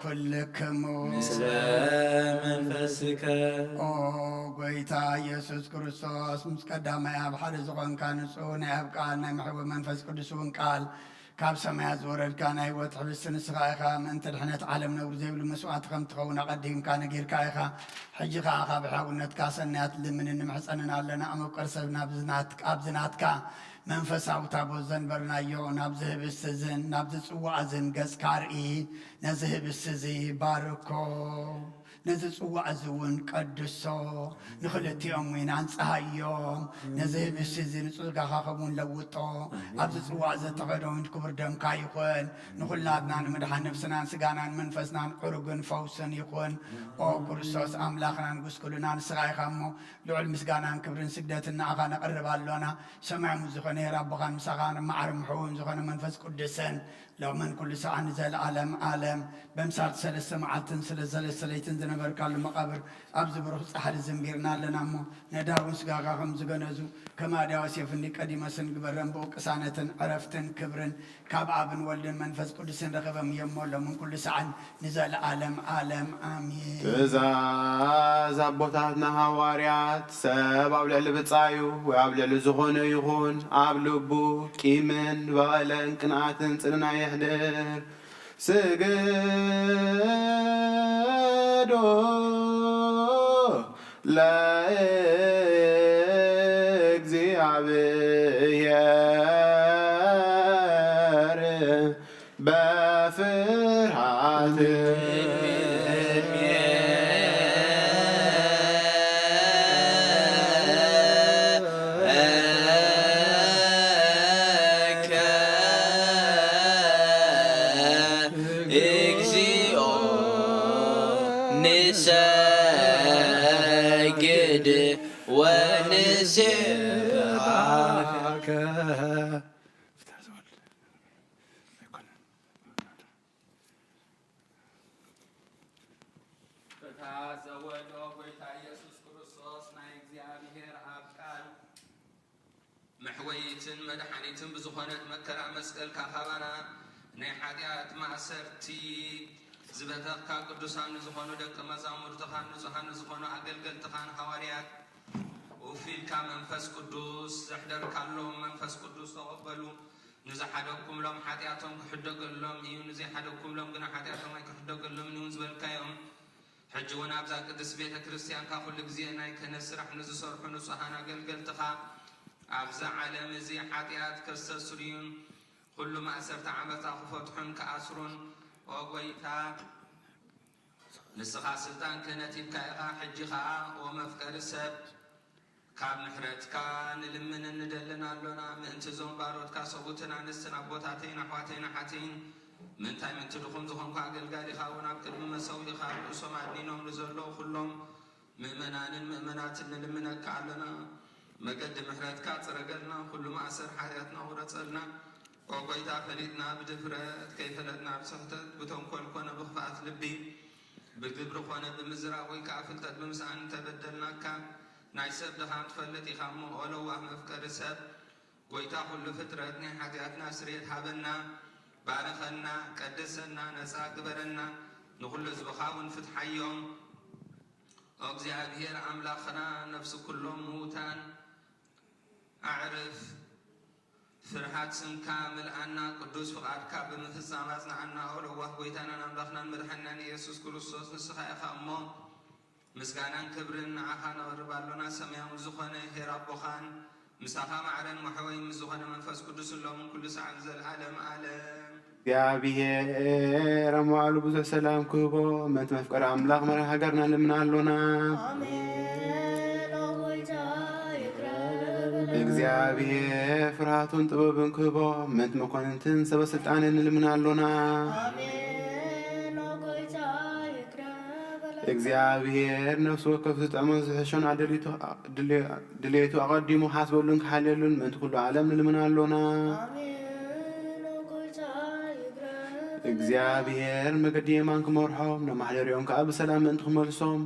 ኩልክሙ። ምስለ መንፈስከ። ኦ ጎይታ ኢየሱስ ክርስቶስ፣ ምስ ቀዳማይ ኣብ ሓደ ዝኾንካ ንጹህ ናይ ኣብ ቃል ናይ መሕወ መንፈስ ቅዱስ እውን ቃል ካብ ሰማያት ዝወረድካ ናይ ህይወት ሕብስቲ ንስኻ ኢኻ። ምእንቲ ድሕነት ዓለም ነውሪ ዘይብሉ መስዋዕቲ ከም ትኸውን ኣቐዲምካ ነጊርካ ኢኻ። ሕጂ ኸኣ ካብ ሕያውነትካ ሰናያት ልምንን ንምሕጸንን ኣለና። ኣብ መፍቀሪ ሰብ ናብ ዝናት-፣ ኣብዚ ናትካ መንፈሳዊ ታቦት ዘንበርናዮ ናብዚ ህብስቲ እዝን ናብዚ ጽዋእ እዝን ገጽካ ርኢ። ነዚ ህብስቲ እዚ ባርኮ፣ ነዚ ጽዋእ እዚ እውን ቀድሶ፣ ንኽልቲኦም እውን ኣንጽሃዮም። ነዚ ህብስቲ እዚ ንጽጋኻ ከምውን ለውጦ፣ ኣብዚ ጽዋእ እዚ እተኸደውን ክቡር ደምካ ይኹን። ንኹላትና ንምድሓን ነብስናን ስጋናን መንፈስናን ዕሩግን ፈውስን ይኹን። ኦ ክርስቶስ ኣምላኽና ንጉስ ኩልና ንስኻ ኢኻ እሞ፣ ልዑል ምስጋናን ክብርን ስግደትን ንኣኻ ነቕርብ ኣሎና። ሰማያዊ ዝኾነ ሄር ኣቦኻን ምሳኻ መዓር ምሕውን ዝኾነ መንፈስ ቅዱስን ሎምን ኩሉ ሰዓን ንዘለዓለም ዓለም በምሳል ሰለስተ መዓልትን ስለ ሰለስተ ለይትን ዝነበርካሉ መቓብር ኣብዚ ብሩኽ ጻሕሊ ዝንቢርና ኣለና እሞ ነዳውን ስጋኻ ከም ዝገነዙ ከም ኣድያው ዮሴፍ እንዲ ቀዲመ ስንግበረን ብኡ ቅሳነትን ዕረፍትን ክብርን ካብ ኣብን ወልድን መንፈስ ቅዱስን ረኸበም እየሞ ሎምን ኩሉ ሰዓን ንዘለዓለም ዓለም ኣሜን። ትእዛዝ ኣቦታትና ሃዋርያት፣ ሰብ ኣብ ልዕሊ ብጻዩ ወይ ኣብ ልዕሊ ዝኾነ ይኹን ኣብ ልቡ ቂምን በቐለን ቅንኣትን ጽልእና የሕድር። ስግዱ ለእግዚኣብሔር በፍርሃት። እግዚኦ ንሰግድ ወንስብሐከ። ፍትሐ ዘወልድ ኣይኮነን። ፍትሐ ዘወልድ ኦ ጎይታ ኢየሱስ ክርስቶስ ናይ እግዚኣብሔር ኣብ ቃል መሕወይትን መድሓኒትን ብዝኾነት መከራ መስቀልካ ካባና ናይ ሓጢኣት ማእሰርቲ ዝበተኽካ ቅዱሳን ንዝኾኑ ደቂ መዛሙርትኻን ንጹሃን ንዝኾኑ ኣገልገልትኻን ሃዋርያት ውፊልካ መንፈስ ቅዱስ ዘሕደርካሎም መንፈስ ቅዱስ ተቐበሉ። ንዝሓደግኩምሎም ሓጢኣቶም ክሕደገሎም እዩ፣ ንዘይሓደግኩምሎም ግና ሓጢኣቶም ኣይክሕደገሎምን እዩ ዝበልካዮም። ሕጂ እውን ኣብዛ ቅድስት ቤተ ክርስቲያንካ ኩሉ ግዜ ናይ ክህነት ስራሕ ንዝሰርሑ ንጹሃን ኣገልገልትኻ ኣብዚ ዓለም እዚ ሓጢኣት ከስተስርዩን ኩሉ ማእሰርቲ ዓመጻ ክፈትሑን ክኣስሩን ኦ ጎይታ ንስኻ ስልጣን ክህነት ሂብካ ኢኻ። ሕጂ ኸኣ ኦ መፍቀሪ ሰብ ካብ ምሕረትካ ንልምንን ንደልን ኣሎና። ምእንቲ እዞም ባሮትካ ሰብኡትን ኣንስትን ኣቦታተይን ኣሕዋተይን ኣሓተይን ምእንታይ ምእንቲ ድኹም ዝኾንኩ ኣገልጋሊኻ እውን ኣብ ቅድሚ መሰውኢኻ ርእሶም ኣድኒኖም ንዘለዉ ኩሎም ምእመናንን ምእመናትን ንልምነካ ኣለና። መገዲ ምሕረትካ ጽረገልና፣ ኩሉ ማእሰር ሓጢኣትና ቁረጸልና። ኦ ጎይታ ፈሊጥና ብድፍረት ከይፈለጥና ብስሕተት ብተንኮል ኮነ ብኽፍኣት ልቢ ብግብሪ ኾነ ብምዝራብ ወይ ከዓ ፍልጠት ብምስኣን እንተበደልናካ ናይ ሰብ ድኻም ትፈልጥ ኢኻ እሞ ኦ ለዋህ መፍቀሪ ሰብ ጎይታ ኩሉ ፍጥረት ናይ ሓጢኣትና ስርየት ሃበና ባርኸና ቀድሰና ነፃ ግበረና ንኹሉ ህዝብኻ እውን ፍትሓዮም ኦ እግዚኣብሔር ኣምላኽና ነፍሲ ኩሎም ምዉታን ኣዕርፍ ፍርሃት ስምካ ምልኣና ቅዱስ ፍቓድካ ብምፍጻም ኣጽንዓና ኦ ለዋህ ጐይታናን ኣምላኽናን መድሓኒናን ኢየሱስ ክርስቶስ ንስኻ ኢኻ እሞ ምስጋናን ክብርን ንዓኻ ነቕርብ ኣሎና ሰማያዊ ዝኾነ ኄር ኣቦኻን ምሳኻ ማዕረን መሕወይ ምስ ዝኾነ መንፈስ ቅዱስን ሎምን ኩሉ ሰዓት ንዘለዓለም ዓለም እግዚኣብሔር ኣብ መዋዕሉ ብዙሕ ሰላም ክህቦ ምእንቲ መፍቀሪ ኣምላኽ መራሒ ሃገርና ንልምን ኣሎና። እግዚኣብሔር ፍርሃቱን ጥበብን ክህቦ ምእንቲ መኮንንትን ሰበ ስልጣንን ንልምን ኣሎና። እግዚኣብሔር ነፍሲ ወከፍ ዝጥዕሞን ዝሕሾን ኣደሊቱ ድሌቱ ኣቐዲሙ ክሓስበሉን ክሓልየሉን ምእንቲ ኩሉ ዓለም ንልምን ኣሎና። እግዚኣብሔር መገዲ የማን ክመርሖም፣ ናብ ማሕደሪኦም ከኣ ብሰላም ምእንቲ ክመልሶም፣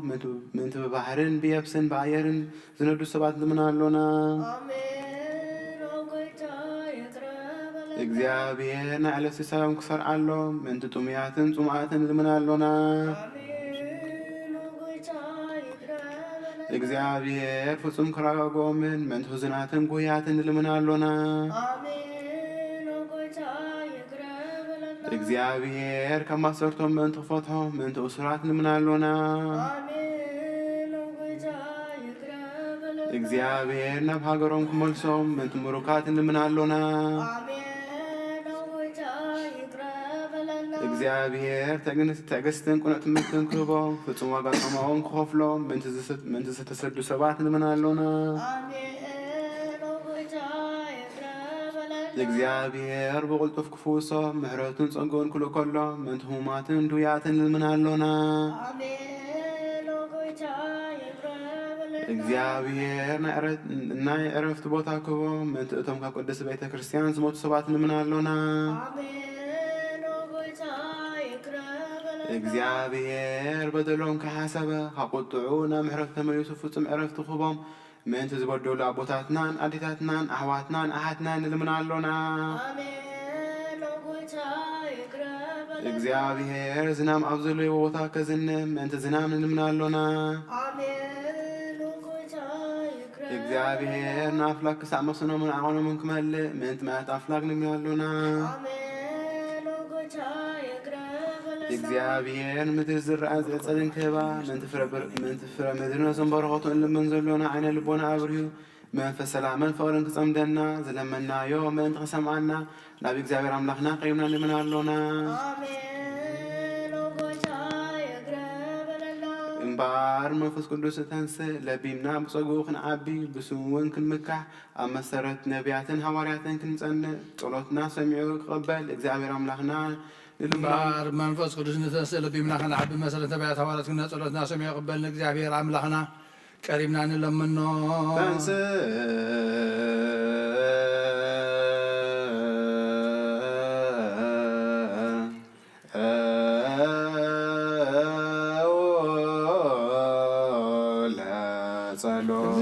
ምእንቲ ብባሕርን ብየብስን ብኣየርን ዝነዱ ሰባት ንልምን ኣሎና። እግዚኣብሔር ናይ ዕለት ሲሳዮም ክሰርዓሎም፣ ምእንቲ ጥሙያትን ጽሙኣትን ንልምን ኣሎና። ኣሜን፣ ኦ ጎይታ፣ ይቅረ በለና። እግዚኣብሔር ፍጹም ክረጋግኦምን፣ ምእንቲ ህዙናትን ጉህያትን ንልምን ኣሎና። ኣሜን፣ ኦ ጎይታ፣ ይቅረ በለና። እግዚኣብሔር ካብ ማሰርቶም ምእንቲ ክፈትሖም፣ ምእንቲ እሱራት ንልምን ኣሎና። ኣሜን፣ ኦ ጎይታ፣ ይቅረ በለና። እግዚኣብሔር ናብ ሃገሮም ክመልሶም፣ ምእንቲ ምሩካት ንልምን ኣሎና። ኣሜን፣ ኦ ጎይታ፣ ይቅረ በለና። እግዚኣብሔር ትዕግን-፣ ትዕግስትን ቅኑዕ ትምህርትን ክህቦም፣ ፍጹም ዋጋ ጻማኦም ክኸፍሎም፣ ምእንቲ ዝስ-፣ ምእንቲ ዝተሰዱ ሰባት ንልምን ኣሎና። ኣሜን፣ ኦ ጎይታ፣ ይቅረ በለና። እግዚኣብሔር ብቕልጡፍ ክፍውሶም፣ ምሕረቱን ጸግኡን ክልእከሎም፣ ምእንቲ ህሙማትን ድውያትን ንልምን ኣሎና። ኣሜን፣ ኦ ጎይታ፣ ይቅረ በለና። እግዚኣብሔር ናይ ዕረ-፣ ናይ ዕረፍቲ ቦታ ክህቦም፣ ምእንቲ እቶም ካብ ቅድስቲ ቤተ ክርስቲያን ዝሞቱ ሰባት ንልምን ኣሎና። ኣሜን፣ ኦ ጎይታ፣ ይቅረ በለና። እግዚኣብሔር በደሎም ከይሓሰበ፣ ካብ ቁጥዑ ናብ ምሕረቱ ተመሊሱ ፍጹም ዕረፍቲ ክህቦም፣ ምእንቲ ዝበደሉ ኣቦታትናን ኣዴታትናን ኣሕዋትናን ኣሓትናን ንልምን ኣሎና። ኣሜን፣ ኦ ጎይታ፣ ይቅረ በለና። እግዚኣብሔር ዝናም ኣብ ዘለዎ ቦታ ከዝንም፣ ምእንቲ ዝናም ንልምን ኣሎና። ኣሜን፣ ኦ ጎይታ፣ ይቅረ እግዚኣብሔር ንኣፍላክ ክሳዕ መስኖምን ዓቐኖምን ክመልእ፣ ምእንቲ ማያት ኣፍላክ ንልምን ኣሎና። ኣሜን፣ ኦ ጎይታ፣ ይቅረ በለና። እግዚኣብሔር ምድሪ ዝረኣ ዘጸድን ክህባ፣ ምእንቲ ፍረ ብር-፣ ምእንቲ ፍረ ምድሪ ነዞም በረኸቱ እንልምን ዘሎና ዓይነ ልቦና ኣብርሁ፣ መንፈስ ሰላምን ፍቕርን ክጸምደና፣ ዝለመናዮ ምእንቲ ክሰምዓና፣ ናብ እግዚኣብሔር ኣምላኽና ቀሪብና ንልምን ኣሎና። ኣሜን፣ ኦ ጎይታ፣ ይቅረ በለና። እምበኣር መንፈስ ቅዱስ እተንስእ፣ ለቢምና ብጸግኡ ክንዓቢ፣ ብስሙ እውን ክንምካሕ፣ ኣብ መሰረት ነቢያትን ሃዋርያትን ክንጸንዕ፣ ጸሎትና ሰሚዑ ክቕበል እግዚኣብሔር ኣምላኽና ንልምኖ። እምበኣር መንፈስ ቅዱስ ንተንስእ፣ ለቢምና ክንዓቢ፣ መሰረት ነቢያት ሃዋርያት ክንጸንዕ፣ ጸሎትና ሰሚዑ ክቕበል ንእግዚኣብሔር ኣምላኽና ቀሪብና ንለምኖ። ተንስእ ለጸሎት።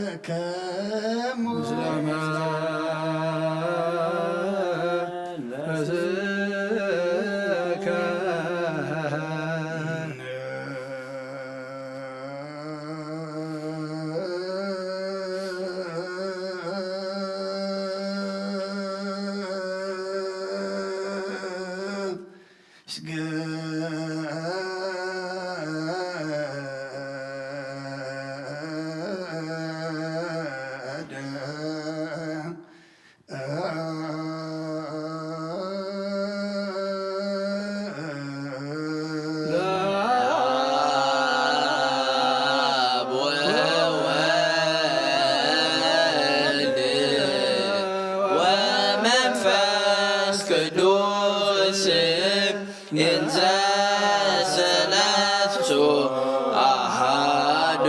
ለኩልክሙ ምስለ መንፈስከ። ለአብ ወወልድ ወመንፈስ ቅዱስ እንዘ ሰለስቱ አሃዱ።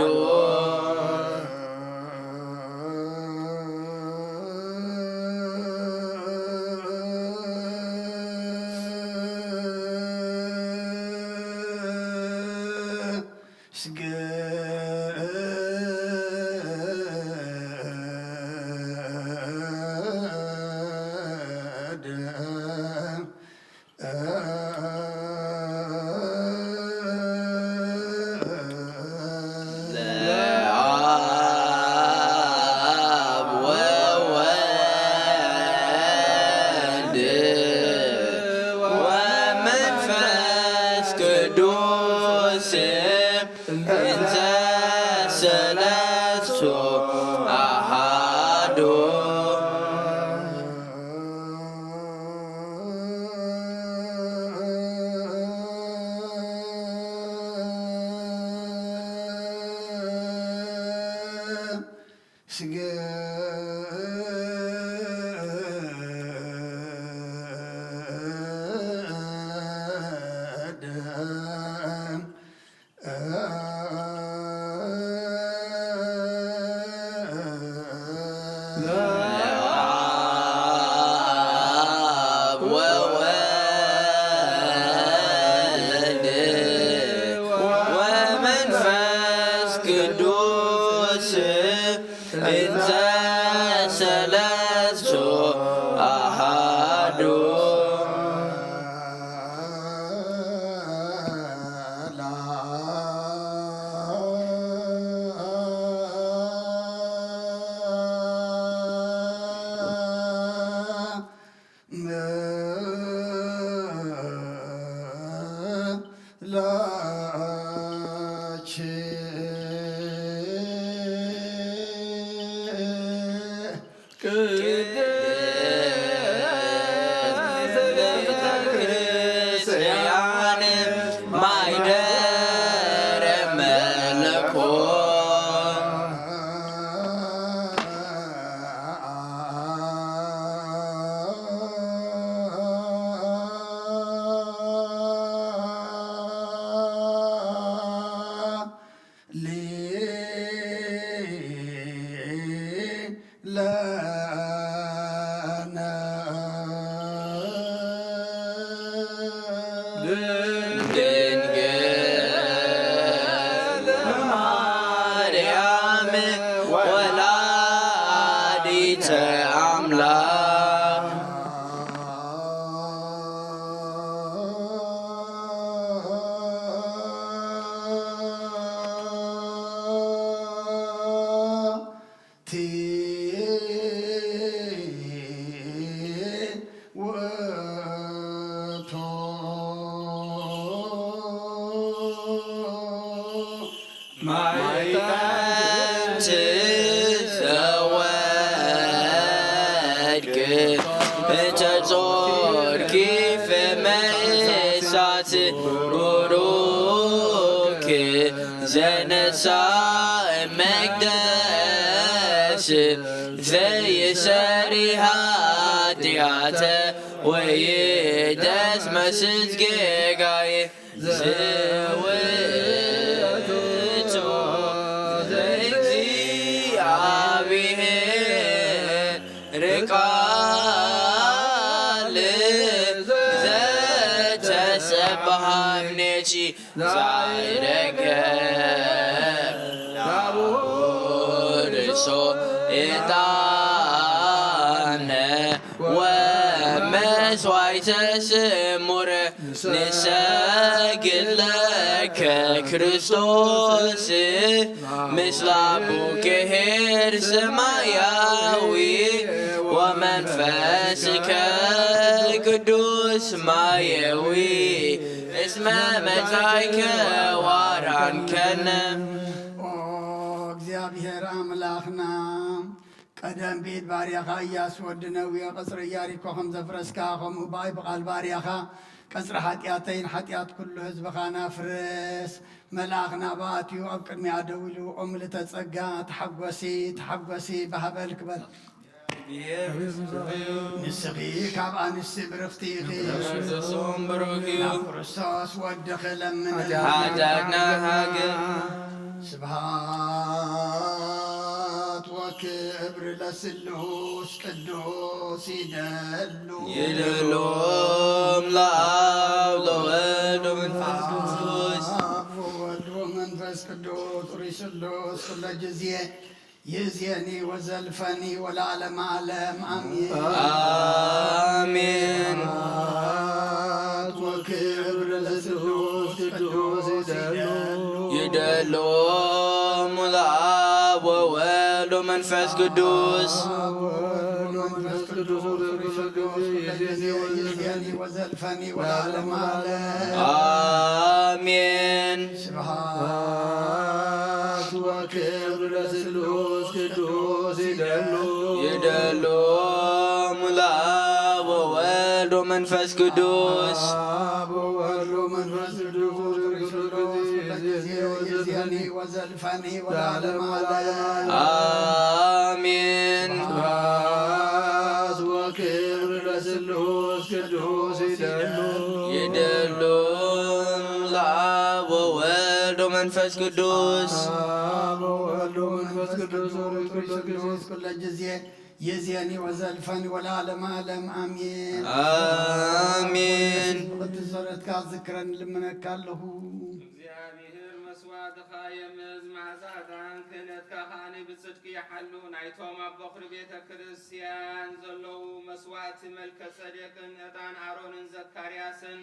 ለአብ ወወልድ ወመንፈስ ቅዱስ እንዘ ሰለስቱ አሃዱ። እንዘ ሰለስቱ ኣሃዱ። ቅድስት ቤተ ክርስቲያን ማይደረ መለኮት። ለነ ድንግል ማርያም ወላዲተ ኣምላክ። ቲ ውእቱ ማይጠንት ዘወድቅ እተጾርኪ ፍመ እሳት ቡሩክ ዘነሳ መቅደስ ዘይሰሪ ኃጢአተ ወይደስ መስት ጌጋዬ ዘውእቱ ለእግዚአብሔር ቃል ዘተሰብሐ እምኔኪ ዛይረገ ርእሶ ዕጣነ ወመስዋዕተ ስሙረ ንሰግድ ለከ ክርስቶስ ምስለ አቡኪ ኄር ሰማያዊ ወመንፈስከ ቅዱስ ማየዊ እስመ መጻእከ ዋራንከነ። ኦ እግዚኣብሔር ኣምላኽና፣ ቀደም ብኢድ ባርያኻ ኢያሱ ወዲ ነዌ ቀጽሪ ኢያሪኮ ከም ዘፍረስካ፣ ከምኡ ብኣይ ብቓል ባርያኻ ቀጽሪ ሓጢኣተይን ሓጢኣት ኩሉ ህዝብኻን ኣፍርስ። መልኣኽ ናብኣ ኣትዩ ኣብ ቅድሚኣ ደው ኢሉ፣ ኦ ምልእተ ጸጋ፣ ተሓጐሲ፣ ተሓጐሲ፣ ባህበል ክበል። ንስኺ ካብ ኣንስቲ ብርኽቲ ኢኺ። ክርስቶስ ብሩኽ እዩ። ናብ ክርስቶስ ወድኺ ለምኒ። ሓጢኣትና ሃገር። ስብሐት ወክብር ለስሉስ ቅዱስ ይደሉ። ይደሉ ለአብ ለወልድ ወመንፈስ ቅዱስ። አብ ወወልድ ወመንፈስ ቅዱስ ርእይ ስሉስ ኩለ ጊዜ ይእዜኒ ወዘልፈኒ ወለዓለመ ዓለም አሜን። አሜን። ስብሐት ወክብር ለስሉስ ቅዱስ ይደሉ። ይደሉ ለአብ ወወልድ ወመንፈስ ቅዱስ። አብ ወወልድ ወመንፈስ ቅዱስ ይእዜኒ ወዘልፈኒ ወለዓለመ ዓለም። አሜን። ስብሐት ወክብር ለስሉስ ቅዱስ ይደሉ። ይደሉ ለአብ ወወልድ ወመንፈስ ቅዱስ። አብ ወወልድ ወመንፈስ ቅዱስ ይእዜኒ ወዘልፈኒ ወለዓለመ ዓለም። አሜን። ስብሐት ወክብር ለስሉስ ቅዱስ ይደሉ። ይደሉ ለአብ ወወልድ ወመንፈስ ቅዱስ። አብ ወወልድ ወመንፈስ ቅዱስ ርእይ ስሉስ ኩለ ጊዜ ይእዜኒ ወዘልፈኒ ወለዓለመ ዓለም አሜን። አሜን። ብቅድስቲ ጸሎትካ ዝክረኒ ልምነካ ኣለኹ። እግዚኣብሔር መስዋዕትኻ የምዝ፣ መዓዛ ዕጣን ክነ ከኣኒ ብጽድቂ ይሓሉ። ናይቶም ኣብ በኹሪ ቤተ ክርስቲያን ዘለዉ መስዋዕቲ መልከ ጸዴቅን ዕጣን ኣሮንን ዘካርያስን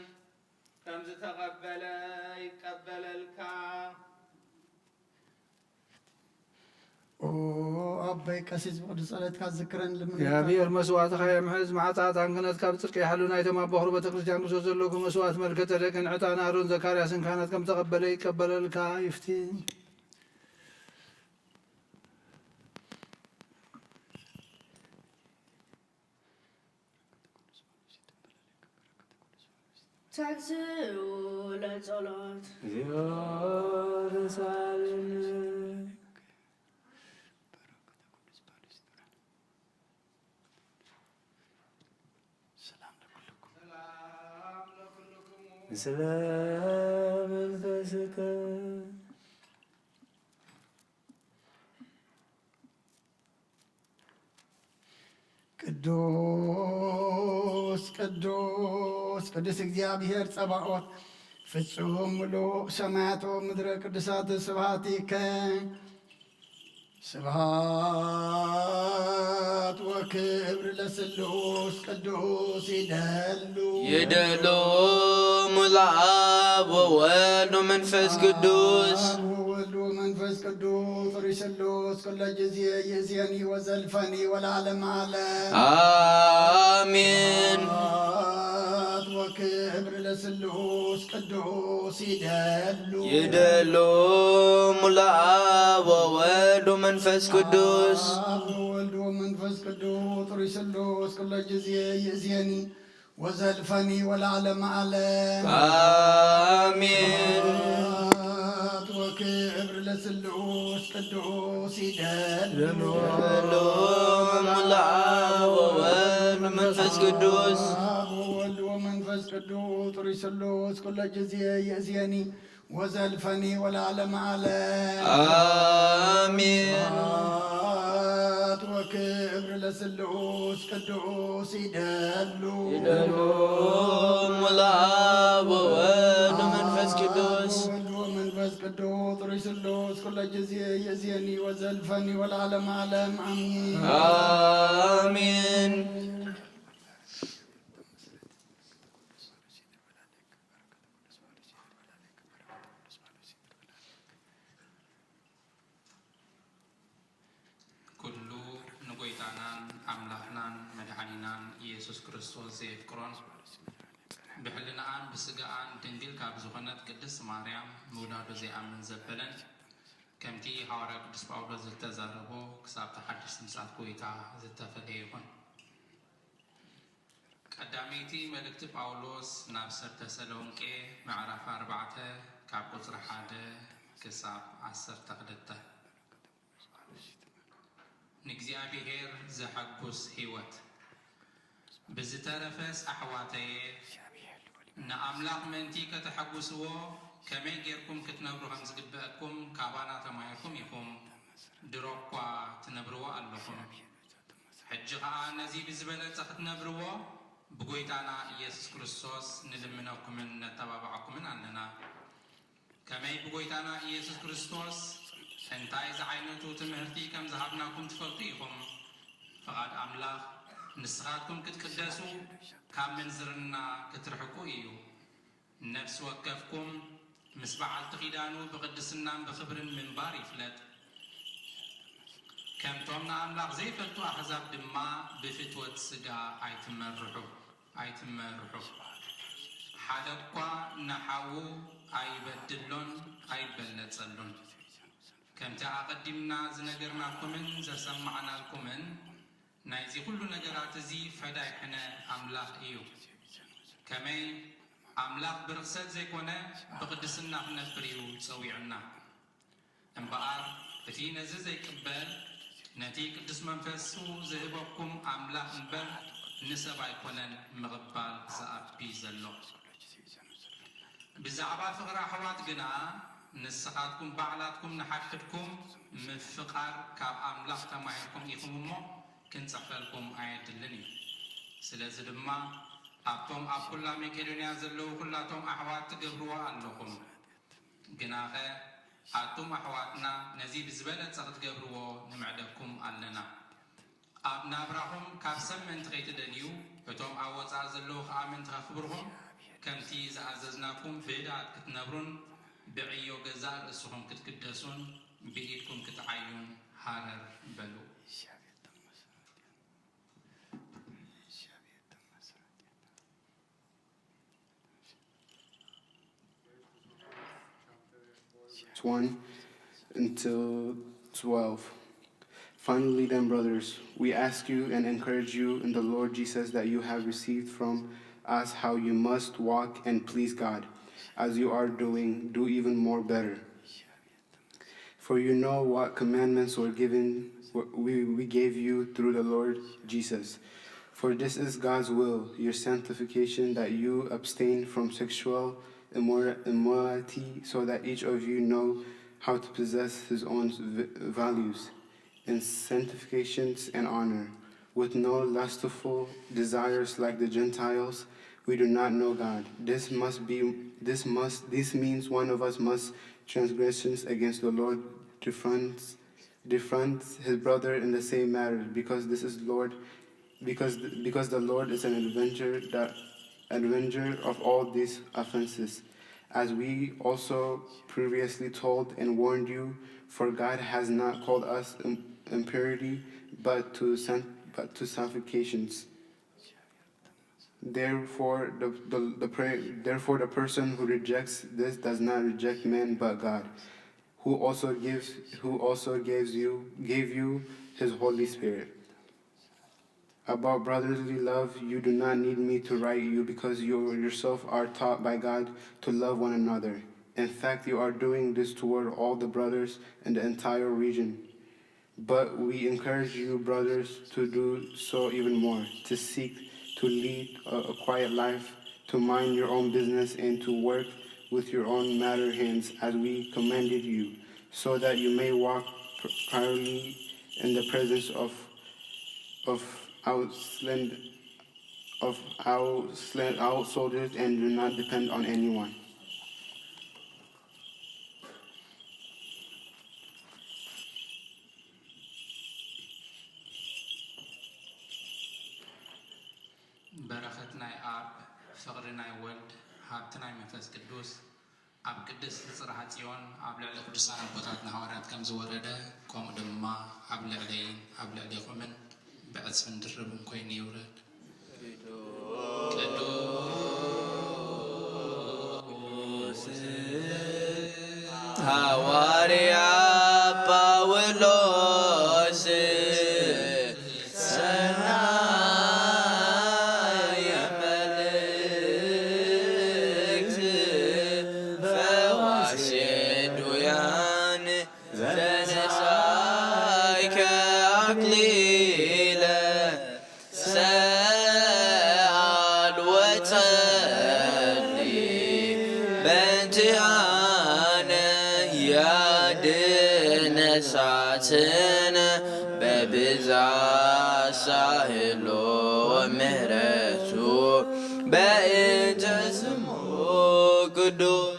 ከም ዝተቐበለ ይቀበለልካ። ኦ ኣቦይ ቀሲስ ብቕዱስ ጸሎትካ ዝክረን ልምን። እግዚኣብሔር መስዋዕትኻ የምሕዝ፣ መዓጻ ዕጣን ክህነትካ ብጽድቂ ይሓሉ። ናይቶም ኣብ በኹሪ ቤተ ክርስቲያን ክርስቶስ ዘለዉ መስዋዕት መልከ ጸዴቅን ዕጣን ኣሮን ዘካርያስን ካህናት ከም ተቐበለ ይቀበለልካ ይፍትን። ተንስኡ ለጸሎት። እግዚኦ ተሳለነ። ምስለ መንፈስከ። ቅዱስ ቅዱስ ቅዱስ እግዚኣብሔር ጸባኦት፣ ፍጹም ምሉእ ሰማያት ወምድረ ቅዱሳት ስብሐቲከ። ስብሐት ወክብር ለስሉስ ቅዱስ ይደሉ። ይደሉ ሙሉ ኣብ ወወልድ ወመንፈስ ቅዱስ። ኣብ ወወልድ ወመንፈስ ቅዱስ ርሱሉስ ኩለ ጊዜ ይእዜኒ ወዘልፈኒ ወለዓለመ ዓለም። ኣሜን። ስብሐት ወክብር ለስሉስ ቅዱስ ይደሉ። ይደሉ ሙሉ ኣብ ወወልድ ወመንፈስ ቅዱስ። ኣብ ወወልድ ወመንፈስ ቅዱስ ርሱሉስ ኩለ ጊዜ ይእዜኒ ወዘልፈኒ ወለዓለመ ዓለም። ኣሜን። ስብሐት ወክብር ለስሉስ ቅዱስ ይደሉ። ይደሉ ሙሉ ኣብ ወወልድ ወመንፈስ ቅዱስ። ኣብ ወወልድ ወመንፈስ ቅዱስ ርሱሉስ ኩለ ጊዜ ይእዜኒ ወዘልፈኒ ወለዓለመ ዓለም። ኣሜን። ስብሐት ወክብር ለስሉስ ቅዱስ ይደሉ። ይደሉ ሙሉ ኣብ ወወልድ ወመንፈስ ቅዱስ። ወወልድ ወመንፈስ ቅዱስ ርሱሉስ ኩለ ጊዜ ይእዜኒ ወዘልፈኒ ወለዓለመ ዓለም። ኣሜን። ኣሜን። ኩሉ ንጎይታናን ኣምላኽናን መድሓኒናን ኢየሱስ ክርስቶስ ዘየፍቅሮን ብሕልናኣን ብስጋኣን ድንግል ካብ ዝኾነት ቅድስት ማርያም ምውላዱ ዘይኣምን ዘበለን፣ ከምቲ ሃዋርያ ቅዱስ ጳውሎስ ዝተዛረቦ፣ ክሳብ እቲ ሓድሽ ምጽኣት ጎይታ ዝተፈለየ ይኹን። ቀዳመይቲ መልእክቲ ጳውሎስ ናብ ሰብ ተሰሎንቄ ምዕራፍ ኣርባዕተ ካብ ቁጽሪ ሓደ ክሳብ ዓሰርተ ክልተ። ንእግዚኣብሔር ዘሐጉስ ህይወት። ብዝተረፈስ ኣሕዋተየ፣ ንኣምላኽ ምእንቲ ከተሐጉስዎ ከመይ ጌርኩም ክትነብሩ ከም ዝግበአኩም ካባና ተማሂርኩም ኢኹም። ድሮ እኳ ትነብርዎ ኣለኹም። ሕጂ ኸኣ ነዚ ብዝበለጸ ክትነብርዎ ብጎይታና ኢየሱስ ክርስቶስ ንልምነኩምን ነተባብዓኩምን ኣለና። ከመይ ብጎይታና ኢየሱስ ክርስቶስ እንታይ ዝዓይነቱ ትምህርቲ ከም ዝሃብናኩም ትፈልጡ ኢኹም። ፍቓድ ኣምላኽ ንስኻትኩም ክትቅደሱ ካብ ምንዝርና ክትርሕቁ እዩ። ነፍሲ ወከፍኩም ምስ በዓልቲ ኪዳኑ ብቕድስናን ብኽብርን ምንባር ይፍለጥ። ከምቶም ንኣምላኽ ዘይፈልጡ ኣሕዛብ ድማ ብፍትወት ስጋ ኣይትመርሑ፣ ኣይትመርሑ። ሓደ እኳ ንሓዉ ኣይበድሎን ኣይበለጸሉን። ከምቲ ኣቐዲምና ዝነገርናኩምን ዘሰማዕናልኩምን ናይዚ ኩሉ ነገራት እዚ ፈዳይ ሕነ ኣምላኽ እዩ። ከመይ ኣምላኽ ብርኽሰት ዘይኮነ ብቕድስና ክነብር እዩ ጸዊዑና። እምበኣር እቲ ነዚ ዘይቅበል ነቲ ቅዱስ መንፈሱ ዝህበኩም ኣምላኽ እምበር ንሰብ ኣይኮነን ምቕባል ዝኣቢ ዘሎ። ብዛዕባ ፍቕሪ ኣሕዋት ግና ንስኻትኩም ባዕላትኩም ንሓድሕድኩም ምፍቓር ካብ ኣምላኽ ተማሂርኩም ኢኹም እሞ ክንጽሕፈልኩም ኣየድልን እዩ። ስለዚ ድማ ኣብቶም ኣብ ኩላ መቄዶንያ ዘለዉ ኩላቶም ኣሕዋት ትገብርዎ ኣለኹም። ግናኸ ኣቱም ኣሕዋትና ነዚ ብዝበለጸ ክትገብርዎ ንምዕደኩም ኣለና። ኣብ ናብራኹም ካብ ሰብ ምእንቲ ከይትደልዩ፣ እቶም ኣብ ወጻኢ ዘለዉ ከኣ ምእንቲ ከኽብርኹም፣ ከምቲ ዝኣዘዝናኩም ብህድኣት ክትነብሩን ብዕዮ ገዛእ ርእስኹም ክትግደሱን ብኢድኩም ክትዓዩን ሃረር በሉ። one until twelve. Finally, then, brothers, we ask you and encourage you in the Lord Jesus that you have received from us how you must walk and please God. As you are doing, do even more better. For you know what commandments were given we, we gave you through the Lord Jesus. For this is God's will, your sanctification, that you abstain from sexual immor- immorality, so that each of you know how to possess his own v- values in sanctifications and honor, with no lustful desires like the Gentiles. We do not know God. This must be this must this means one of us must transgressions against the Lord defronts defronts his brother in the same matter, because this is Lord because because the Lord is an avenger that avenger of all these offenses. As we also previously told and warned you, for God has not called us in impurity, but to san- but to sanctifications. Therefore, the, the, the pray, therefore the person who rejects this does not reject man but God, who also gives who also gives you gave you his Holy Spirit. About brotherly love, you do not need me to write you, because you yourself are taught by God to love one another. In fact, you are doing this toward all the brothers in the entire region. But we encourage you, brothers, to do so even more, to seek to lead a, a quiet life, to mind your own business, and to work with your own matter hands as we commanded you, so that you may walk pr- proudly in the presence of of outland of our, our soldiers and do not depend on anyone. በረኸት ናይ ኣብ፣ ፍቕሪ ናይ ወልድ፣ ሃብቲ ናይ መንፈስ ቅዱስ ኣብ ቅድስቲ ጽርሐ ጽዮን ኣብ ልዕሊ ቅዱሳን ኣቦታትና ሃዋርያት ከም ዝወረደ፣ ከምኡ ድማ ኣብ ልዕለይን ኣብ ልዕሌኹምን ብዕጽፍን ድርብን ኮይኑ ይውረድ። ቅዱስ ሃዋርያ ጳውሎስ ሰናየ መልእክት ፈዋሽ ዱያን ዘነሳይከ ኣክሊለ ሰኣል ወጸሊ በእንቲኣነ ያድነሳትን በብዛ ሳህሎ ምህረቱ በእንተ ስሙ ቅዱስ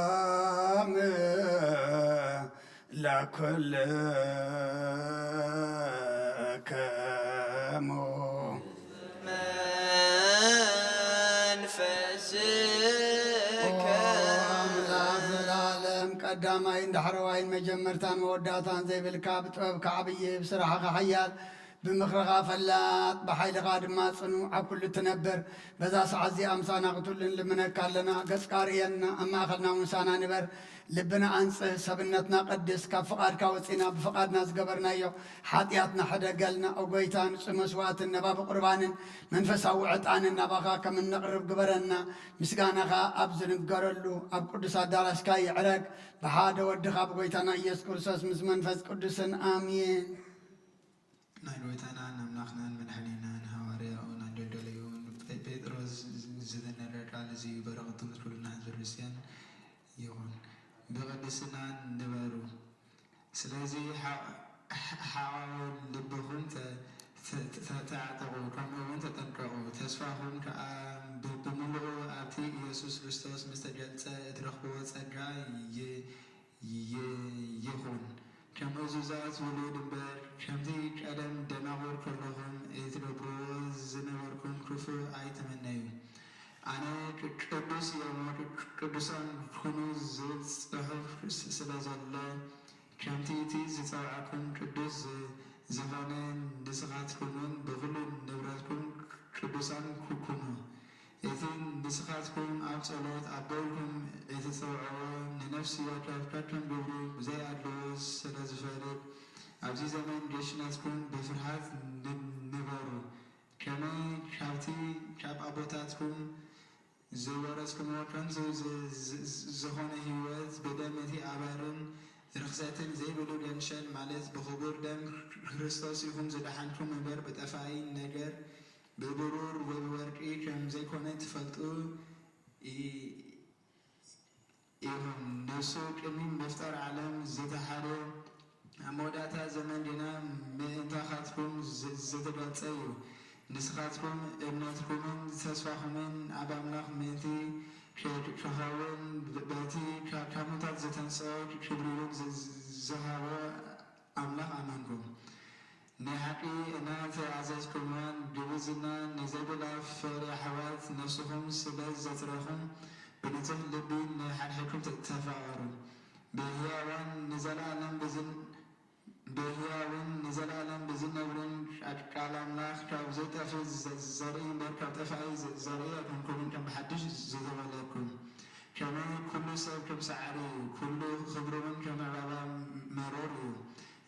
ሰላም ለኩልክሙ። መንፈስከ ኦ ኣምላኽ ዘላለም ቀዳማይን ዳሕረዋይን መጀመርታን መወዳእታን ዘይብልካ ብጥበብካ ዓብዪ ብስራሕኻ ሓያል ብምኽርኻ ፈላጥ፣ ብሓይልኻ ድማ ጽኑዕ፣ ኣብ ኩሉ ትነብር። በዛ ሰዓት እዚኣ ምሳና ክትህሉ ንልምነካ ኣለና። ገጽካ ርእየና፣ ኣብ ማእኸልና ምሳና ንበር። ልብና ኣንጽህ፣ ሰብነትና ቀድስ። ካብ ፍቓድካ ወጺና ብፍቓድና ዝገበርናዮ ሓጢኣትና ሕደገልና። ኦ ጎይታ፣ ንጹህ መስዋዕትን ነባቢ ቁርባንን መንፈሳዊ ዕጣንን ናባኻ ከም እነቕርብ ግበረና። ምስጋናኻ ኣብ ዝንገረሉ ኣብ ቅዱስ ኣዳራሽካ ይዕረግ። ብሓደ ወድኻ ብጎይታና ኢየሱስ ክርስቶስ ምስ መንፈስ ቅዱስን ኣሜን። ናይ ጎይታናን ኣምላኽናን መድሓኒናን ሃዋርያኡ ናይ ደደለዩ ጴጥሮስ ዝተነገረ ቃል እዚ እዩ። በረኸቱ ምስ ኩልና ህዝበ ክርስቲያን ይኹን። ብቕድስና ንበሩ። ስለዚ ሓ-፣ ሓ-፣ ሓዋው ልብኹም ተ-፣ ተ-፣ ተ-፣ ተዓጠቑ፣ ከምኡ እውን ተጠንቀቑ። ተስፋኹም ከኣ ብ-፣ ብምሉኡ ኣብቲ ኢየሱስ ክርስቶስ ምስ ተገልጸ እትረኽብዎ ጸጋ ይ-፣ ይ-፣ ይኹን። ከም እዙዛት ውሉድ እምበር፣ ከምቲ ቀደም ደናቑር ከለኹም እትገብርዎ ዝነበርኩም ክፉእ ኣይትመነዩ። ኣነ ቅ-፣ ቅዱስ እየ እሞ ቅ-፣ ቅዱሳን ኩኑ ዝብል ጽሑፍ ስ-፣ ስለ ዘሎ፣ ከምቲ እቲ ዝጸውዓኩም ቅዱስ ዝ-፣ ዝኾነ፣ ንስኻትኩምን ብኹሉ ንብረትኩም ቅዱሳን ኩ-፣ ኩኑ። እቲ ንስኻትኩም ኣብ ጸሎት ኣቦይኩም እትጸውዕዎ፣ ንነፍስያትኩም ከም ግብሩ ብዘይኣድልዎ ስለ ዝፈልጥ፣ ኣብዚ ዘመን ጌሽነትኩም ብፍርሃት ን-፣ ንበሩ። ከመይ ካብቲ ካብ ኣቦታትኩም ዝወረስኩምዎ ከምዚ ዝ-፣ ዝ-፣ ዝ-፣ ዝኾነ ህይወት ብደም እቲ ኣባርን ርኽሰትን ዘይብሉ ገንሸል፣ ማለት ብኽቡር ደም ክርስቶስ ኢኹም ዝደሓንኩም እምበር፣ ብጠፋኢ ነገር፣ ብብሩር ወይ ብወርቂ ከም ዘይኮነ ትፈልጡ ኢ-፣ ኢኹም። ንሱ ቅድሚ ምፍጣር ዓለም ዝተሓደ፣ ኣብ መወዳእታ ዘመን ግና ምእንታኻትኩም ዝ-፣ ዝተገልጸ እዩ። ንስኻትኩም እምነትኩምን ተስፋኹምን ኣብ ኣምላኽ ምእንቲ ክ-፣ ክኸውን፣ ብ-፣ በቲ ካ-፣ ካብ ሙታት ዝተንስኦ ክብሪውን ዝ-፣ ዝ-፣ ዝሃቦ ኣምላኽ ኣመንኩም። ናይ ሓቂ እናተኣዘዝኩምዋን ግብዝና ንዘይብላ ፍቕሪ ኣሕዋት ነፍስኹም ስለ ዘጽረኹም፣ ብንጹህ ልቢ ንሓድሕድኩም ተ-፣ ተፋቐሩ። ብህያዋን ንዘለኣለም ብዝን-፣ ብህያውን ንዘለኣለም ብዝነብርን ቃ-፣ ቃል ኣምላኽ ካብ ዘይጠፍእ ዘ-፣ ዘርኢ እምበር ካብ ጠፋኢ ዘ-፣ ዘርኢ ኣይኮንኩምን፣ ከም ብሓድሽ ዝተወለድኩም። ከመይ ኩሉ ሰብ ከም ሳዕሪ እዩ፣ ኩሉ ክብሪ እውን ከም ዕምባባ መሮር እዩ።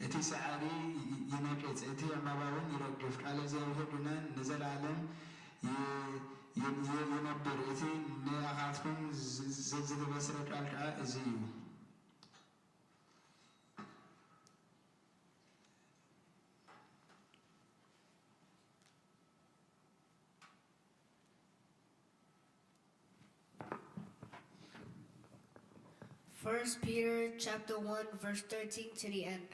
እቲ ሳዕሪ ይ-፣ ይነቅጽ፣ እቲ ዕምባባ እውን ይረግፍ፣ ቃል እግዚኣብሔር ግና ንዘለኣለም ይ-፣ ይ-፣ ይ-፣ ይነብር። እቲ ንኣኻትኩም ዝ-፣ ዝ-፣ ዝተበስረ ቃል ከኣ እዚ እዩ። First Peter chapter one, verse thirteen to the end.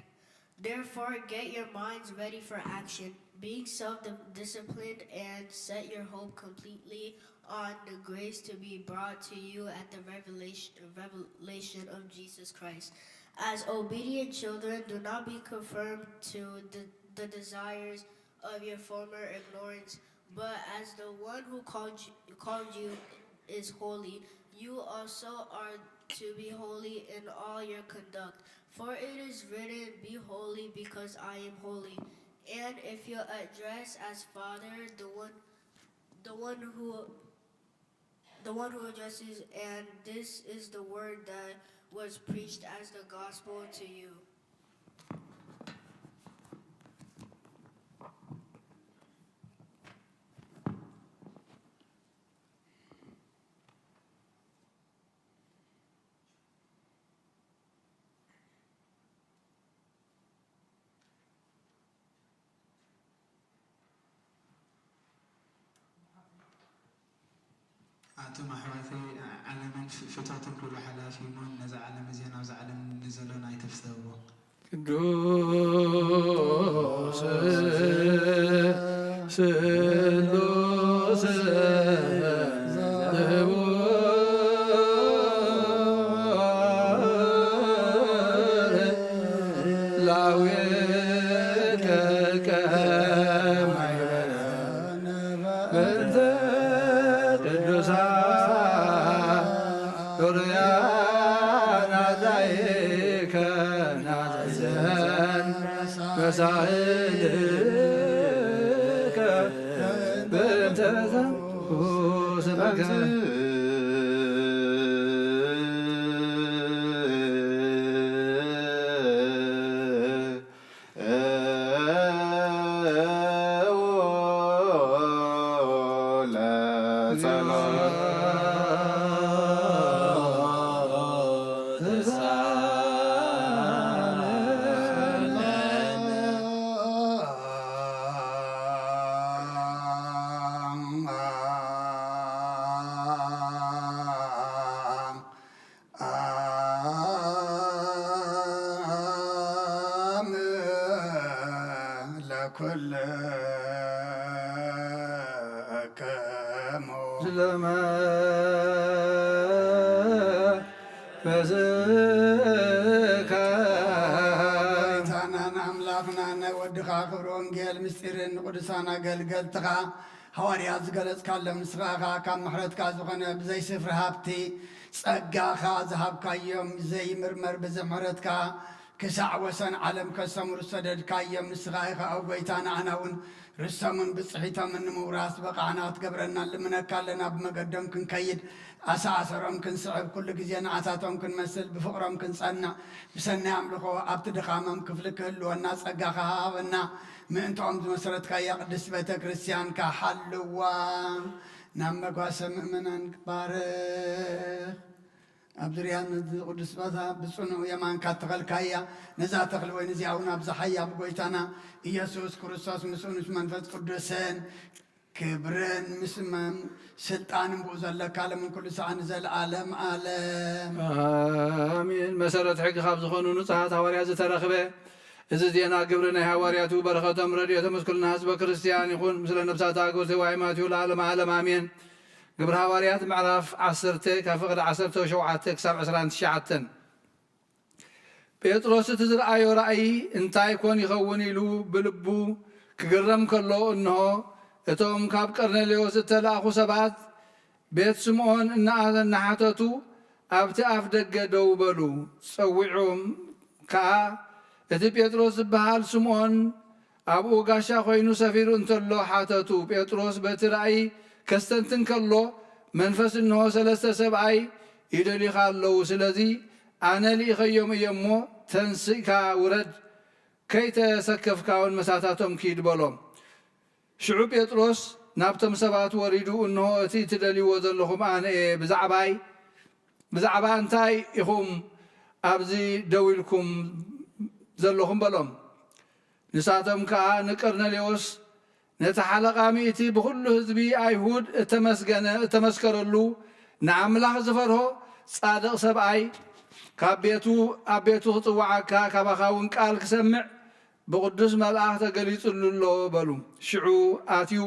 Therefore, get your minds ready for action, being self-disciplined, and set your hope completely on the grace to be brought to you at the revelation, revelation of Jesus Christ. As obedient children, do not be conformed to the, the desires of your former ignorance, but as the one who called you, called you is holy, you also are to be holy in all your conduct. For it is written, "Be holy, because I am holy." And if you address as Father, the one, the one who, the one who addresses, and this is the word that was preached as the gospel to you. ኣቱም ኣሕዋተይ፣ ዓለምን ፍቶትን ኩሉ ሓላፊ እሞ፣ ነዛ ዓለም እዚኣ ናብዛ ዓለም ንዘሎን ኣይትፍተውዎ። ቅዱስ ስሉስ ላዊከ ከማይበ ምእንተ ቅዱሳን ሩያን ኣዛይከ ናዘዘን መሳእል ለኩልክሙ ስለመንፈስከ። ጎይታናን ኣምላኽናን ናይ ወድኻ ክብሪ ወንጌል ምስጢርን ንቅዱሳን ኣገልገልትኻ ሃዋርያት ዝገለጽካሎም ንስኻ ኢኻ። ካብ ምሕረትካ ዝኾነ ብዘይ ስፍሪ ሃብቲ ጸጋኻ ዝሃብካዮም ዘይምርመር ብዝምሕረትካ ክሳዕ ወሰን ዓለም ከሰምሩ ዝሰደድካዮም ንስኻ ኢኻ። ኦ ጎይታ፣ ንኣና እውን ርስቶምን ብጽሒቶምን ንምውራስ በቓዕና ክትገብረና ንልምነካ ኣለና። ብመገዶም ክንከይድ፣ ኣሰኣሰሮም ክንስዕብ፣ ኩሉ ግዜ ንኣታቶም ክንመስል፣ ብፍቕሮም ክንጸንዕ፣ ብሰናይ ኣምልኾ ኣብቲ ድኻሞም ክፍሊ ክህልወና ጸጋኻ ሃበና። ምእንትኦም ዝመሰረትካያ ቅድስቲ ቤተ ክርስቲያንካ ሓልዋ። ናብ መጓሰ ምእመናን ባርኽ። ኣብ ዙርያ ነዚ ቅዱስ ቦታ ብጽኑዕ የማንካ እተኸልካያ፣ ነዛ ተኽሊ ወይኒ እዚኣ እውን ኣብዝሓያ። ብጎይታና ኢየሱስ ክርስቶስ ምስኡ ምስ መንፈስ ቅዱስን ክብርን ምስ መን ስልጣንን ብኡ ዘለካ ዓለምን ኩሉ ሰዓን ዘለዓለም ዓለም። ኣሜን። መሰረት ሕጊ ካብ ዝኾኑ ንጹሃት ሃዋርያት ዝተረኽበ እዚ ዜና ግብሪ ናይ ሃዋርያቱ በረኸቶም ረድኤቶም ምስ ኩልና ህዝበ ክርስቲያን ይኹን፣ ምስለ ነብሳት ኣግብርቲ ዋይ ማትዩ ለዓለም ዓለም ኣሜን። ግብሪ ሃዋርያት ምዕራፍ ዓሰርተ ካብ ፍቕዲ ዓሰርተ ሸውዓተ ክሳብ ዕስራን ትሽዓተን። ጴጥሮስ እቲ ዝረኣዮ ራእይ እንታይ ኮን ይኸውን ኢሉ ብልቡ ክግረም ከሎ፣ እንሆ፣ እቶም ካብ ቀርኔሌዎስ እተላእኹ ሰባት ቤት ስምዖን እናሓተቱ ኣብቲ ኣፍ ደገ ደው በሉ። ጸዊዖም ከኣ፣ እቲ ጴጥሮስ ዝበሃል ስምዖን ኣብኡ ጋሻ ኮይኑ ሰፊሩ እንተሎ ሓተቱ። ጴጥሮስ በቲ ራእይ ከስተንትን ከሎ፣ መንፈስ እንሆ ሰለስተ ሰብኣይ ይደልዩኻ ኣለዉ። ስለዚ ኣነ ልኢኸዮም እየ እሞ፣ ተንስእካ ውረድ፣ ከይተሰከፍካ እውን ምሳታቶም ኪድ በሎ። ሽዑ ጴጥሮስ ናብቶም ሰባት ወሪዱ፣ እንሆ እቲ ትደልይዎ ዘለኹም ኣነ እየ፣ ብዛዕባይ ብዛዕባ እንታይ ኢኹም ኣብዚ ደው ኢልኩም ዘለኹም? በሎም። ንሳቶም ከኣ ንቀርኔሌዎስ ነቲ ሓለቓ ሚእቲ ብኹሉ ህዝቢ ኣይሁድ እተመስገነ፣ እተመስከረሉ ንኣምላኽ ዝፈርሆ ጻድቕ ሰብኣይ ካብ ቤቱ፣ ኣብ ቤቱ ክጽውዓካ ካባኻ እውን ቃል ክሰምዕ ብቕዱስ መልኣኽ ተገሊጹሉ ኣሎ በሉ። ሽዑ ኣትዩ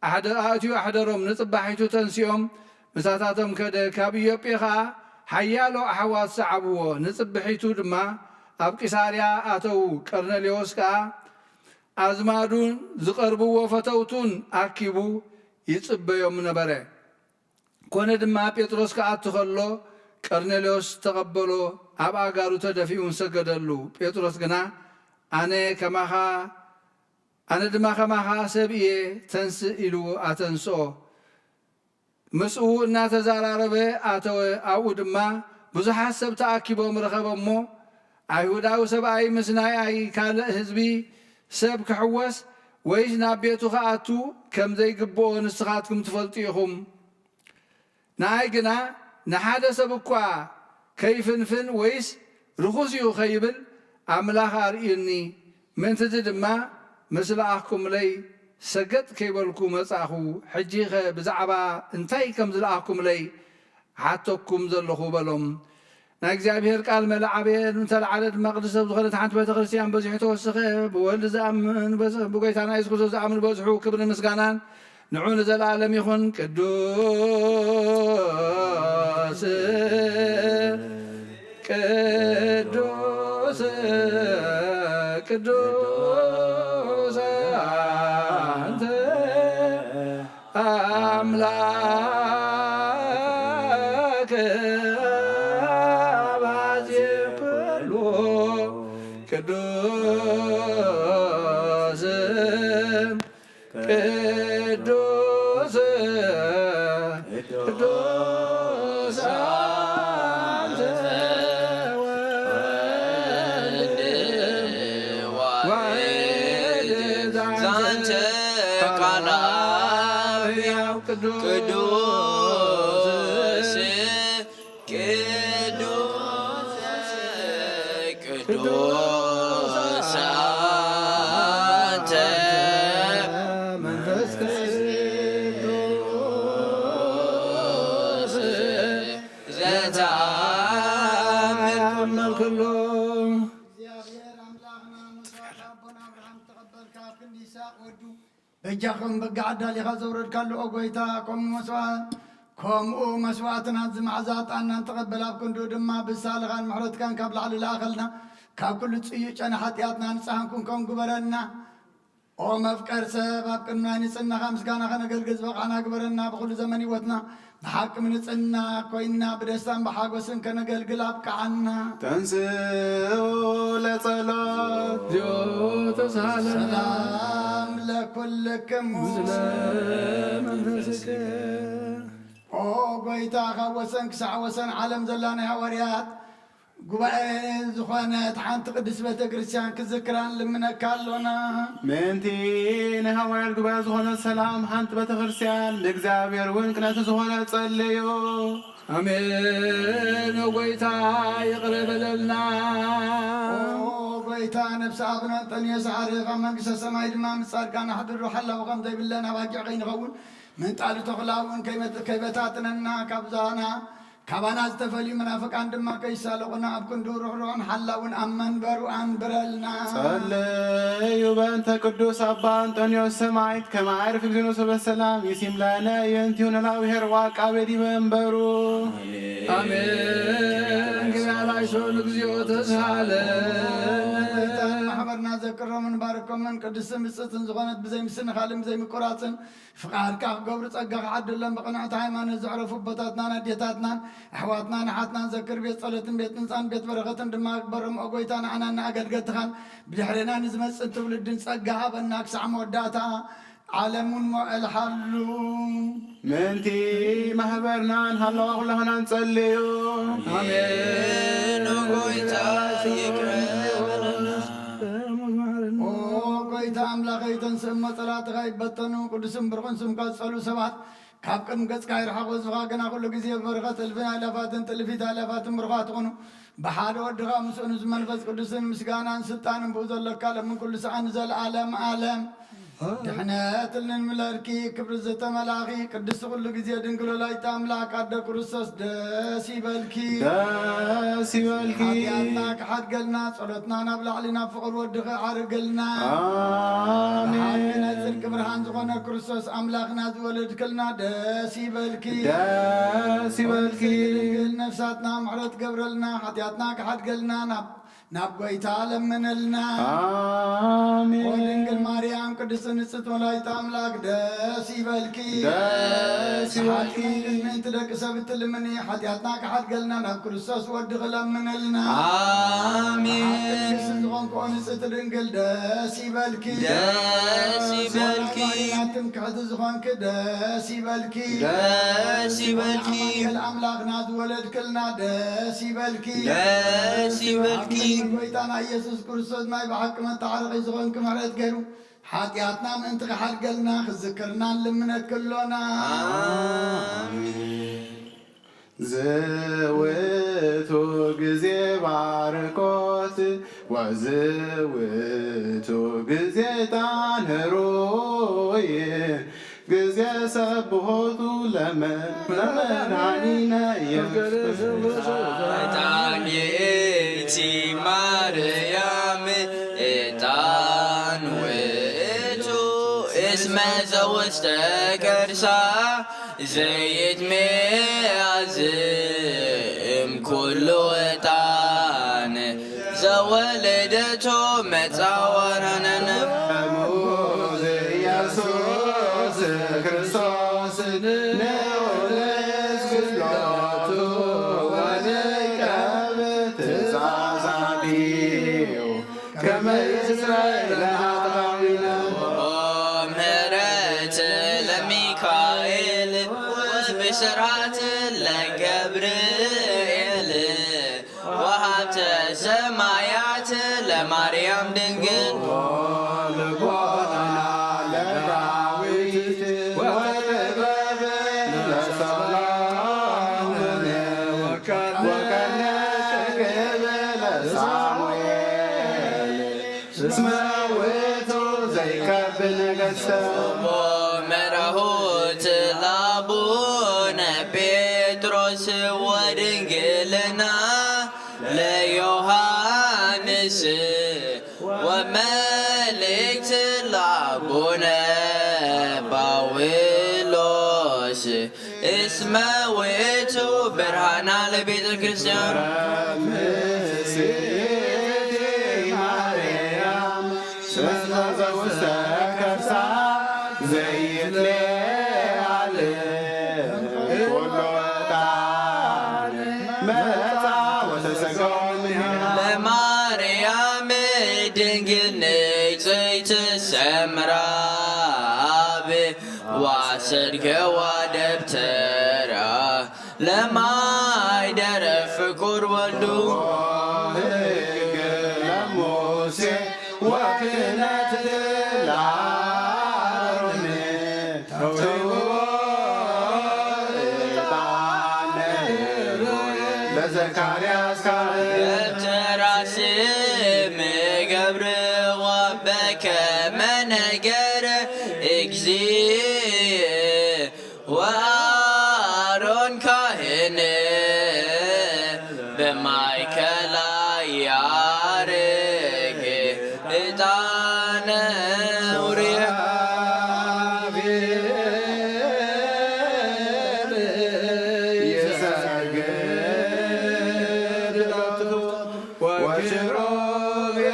ኣሕደ-፣ ኣእትዩ ኣሕደሮም። ንጽባሒቱ ተንሲኦም ምሳታቶም ከደ። ካብ ኢዮጴ ኸኣ ሓያሎ ኣሕዋት ሰዓብዎ። ንጽብሒቱ ድማ ኣብ ቂሳርያ ኣተዉ። ቀርኔሌዎስ ከኣ ኣዝማዱን ዝቐርብዎ ፈተውቱን ኣኪቡ ይጽበዮም ነበረ። ኮነ ድማ ጴጥሮስ ክኣቱ ኸሎ ቀርኔሌዎስ ተቐበሎ፣ ኣብ ኣእጋሩ ተደፊኡን ሰገደሉ። ጴጥሮስ ግና ኣነ ከማኻ ኣነ ድማ ከማኻ ሰብ እየ፣ ተንስእ ኢሉ ኣተንስኦ። ምስኡ እናተዛራረበ ኣተወ። ኣብኡ ድማ ብዙሓት ሰብ ተኣኪቦም ረኸበ እሞ፣ ኣይሁዳዊ ሰብኣይ ምስ ናይ ኣይ ካልእ ህዝቢ ሰብ ክሕወስ ወይስ ናብ ቤቱ ክኣቱ ከም ዘይግብኦ ንስኻትኩም ትፈልጡ ኢኹም። ንኣይ ግና ንሓደ ሰብ እኳ ከይፍንፍን ወይስ ርኹስ እዩ ከይብል ኣምላኽ ኣርእዩኒ። ምእንትዚ ድማ ምስ ለኣኽኩምለይ ሰገጥ ከይበልኩ መጻእኹ። ሕጂኸ ብዛዕባ እንታይ ከም ዝለኣኽኩምለይ እሓተኩም ዘለኹ በሎም። ናይ እግዚኣብሔር ቃል መለ ዓበየ፣ እንተለዓለ ድማ ቅድስቲ ኣብ ዝኾነት ሓንቲ ቤተ ክርስቲያን በዚሑ ተወሰኸ። ብወልድ ዝኣምን በዝ-፣ ብጎይታና የሱስ ክርስቶስ ዝኣምን በዝሑ። ክብርን ምስጋናን ንዑ ንዘለዓለም ይኹን። ቅዱስ ቅዱስ ቅዱስ አንተ አምላክ አባዜ ኩሉ ቅዱስ ቅዱስ ቅዱስ ቅዱስ ቅዱስ አንተ መንፈስ ቅዱስ ዘተአምር ኩሎ። እግዚኣብሔር ኣምላኽና መስዋዕት ኣቦና ኣብርሃም ተቐበልካ፣ ኣብ ክንዲ ይስሐቅ ወዱ በጃኹም በጋ ኣዳሊኻ ዘውረድካሉ፣ ኦ ጎይታ፣ ከምኡ መስዋ-፣ ከምኡ መስዋዕትና እዚ መዓዛ ዕጣንና ንተቐበል፣ ኣብ ክንዱ ድማ ብሳልኻን ምሕረትካን ካብ ላዕሊ ለኣኸልና፣ ካብ ኩሉ ጽዩእ ጨና ሓጢኣትና ንጽሃን ክንከውን ግበረና። ኦ መፍቀር ሰብ፣ ኣብ ቅድሚ ናይ ንጽህናኻ ምስጋና ከነገልግል ዝበቓዕና ግበረና። ብኹሉ ዘመን ህይወትና ብሓቂ ምንጽህና ኮይንና ብደስታን ብሓጎስን ከነገልግል ኣብቅዓና። ተንስኡ ለጸሎት። እግዚኦ ተሳሃለነ። ሰላም ለኩልክሙ። ምስለ መንፈስከ። ኦ ጎይታ፣ ካብ ወሰን ክሳዕ ወሰን ዓለም ዘላ ናይ ሃዋርያት ጉባኤ ዝኾነት ሓንቲ ቅድስት ቤተ ክርስቲያን ክዝክራን ልምነካ ኣሎና። ምእንቲ ናይ ሃዋርያት ጉባኤ ዝኾነት ሰላም ሓንቲ ቤተ ክርስቲያን፣ ንእግዚኣብሔር እውን ቅንዕቲ ዝኾነ ጸልዩ። ኣሜን። ኦ ጎይታ፣ ይቕረ በለልና። ኦ ጎይታ፣ ነፍሲ ኣቡነ እንጠንዮስ ኣዕርፍ፣ ኣብ መንግስተ ሰማይ ድማ ምስ ጻድቃን ኣሕድሮ። ሓላዊ ከም ዘይብለን ኣባጊዕ ከይንኸውን፣ ምንጣሊ ተኹላ እውን ከይመት-፣ ከይበታትነና፣ ካብዛና፣ ካባና ዝተፈልዩ መናፍቃን ድማ ከይሳለቑና፣ ኣብ ክንዱ ርሕሩሕን ሓላውን ኣብ መንበሩ ኣንብረልና። ጸለዩ በእንተ ቅዱስ ኣባ እንጠንዮስ ሰማዕት፣ ከመ ኣዕርፍ እግዚእነ ሰበ ሰላም፣ ይሲም ለነ የንቲሁ ነላዊ ኄር ወዐቃቤ ዲበ መንበሩ። ኣሜን። ግብያ ላይሶን እግዚኦ ተሳሃለ። ማሕበርና ዘክሮምን ባርኮምን ቅድስትን ብጽእትን ዝኾነት ብዘይ ምስንኻልን ብዘይ ምቁራጽን ፍቓድካ ክገብሩ ጸጋ ክዓድሎም ብቕንዕቲ ሃይማኖት ዘዕረፉ ኣቦታትናን ኣዴታትናን ኣሕዋትናን ኣሓትናን ዘክር። ቤት ጸሎትን ቤት ህንጻን ቤት በረኸትን ድማ ግበሮም። ኦ ጎይታ፣ ንዓናን ንኣገልገልትኻን ብድሕሬና ንዝመጽእ ትውልድን ጸጋ ሃበና። ክሳዕ መወዳእታ ዓለም እውን ሞዕል ሓሉ። ምእንቲ ማሕበርናን ሃለዋ ኩላህናን ጸልዩ። ኣሜን። ኦ ጎይታ፣ ይቅረ በለና። ኦ ጎይታ ኣምላኸይ፣ ተንስእ እሞ ጸላእትኻ ይበተኑ። ቅዱስን ብሩኽን ስምካ ዝጸልኡ ሰባት ካብ ቅድሚ ገጽካ ይርሓቑ። ህዝብኻ ግና ኩሉ ግዜ ብበረኸት እልፍን ኣእላፋትን ጥልፊት ኣእላፋትን ብሩኻት ይኹኑ። ብሓደ ወድኻ ምስኡን ምስ መንፈስ ቅዱስን ምስጋናን ስልጣንን ብኡ ዘሎካ ለምን ኩሉ ሰዓት ንዘለዓለም ዓለም። ድሕነት እልንምለልኪ ክብሪ ዝተመላኺ ቅድስቲ ኩሉ ግዜ ድንግል ወላዲተ ኣምላክ ኣደ ክርስቶስ ደስ ይበልኪ። ደስ ይበልኪ። ሓጢኣትና ክሓድገልና ጸሎትና ናብ ላዕሊ ናብ ፍቕሪ ወድኺ ዓርግልና። ኣሜን። ብሓቂ ናይ ጽድቂ ብርሃን ዝኾነ ክርስቶስ ኣምላኽና ዝወለድክልና ደስ ይበልኪ። ደስ ይበልኪ። ድንግል ነፍሳትና ምሕረት ገብረልና፣ ሓጢኣትና ክሓድገልና ናብ ናብ ጎይታ ለምንልና። ኣሜን። ኦ ድንግል ማርያም ቅድስት ንጽሕት ወላዲተ ኣምላክ ደስ ይበልኪ። ደስ ይበልኪ። ሰሓቂ ምእንቲ ደቂ ሰብ እትልምኒ ሓጢኣትና ክሓድገልና ናብ ክርስቶስ ወድኺ ለምንልና። ኣሜን። ቅድስት ዝኾንክ ኦ ንጽሕት ድንግል ደስ ይበልኪ። ደስ ይበልኪ። ትምክሕቲ ዝኾንክ ደስ ይበልኪ። ደስ ይበልኪ። ኣማኑኤል ኣምላኽና ዝወለድክልና ደስ ይበልኪ። ደስ ይበልኪ። ኣምላኽ ጎይታና ኢየሱስ ክርስቶስ ናይ ብሓቂ መተዓረቒ ዝኾንኪ ምሕረት ገይሩ ሓጢኣትና ምእንቲ ክሓድገልና ክዝክርና ንልምነኪ ኣሎና። ኣሜን። ዝውቱ ግዜ ባርኮት ወዝውቱ ግዜ ዕጣን ህሩይ ግዜ ሰብሖቱ ለመ-፣ ለመድኃኒነ ኢየሱስ ክርስቶስ። ዕጣን ይእቲ ማርያም ዕጣን ውእቱ እስመ ዘውስተ ከርሳ ዘይትሜ ኣዝእም ኩሉ ዕጣን ዘወለደቶ መጻወረነነ። ሙዝ ኢየሱስ ክርስቶስ ንውልድ ስግደቱ ወንቀብ ትእዛዛቲሁ። ከመ ይስረይ ለነ ኃጣውኢነ። ኦ ምሕረት ለሚካኤል ወብስራት ለገብርኤል ወሀብተ ሰማያት ለማርያም ድንግል። ኦ ልቦና ለዳዊት ወጥበብ እስመ ውእቱ ዘይቀብ ነገሥተ። መራሁት ላቡነ ጴጥሮስ ወድንግልና ለዮሐንስ ወመልእክት ላቡነ ጳውሎስ እስመ ውእቱ ብርሃና ለቤተ ክርስቲያን። ምስሌኪ ማርያም እስመ ዘውስተ ከርሳ ዘይትለዓል ኩሉ ዕጣን መጻ ወተሰገወ እምኔሃ። ለማርያም ድንግል ንጽሕት ሰምራ አብ ዋሰድገዋ ደብተራ ለማይደረ ፍቁር ወልዱ። ሕግ ለሙሴ ወክህነት ለአሮን ተውህቦ ዕጣን ለዘካርያስ ካህን። ደብተራ ስም ገብርዋ በከመ ነገረ እግዚእ ወአሮን ካህን በማእከላ ያርግ ዕጣነ ኡሪያ።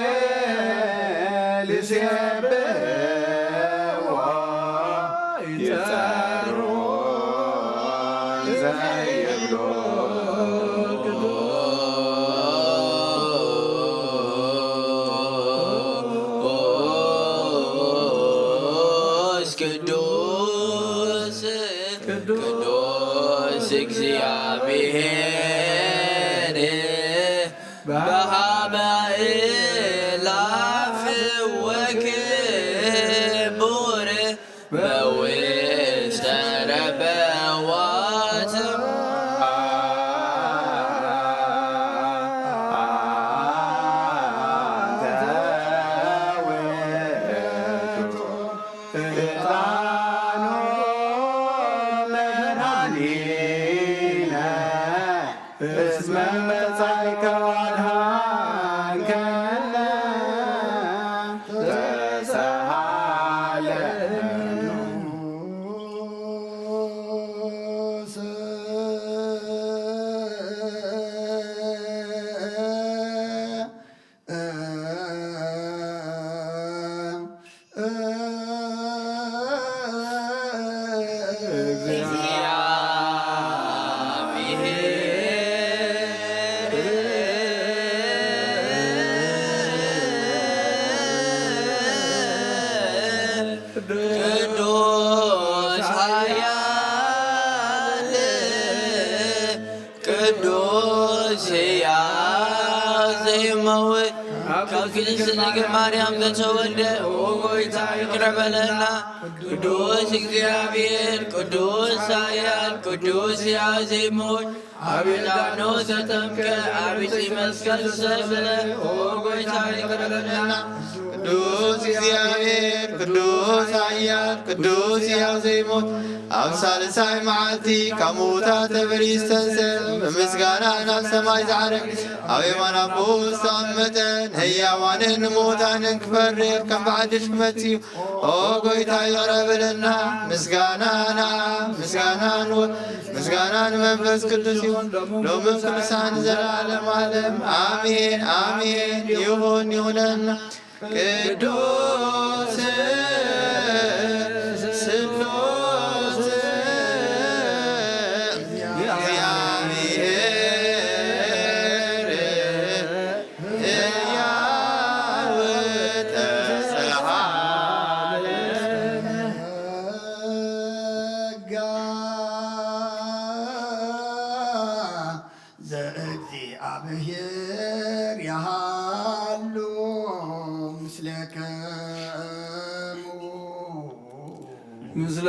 ወኪሩቤል ይሴብሕዎ ይጸርዎ ዘይብሉ። ቅዱስ ቅዱስ ቅዱስ እግዚአብሔር በሀበ አእላፍ ወክቡር በውስተ ረበዋት። ዕጣኑ መድኃኒነ እስመ መጻእከ ወአድኃንከነ ተሳሃለነ። ቅዱስ ኃያል ቅዱስ ሕያው ዘይመውት ካብ ቅድስት ድንግል ማርያም ዘተወልደ፣ ኦ ጎይታ ይቅረ በለና። ቅዱስ እግዚኣብሔር፣ ቅዱስ ኃያል፣ ቅዱስ ሕያው ዘይመውት፣ ኣብ ዕጣኑ ዝተጠምቀ፣ ኣብ ዕፂ መስቀል ዝሰቀለ፣ ኦ ጎይታ ይቅረ በለና። ቅዱስ እግዚኣብሔር፣ ቅዱስ ኃያል፣ ቅዱስ ሕያው ዘይሞት፣ ኣብ ሳልሳይ መዓልቲ ካብ ምዉታት ተበሪሱ ዝተንስአ፣ ብምስጋና ናብ ሰማይ ዝዓረገ፣ ኣብ የማን ኣቦኡ ዝተቐመጠ፣ ንህያዋንን ንምዉታንን ክፈርድ ከም ብሓድሽ ክመጽእ እዩ። ኦ ጎይታ ይቕረ በለና። ምስጋና ንኣብ፣ ምስጋና ንወልድ፣ ምስጋና ንመንፈስ ቅዱስ ይኹን፣ ሎምን ክሳን ንዘለዓለም ዓለም። ኣሜን፣ ኣሜን። ይኹን፣ ይኹነና። ቅዱስ ስሉስ ዘእግዚኣብሔር ያሃሉ ምስሌክሙ። ምስለ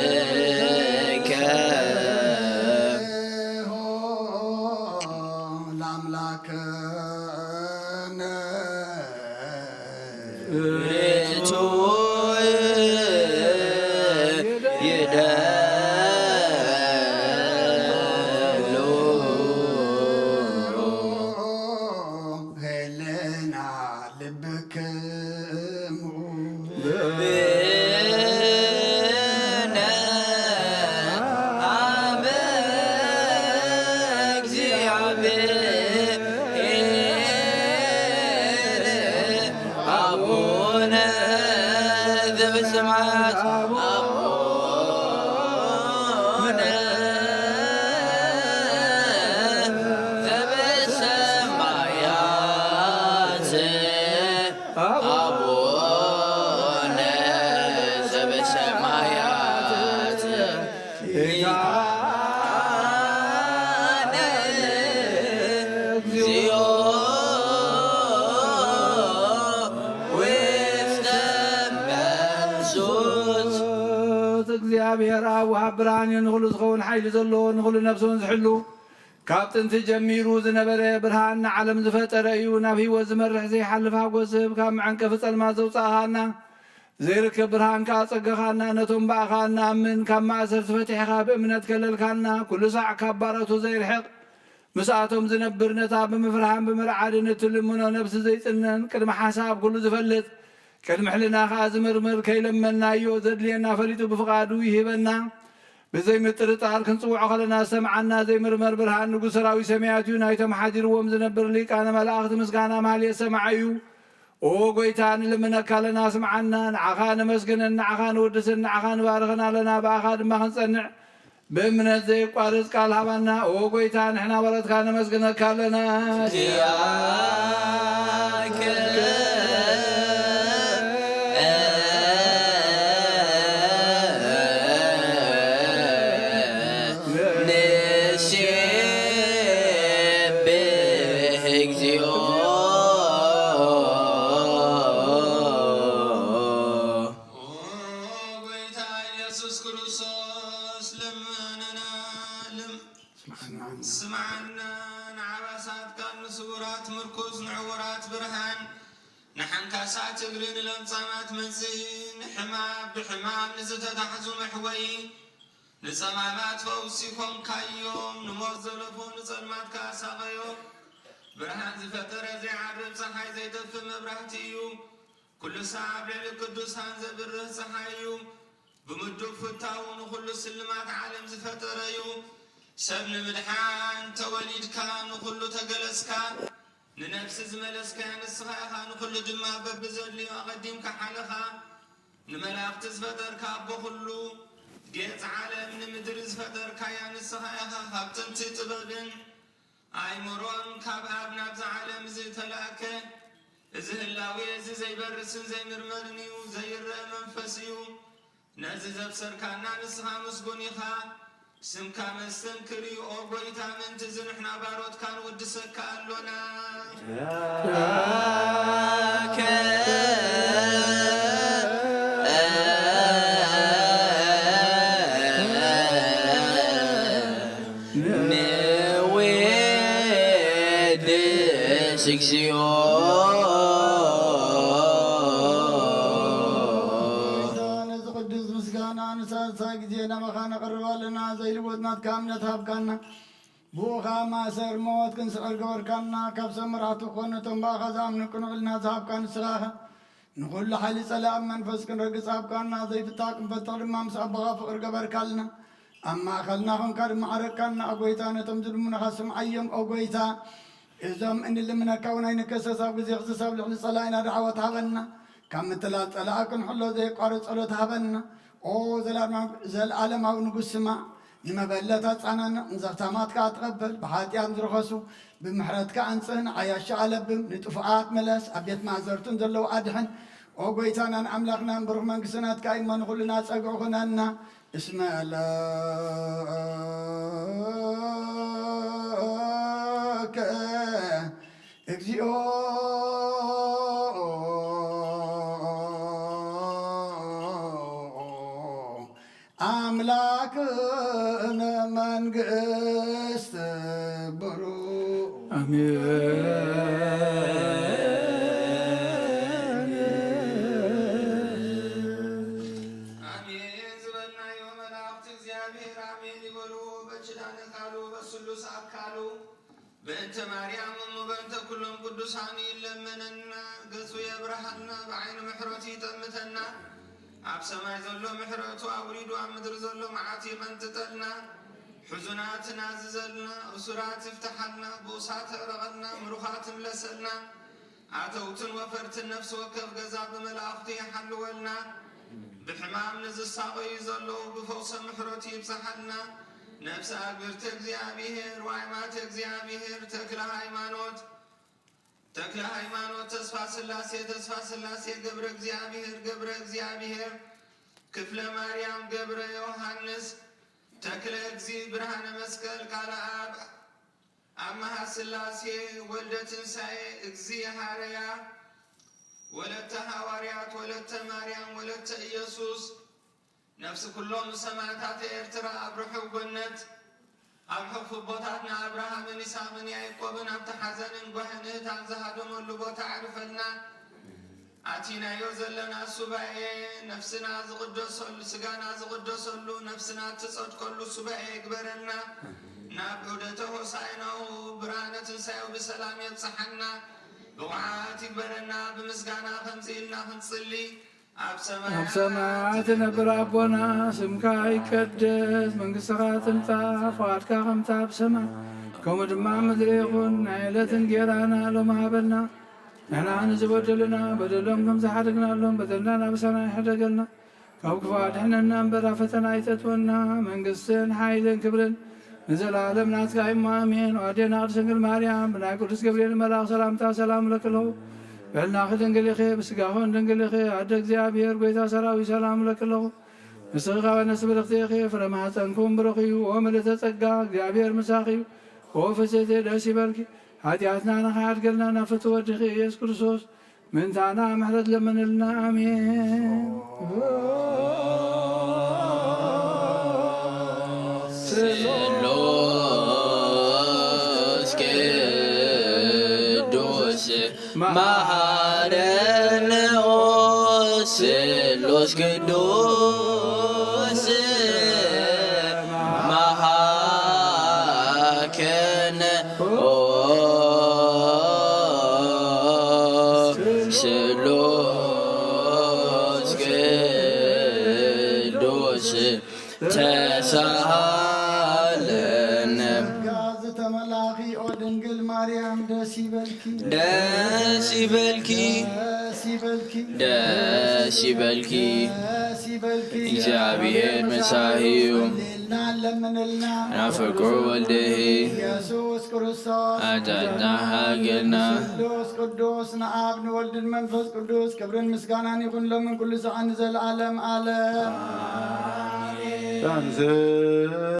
መንፈስከ። ዘበሰማያት፣ አቡነ ዘበሰማያት፣ ጌታነ እግዚኦ ውስተ መንሱት። እግዚኣብሔር አብ ወሃብ ብርሃን እዩ፣ ንኹሉ ዝኸውን ሓይሊ ዘለዎ፣ ንኹሉ ነፍሲ እውን ዝሕሉ፣ ካብ ጥንቲ ጀሚሩ ዝነበረ ብርሃን፣ ንዓለም ዝፈጠረ እዩ። ናብ ህይወት ዝመርሕ ዘይሓልፍ ሓጎስ ዝህብ፣ ካብ መዐንቀፊ ጸልማት ዘውጻእኻና፣ ዘይርከብ ብርሃን ከኣ ጸገኻና። ነቶም ብኣኻ እንኣምን ካብ ማእሰርቲ ፈቲሕኻ ብእምነት ከለልካና። ኩሉ ሳዕ ካብ ባሮቱ ዘይርሕቕ ምስኣቶም ዝነብር፣ ነታ ብምፍርሃን ብምርዓድን እትልምኖ ነብሲ ዘይጽነን፣ ቅድሚ ሓሳብ ኩሉ ዝፈልጥ፣ ቅድሚ ሕልና ከኣ ዝምርምር፣ ከይለመንናዮ ዘድልየና ፈሊጡ ብፍቓዱ ይህበና። ብዘይምጥርጣር ክንጽውዖ ከለና ዝሰምዓና ዘይምርመር ብርሃን ንጉስ ሰራዊት ሰማያት እዩ። ናይቶም ሓዲርዎም ዝነብር ሊቃነ መላእኽቲ ምስጋና ማህሌት ሰማዒ እዩ። ኦ ጎይታ፣ ንልምነካ ኣለና፣ ስምዓና። ንዓኻ ነመስግንን ንዓኻ ንውድስን ንዓኻ ንባርኽን ኣለና፣ ብኣኻ ድማ ክንጸንዕ ብእምነት ዘየቋርጽ ቃል ሃባና። ኦ ጎይታ፣ ንሕና ባሮትካ ነመስግነካ ኣለና። ኪያከ ንሴብሕ እግዚኦ። ኦ ጎይታ ኢየሱስ ክርስቶስ፣ ለመነና፣ ልም-፣ ስምዓና። ስምዓና። ንዓባሳትካ ንስውራት ምርኩስ፣ ንዕውራት ብርሃን፣ ንሓንካሳት እግሪ፣ ንለምጻማት መንጽሂ፣ ንሕማም ብሕማም ንዝተታሕዙ መሕወዪ፣ ንጸማማት ፈውሲ ኾንካዮም፣ ንሞት ዘለፎ ንጸልማት ከኣ ሳቐዮ። ብርሃን ዝፈጠረ ዘይዓርብ ጸሓይ ዘይጠፍእ መብራህቲ እዩ። ኩሉ ሳዕ ኣብ ልዕሊ ቅዱሳን ዘብርህ ጸሓይ እዩ። ብምዱብ ፍታው ንኹሉ ስልማት ዓለም ዝፈጠረ እዩ። ሰብ ንምድሓን ተወሊድካ፣ ንኹሉ ተገለጽካ። ንነፍሲ ዝመለስካያ ንስኻ ኢኻ፣ ንኹሉ ድማ በብዘድልዮ ኣቐዲምካ ሓለኻ። ንመላእኽቲ ዝፈጠርካ ኣቦ ኩሉ፣ ጌጽ ዓለም ንምድሪ ዝፈጠርካያ ንስኻ ኢኻ፣ ካብ ጥንቲ ጥበብን ኣእምሮን ካብ ኣብ ናብዚ ዓለም እዚ ተላእከ። እዚ ህላዌ እዚ ዘይበርስን ዘይምርመርን እዩ፣ ዘይረአ መንፈስ እዩ። ነዚ ዘብሰርካና ንስኻ ምስጉን ኢኻ። ስምካ መስተንክር እዩ፣ ኦ ጐይታ፣ ምእንቲ እዚ ንሕና ባሮትካ ንውድሰካ ኣሎና። ንውድስ እግዚኦ። ነዚ ቅዱስ ምስጋና ንሳልሳይ ግዜ ናባኻ ነቕርብ ኣለና። ዘይልወጥ ናትካ እምነት ሃብካና። ብኡኻ ማእሰር ሞት ክንስዕር ገበርካና። ካብ ሰብ መራሕቲ ክኾኑ እቶም ብኣኻ ዝኣምኑ ቅኑዕ ኢልና ዝሃብካ ንስኻ ኢኻ። ንኹሉ ሓይሊ ጸላኢ መንፈስ ክንረግጽ ሃብካና። ዘይፍታሕ ክንፈትሕ ድማ ምስ ኣቦኻ ፍቕሪ ገበርካልና። ኣብ ማእከልና ኾንካ ድማ ዓረግካና። ኦ ጐይታ፣ ነቶም ዝልምኑኻ ስምዓዮም። ኦ ጐይታ፣ እዞም እንልምነካ እውን ኣይንከሰስ። ኣብ ግዜ ክስስ ኣብ ልዕሊ ጸላኢና ደዓወት ሃበና። ካብ ምትላል ጸላኢ ክንሕሎ ዘየቋርጽ ጸሎት ሃበና። ኦ ዘላለማ-፣ ዘለዓለማዊ ንጉስ ስማዕ። ንመበለት ኣጻናንዕ፣ ንዘኽታማት ከኣ ተቐበል። ብሓጢኣት ዝረኸሱ ብምሕረትካ ኣንጽህ፣ ንዓያሹ ኣለብም፣ ንጥፉኣት ምለስ፣ ኣብ ቤት ማእሰርቱን ዘለዉ ኣድሕን። ኦ ጐይታናን ኣምላኽናን፣ ብሩኽ መንግስቲ ናትካ እዩ እሞ፣ ንኹልና ጸግዒ ኩነና። እስመ ለከ እግዚኦ አምላክነ መንግስት ብሩ። አሜን። አሜን ዝበልናዮ መላእኽቲ እግዚኣብሔር ኣሜን ይበልዎ። በኪዳነ ካሉ በስሉስ ኣካሉ በእንተ ማርያም እሙ በእንተ ኩሎም ቅዱሳን ይለመነና፣ ገጹ የብርሃልና፣ ብዓይኒ ምሕረቱ ይጠምተና። ኣብ ሰማይ ዘሎ ምሕረቱ ኣውሪዱ ኣብ ምድሪ ዘሎ መዓቱ ይቐንጥጠልና። ሕዙናት ናዝዘልና፣ እሱራት ይፍትሓልና፣ ብኡሳት ኣዕረቐልና፣ ምሩኻት ይምለሰልና። ኣተውትን ወፈርትን ነፍሲ ወከፍ ገዛ ብመላእኽቱ ይሓልወልና። ብሕማም ንዝሳቐዩ ዘለዉ ብፈውሰ ምሕረቱ ይብጽሓልና። ነፍሲ ኣግብርተ እግዚኣብሔር፣ ዋይማተ እግዚኣብሔር፣ ተክለ ሃይማኖት፣ ተክለ ሃይማኖት፣ ተስፋ ስላሴ፣ ተስፋ ስላሴ፣ ገብረ እግዚኣብሔር፣ ገብረ እግዚኣብሔር፣ ክፍለ ማርያም፣ ገብረ ዮሃንስ፣ ተክለ እግዚ፣ ብርሃነ መስቀል፣ ቃለ ኣብ፣ ኣመሃ ስላሴ፣ ወልደ ትንሳኤ፣ እግዚ ሃረያ፣ ወለተ ሃዋርያት፣ ወለተ ማርያም፣ ወለተ ኢየሱስ፣ ነፍሲ ኩሎም ሰማዕታት ኤርትራ ኣብ ርሑቕ ገነት፣ ኣብ ሕቑፊ ኣቦታትና ኣብርሃምን ይስሐቅን ያዕቆብን ኣብቲ ሓዘንን ጓህን እህታን ዝሃደመሉ ቦታ ኣዕርፈልና። ኣቲናዮ ዘለና ሱባኤ ነፍስና ዝቕደሰሉ፣ ስጋና ዝቕደሰሉ፣ ነፍስና እትጸድቀሉ ሱባኤ ይግበረልና። ናብ ዑደተ ሆሳዕናኡ ብርሃነ ትንሳኤኡ ብሰላም የብጽሓና። ብቑዓት ይግበረና። ብምስጋና ከምዚ ኢልና ክንጽሊ። ኣብ ኣብ ሰማያት ሰማያት ትነብር ኣቦና፣ ስምካ ይቀደስ፣ መንግስትኻ ትምጻእ፣ ፍቓድካ ከምታ ኣብ ሰማይ ከምኡ ድማ ኣብ ምድሪ ይኹን። ናይ ዕለት እንጌራና ሎሚ ሃበና። ንሕና ንዝበደሉና በደሎም ከም ዝሓደግናሎም በደልና ናብሳና ይሕደገልና። ካብ ክፉ ኣድሕነና እምበር ኣብ ፈተና ኣይተእትወና። መንግስትን ሓይልን ክብርን ንዘለኣለም ናትካ እሞ ኣሜን። ኣዴና ቅድስት ድንግል ማርያም ብናይ ቅዱስ ገብርኤል መልኣኽ ሰላምታ ሰላም እለኪ ኣለኹ። በልናኺ ድንግል ኢኺ፣ ብስጋኽን ድንግል ኢኺ። ኣደ እግዚኣብሔር ጐይታ ሰራዊት ሰላም እለኪ ኣለኹ። ንስኺ ካብ ኣንስቲ ብርኽቲ ኢኺ፣ ፍረ ማህፀንኩም ብሩኽ እዩ። ኦ ምልእተ ጸጋ፣ እግዚኣብሔር ምሳኺ እዩ። ኦ ፍስሕቲ ደስ ይበልኪ፣ ሓጢኣትና ንኽሓድገልና ናብ ፍትው ወድኺ ኢየሱስ ክርስቶስ ምእንታና ምሕረት ለምንልና። ኣሜን። ስሉስ ቅዱስ መሓረነ ኦ ስሉስ ቅዱስ መሓከነ ኦ ስሉስ ቅዱስ ተሳሃለነ። ጸጋ ዝተመላኺ ኦ ድንግል ማርያም ደስ ይበልኪ። ደስ ይበልኪ። ደስ ይበልኪ። ደስ ይበልኪ። ደስ ይበልኪ። እግዚኣብሔር ምሳኺ እዩ። ጸልየልና ለምንልና። ናብ ፍቁር ወልድኺ። ኢየሱስ ክርስቶስ። ኃጢአትና ሓግልና። ስሉስ ቅዱስ ንኣብ ንወልድን መንፈስ ቅዱስ ክብርን ምስጋናን ይኹን ለምን ኩሉ ሰዓት ንዘለዓለም ዓለም። ኣሜን።